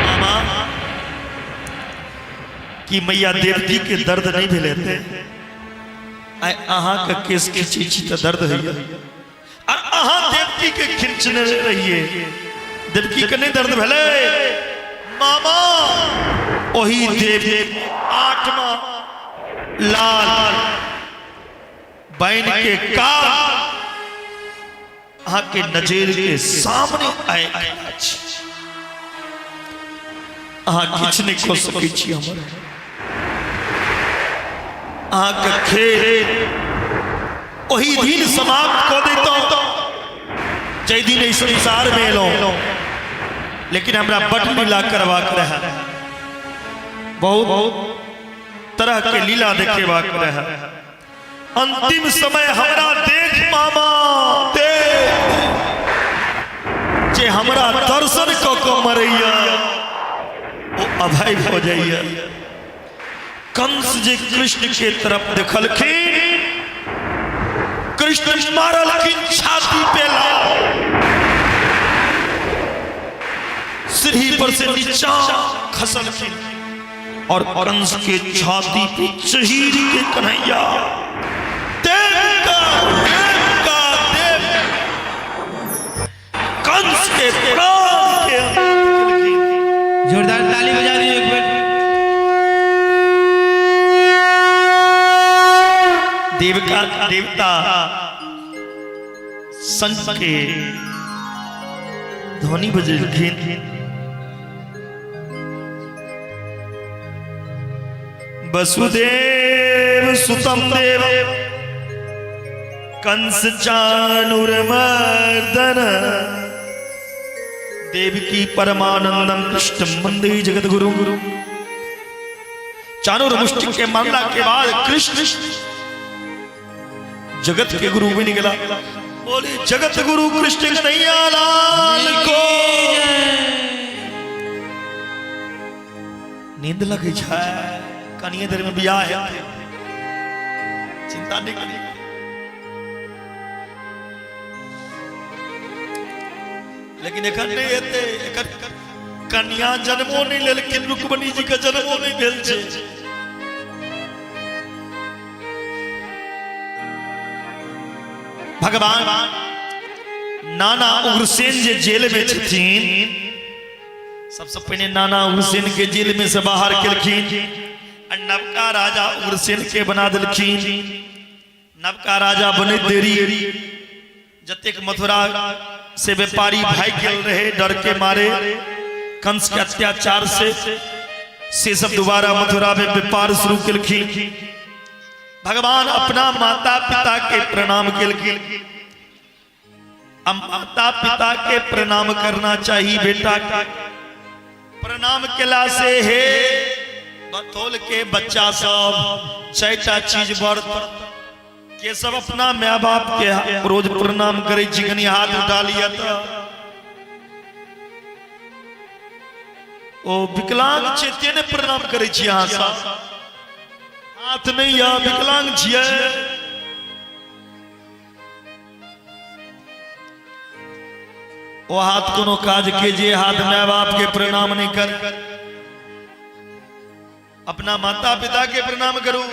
मामा कि मैया देवकी के दर्द नहीं भेल हेतै? आइ अहाँके केस खींचै छी तऽ दर्द होइए, और अहाँ देवकी के खींचने रहिए, देवकी के नहीं दर्द भेलै? मामा ओही देव आठमा लाल बन के काल अहाँके नजर के सामने आयल अछि, अहाँ किछु नहि कऽ सकै छी हमर। अहाँके खेल ओही दिन समाप्त कऽ दैतहुँ जाहि दिन एहि संसारमे एलहुँ, लेकिन हमरा बड लीला करबाक रहए, बहुत तरह के लीला देखेबाक रहए। अंतिम समय हमरा देख मामा, देख। दर्शन कऽ कऽ मरैया ओ अभय भऽ जाइया। कंस जे कृष्ण के तरफ देखलखिन, कृष्ण मारलखिन छाती पे लात, सीढ़ी पर से नीचा खसलखिन और कंस के छाती पे चहीर के कन्हैया देव का देव का देव कंस के प्राण के अंत केलखिन। जोरदार ताली बजा दीजिए एक बार। देव का देवता संत के ध्वनि बजेलखिन। वसुदेव सुतम देव कंस चाणूर मर्दन देवकी परमानंदम कृष्ण वंदे जगत गुरु। चाणूर मुष्टि के मामला के बाद कृष्ण जगत के गुरु बन गया। बोले जगत गुरु कृष्ण कन्हैया लाल को। नींद लगे छै, कनिए देर में बियाह है, चिंता नहीं करी। लेकिन एखन नहीं हेतै, एखन कन्या जन्मो नहीं लेलखिन, रुक्मणी जी के जन्मो नहीं भेल छै। भगवान नाना उग्रसेन जे जेल में छथिन, सबसे पहिने नाना उग्रसेन के जेल में से बाहर केलखिन आ नवका राजा उग्रसेन के बना देलखिन। नवका राजा बनैत देरी जतेक मथुरा से व्यापारी भागि गेल रहे डर के मारे कंस के अत्याचार से सब दोबारा मथुरा में व्यापार शुरू केलखिन। भगवान अपना माता पिता के प्रणाम केलखिन। अब माता पिता के प्रणाम करना चाहिए बेटा के। प्रणाम केला से हे बतौल के बच्चा सब चारिटा चीज बढ़त के सब अपना माय बाप के रोज प्रणाम करे छी, कनी हाथ उठा लिया तो ओ विकलांग छे ते ने प्रणाम करे छी अहाँ सब, हाथ नहीं या विकलांग छियै। ओ हाथ कोनो काज के जे हाथ माय बाप के प्रणाम नहीं कर, अपना माता पिता के प्रणाम करू।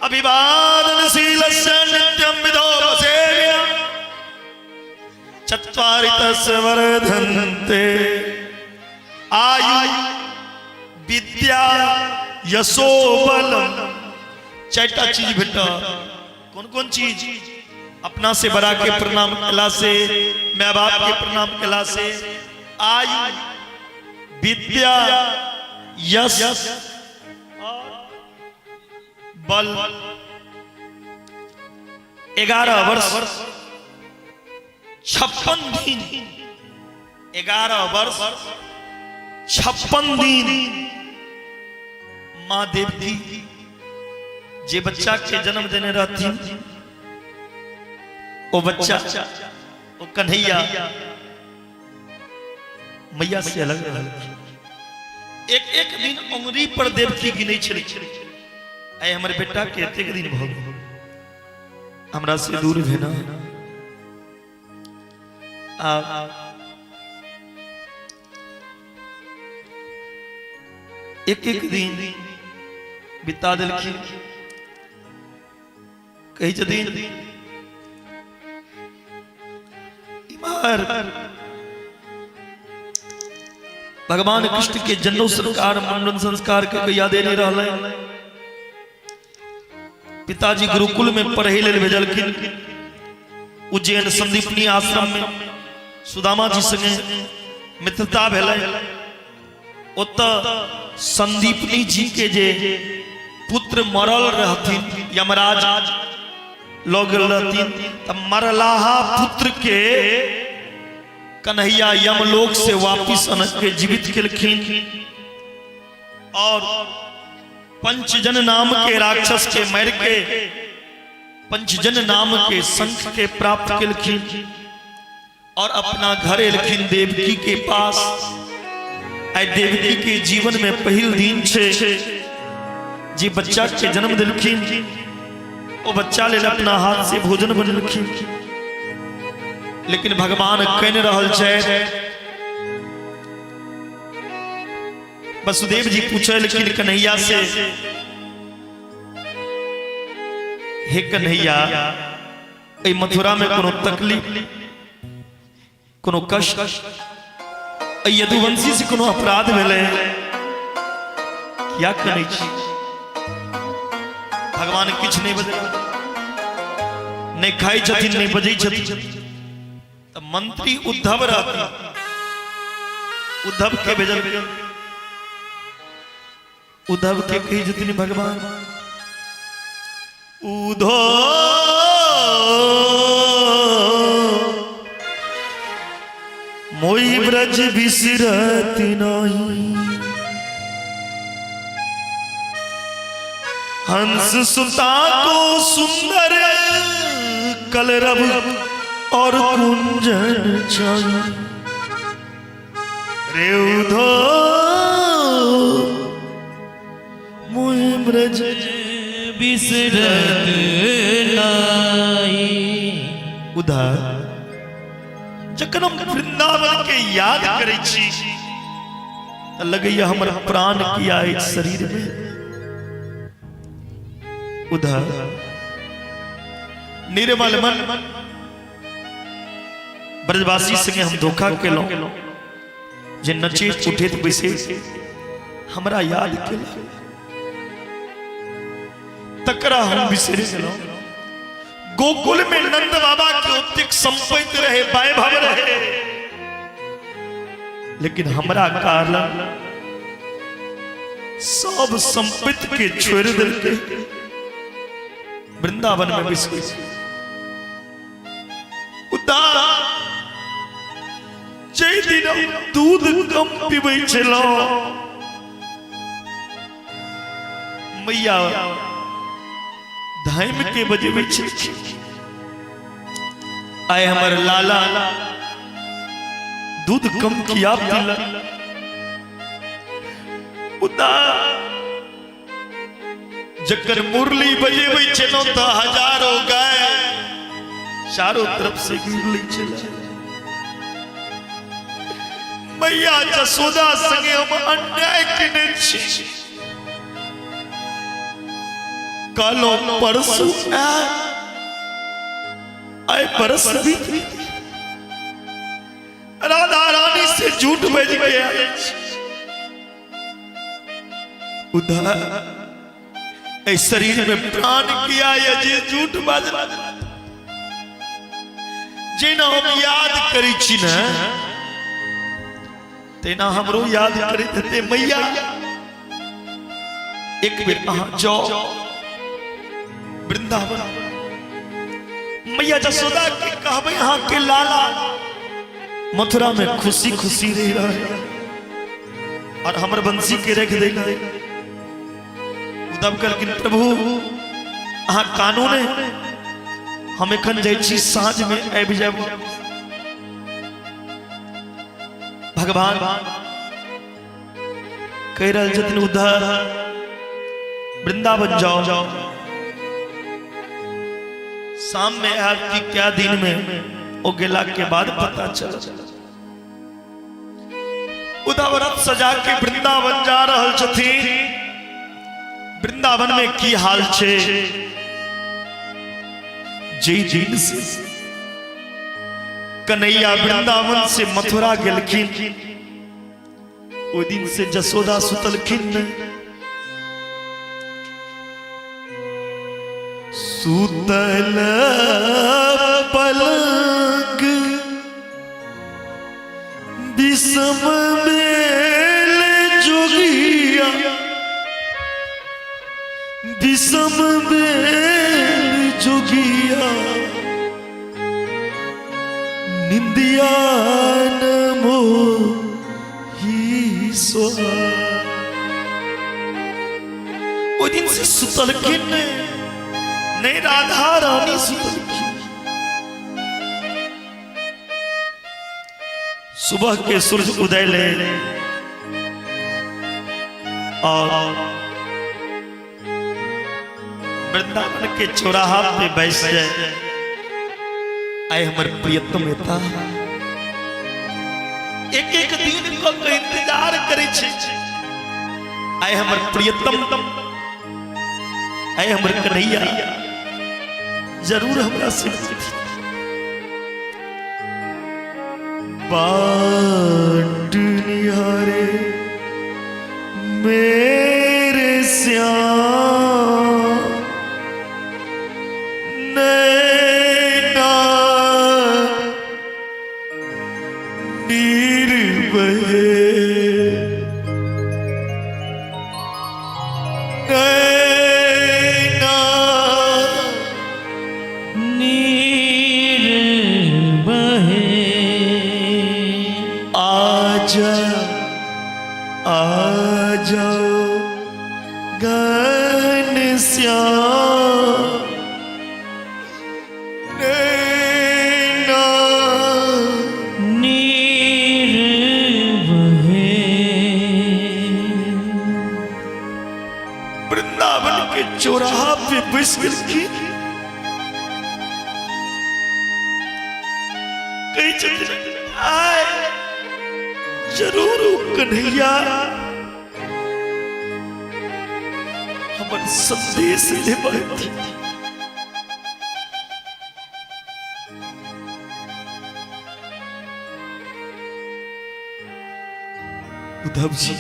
अभिवादनशील नित्यम विधो सेव्य चत्वारि तस्य वर्धन्ते आयु विद्या यशो बलम। चारिटा चीज भेट। कौन कौन चीज? अपना से बड़ा के प्रणाम कला से, माँ बाप के प्रणाम कला से आयु विद्या यश और बल। 11 वर्ष 56 दिन, 11 वर्ष 56 दिन माँ देवकी जे बच्चा के जन्म देने रहथिन ओ बच्चा ओ कन्हैया मैया से अलग रहल। एक एक दिन उंगली पर देवकी गिनै छलै, आइ हमर बेटा के एतेक दिन भऽ गेल हमरा से दूर भेना। आ एक एक दिन बिता देलखिन। कहै छथिन इम्हर भगवान कृष्ण के जन्म संस्कार मुंडन संस्कार के यादे नहीं रहलै। पिताजी गुरुकुल में पढ़े लेल भेजलखिन उज्जैन संदीपनी आश्रम में सुदामा जी संगे मित्रता भेलै। ओतऽ संदीपनी जी के जे पुत्र मरल रहथिन यमराज लऽ गेल रहथिन, तऽ मरलाहा पुत्र के कन्हैया यमलोक से वापिस अन के जीवित केलखिन और पंचजन नाम के राक्षस के मार के पंचजन नाम के शंख के प्राप्त केलखिन। और अपना घर एलखिन देवकी के पास। आइ देवकी के जीवन में पहिल दिन छे जे बच्चा के जन्म दिलखिन, ओ बच्चा लेल अपना हाथ से भोजन बनेलखिन। लेकिन भगवान कहि रहल छै। वसुदेव जी पूछलखिन कन्हैया से, हे कन्हैया, एहि मथुरा में कोनो तकलीफ, कोनो कष्ट, एहि यदुवंशी से कोनो अपराध भेलै? किया करै छी? भगवान किछु नहि बजला, नहि खाइ छथिन, नहि बजै छथिन। तऽ मंत्री उद्धव रहती, उद्धव के भेजल। उद्धव के कहै छथिन भगवान, उधो मोई ब्रज बिसरत नहीं, हंस सुता को सुंदर कलरव और कुंजन छाई। रे उधो मोहि ब्रज बिसरत नाही। उधर जखन हम वृंदावन के याद करै छी तऽ लगैया हमर प्राण किया अछि शरीर में। उधर निर्मल मन ब्रजवासी संगे हम धोखा केलहुँ जे नचैत उठैत बैसैत हमरा याद केलक, तकरा हम बिसरि गेलहुँ। गोकुल में नंद बाबा के ओतेक संपत्ति रहे, वैभव रहे, लेकिन हमरा कारण सब संपत्ति के छोड़ देलकै, वृंदावन में बसि गेल। उदार जाहि दिन हम दूध कम पीबै छलहुँ, मैया धाइम के बजबै छलखिन। आइ हमर लाला दूध कम किया पीलक? उदार जकर मुरली बजेबै छलहुँ तऽ हजारों गाय चारों तरफ से घिर लै छलै। मैया जसोदा संगे हम अन्याय केने छी। कहलहुँ परसू आयब, आइ बरस बीत गेल। राधा रानी से झूठ बज गया। उधर एहि शरीर में प्राण किया ये जे झूठ बाजल। जेना हम याद करै छी ने, तेना हमरो याद करैत हेतै मैया। एक बेर अहाँ जाओ वृंदावन, मैया जसोदा के कहबै अहाँ के लाला मथुरा में खुशी खुशी रह रहे और हमर बंसी के रख दे। उद्धव कहलखिन, प्रभु अहाँ कानू ने, हम एखन जाइ छी, साँझ में आबि जायब। भगवान कहि रहल छथिन, उद्धव वृंदावन जाओ, शाम में आयब कि क्या दिन में। ओ गेला के बाद पता चल। उद्धव रथ सजा के वृंदावन जा रहल छथिन। वृंदावन में की हाल छे? जे दिन से कन्हैया वृंदावन से मथुरा गेलखिन, ओहि दिन से जसोदा सुतलखिन नहीं। सुतल पलंग विषम मेल जोगिया, विषम मेल जोगिया, निंदिया नमो ही सोहा। ओहि दिन से सुतलखिन नहीं, राधा रानी सुतलखिन। सुबह के सूर्य उदय ले और वृंदावन के चौराहा पे बैस जाए। आए हमर प्रियतम एता, एक एक दिन को के इंतजार करे छे। आए हमर प्रियतम, आए हमर कन्हैया जरूर हमरा से बाट निहारे मेरे श्याम नैना नीर बहे, नैना नीर बहे। आजा आजा गन श्याम नैना नीर बहे। वृंदावन के चौराहा पे बैस गेलखिन। कहै छथिन आय जरूर ओ कन्हैया हमर संदेश देबै। उद्धव जी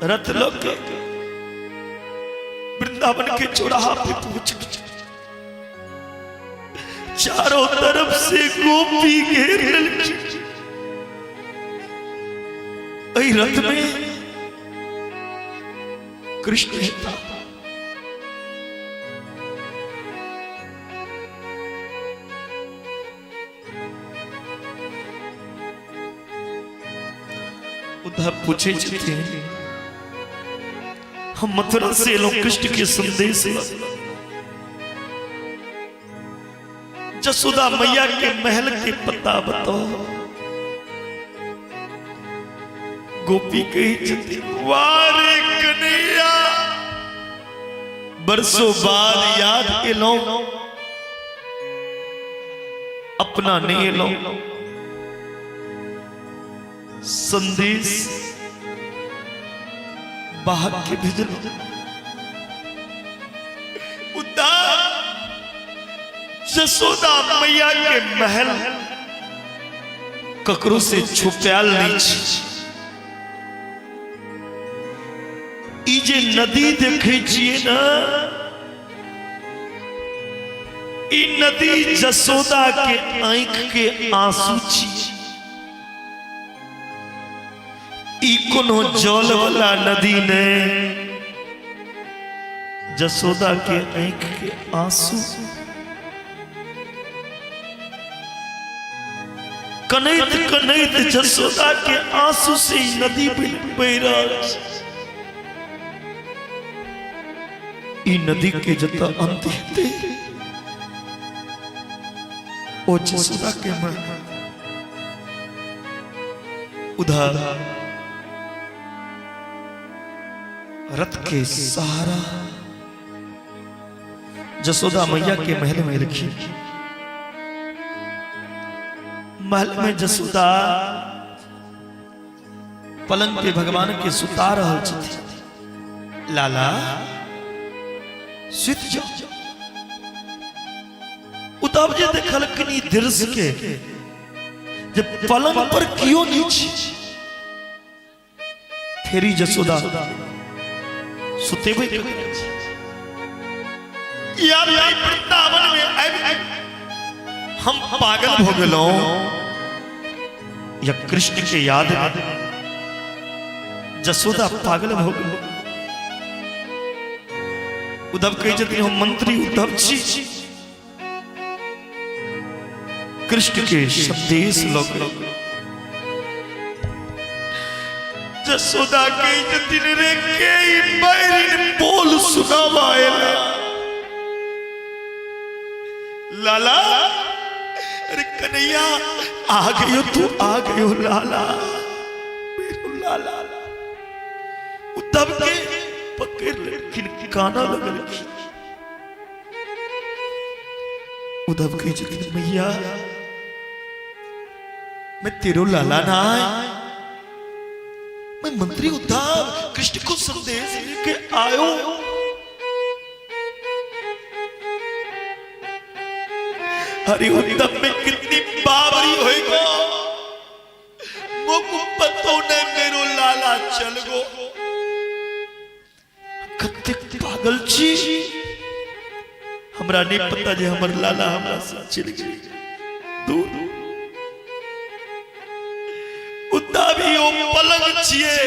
रथ लऽ के वृंदावन के चौराहा पे पहुंच गए। चारों तरफ से गोपी घेर लेलखिन। एहि रथ में कृष्ण हेता। उद्धव पूछे छथिन, हम मथुरा से एलहुं कृष्ण के संदेश लऽ। जसोदा मैया के महल के पता बताओ। गोपी कही छथिन, वारे कन्हैया, बरसों बाद याद एलहुं, अपना नहीं एलहुं, संदेश बाहर के भेजलहुं। उद्धार जसोदा मैया के महल ककरो से छुपायल नहीं छी। ई जे नदी देखै छियै ना, ई नदी जसोदा के आंख के आंसू छी। ई कोनो जल वाला नदी ने, जसोदा के आंख के आंसू। कनैत कनैत जसोदा के आंसू से ई नदी बहि रहल छै। ई नदी के जतऽ अंत हेतै ओ जसोदा के मन। उधर रथ के सहारा जसोदा मैया के महल में रखी। महल में जसोदा पलंग पे भगवान के सुता रहल छथिन। लाला सुत जाओ। उद्धव जे देखलखिन ई दृश्य के जे पलंग पर कियो नहीं छी, फेरी जसोदा सुतेबै ककरा छी? यार ई वृंदावन में आबि हम पागल भ गेलहुं या कृष्ण के याद में जसोदा पागल भ गेल? उद्धव कहै छथिन, हम मंत्री उद्धव छी, कृष्ण के संदेश लऽ के। जसोदा कहै छथिन, रे के ई बैरिन बोल सुनावा एला? लाला, अरे कन्हैया, आ गयो तू, आ गयो लाला, मेरो लाला। उद्धव के पकड़ लेलखिन, काना लगलखिन। उद्धव कहै छथिन, मैया मैं तेरो लाला ना आए, मैं मंत्री उद्धव कृष्ण को संदेश लेके आयो। अरे उद्धव में कितनी बावरी होएगो, मुख पतो ने मेरो लाला चल गो। कतेक पागल छी, हमरा नहीं पता जे हमर लाला हमरा से चल गेल दूर। उद्धव ही ओ पलंग छिए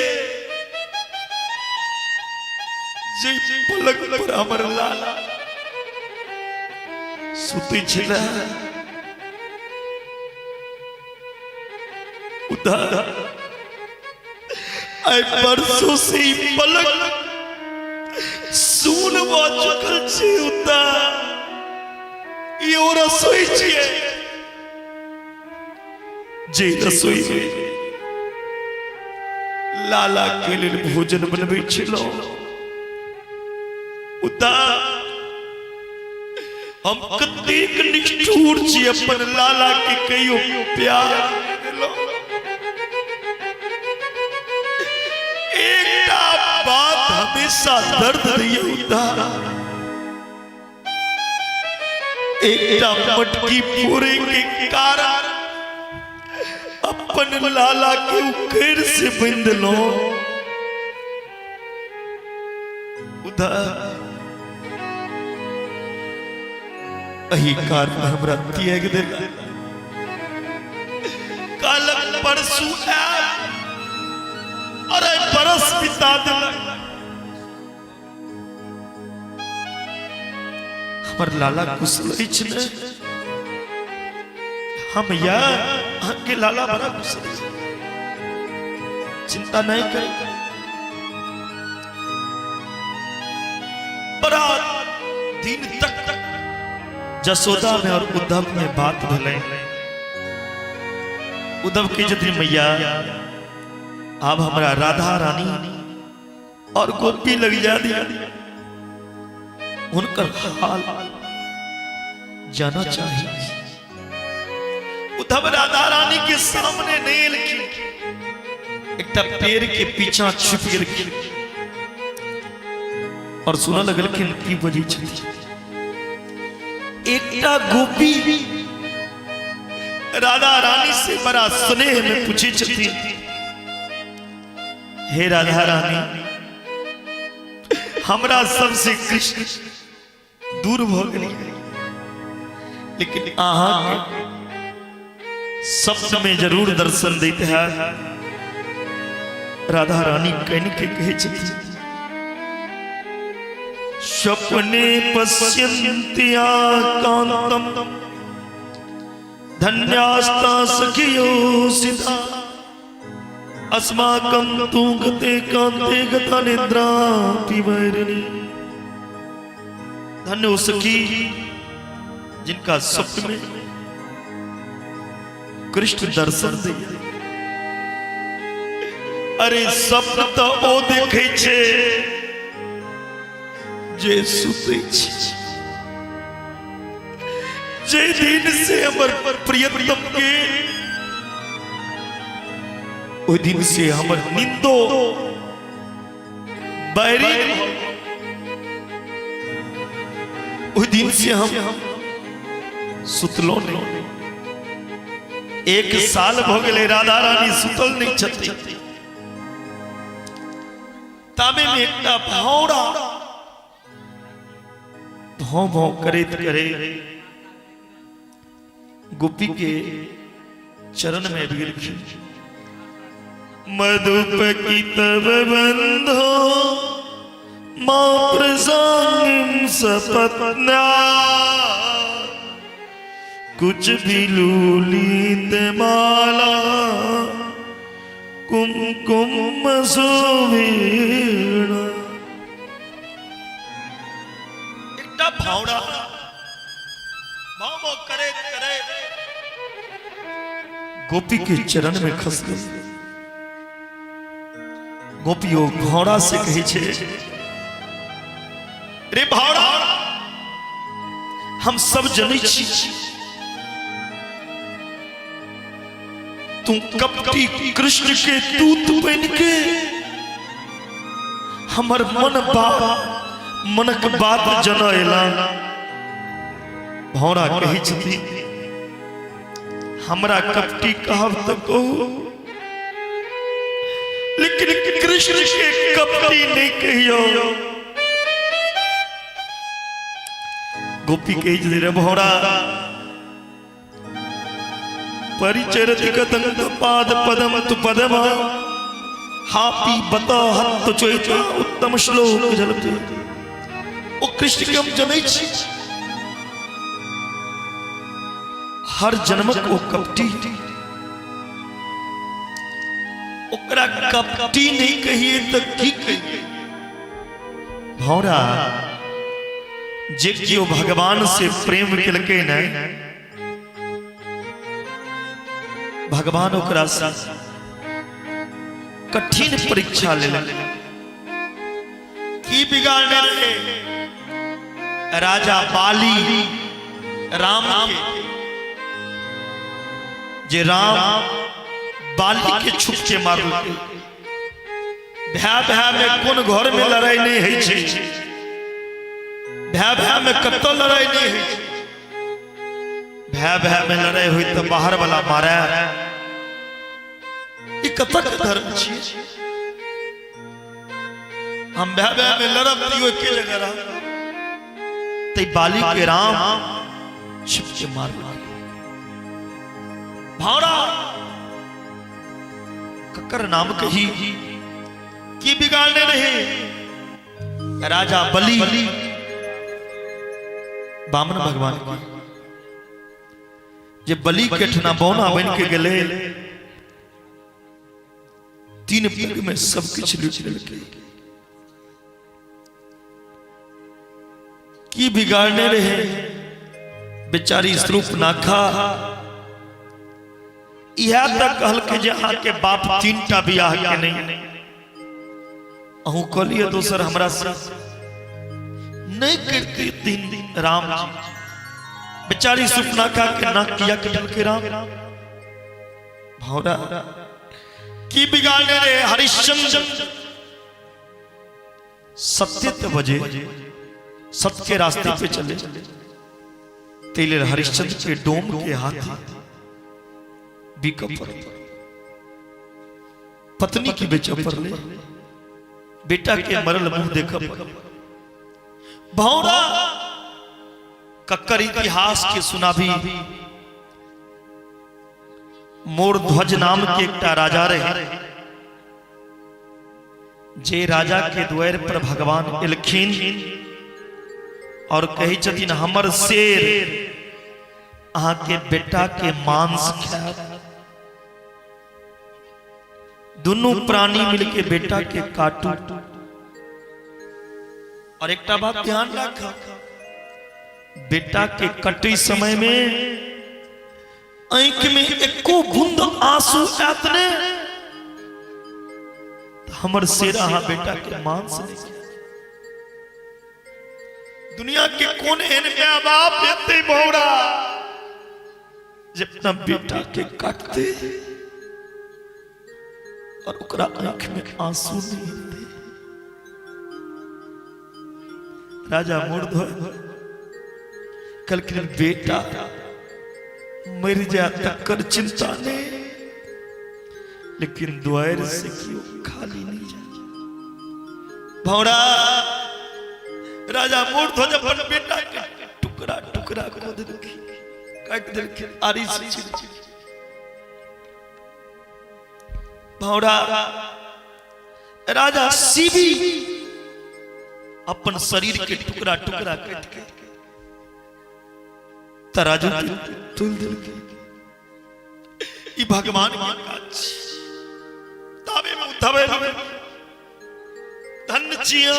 जे पलंग पर हमर लाला सुतै छला। उधर आइ परसों से ई पलंग सून भऽ चुकल छै। उधर ई ओ रसोई छियै जे रसोई में लाला के लेल भोजन बनबै छलहुँ। उधर हम कतेक निष्ठुर छी, अपन लाला के कहियो प्यार नहि देलहुँ। एकटा बात हमेशा दर्द दैया उदार, एकटा मटकी फोड़े के कारण अपन लाला के उखेड़ से बांधि देलहुँ। उधर एहि कारण हमरा त्याग देला, कालक परसू आयल, अरे बरस बिता देलक। हमर लाला कुशल अछि ने? हम या अहाँके लाला बड़ा कुशल अछि, चिंता नहीं करी। बड़ा दिन तक जसोदा में और उद्धव में बात भेलै। उद्धव के छथिन, मैया आब हमरा राधा रानी और गोपी लग जा दिया, हुनकर हाल जाना चाहिए। उद्धव राधा रानी के सामने नहीं एलखिन, एकटा पेड़ के पीछा छुप गेलखिन और सुनऽ लगलखिन की बजै छथिन। एकटा गोपी राधा रानी से बड़ा स्नेह में पूछै छथिन, हे राधा रानी, हमरा सबसे कृष्ण दूर भऽ गेलियै, लेकिन अहाँके स्वप्न में जरूर दर्शन दैत है। राधा रानी कनि के कहै छथिन, स्वप्ने पश्यन्ति कांतम धन्यास्ता सखियो सीता, अस्माकं तु गते कांते गता निद्रा पिवैरिणी। धन्य हो सखी जिनका स्वप्न में कृष्ण दर्शन दे। अरे स्वप्न तो ओ देखे छे जे सुते छे। जे दिन से हमर प्रियतम के, ओहि दिन से हमर निंदो बैरी, ओहि दिन से हम सुतलो नहीं। एक साल भ गेलै राधा रानी सुतल नहीं छथि। ताबे में एकटा भौरा भौं भौं करैत करैत गोपी के चरण में आबि गेलखिन। मधुप की तब बंधो माँ प्रसंग सपत्ना, कुछ भी लूलित माला कुमकुम सुवीणा। एकटा भावड़ा भाव भाव करैत करैत गोपी के चरण में खस गेल। गोपियो भौरा से कहै छै, रे भौरा, हम सब जनै छी तू कपटी कृष्ण के दूत बन के हमर मन बात मनक बात जन एला। भौरा कहै छथिन, हमरा कपटी कहब तऽ कहू, लेकिन कृष्ण के कपटी नहीं कहियो। गोपी कहै छथिन, रे भौरा, परिचरति कदंत पाद पदम तु पदम हापी बता हत चोइता उत्तम श्लोक जलते। ओ कृष्ण के हम जनै छी, हर जन्मक ओ कपटी, ओकरा कपटी नहीं कहिए तऽ की कहिए? भौरा, जे केओ भगवान से प्रेम केलकै ने, भगवान ओकरा से कठिन परीक्षा लेलक। की बिगाड़ने रहे राजा बाली राम के, जे राम बाली के छुप के मारलकै। भाय भाय में कोन घर में लड़ाई नहीं होइ छै? भाय भाय में कतौ लड़ाई नहीं होइ छै। भाय भाय में लड़ाई हुई तऽ बाहर वाला मारे, ई कतऽ के धर्म छियै? हम भाय भाय में लड़ब तैयो एके जगह रहब। तै बाली के राम छिप के मारलक। भावरा, ककर नाम कही, की बिगाड़ने रहे राजा बलि बामन भगवान के, जे बलि के ठना बौना बन के गेले, तीन पग में सब किछु लूटि लेलकै। की बिगाड़ने रहे बेचारी स्वरूप नाखा? इह तक कहलकै जे अहाँके बाप 3टा बियाह के नहीं, अहूँ कहलिए दोसर हमरा से नहीं करते। तीन राम जी बेचारी सुपनाखा के नाक किया कटलकै राम। भौरा, की बिगाड़ने रे हरिश्चंद्र? सत्य तो बजे, सत्य के रास्ते पे चले, तेले हरिश्चंद्र के डोम के हाथ बीक पर पत्नी की बेच पर ले, बेटा के मरल मुंह देख पर। भौरा, कक्कर इतिहास के सुनाभी। मोर ध्वज नाम के एकटा राजा रहे, जे राजा के द्वार पर भगवान एलखिन और कहै छथिन, हमर शेर अहाँ के बेटा के मांस खायत, दुनू प्राणी मिलके बेटा के काटू। और एकटा बात ध्यान राख, बेटा के कटे समय में आंख में एको बूंद आंसू आयत ने, हमर शेर अहाँ बेटा के मांस नहीं। दुनिया के कोन एहन माय बाप हेतै बौरा, जे अपना बेटा के काटते और ओकरा आंख में आंसू नहीं हेतै? राजा मुड़ धोए कहलखिन, बेटा मर जाए तकर चिंता नहीं, लेकिन द्वार से क्यों खाली नहीं जाए। भौरा, राजा मूर्ध अपन बेटा के टुकड़ा टुकड़ा कऽ देलखिन, काटि देलखिन आरी से छील छील। भौरा, राजा शिवी अपन शरीर के टुकड़ा टुकड़ा काटि के तराजू के तुल देलखिन। ई भगवान के काज छी। ताबे में उद्धवे धन्य छिया,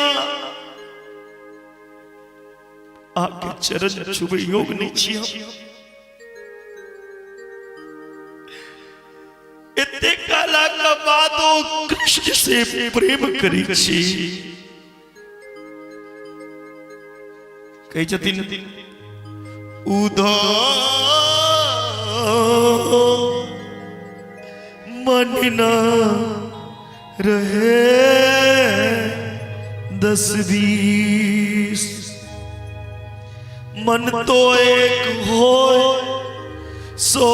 आके चरण छुबे योग नहीं छिया। एते कहला के बादो कृष्ण से प्रेम करै छी। कहै छथिन उधो मन न रहे दस बीस, मन तो एक हो सो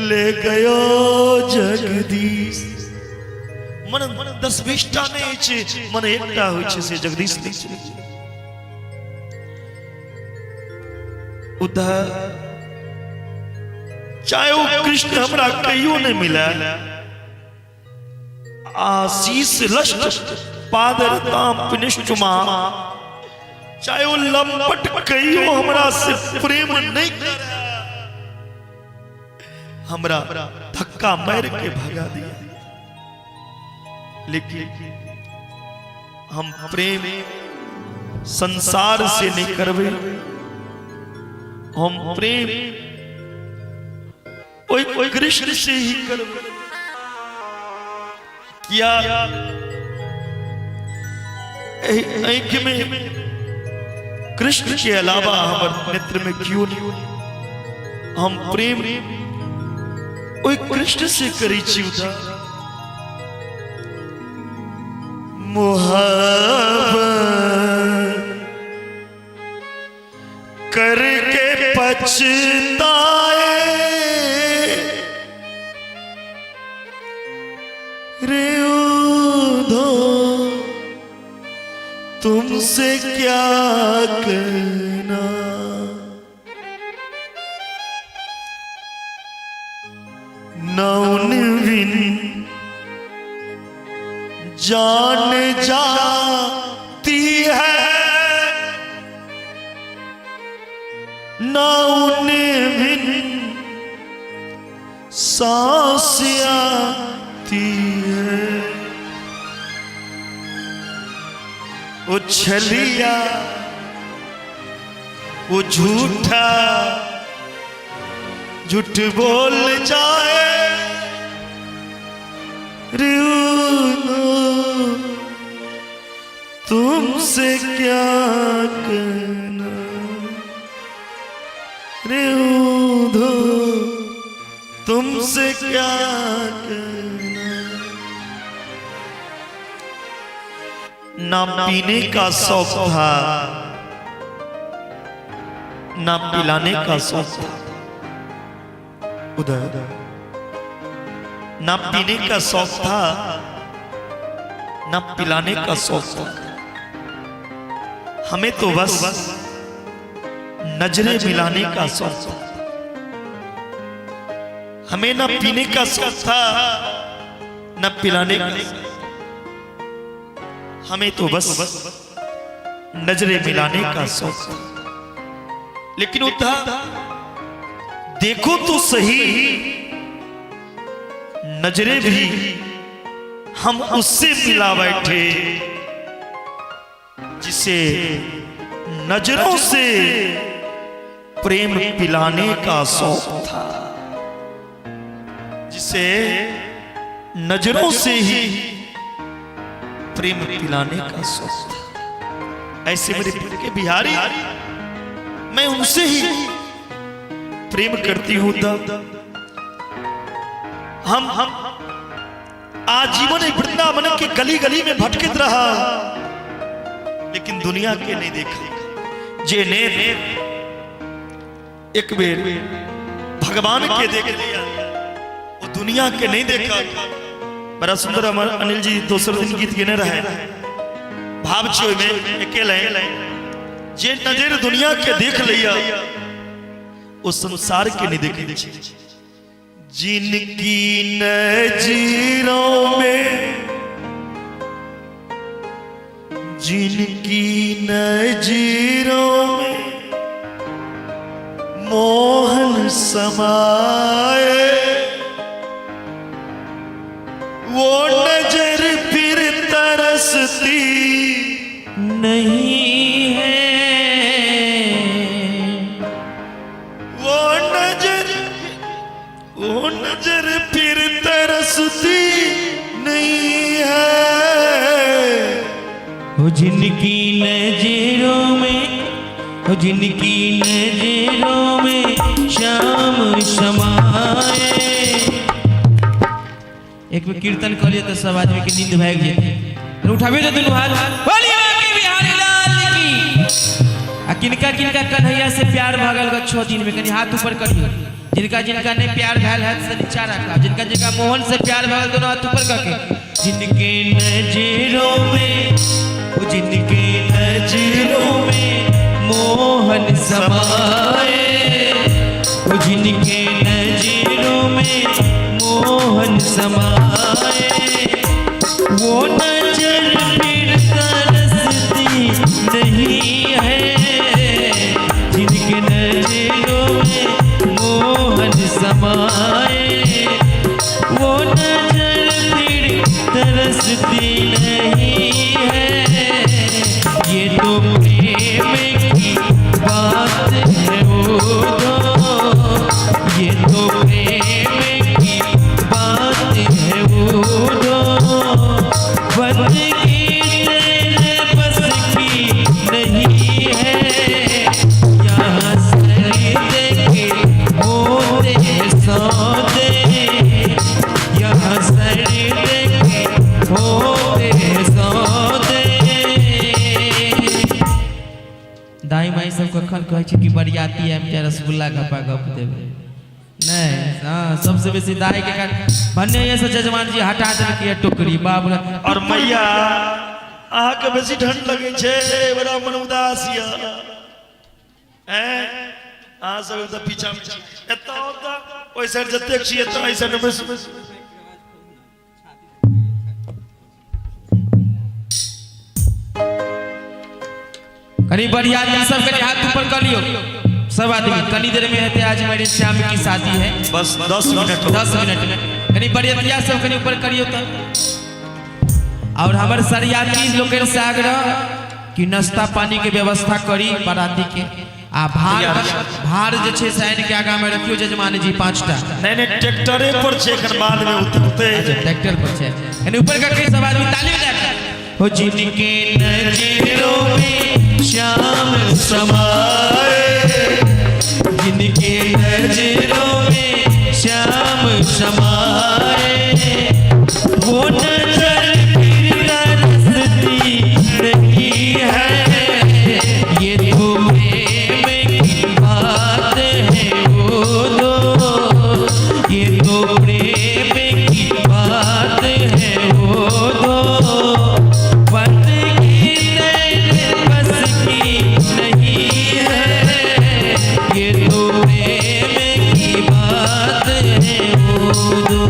ले गयो जगदीश। मन दस बीस टा नहि छै, मन एकटा होइ छै, से जगदीश नहि छै। उधर चाहे ओ कृष्ण हमरा कहियो नहि मिले, आशीष लष्ट पादरताम पिनिष्टुमा, चाहे ओ लंपट कहियो हमरा से प्रेम नहीं करे, हमरा धक्का मार के भगा दिया, लेकिन हम प्रेम संसार से नहीं करबे, हम प्रेम ओहि ओहि कृष्ण से ही करबै। किया एहि आँखि में कृष्ण के अलावा हमर नेत्र में क्यों नहीं, हम प्रेम ओहि कृष्ण से करै छी। उदा मोहब्बत करके पछताए रे उधो, तुमसे क्या कहना। नौन बिन जान जाती है, नौन बिन सांस आती है। वो छलिया वो झूठा झूठ बोल जाए रे, तुमसे क्या कहना रे उधो, तुमसे क्या कहना। ना पीने का शौक था ना पिलाने का शौक था, उधर ना पीने का शौक था ना पिलाने का शौक था, हमें तो बस नजरें मिलाने का शौक था। हमें ना पीने का शौक था ना पिलाने का, हमें तो बस नजरें मिलाने का शौक था। लेकिन उधर देखो तो सही, नजरें भी हम उससे मिला बैठे जिसे नजरों से प्रेम पिलाने का शौक था, जिसे नजरों से ही प्रेम पिलाने का शौक था। ऐसे मेरे के बिहारी, मैं उनसे ही प्रेम करती हूं। हम आजीवन वृंदावन के गली गली में भटकत रहा, लेकिन दुनिया के नहीं देखा। जे ने एक बेर भगवान के देख लिया, वो दुनिया के नहीं देखा। बड़ा सुंदर अमर अनिल जी दोसर दिन गीत गेने रहे, भाव छै ओहिमे अकेले जे नजर दुनिया के देख लिया वो संसार के नहीं देखे। जिनकी नजरों में, जिनकी नजरों में मोहन समाए, वो नजर फिर तरसती नहीं है, वो नजर वो नजर फिर तरसती नहीं है। हो जिनकी नजरों में, हो जिनकी नजरों में श्याम समाए। एक बेर कीर्तन कऽ लिअ तऽ सब आदमी के नींद भागि जेतै। उठाबियौ तऽ दुनू हाथ, बोलिए बांके बिहारी लाल की। आ किनका किनका कन्हैया से प्यार भऽ गेल 6 दिन में, कनि हाथ ऊपर करियौ। जिनका जिनका नहीं प्यार भेल है से नीचा रखा। जिनका जिनका मोहन से प्यार भेल, दोनों हाथ ऊपर करके। जिनके नजरों में, ओ जिनके नजरों में मोहन समाए, ओ जिनके नजरों में मोहन समाए, वो नजर फिर तरसती नहीं है। जिनके नजरों में मोहन समाए, वो नजर फिर तरसती नहीं है। ये तो प्रेम की बात है वो दो, ये तो प्रेम की बात है वो दो, बंदगी तेरे बस की नहीं है। यहाँ सरीदे के होते हैं सौदे, यहाँ सरीदे के होते हैं सौदे। दाई माई सब कखन कहै छै कि बरियाती आबि जाय, रसगुल्ला गपा गप देबै। नहि, हँ, सबसे बेसी दाई के कारण भन्ने से जजमान जी हटा देलकै टोकरी, बाप रे। और मैया, अहाँके बेसी ठंड लगै छै, बड़ा मन उदास यऽ। हैं, अहाँ सब तऽ पीछा मे छी, एतऽ आउ तऽ ओहि साइड जतेक छी एतऽ एहि साइड बैसू। कनी बरियाती सब कनी हाथ ऊपर कर लियो सब आदमी। कनी देर में हेतै, आज मेरे श्याम की शादी है। बस 10 मिनट। 10 मिनट में कनी बरियातिया सब कनी ऊपर करियो तो। और हमर सरियाती लोग से आग्रह कि नाश्ता पानी के व्यवस्था करी बाराती के। आ भार भार जे छै से आनि के आगा में रखियो जजमान जी, 5टा। नहीं नहीं, ट्रैक्टरे पर छै, एखन बाद में उतरतै। अच्छा, ट्रैक्टर पर छै। कनी ऊपर करके सब आदमी ताली बजा के। हो जिनके नजरों में श्याम समाए, जिनके नजरों में श्याम समाए, वो नजर फिर तरसती नहीं है। ये तो प्रेम की बात है वो दो, ये तो प्रेम की बात है वो दो, बंदगी तेरे बस की नहीं है। ये तो प्रेम की बात है वो दो।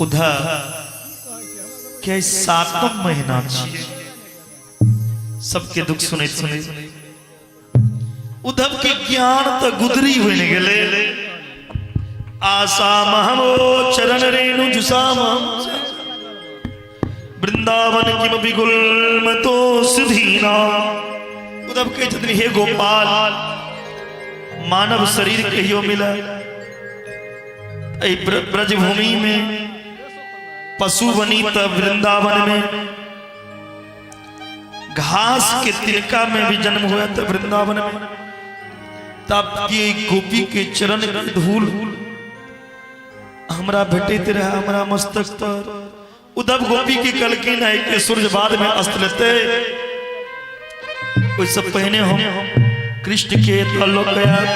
उधर के 7वां महीना छियै, सबके दुख सुनैत सुनैत उद्धव के ज्ञान तऽ गुदरी बनि गेलै। आशा महमो चरण रेणु जुसाम वृंदावन किमपि गुल्म तो सुधीना। उद्धव कहै छथिन, हे गोपाल, मानव शरीर कहियो मिला एहि ब्रजभूमि में, पशु बनी त वृंदावन में, घास के तिनका में भी जन्म हुआ तो वृंदावन में, तब के गोपी के चरण के धूल हमरा भेटैत रहे हमरा मस्तक पर। उद्धव गोपी के कहलखिन है कि सूर्य बाद में अस्त लेते, ओहिसँ पहिने हम कृष्ण के एतऽ लऽ कऽ आयब।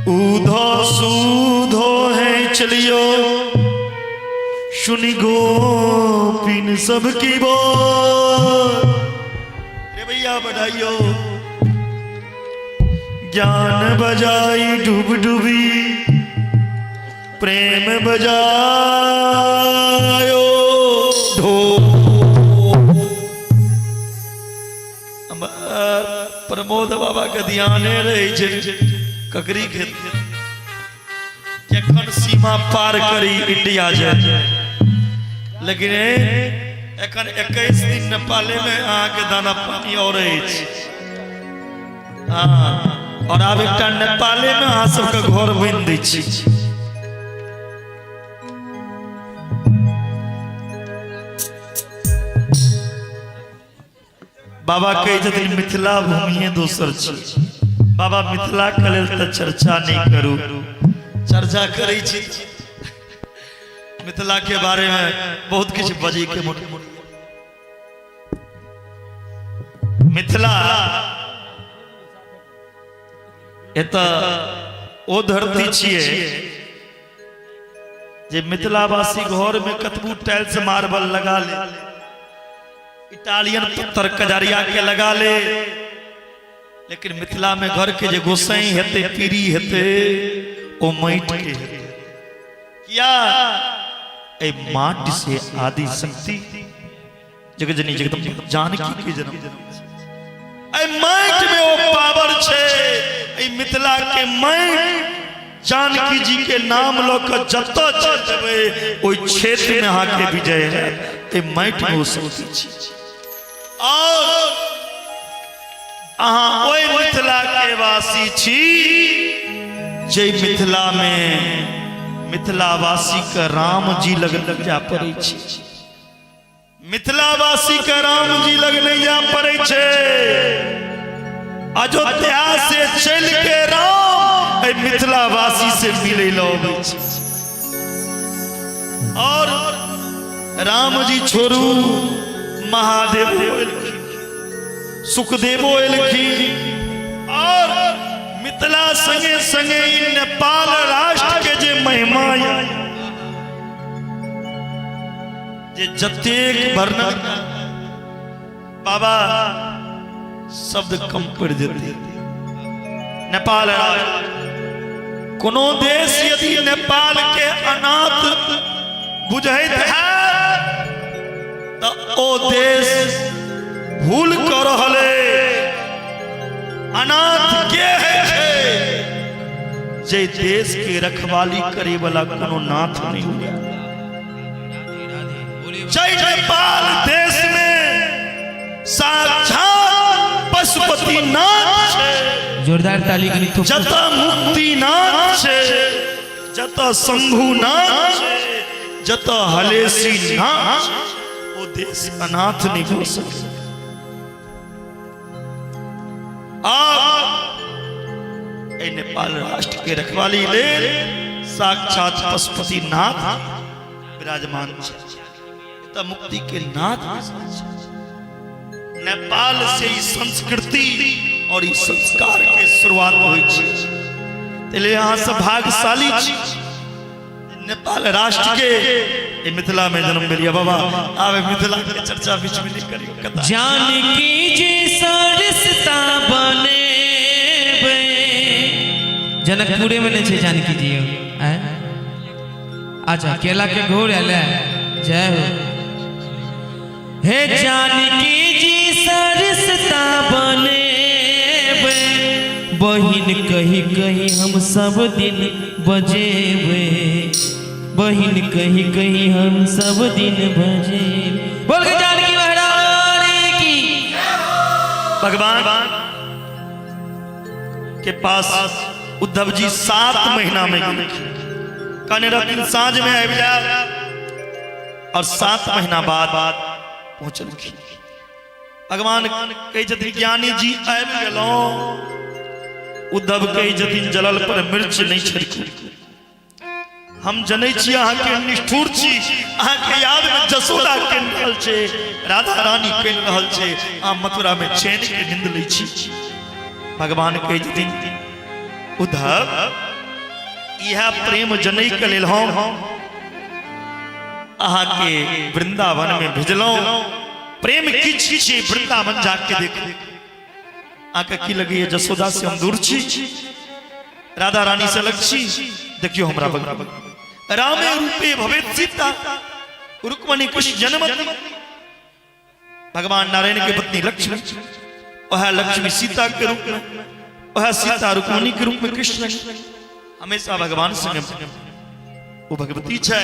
ऊधो सूधो है चलियो सुनि गोपिन सबकी बोल। रे भैया बढ़ाइयो ज्ञान बजाई डूब डूबी प्रेम बजायो ढो। प्रमोद बाबा के ध्याने रहे छै ककरी खेत जखन सीमा पार करी इंडिया जाए, लेकिन एखन 21 दिन नेपाले में अहाँके दाना पानी और अछि। हाँ, और आब एकटा नेपाले में अहाँ सबके घर बनि दै छी। बाबा कहै छथिन मिथिला भूमिए दोसर छी। बाबा मिथिला के लेल तऽ चर्चा नहि करू, चर्चा करै छी मिथिला के बारे में बहुत किछु बजै के मन। मिथिला एतऽ ओ धरती छियै जे मिथिलावासी घर में कतबू टाइल्स मार्बल लगा ले, इटालियन पत्थर कजरिया के लगा ले, लेकिन मिथिला में घर के जे गोसाई हेतै, पीरी हेतै, ओ माटि के हेतै। किया? एहि माटि से आदि शक्ति जगजनी जगदम्बा जानकी के जन्म। एहि माटि में ओ पावर छै। एहि मिथिला के माटि जानकी जी के नाम लऽ कऽ जतऽ चलि जेबै ओहि क्षेत्र में अहाँके विजय हैत। एहि माटि में ओ शक्ति छै। और अहाँ ओहि मिथिला के वासी छी जे मिथिला में मिथिलावासी के राम जी लग जा पड़ै छै। मिथिलावासी के राम जी लग नहीं जा पड़ै छै। अयोध्या से चल के राम एहि मिथिलावासी से मिलै लऽ अबै छै। और राम जी छोड़ू, महादेव एलखिन, सुखदेवो एलखिन, और मिथिला संगे संगे ई नेपाल राष्ट्र के जे महिमा यऽ, जे जतेक वर्णन बाबा शब्द कम पड़ि जेतै। नेपाल राष्ट्र कोनो देश यदि नेपाल के अनाथ बुझैत है तऽ ओ देश भूल कऽ रहल है। अनाथ के है छै जे देश के रखवाली करे वाला कोनो नाथ नहीं हुआ। जय नेपाल देश में साक्षात पशुपति नाथ छै। जोरदार ताली कनी थोपू। जतऽ मुक्तिनाथ छै, जतऽ शंभुनाथ छै, जतऽ हलेसी नाथ छै, ओ देश अनाथ नहीं भऽ सकै। आब एहि नेपाल राष्ट्र के रखवाली लेल साक्षात पशुपति नाथ विराजमान छै। एतऽ मुक्ति के नाथ बैसल छै। नेपाल से ई संस्कृति और ई संस्कार के शुरुआत होइ छै। ताहि लेल अहाँ सब भाग्यशाली छी, नेपाल राष्ट्र के ई मिथिला में जन्म भेल। बाबा आब मिथिला के चर्चा बीच में नहीं करियो। कथा जानकी जी सरसता बनेबै। जनकपुरे में नहीं छै जानकी जी आय? अच्छा केला के घोर आयल है। जय हो हे जानकी जी सरसता बनेबै, बहिन कही कही हम सब दिन बजेबै, बहिन कही कही हम सब दिन बजेबै। बोल के जानकी महारानी की। भगवान के पास उद्धव जी 7 महीना में गेलखिन। कहने रहथिन साँझ में आबि जायब, और 7 महीना बाद पहुँचलखिन। भगवान कहै छथिन ज्ञानी जी आबि गेलहुँ। उद्धव कहै छथिन जलल पर मिर्च नहीं छिड़कू। हम जनै छी अहाँके निष्ठुर छी, अहाँके याद में जसोदा कानि रहल छै, राधा रानी कानि रहल छै, अहाँ मथुरा में चैन के नींद लै छी। भगवान कहै छथिन उद्धव, इएह प्रेम जनै के लेल हम अहाँके वृंदावन में भेजलहुँ। प्रेम की चीज छै, वृंदावन जाके देखू। अहाँके की लगैया जसोदा से हम दूर छी, राधा रानी से अलग छी? देखियो हमरा बगल रामे रूपे भवेत सीता, रुक्मणी कृष्ण जन्मति। भगवान नारायण के पत्नी लक्ष्मी, वह लक्ष्मी सीता के रूप में, वह सीता रुक्मणी के रूप में कृष्ण, हमेशा भगवान संग वो भगवती छै,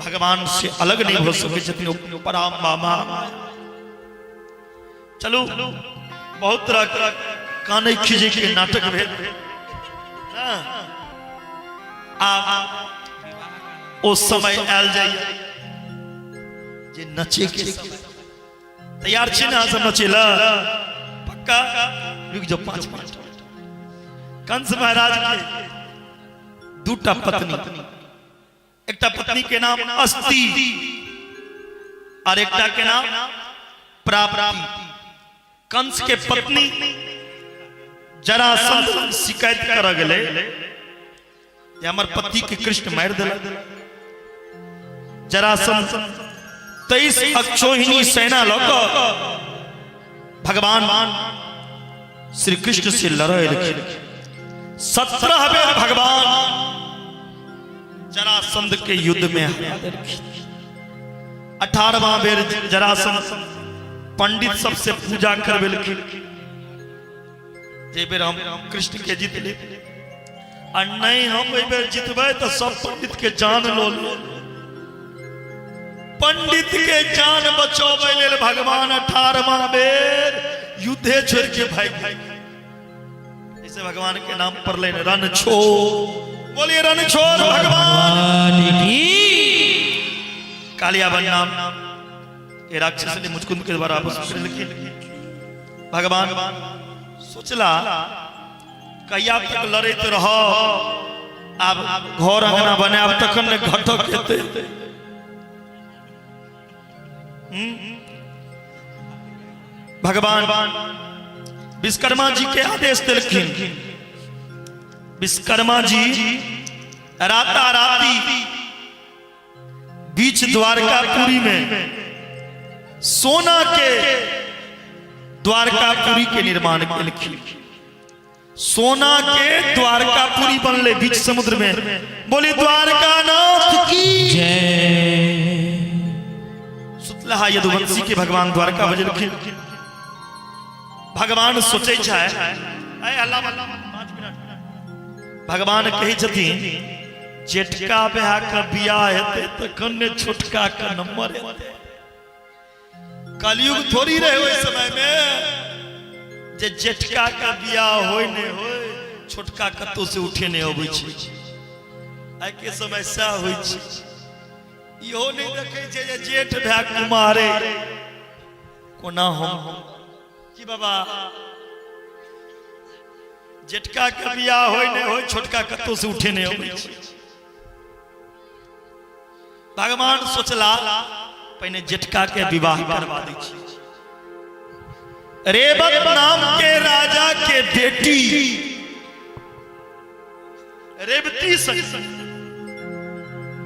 भगवान से अलग नहीं हो सके छथिन। पराम मामा। चलू, बहुत तरह कानै खींचे के नाटक भेल। आ ओ समय आयल जाइए जे नचे के समय। तैयार छी ना सब नचे ला? पक्का? रुक जाओ 5 मिनट। कंस महाराज के दूटा पत्नी, एकटा पत्नी के नाम अस्ति और एकटा के नाम प्राप्ति। कंस के पत्नी जरासंध शिकायत कर गेलै जे हमर पति के कृष्ण मारि देलक। जरासंध 23 अक्षोहिणी सेना लऽ कऽ भगवान श्री कृष्ण से लड़े। 17 बेर भगवान जरासंध के युद्ध में हरा देलखिन। 18वां बेर जरासंध पंडित सबसे पूजा करबेलखिन, जे बेर हम कृष्ण के जीत लेब आ नहीं हम एहि बेर जीतबै तऽ सब पंडित के जान लो। पंडित के जान बचाबै लेल भगवान 18वां बेर युद्धे छोड़ के भागि गेल। ऐसे भगवान के नाम पर लेने रण छोड़, बोलिए रण छोड़ भगवान की। कालियावन नाम ये राक्षस ने मुचकुंद के द्वारा आपस में लिखी। भगवान सोचला कहिया तक लड़ैत रह, आब घर अंगना बनायब तखन ने घटक हेतै। भगवान विश्वकर्मा जी के आदेश देलखिन। विश्वकर्मा जी राता राती बीच द्वारकापुरी में सोना के द्वारकापुरी के निर्माण केलखिन। सोना के द्वारकापुरी बनले बीच समुद्र में। बोली द्वारकानाथ की जय। सुतलहा यदुवंशी के भगवान द्वारका बजलखिन। भगवान सोचै छै, ऐ अल्लाह, 5 मिनट। भगवान कहै छथिन जेठका भाय के बियाह हेतै तखन ने छोटका के नंबर हेतै। कलयुग थोड़ी रहे ओहि समय में जे जेठका के बियाह होय नहि होय, छोटका कतौ से उठे नहि अबै छै। आइ के समय सएह होइ छै। इहो नहि देखै छै जे जेठ भाय कुमारे कोना हम की बाबा जेठका के बियाह होय नहि होय, छोटका कतौ से उठे नहि अबै छै। भगवान सोचला पहिने जेठका के विवाह करवा दै छी। रेवत नाम के राजा के बेटी रेवती से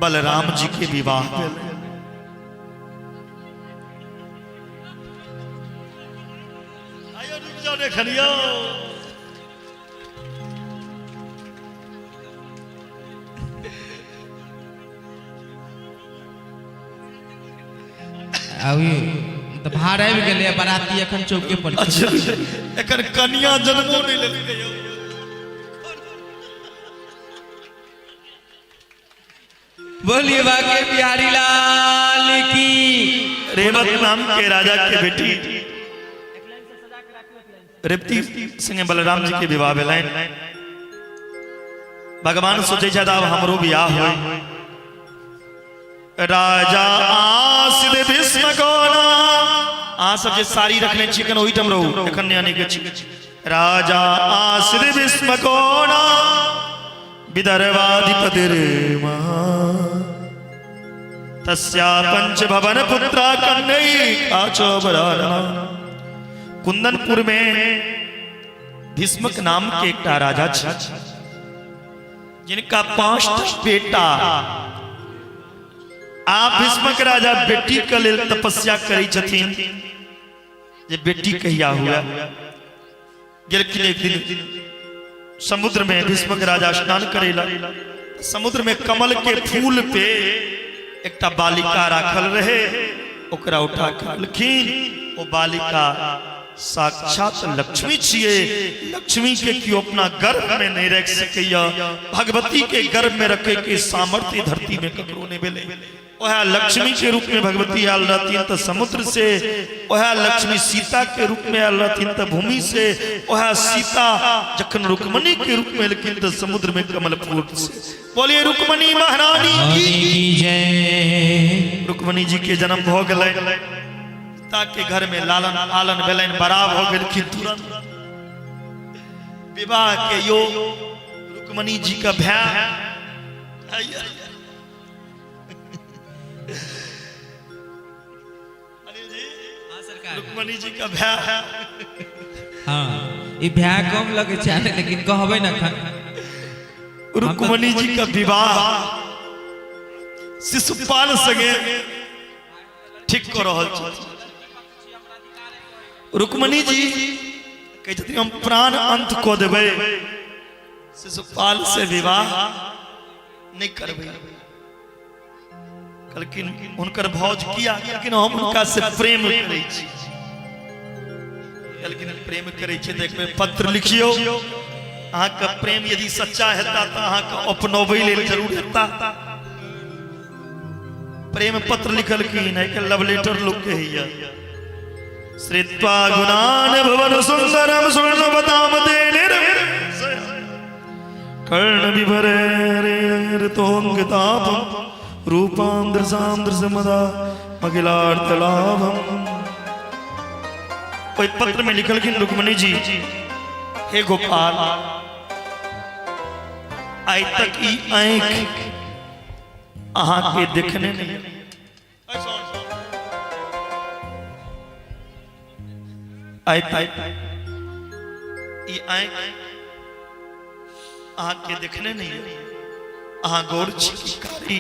बलराम जी के विवाह भेल। आइयो रुक जाओ देखलियो। आबी तऽ भार आबि गेलै, बराती एखन चौके पर छै। अच्छा, एकर कनिया जन्मो नहि लेलकै यौ। बोलिए बाके बिहारी लाल की। रेवत नाम के राजा के बेटी रेवती संगे बलराम जी के विवाह भेलनि। भगवान सोचै छथि आब हमरो बियाह होय। राजा आसिद भीष्म कोना, अहाँ सब जे साड़ी रखने छी एखन ओहिठाम रहू, एखन नहि आनै के छी। राजा आसिद भीष्म कोना विदर्भाधिपतिर्महा तस्या पंच भवन पुत्रा कन्हैया चौबराना। कुंदनपुर में भीष्मक नाम के एकटा राजा छै जिनका 5टा बेटा। आ भीष्मक राजा बेटी के लेल तपस्या करै छथिन जे बेटी कहिया हुआ। गेलखिन एक दिन समुद्र में भीष्मक राजा स्नान करेला, समुद्र में कमल के फूल पे एकटा बालिका राखल रहे, ओकरा उठा के आनलखिन। ओ बालिका साक्षात लक्ष्मी छिए। लक्ष्मी के केओ अपना गर्भ में नहीं रख सकैया, भगवती के गर्भ में रखे के सामर्थ्य धरती में ककरो नहीं भेलै। वह लक्ष्मी के रूप में भगवती आयल रहथिन तो समुद्र से, वह लक्ष्मी सीता के रूप में आयल रहथिन तो भूमि से, वह सीता जखन रुक्मणी के रूप में एलखिन तो समुद्र में कमल फूल से। बोलिए रुक्मणी महारानी की जय। रुक्मणी जी के जन्म भ गेलै, पिता के घर में लालन पालन भेलनि, बड़ा भ गेलखिन, तुरंत विवाह के योग रुक्मणी जी का भाय अनिल जी, रुक्मणी जी का भाय। हाँ, ई भ्या कम लगे छै लेकिन कहबै ना खन। रुक्मणी जी का विवाह शिशुपाल संगे ठीक कऽ रहल छथि। रुक्मणी जी कहै छथिन हम प्राण अंत कऽ देबै, शिशुपाल से विवाह नहि करबै। कहलखिन हुनकर भौज किया? कहलखिन हम हुनका से प्रेम करै छी। कहलखिन प्रेम करै छी तऽ एक बेर पत्र लिखियौ, अहाँके प्रेम यदि सच्चा हेता तऽ अहाँके अपनबै लेल जरूर हेता। प्रेम पत्र लिखलखिन, आइ काल्हि लव लेटर लोक कहैया। श्रीत्वा गुणान भुवन सुंदरम शृण्वताम ते कर्ण विभरेतोऽङ्गितापं रूपान्दृशान्दृशमदा अखिलार्थलाभम। ओहि पत्र में लिखलखिन रुक्मणी जी, हे गोपाल, आइ तक ई आँखि अहाँके देखने नहीं, आइ तक ई आँखि अहाँके देखने नहीं है, अहाँ गौर छी कि कारी,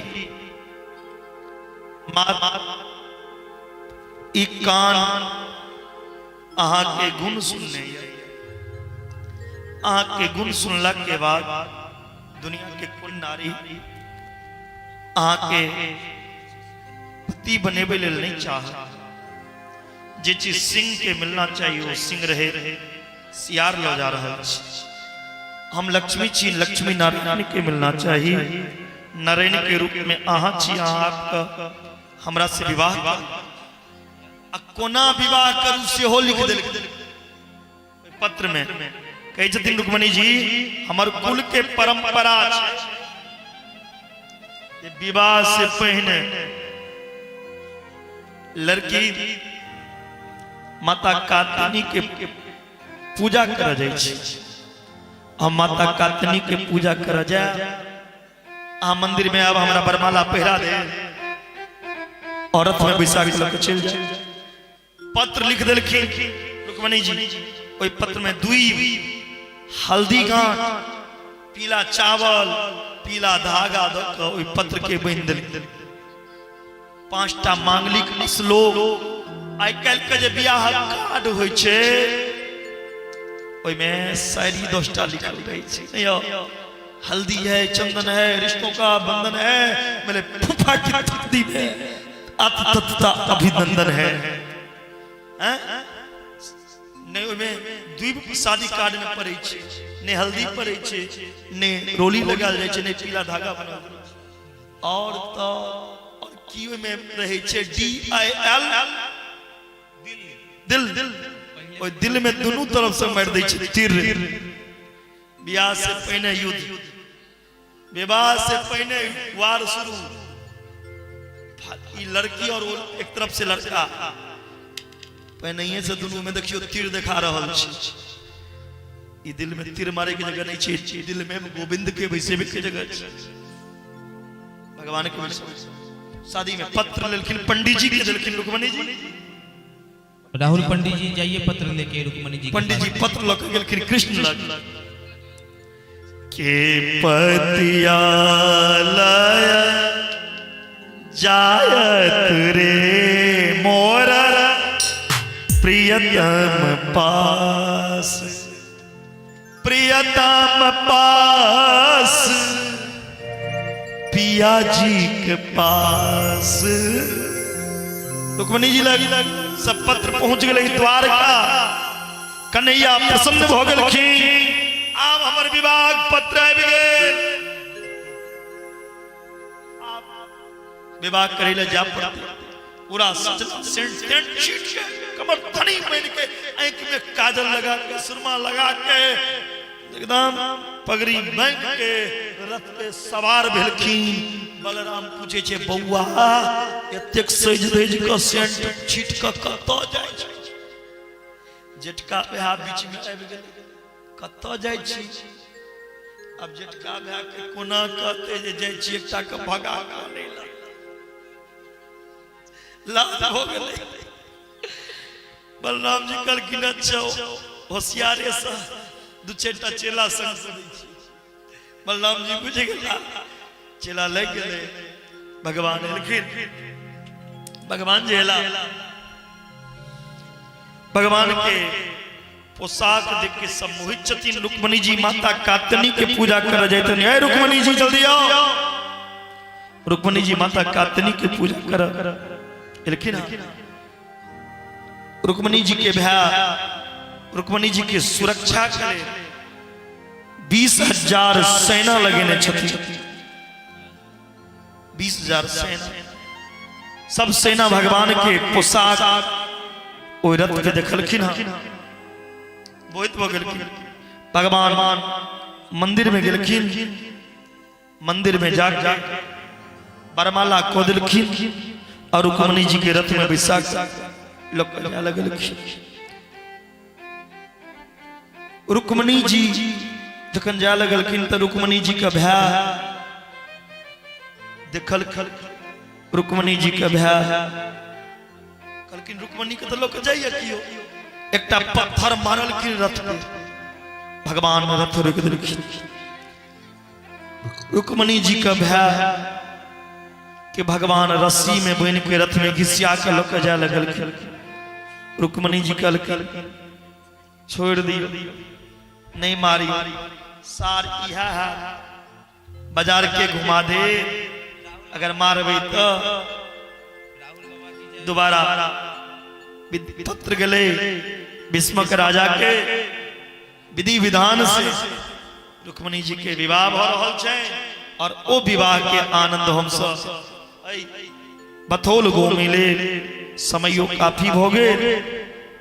मात ई कान अहाँके गुण सुनने यऽ, अहाँके गुण सुनला के बाद दुनिया के कोन नारी अहाँके पति बनेबै लेल नहीं चाहत। जे चीज सिंह के मिलना चाहिए वो सिंह रहे, सियार लऽ जा रहल छी। हम लक्ष्मी छी, लक्ष्मी नारायण के मिलना चाही, नारायण के रूप में अहाँ छी, अहाँ आपका हमरा से विवाह करू। आ कोना विवाह करू सेहो लिख देलखिन पत्र में। कहै छथिन रुक्मणी जी हमर कुल के परंपरा छै जे विवाह से पहिने लड़की माता कातनी के पूजा कर जाइ छै। हम माता कातनी के पूजा कर जाय, अहाँ मंदिर में आब हमरा बरमाला पहिरा दे, औरत में बैसा के लऽ के चलि जाय। पत्र लिख देलखिन रुक्मणी जी, ओहि पत्र में दुई हल्दी गांठ, पीला चावल, पीला धागा दऽ कऽ ओहि पत्र के बान्हि देलखिन। 5टा मांगलिक श्लोक। आइ काल्हि के जे बियाह कार्ड होइ छै ओहिमे शायरी 10टा लिखल रहै छै। नहीं यौ, हल्दी है, चंदन है, रिश्तों का बंधन है, मेरे फूफा की थप्पी में अततता अभिनंदन है। हैं? नहीं ओहिमे द्वीप शादी कार्ड में पड़ै छै, ने हल्दी पड़ै छै, ने रोली लगायल जाइ छै, ने पीला धागा बनायल जाइ छै। और तऽ और की ओहिमे रहै छै, डी I L दिल, ओहि दिल में दुनू तरफ से मारि दै छै तीर। बियाह से पहिने युद्ध, विवाह से पहिने वार शुरू। ई लड़की और वो एक तरफ से लड़का, पहिनहिए से दुनू में देखियो तीर देखा रहल छै। ई दिल में तीर मारे के जगह नहीं छै, दिल में गोविंद के बैसेबे के जगह छै, भगवान के बैसेबे। शादी में पत्र लेलखिन, पंडित जी के देलखिन रुक्मणी जी। राहुल पंडित जी जाइए पत्र लेके रुक्मणी जी के पंडित जी पास। पत्र लऽ के गेलखिन कृष्ण लग के पतिया लय जायत रे मोर प्रियतम पास, प्रियतम पास, पिया जी के पास। रुक्मणी जी लग सब पत्र पहुंच गेलै द्वारका। कन्हैया प्रसन्न भऽ गेलखिन, आब हमर विवाह पत्र आबि गेल, विवाह करै लए जाय पड़तै। पूरा सजल सेंट तेंट छीट के, कमर धनी बन के, आंखि में काजल लगा के, सुरमा लगा के, एकदम पगड़ी बांधि के रथ पे सवार भेलखिन। बलराम पूछे छे, बौआ एतेक सज धज के सेंट छीट के कतऽ जाइ छी? जेठका भाय बीच में आबि गेलै, कतऽ जाइ छी? आब जेठका भाय के कोना कहते जे जाइ छी एकटा के भगा के आनै लए। लाज हो गेलै। बलराम जी कहलखिन, अच्छा होशियारे से दू चारिटा चेला संग करै छी। बलराम जी बुझि गेला, चेला लागि गेलै। भगवान एलखिन, भगवान जे एला, भगवान के पोशाक देख के सब मोहित छथिन। रुक्मणी जी माता कातनी के पूजा कर जाइत। ए रुक्मणी जी जल्दी आओ। रुक्मणी जी माता कातनी के पूजा कर एलखिन। रुक्मणी जी के भाई रुक्मणी जी के सुरक्षा के लेल 20,000 सेना लगेने छथिन। 20,000 सेना, सब सेना भगवान के पोशाक ओहि रथ पे देखलखिन हँ, मोहित भऽ गेलखिन। भगवान मंदिर में गेलखिन, मंदिर में जाके बरमाला कऽ देलखिन और रुक्मणी जी के रथ में बैसा के लोग जाय लगलखिन। रुक्मणी जी जखन जाय लगलखिन तऽ रुक्मणी जी के भाय देखल, रुक्मणी जी के भाय कहलखिन, रुक्मणी के तऽ लोक जाइए कियो। एकटा पत्थर मारलखिन रथ पे, भगवान रथ रोकि देलखिन। रुक्मणी जी के भाय के भगवान रस्सी में बन के रथ में घिसिया के लऽ के जाय लगलखिन। रुक्मणी जी कहलखिन, छोड़ दियो, नहीं मारी, सार इहा है, बाजार के घुमा दे, अगर मारबै तो दोबारा। पत्र गेलै भीष्मक राजा के, विधि विधान से रुक्मणी जी के विवाह भऽ रहल छै और ओ विवाह के आनंद हम सब बथौल गो मिले। समयो काफी भऽ गेल,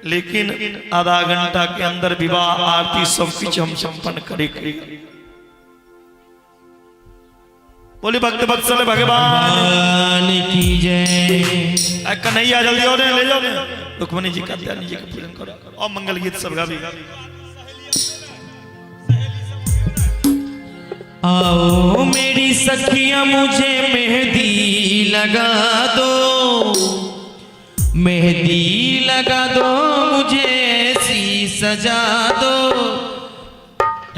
लेकिन आधा घंटा के अंदर विवाह आरती सब किछु हम संपन्न करे के। बोली भक्त वत्सल भगवान की जय। कन्हैया जल्दी आओ ने, ले जाओ ने। रुक्मणी जी का जी का पूजन करो और मंगल गीत सब गाबी। आओ मेरी सखिया मुझे मेहंदी लगा दो, मेहंदी लगा दो, मुझे ऐसी सजा दो,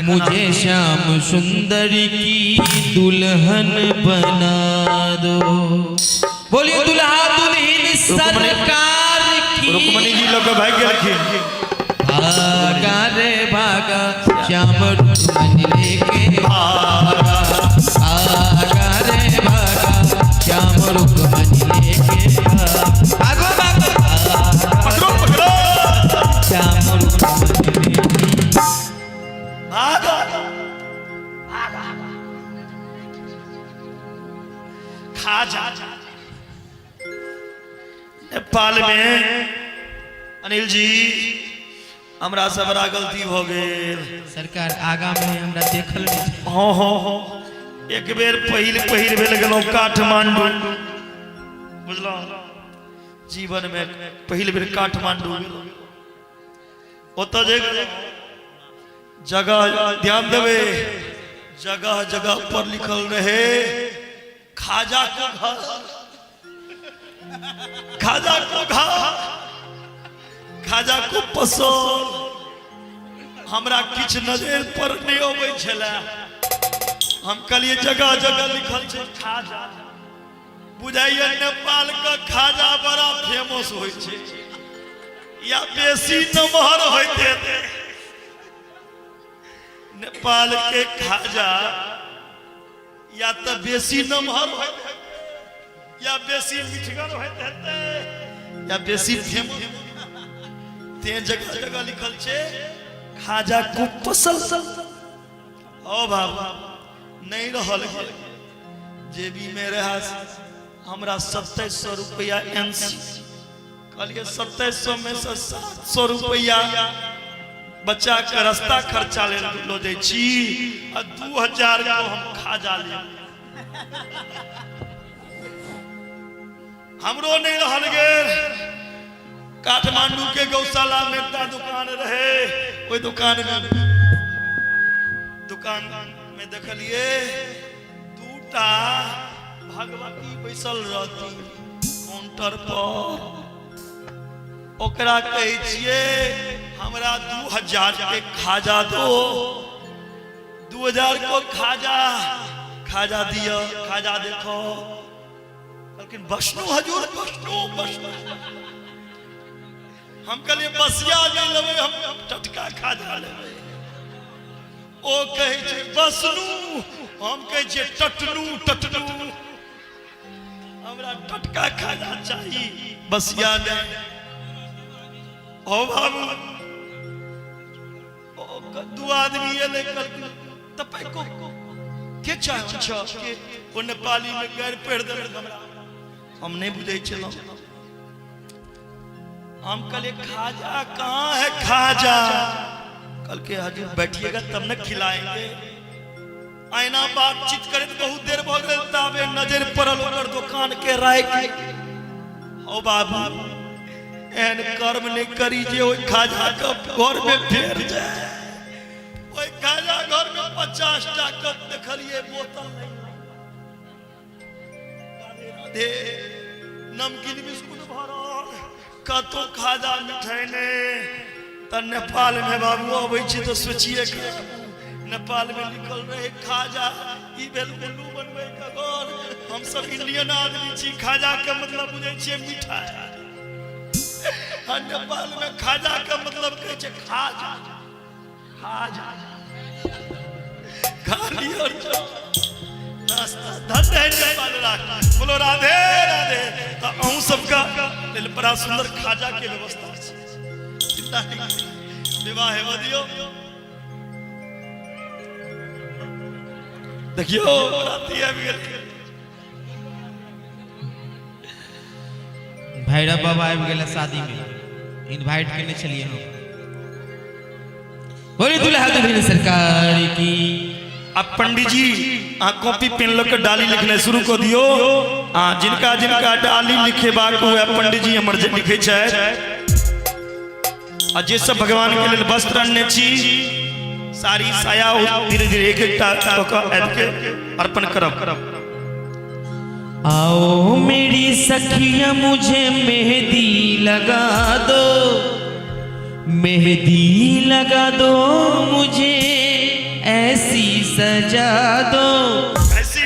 मुझे श्याम सुंदर की दुल्हन बना दो। बोलिए दुल्हा दुल्हन सरकार की। रुक्मणी जी लोग भाग गेलखिन। भागा रे भागा श्याम रुक्मणी लेके भागा, भागा रे भागा श्याम रुक्मणी लेके भागो भागो, पकड़ो पकड़ो श्याम रुक्मणी लेके भागो। खा जा। नेपाल में अनिल जी हमरा से बड़ा गलती भ गेल। सरकार आगा में हमरा देखल नहीं। हाँ हाँ हाँ, एक बेर पहिल पहिल भेल गेलहुँ काठमांडू, बुझलहुँ, जीवन में पहिल बेर काठमांडू गेलहुँ। ओतऽ जे जगह ध्यान देवे, जगह जगह पर लिखल रहे खाजा को घर, खाजा को घर, खाजा को पसंद। हमरा किछु नजर पर नहि अबै छलै। हम कहलिए जगह जगह लिखल छै खाजा, बुझाइए नेपाल के खाजा बड़ा फेमस होइ छै या बेसी नमहर होइत हेतै। नेपाल के खाजा या तऽ बेसी नमहर होइत हेतै या बेसी मिठगर होइत हेतै या बेसी फेमस, तें जगह जगह लिखल छै खाजा को पसल। ओ बाबा नहीं रहल गेल, जेबी में रहा हमरा 2700 रुपया एनसी। कहलिए 2700 में से 700 रुपया बच्चा के रास्ता खर्चा ले लो जाइ छी आ 2000 को हम खाजा लेब। हमरो नहीं रहल गेल। काठमांडू के गौशाला में एकटा दुकान रहे, ओहि दुकान में देखलिए दूटा भगवती बैसल रहती काउंटर पर। ओकरा कहै छियै हमरा 2000 के खाजा दो, 2000 को खाजा, खाजा दिया, खाजा देखो। कहलखिन वैष्णो हजूर, वैष्णो वैष्णो। हम कहलिए बसिया नहीं लेबै, हम टटका खाजा लेबै। ओ कहै छै बसनू, हम कहै छियै टटनू टटनू, हमरा टटका खाजा चाही, बसिया नहीं। ओ बाबू, दू आदमी एलै, कहलखिन तपाईको के चाहै छ के? ओ नेपाली में गारि पढ़ि देलक हमरा, हम नहीं बुझै छलहुँ। हम कहलिए खाजा कहाँ है खाजा? कहलके हजूर बैठिएगा तब न खिलाएंगे। आईना बातचीत करैत बहुत देर भऽ गेल, ताबे नजर पड़ल ओकर दुकान के राय के। हो बाबू, एहन कर्म नहीं करी जे ओहि खाजा के घर में फेर जाए। ओहि खाजा घर में 50 टा कप देखलिए, बोतल नहीं। राधे राधे, नमकीन बिस्कुट भरल, कतौ खाजा मिठाई नहि। तऽ नेपाल में बाबू अबै छी तऽ सोचिए के नेपाल में लिखल रहे खाजा, ई भेल उल्लू बनबै के घर। हम सब इंडियन आदमी छी, खाजा के मतलब बुझै छियै मिठाई, आ नेपाल में खाजा के मतलब कहै छै खाजा, खाजा खा लियौ नाश्ता। धन्य है नेपाल राष्ट्र, बोलो राधे राधे। तऽ अहूँ सबके लेल बड़ा सुंदर खाजा के व्यवस्था छै, चिंता नहीं करी, विवाह हेबऽ दियौ। देखियौ बराती आबि गेल। भैरव बाबा आबि गेल शादी में, इनवाइट केने छलियै हम। बोली दुल्हा दुल्हन सरकार की। अब पंडित जी अहाँ कॉपी पेन लऽ के डाली लिखनाइ शुरू कऽ दियौ। आ जिनका जिनका डाली लिखेबाक हुए पंडित जी हमर जे लिखै छथि, आ जे सब भगवान के लेल वस्त्र अनने छी, साड़ी साया, ओ धीरे धीरे एक एकटा कऽ कऽ आबि के अर्पण करब। आओ मेरी सखिया मुझे मेहंदी लगा दो, मेहंदी लगा दो, मुझे ऐसी सजा दो, ऐसी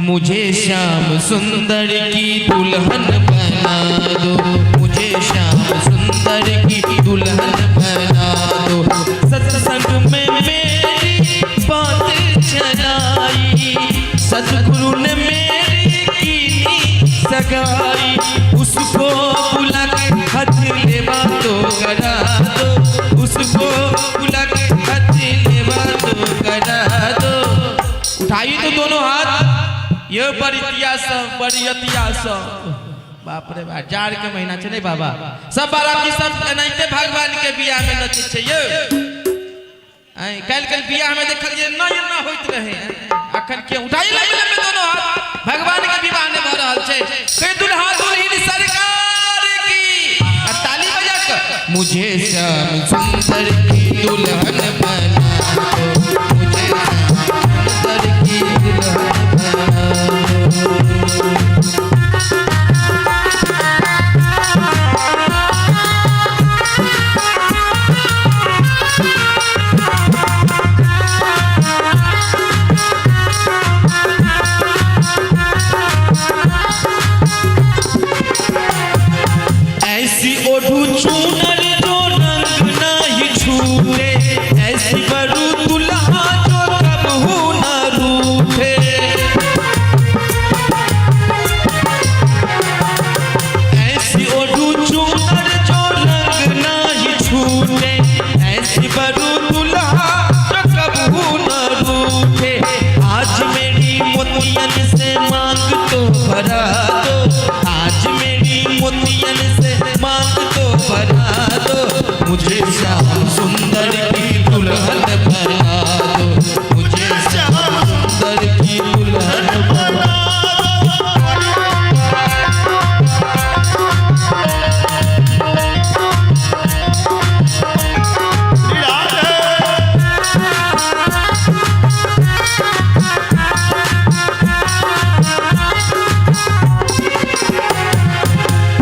मुझे श्याम सुंदर की दुल्हन बना दो, मुझे श्याम सुंदर की दुल्हन बना दो। सत्संग में मेरी बात चलाई, सतगुरु ने मेरी की सगाई, उसको बुला के हथ लेवा तो करा दो, उसको बुला के हथ लेवा तो करा दो। उठाइए तो दोनों हाथ। ये बरितिया सब, बरियतिया सब, बाप रे बाप, जाड़ के महीना छै नहीं बाबा, सब बाराती सब एनाहिते भगवान के बियाह में नचै छै यौ। आँय, काल्हि काल्हि बियाह में देखलियै ना एना होइत रहे, अखन के उठाइए लंबे लंबे दोनों हाथ, भगवान के विवाह नहि भऽ रहल छै। कहे दुल्हा दुल्हिन सरकार की, आ ताली बजा कर मुझे श्याम सुंदर की दुल्हन बना। मुझे श्याम सुंदर की दुल्हन बना दो, मुझे श्याम सुंदर की दुल्हन बना।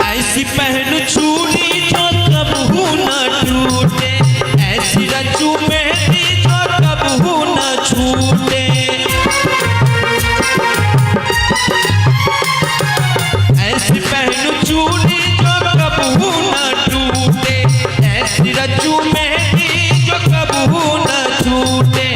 ऐसी पहन चूड़ी जो कबहू न टूटे, ऐसी रचू मेहंदी जो कबहू न छूटे, ऐसी पहन चूड़ी जो कबहू न टूटे, ऐसी रचू मेहंदी जो कबहू न छूटे,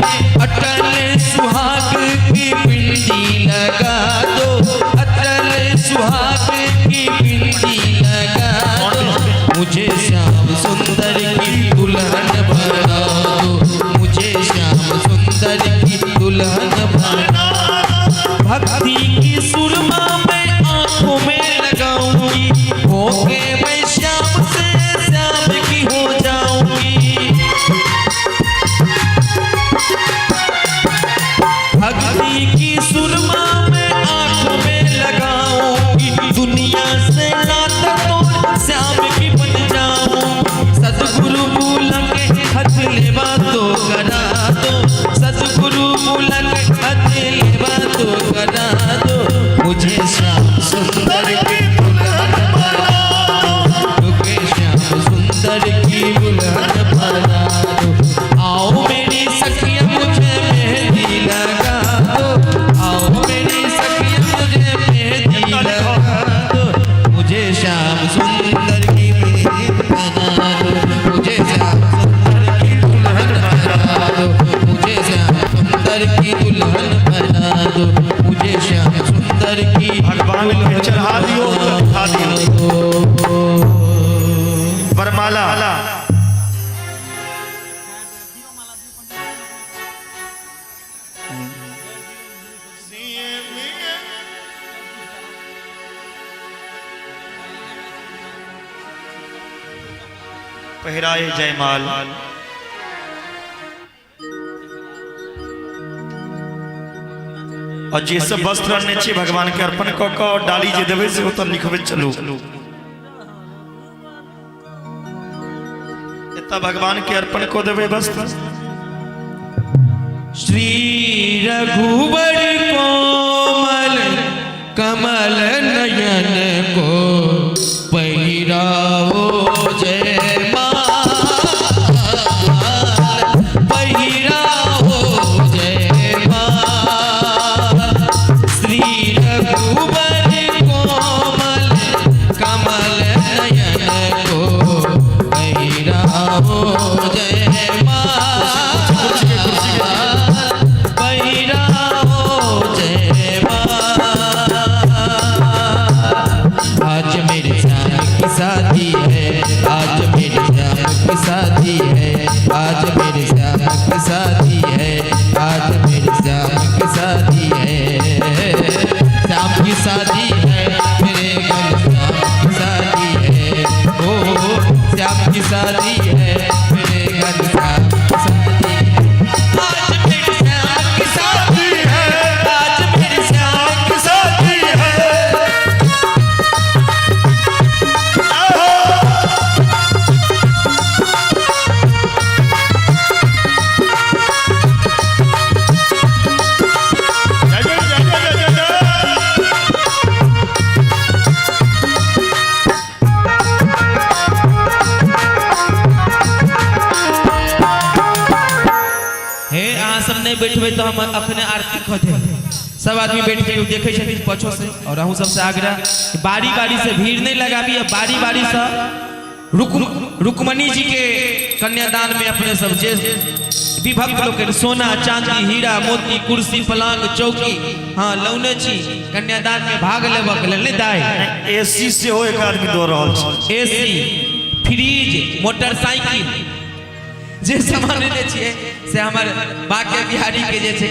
अटल सुहाग की बिंदी लगा दो, अटल सुहाग की बिंदी लगा दो, मुझे श्याम सुंदर की दुल्हन बना दो, मुझे श्याम सुंदर की दुल्हन बना। भक्ति की सुरमा मैं आंखों में लगाऊंगी, होके मैं श्याम से श्याम की हो जाऊंगी। भक्ति की सुरमा मैं आंखों में लगाऊंगी, दुनिया से नाता तोड़ श्याम की बन जाऊं। सतगुरु बुला के हथ लेवा तो करा दो, सतगुरु बुला के हथ लेवा तो करा दो, मुझे श्याम सुंदर की दुल्हन बना दो, मुझे श्याम सुंदर की दुल्हन बना दो। आओ मेरी सखिया मुझे मेहंदी लगा दो, आओ मेरी सखिया मुझे मेहंदी लगा दो, मुझे श्याम सुंदर की दुल्हन बना दो, मुझे श्याम सुंदर की दुल्हन बना दो, मुझे श्याम सुंदर की दुल्हन बना दो, मुझे श्याम सुंदर की भगवान के चढ़ा दियो तो दिखा दियो। वरमाला पहिराए जयमाल। और जे सब वस्त्र अनने छी भगवान के अर्पण क क और डाली जे देबै से ओतऽ लिखबै चलू। एतऽ भगवान के अर्पण क देबै वस्त्र। श्री रघुवर कोमल कमल नयन को पहिराओ जय माल, पहिराओ जय माल। श्री रघुवर कोमल कमल नयन को पहिराओ जय माल, पहिराओ जय माल। आज मेरे श्याम की शादी है, आज मेरे श्याम की शादी है, आज मेरे श्याम की शादी है, आज मेरे श्याम की शादी है, श्याम की शादी है मेरे घर श्याम की शादी है, ओ श्याम की शादी है मेरे घर श्याम की शादी है। आज मेरे श्याम की शादी है, आज मेरे श्याम की शादी है। जय जय जय जय जय जय। हे अहाँ सब नहीं बैठबै तो हम अखने आरती कऽ देब। सब आदमी बैठ के देखै छथिन पछो से, और अहूँ सबसे आग्रह कि बारी बारी से भीड़ नहीं लगाबी, आ बारी बारी से रुक्मणी जी के कन्यादान में अपने सब जे विभक्त लोग के सोना चांदी हीरा मोती कुर्सी पलंग चौकी हाँ लौने छी कन्यादान में भाग लेबऽ के लेल। नहीं दाइ, एसी सेहो एक आदमी दऽ रहल छै। एसी फ्रिज मोटरसाइकिल जे सामान लेने छियै से हमर बाके बिहारी के जे छै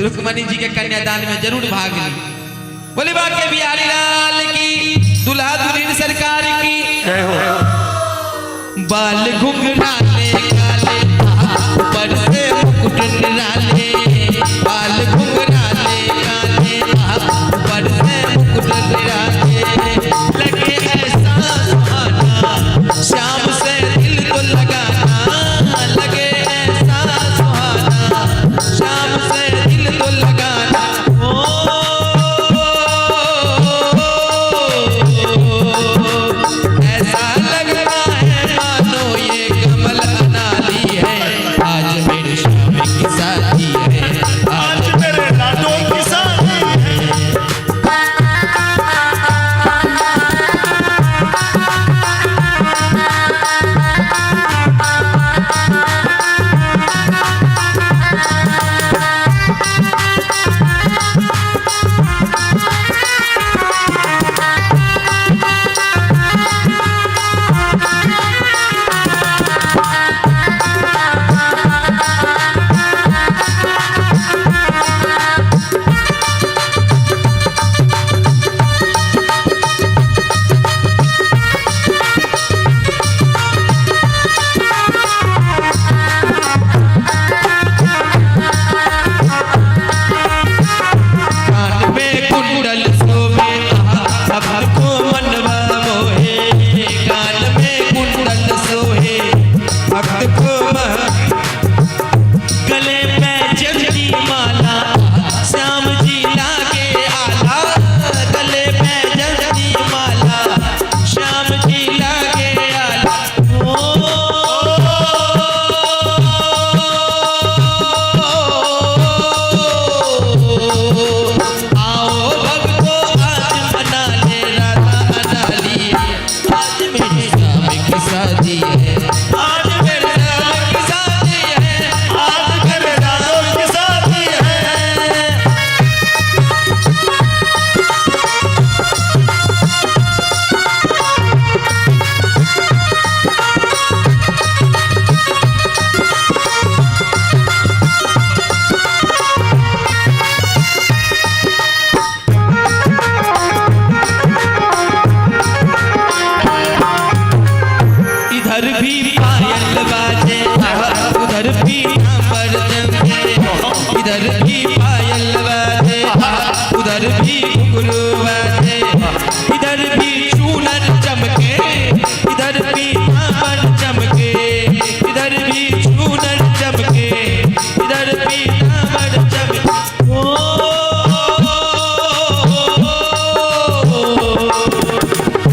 रुक्मणी जी के कन्यादान में जरूर भाग ली। बोले बाके बिहारी लाल की, दुल्हा दुल्हन सरकार की जय हो। बाल घुंघराले काले, ऊपर से मुकुट निराले। बाल घुंघराले काले, ऊपर से मुकुट निराले। लगे ऐसा सुहाना, श्याम से दिल को लगाना। लगे ऐसा सुहाना, श्याम से दिल को लगाना। ओ ऐसा लगता है मानो ये कमल अनाली है। आज मेरे श्याम की शादी है, आज मेरे लाडो की शादी है। कान में कुंडल शोभे, सबको मनवा मोहे। कान में कुंडल सोहे, भक्त को मह। गले में जंती माला, श्याम जी लागे आला। गले में जंती माला, श्याम जी लागे आला। ओ आओ भक्तो आज मना ले राधा अनाली। आज मेरी श्याम की शादी है, आज मेरे श्याम की शादी है, आज मेरे लाडो की शादी है। इधर भी पायल बाजे, उधर भी पर जमे। इधर भी पायल बाजे, उधर भी घुंघरू बाजे। इधर भी चूनर चमके, इधर भी दामन चमके। इधर भी चूनर चमके, इधर भी दामन चमके। ओ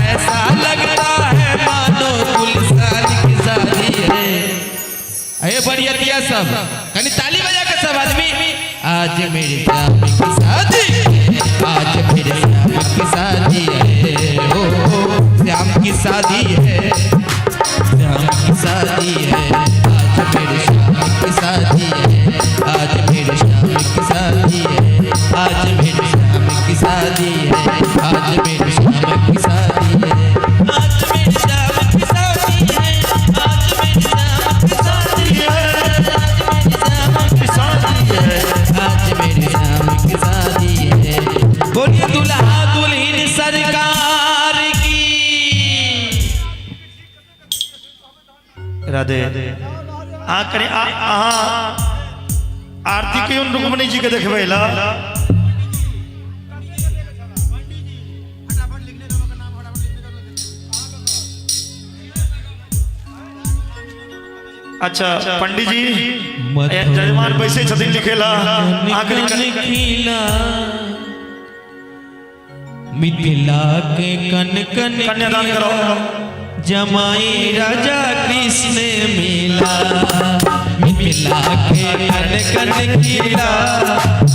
ऐसा लगता है मानो गुलजार की शादी है। अरे बरियतिया सब कनी ताली बजा के सब आदमी। आज मेरे श्याम की शादी है, आज मेरे श्याम की शादी है। ओ श्याम की शादी है, श्याम की शादी है। आज मेरे श्याम की शादी है, आज मेरे श्याम की शादी है। आज मेरे श्याम की शादी है, आज मेरे श्याम की शादी है। आज मेरे श्याम की शादी है, आज मेरे श्याम की शादी है। आज मेरे श्याम की शादी है। आज मेरे श्याम की शादी है। बोलिए दुल्हा दुल्हन सरकार की। राधे। अहाँ कनि अहाँ आरती के रुक्मणी जी के देखबै ला। अच्छा पंडित जी जजमान बैसे छथिन लिखे ला। अहाँ कनि खिला मिथिला के कन कन कन्यादान कराओ। जमाई राजा कृष्ण मिला। मिथिला के कन कन खिला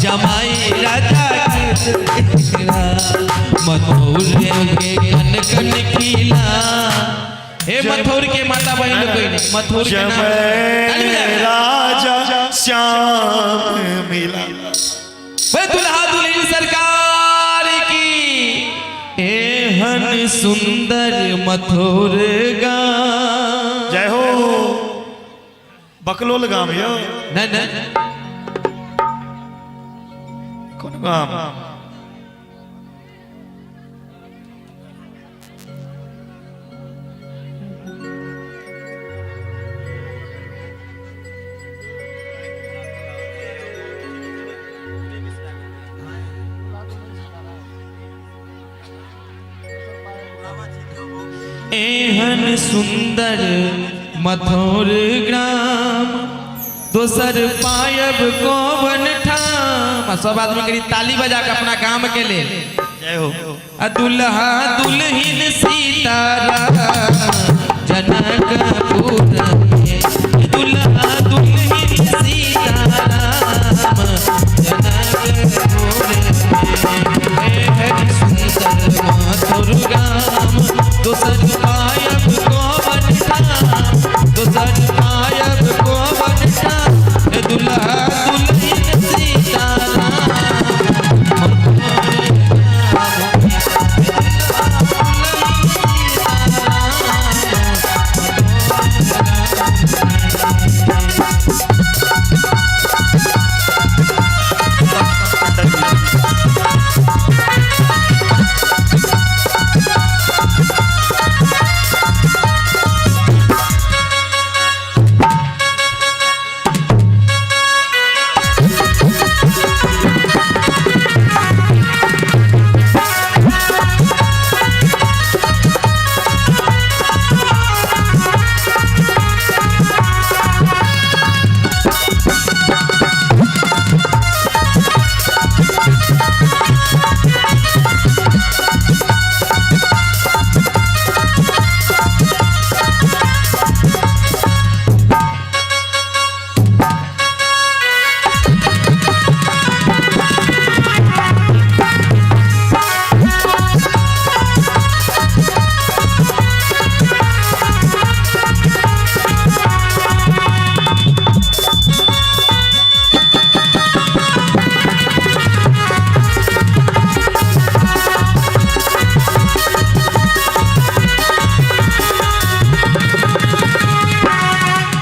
जमाई राजा कृष्ण मिला। मथुर के कन कन खिला। हे मथुर के माता बहन लोग कोई नहीं, मथुर के नाम ताली जब बजाओ। राजा श्याम मिला। वे दुल्हा दुल्हन सरकार की। एहन सुंदर मथुर गाँव। जय हो बकलोल गाम यो। न न कोन गाम? एहन सुंदर मथौर ग्राम दोसर पायब कोवन ठाम। आ सब आदमी करी ताली बजा के अपना गाम के लेल। जय हो। आ दुल्हा दुल्हिन सीताराम जनकपुर में, दुल्हा दुल्हिन सीताराम जनकपुर में। एहन सुंदर मथुर गाम दोसर पायब कोवन ठाम, दोसर पायब कोवन ठाम। दुल्हा दुल्हिन सीताराम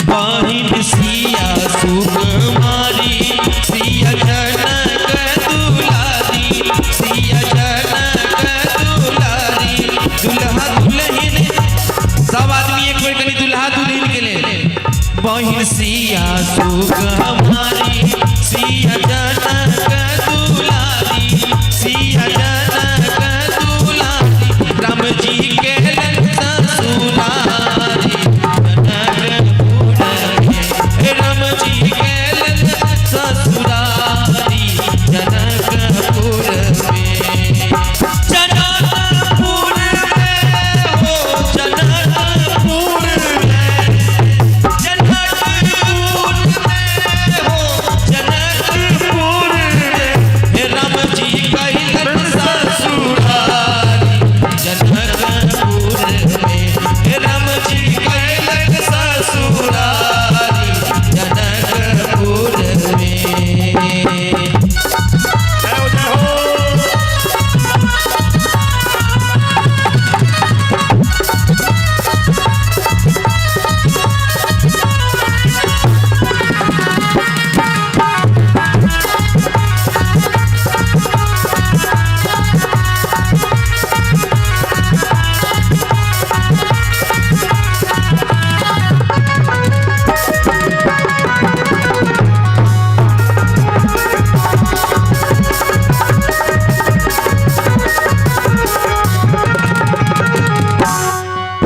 बहिन सिया सुकुमारी सिया जनक दुलारी, सिया जनक दुलारी। दुल्हा दुल्हिन सब आदमी एक बेर कनी दुल्हा दुल्हिन के लेल। बहिन सिया सुकुमारी सिया जनक दुलारी, सिया जनक दुलारी। राम जी के ससुरारी जनकपुर में, राम जी के ससुरारी जनकपुर में। जनकपुर में हो जनकपुर में, जनकपुर में हो जनकपुर में। राम जी कैलन ससुरारी जनकपुर में, राम जी कैलन ससुरारी जनकपुर में। जय हो, जय हो।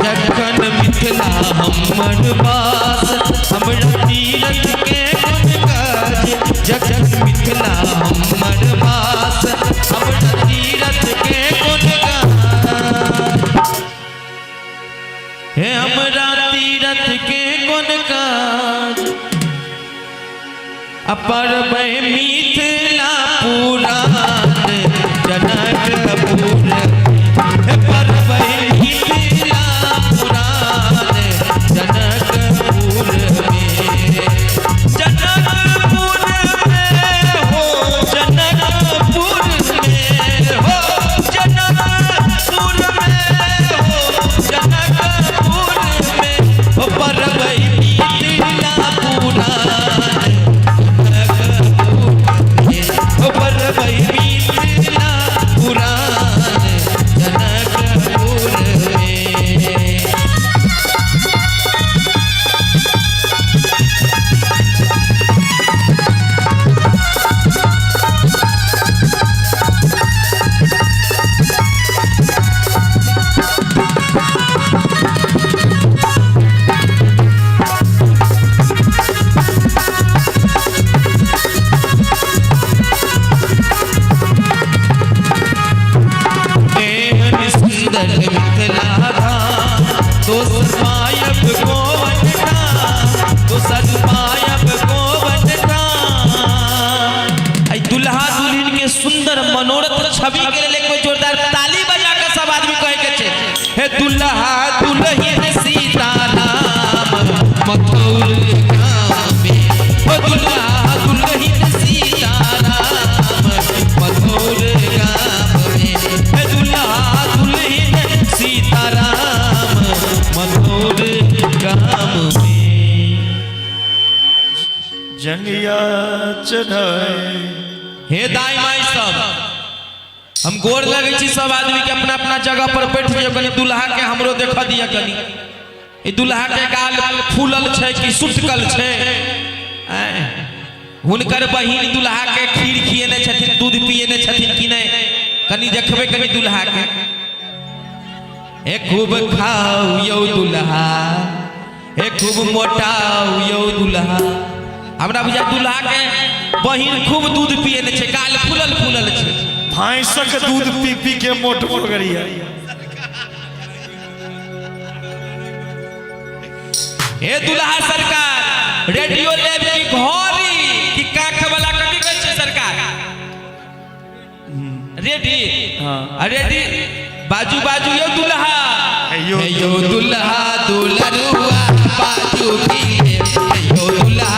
जखन मिथिला हमर बास हमरा तीरथ के कोन काज, जखन मिथिला हमर बास हमरा तीरथ के कोन काज। हे हमरा तीरथ के कोन काज, अपर मिथिला पुराण जनकपुर, परबै मिथिला पुराण जनकपुर में। जनकपुर में हो जनकपुर में हो जनकपुर में हो जनकपुर में। हो परबै मिथिला पुराण जनकपुर में, हो परबै मिथिला पुराण। छवि के लेल एक बेर जोरदार ताली बजा के सब आदमी कहे के छै, हे दुल्हा दुल्हिन सीताराम मथौल गाँव में, ओ दुल्हा दुल्हिन सीताराम मथौल गाँव में, हे दुल्हा दुल्हिन सीताराम मथौल गाँव में। जंगिया चढ़ाई। हे दाई माई सब, हम गोर लगै छी सब आदमी के, अपना अपना जगह पर बैठ जाओ। कनी दुल्हा के हमरो देख दिया, कनी ई दुल्हा के गाल फूलल छै कि सुटकल छै। आँय, हुनकर बहिन दुल्हा के खीर खिएने छथिन, दूध पिएने छथिन कि नहि, कनी देखबै कनी दुल्हा के। हे खूब खाउ यौ दुल्हा, हे खूब मोटाउ यौ दुल्हा। हमरा बुझा दुल्हा के बहिन खूब दूध पिएने छै, गाल फूलल फूलल छै। भैंसक दूध पी पी के मोट भऽ गेलियै। हे दुल्हा सरकार, रेडियो लेब की घड़ी की काख वाला कथी कहै छै सरकार? रेडी। हाँ। रेडी बाजू बाजू यौ दुल्हा, हे यौ हे यौ दुल्हा दुलरुआ बाजू पीले, हे यौ दुल्हा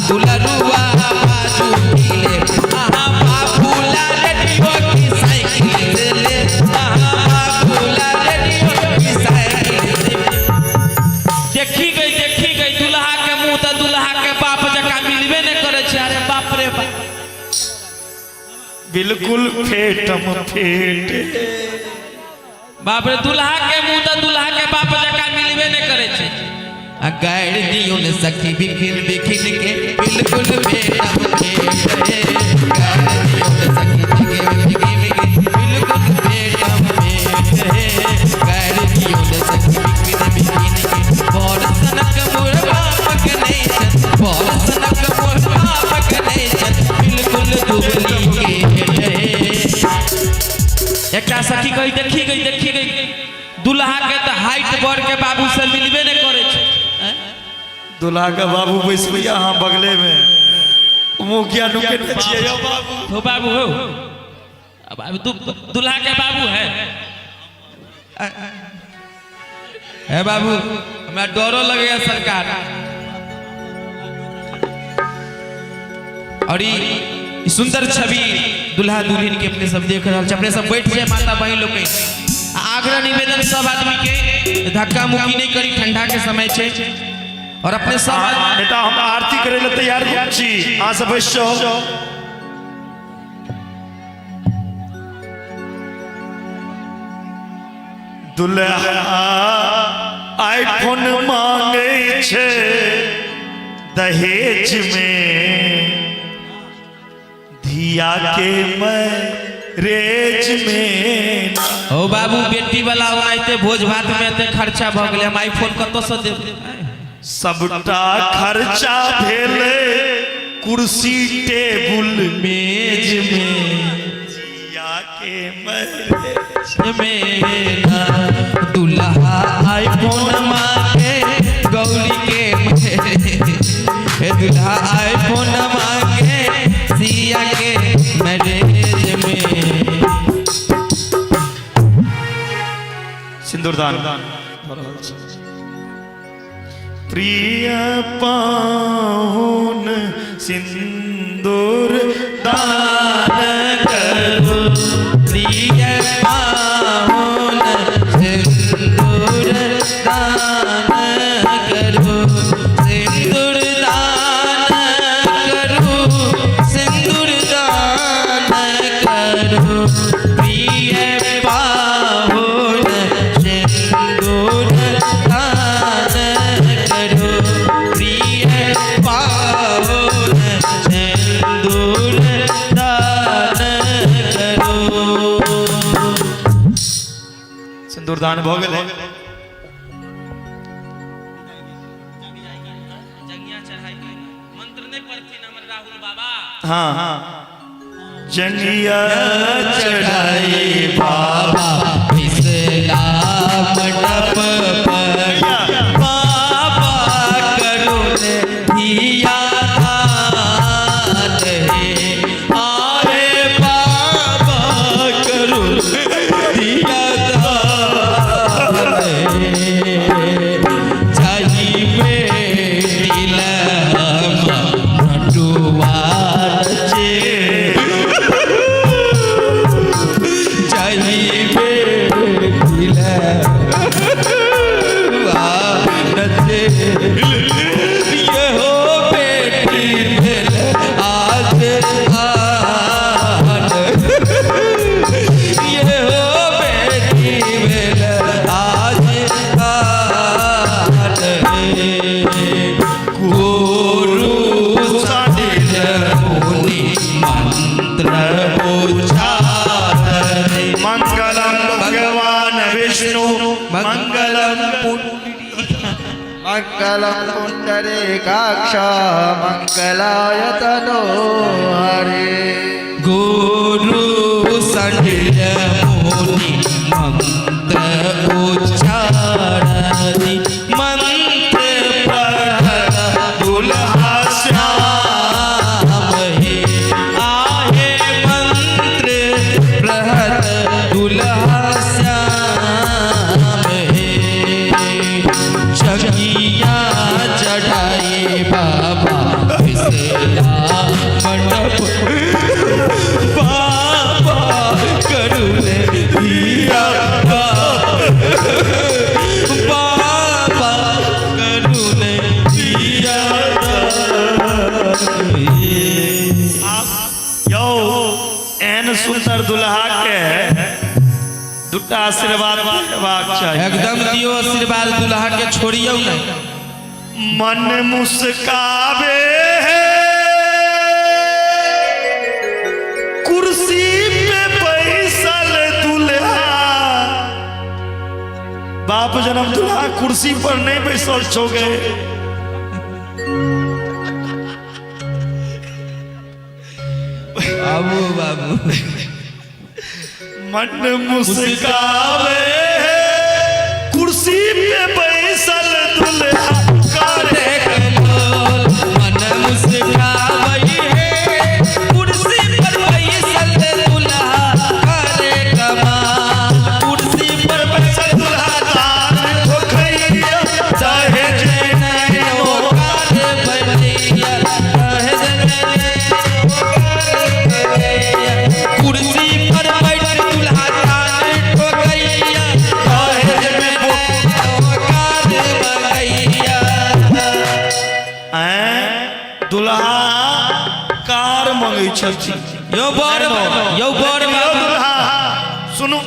दुलरुआ बाजू पीले, अहाँ बाबूला रेडियो की साइकिल से ले, अहाँ बाबूला रेडियो की साइकिल से। देखी गई, देखी गई दुल्हा के मुंह तऽ दुल्हा के बाप जकाँ मिलबे नहि करै छै। अरे बाप रे बाप, बिल्कुल फेटम फेट। बाप रे, दुल्हा के मुंह तऽ दुल्हा के बाप जकाँ मिलबे नहि करै छै। आ गारि दियौ ने सखी बिखिन बिखिन के, बिल्कुल फेटम फेट। गारि दियौ ने सखी बिखिन बिखिन के, बिल्कुल फेटम फेट। गारि दियौ ने सखी बिखिन बिखिन के, बड़ सनक मोर बाप के नहि छन, बड़ सनक मोर बाप के नहि छन, बिल्कुल दुबली के। एकटा सखी कही देखी गई, देखी गई दुल्हा के तऽ हाइट बढ़ के बाबू से मिलबे नहि करै छै। दुल्हा के बाबू बैसबै अहाँ बगले में, मुँह किया नुकेने छियै यौ बाबू? हो बाबू हो, अब अब दुल्हा के बाबू है। हे बाबू, हमरा डरो लगैया सरकार। और ई सुंदर छवि दुल्हा दुल्हन के अपने सब देख रहल छै। अपने सब बैठ जाए माता बहिन लोग के। आग्रह निवेदन सब आदमी के, धक्का मुक्की नहीं करी, ठंडा के समय छै। और अपने सब बेटा, हम आरती करे ले तैयार छी, अहाँ सब बैस जाउ। दुल्हा आईफोन मांगे छे दहेज में, धिया के मैरेज में। ओ बाबू, बेटी वाला ओनाहिते भोज भात में एते खर्चा भऽ गेलै, हम आईफोन कतऽ से देब? सबटा खर्चा भेलै कुर्सी टेबुल मेज में, धिया के मैरेज में ना। दुल्हा आईफोन मांगे गौरी के, हे दुल्हा आईफोन मांगे सिया के मैरेज में। सिंदूरदान भऽ रहल छै। प्रिय पाहुन सिंदूर दान करू, प्रिय पाहुन सिंदूर दान करू, सिंदूर दान करू, सिंदूर दान करू, प्रिय पाहुन सिंदूर दान करू, प्रिय पाहुन सिंदूर दान करू। सिंदूरदान भऽ गेलै। मंत्र नहीं पढ़थिन हमर राहुल बाबा। हाँ हाँ, जंगिया चढ़ाई बाबा पिसला मंडप पर, बाबा करो ने धिया दान हे, आरे बाबा करो। मङ्गलं पुण्डरीकाक्ष मङ्गलाय तनो हरे। गुरु संडिल मुनि मंत्र उच्चारति, मंत्र पढ़त दुल्हा श्याम हे, आहे मंत्र पढ़त दुल्हा श्याम हे। चकिया चढ़ाए बाबा फिसला मंडप, बाबा करुण हिया, बाबा करुण हिया। यौ एहन सुंदर दुल्हा के दूटा आशीर्वाद देबाक चाही। एकदम दियो आशीर्वाद, दुल्हा के छोड़ियौ नहीं। मन मुस्कावे है कुर्सी पे बैसल दुल्हा, बाप जन्म दुल्हा कुर्सी पर नहीं बैसल छो गए। बाबू बाबू मन मुस्कावे है कुर्सी पे बैसल दुल्हा करे कलोल, मन मुस्कावई है कुर्सी पर बैसल दुल्हा करे कमाल, कुर्सी पर बैसल दुल्हा तान ठोकैया दहेज नैनो कार बनैया, दहेज नैनो कार बनैया, कुर्सी पर बैठ दुल्हा तान ठोकैया, दहेज में नैनो कार बनैया। ऐं दुल्हा कार मंगै छथिन। यो बर, यो बर यौ बाबू। दुल्हा सुनू,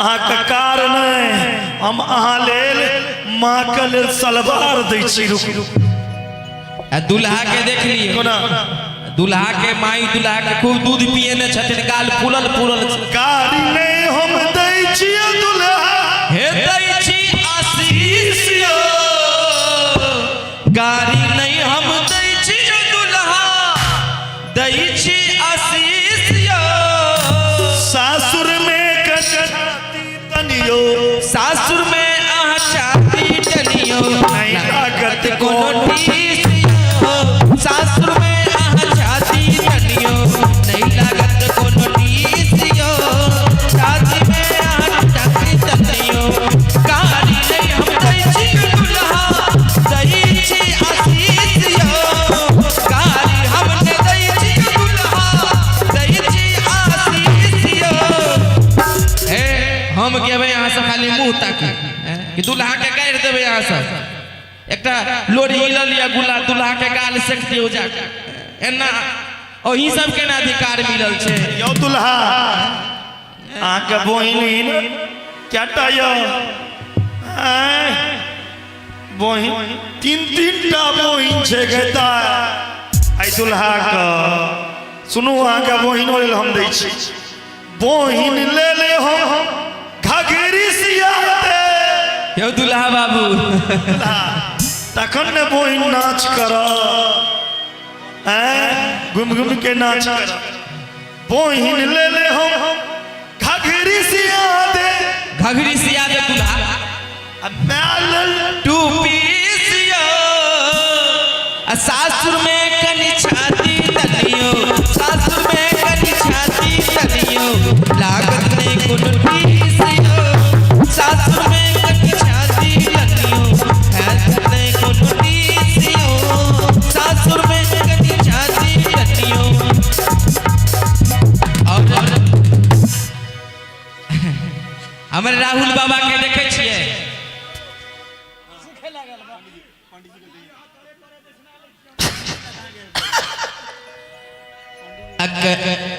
अहाँके कार नहि, हम अहाँ लेल माँ के लेल सलवार दै छी। रुकू। आ दुल्हा के देख लियौ। कोना? दुल्हा के माई दुल्हा के खूब दूध पिएने छथिन, गाल फूलल फूलल छै। गाड़ी नहि हम दै छियै दुल्हा, हे दै छी आशीष यौ, गाड़ी नहि हम दै छी दुल्हा, दै छी आशीष यौ। सासुर में कछाती तनियो, सासुर में अहाँ छाती टनियो, नहीं लागत कोनो टीस यौ, सासुर में अहाँ छाती टनियो, नहीं लागत कोनो टीस यौ, छाती में अहाँ छाती टनियो, गाड़ी नहीं हम दै छी दुल्हा, दै छी आशीष यौ, गाड़ी हम नहि दै छी दुल्हा, दै छी आशीष यौ। हे हम गेबै अहाँ सब खाली मुँह ताकू कि दुल्हा के गाड़ि देबै। अहाँ सब एकटा लोरी लऽ लिअ गुला, दुल्हा के गाल सेक दियौ जाके। एना ओही सबके ने अधिकार मिलल छै। यौ दुल्हा अहाँके बहिन कएटा यौ? आँय, बहिन तीन तीन टा बहिन छै गेता आइ दुल्हा के। सुनू, अहाँके बहिनो लेल हम दै छी, बहिन ले ले हम घघरी सिया दे। यौ दुल्हा बाबू, तखन ने बहिन नाच कर, घुम घुम के नाच कर। बहिन ले ले हम घघरी सिया दे, घघरी सिया दे दुल्हा, आ my लेल टूपी सियो, आ सासुर में कनि छाती तनियो, सासुर में कनि छाती तनियो, लागत नहीं कोनो टीस यो, सासुर में कनि छाती तनियो, हैत नहीं कोनो टीस यो, सासुर में कनि छाती तनियो। और हमर राहुल बाबा के देखै छियै?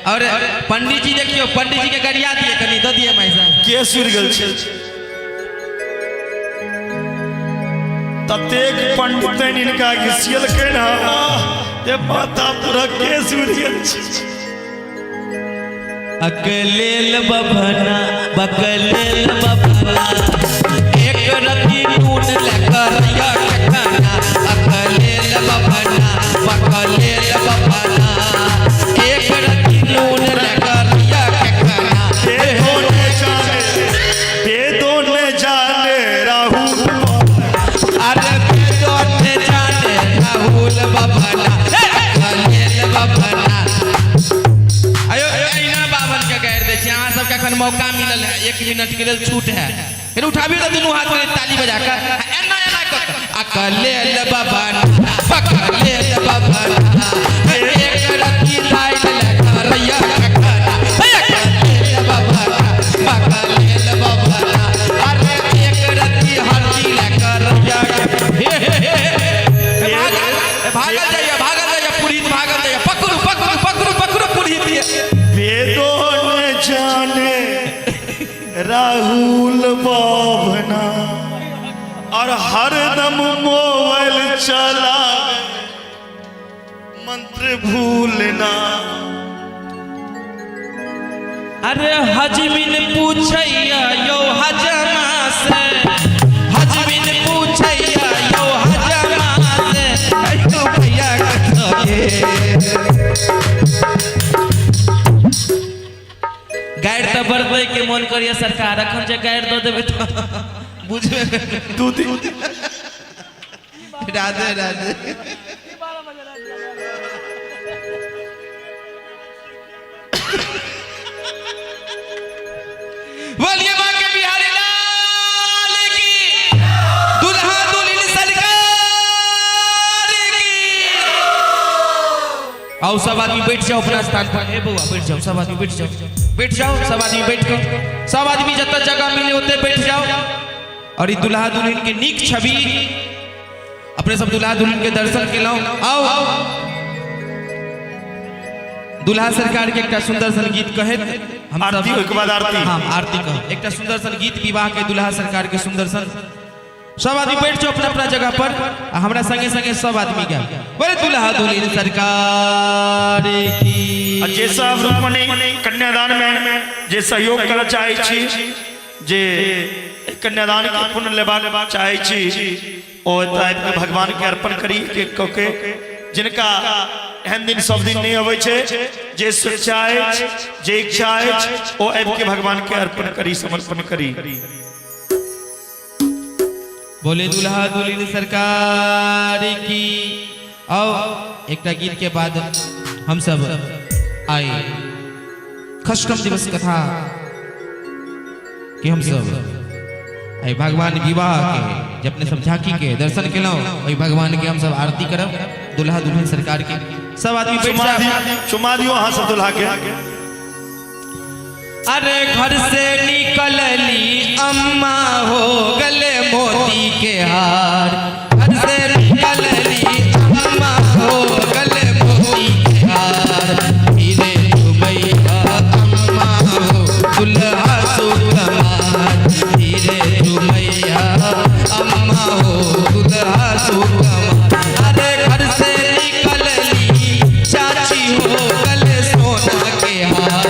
और पंडित जी देखियो, पंडित जी के गरिया दिए कनी दऽ दिए माई साहब। के सुर गेल छै ततेक पंडित हिनका घिसियलकै ने जे माथा पूरा केस उड़ि गेल छै। अकलेल बभना बकलेल बभना, एक रत्ती नून लेकर या। अखन मौका मिलल है, 1 मिनट के लेल छूट है। फिर उठाबियो तऽ दुनू हाथ में ताली बजा के एना एना कऽ के, आ कले बाबा पकले बाबा एक रत्ती दाइल लगा खखरा कले बाबा पकले बाबा अरे एक रत्ती हल्दी लगा हे हे हे हे भागल जाइए, भागल जाइए पुरहित, भागल जाइए, पकड़ू पकड़ू पकड़ू पकड़ू पुरहित। वेदो न जाने राहुल बाभना और हरदम मोबाइल चला मंत्र भूलना। अरे हजमिन पूछैया यो हजमा से, हजमिन पूछैया यो हजमा से, अयो भैया कतऽ गारि तऽ बरदै के मन करिए सरकार, अखन जे गारि दऽ देबै तऽ बुझबे। दूध राधे राधे। बोलिए मां के बिहारी लाल की, दुल्हा दुल्हन सरकार की। आओ सब आदमी बैठ जाओ अपना स्थान पर। हे बउआ बैठ जाओ, सब आदमी बैठ जाओ, बैठ जाओ सब आदमी बैठ कर, सब आदमी जतऽ जगह मिले ओते बैठ जाओ। और ई दुल्हा दुल्हन के नीक छवि अपने सब दुल्हा दुल्हन के दर्शन केलहुँ। आओ दुल्हा सरकार के एकटा सुंदर सन गीत कहैत हम आरती, ओहिके बाद आरती। हाँ आरती कह एकटा सुंदर सन गीत विवाह के दुल्हा सरकार के सुंदर सन। सब आदमी बैठ जाओ अपना अपना जगह पर आ हमरा संगे संगे सब आदमी गाओ। बोले दुल्हा दुल्हन सरकार की। आ जे सब रुक्मणी कन्यादान में जे सहयोग करऽ चाहै छी, जे कन्यादान के पुण्य लेबाक चाहै छी, ओ एतऽ आबि कऽ भगवान के अर्पण करी के कऽ के, जिनका एहन दिन सब दिन नहीं अबै छै, जे स्वेच्छा अछि, जे इच्छा अछि, ओ आबि के भगवान के अर्पण करी, समर्पण करी। बोले दुल्हा दुल्हन सरकार की। आओ एकटा गीत के बाद हम सब आए खष्टम दिवस कथा कि हम सब आई भगवान विवाह के जब अपने सब झांकी के दर्शन केलहुँ, ओहि भगवान के हम सब आरती करब दुल्हा दुल्हन सरकार के। सब आदमी बैठ जाओ। चुमा दियो अहाँ सब दुल्हा के। अरे घर से निकलली अम्मा हो गले मोती के हार, घर से निकलली अम्मा हो गले मोती के हार, धीरे झुमैया अम्मा हो दुल्हा सुकुमार, धीरे झुमैया अम्मा हो दुल्हा सुकुमार। अरे घर से निकलली चाची हो गले सोना के हार,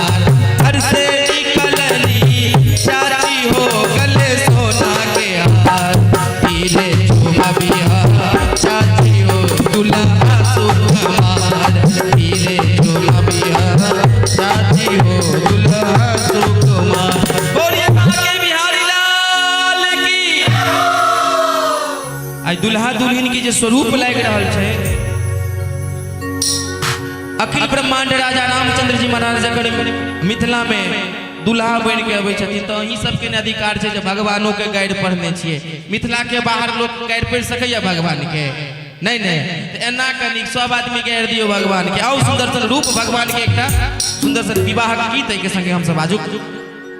घर से निकलली चाची हो गले सोना के हार, धीरे झुमबिया चाची हो दुल्हा सुकुमार, धीरे झुमबिया चाची हो दुल्हा सुकुमार। बोलिए बाके बिहारी लाल की। आई दुल्हा दुल्हन के जे स्वरूप लागि रहल छै, अखिल ब्रह्मांड राजा रामचंद्र जी महाराज जकर मिथिला में दुल्हा बनि के अबै छथिन, तऽ अहीं सबके ने अधिकार छै जे भगवानो के गारि पढ़ने छियै। मिथिला के बाहर लोक गारि पढ़ि सकैया भगवान के? नहीं नहीं, तऽ एना कनि सब आदमी गारि दियौ भगवान के। आउ सुंदर सन रूप भगवान के एकटा सुंदर सन विवाह गीत एहि के संगे हम सब आजुक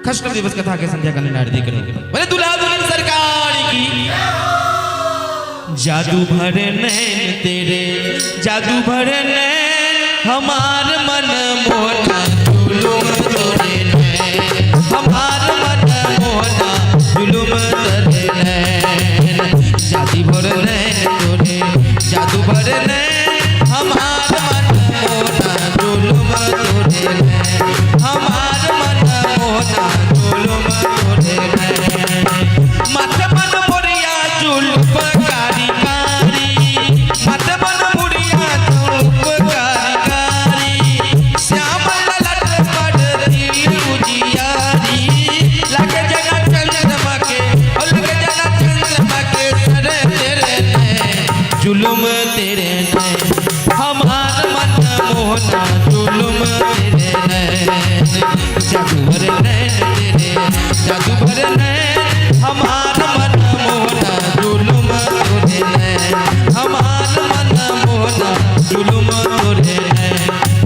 खष्टम दिवस कथा के संध्या कालीन आरती करू। बोले दुल्हा दुल्हन सरकार की। जादू भरे नैन तेरे, जादू भरे नैन हमार मन मोहना जुलुम तोरे नैन, हमार मन मोहना जुलुम तोरे नैन, जादू भरे नैन तोरे, जादू भरे नैन हमार मन मोहना जुलुम तोरे नैन, हमार मन मोहना जुलुम तोरे नैन, माथे मन मोरिया जुल्फ कारी कारी, माथे मन मोरिया जुल्फ कारी कारी, श्याम ललट पर दिल उजियारी, लगे जना चंद्रमा के, ओ लगे जना चंद्रमा के सर तेरे नैन, जुलुम तेरे नैन, हमार मन मोहना जुलुम तेरे नैन, जादूगर नैन जादू भरे नैन हमार मन मोहना जुलुम तोरे नैन हमार मन मोहना जुलुम तोरे नैन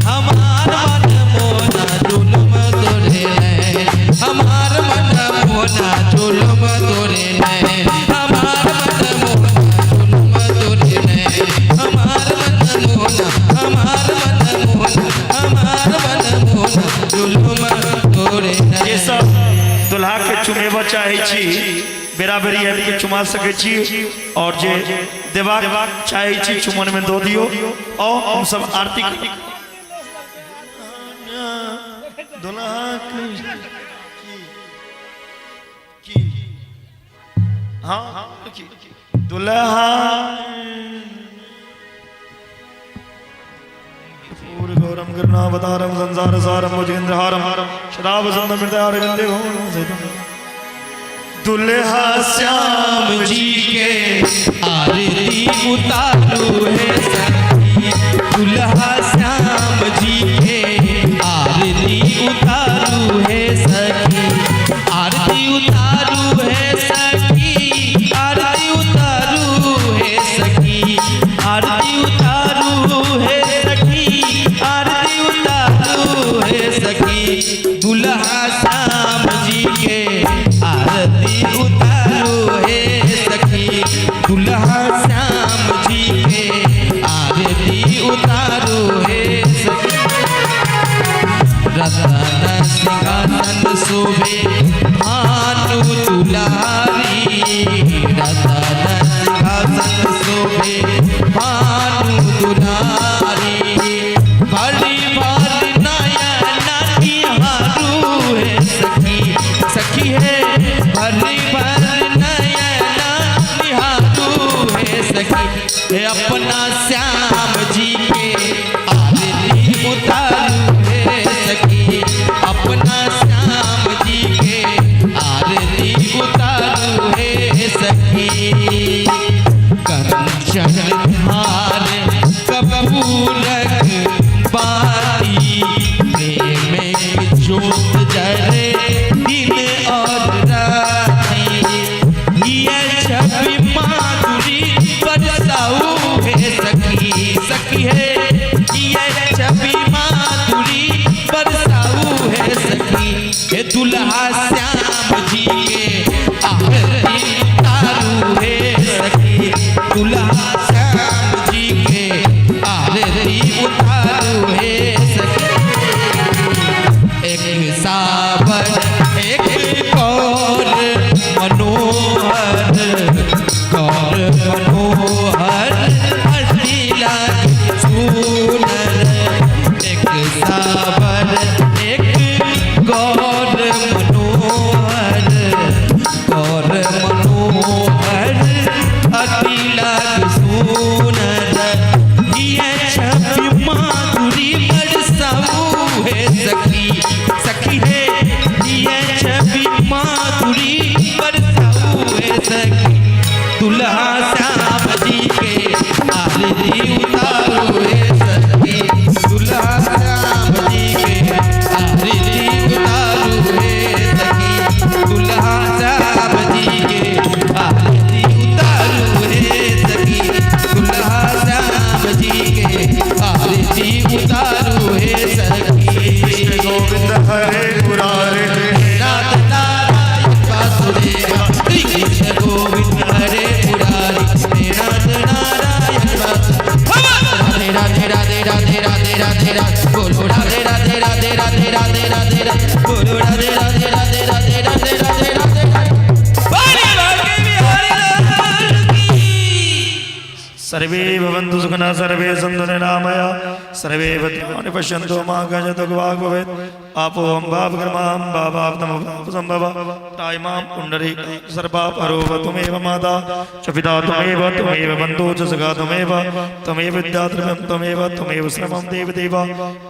हमार मन मोहना जुलुम तोरे नैन हमार मन मोहना जुलुम तोरे नैन हमार मन मोहना जुलुम तोरे नैन हमार मन मोहना हमार मन मोहना हमार मन मोहना जुलुम तोरे जे नैन। सब दुल्हा के चुमेबऽ चाहै छी बेरा-बेरी आबि के चुमा सकै छी और जे देबाक चाहै छी चुमन में दऽ दियौ। और हम सब आरती दुल्हा के की हाँ की दुल्हा पूर गौरम कृष्णावतारम संसार सारम भुजेन्द्रहारम सदा वसंत हृदयारविंदे दुल्हा श्याम जी के आरती उतारू है सखी दुल्हा श्याम जी के आरती उतारू है सखी आरती उतारू है सखी आरती उतारू है सखी आरती उतारू है सखी आरती उतारू है सखी दुल्हा श्याम जी के आरती उतारू है सखी दुल्हा श्याम जी के आरती उतारू है सखी। रतन सिंहासन शोभे भानु दुलारी रतन सिंहासन शोभे भानु दुलारी भरी भरी नयन निहारू है सखी सखी है भरी भरी नयन निहारू है सखी हे अपना श्याम जी के आरती उतारू है सखी अपना श्याम जी के आरती उतारू है सखी। कंचन धार कपूरक बाती प्रेम की जोत जले दिन और राती ये छवि माधुरी बरसाऊ है सखी सखी है ये छवि माधुरी बरसाऊ है सखी हे दुल्हा श्याम जी के आरती उतारू है सखी दुल्हा श्याम जी के आरती उतारू है सखी। एक सावन एक गौर मनोहर गौर मनोहर अति लाग सुनर एक सावन एक गौर मनोहर गौर मनोहर अति लाग सुनर ये छवि माधुरी बरसाऊ है सखी सखी है ये छवि माधुरी बरसाऊ है सखी दुल्हा श्याम जी के आरती उतारू है सखी दुल्हा श्याम जी के आरती उतारू है सखी दुल्हा श्याम जी के आरती उतारू है सखी दुल्हा श्याम जी के आरती उतारू है सखी। कृष्ण गोविंद हरे मुरारे नाथ नारायण वासुदेव श्री कृष्ण गोविंद हरे मुरारी नाथ नारायण वासुदेव। राधे राधे राधे राधे राधे राधे राधे बोलो राधे राधे राधे राधे राधे राधे राधे बोलो राधे राधे राधे राधे राधे राधे राधे बोले बांके बिहारी लाल की। सर्वे भवन्तु सुखिनः सर्वे सन्तु निरामया सर्वे भद्राणि पश्यन्तु मा गजदुर्भाग भवेत्। आपो हम पापकर्मां पापाप्तमपापसंभव तायमां पुण्डरीक सर्वापरोव त्वमेव माता च पिता त्वमेव त्वमेव बन्धु च सखा त्वमेव त्वमेव विद्या द्रव्यं त्वमेव त्वमेव सर्वं देव देवा।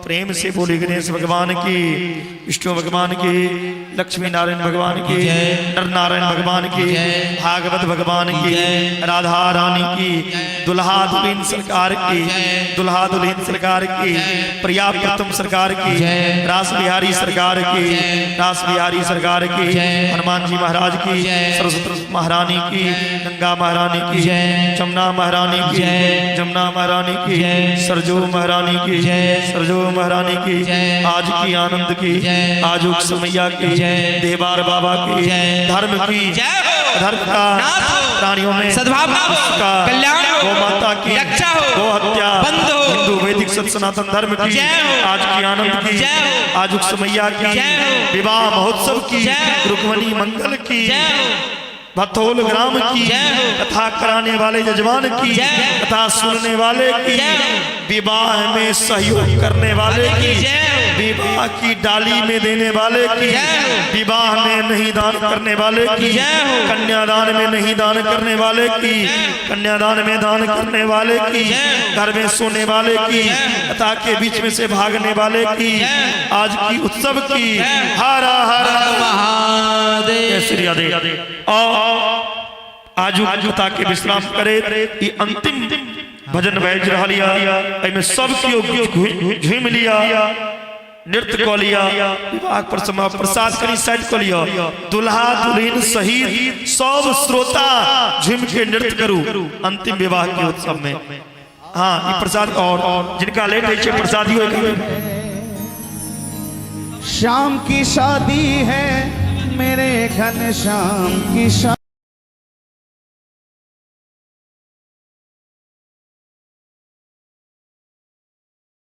प्रेम से बोली गणेश भगवान की, विष्णु भगवान की, लक्ष्मी नारायण भगवान की, नर नारायण भगवान की, भागवत भगवान की, राधा रानी की, दुल्हा दुल्हन सरकार की, दुल्हा दुल्हन सरकार की, प्रिया प्रीतम सरकार की, रास बिहारी बिहारी सरकार की, रास बिहारी सरकार की, हनुमान जी महाराज की, सरस्वती महारानी की, गंगा महारानी की, जमुना महारानी की, जमुना महारानी की, सरजू महारानी की, सरजू महारानी की, आज की आनंद की, आज समैया की, देवार बाबा की, धर्म की, धर्म का प्राणियों में सद्भावना हो, का कल्याण हो, गौ माता की, रक्षा हो, गौ हत्या बंद हो, हिंदू वैदिक सत सनातन धर्म की, जय हो, आज की आनंद की, जय हो, आज समैया की, जय हो, विवाह महोत्सव की, जय हो, रुक्मणी मंगल की, जय हो, भथोल ग्राम की, जय हो, कथा कराने वाले यजमान की, जय हो, कथा सुनने वाले की, जय हो, विवाह में सहयोग करने वाले की, जय हो, विवाह की डाली में देने वाले की, जय हो, विवाह में नहीं दान करने वाले की, जय हो, कन्यादान में नहीं दान करने वाले की, कन्यादान में दान करने वाले की, घर में सोने वाले की, कथा के बीच में से भागने वाले की, आज की उत्सव की, हरा हरा महादेव। जय श्री राधे। और आजू कथा के विश्राम करे ई अंतिम भजन बाजि रहल या, एहिमे सब केओ झूमि लिया, नृत्य कऽ लिया, विवाह पर समय प्रसाद कनी साइड कऽ लिया, दुल्हा दुल्हन सहित सब श्रोता झूमि के नृत्य करू अंतिम विवाह के उत्सव में। हाँ, ई प्रसाद और जिनका लेट होइ छै प्रसादियो एक। श्याम की शादी है मेरे घन श्याम की शादी।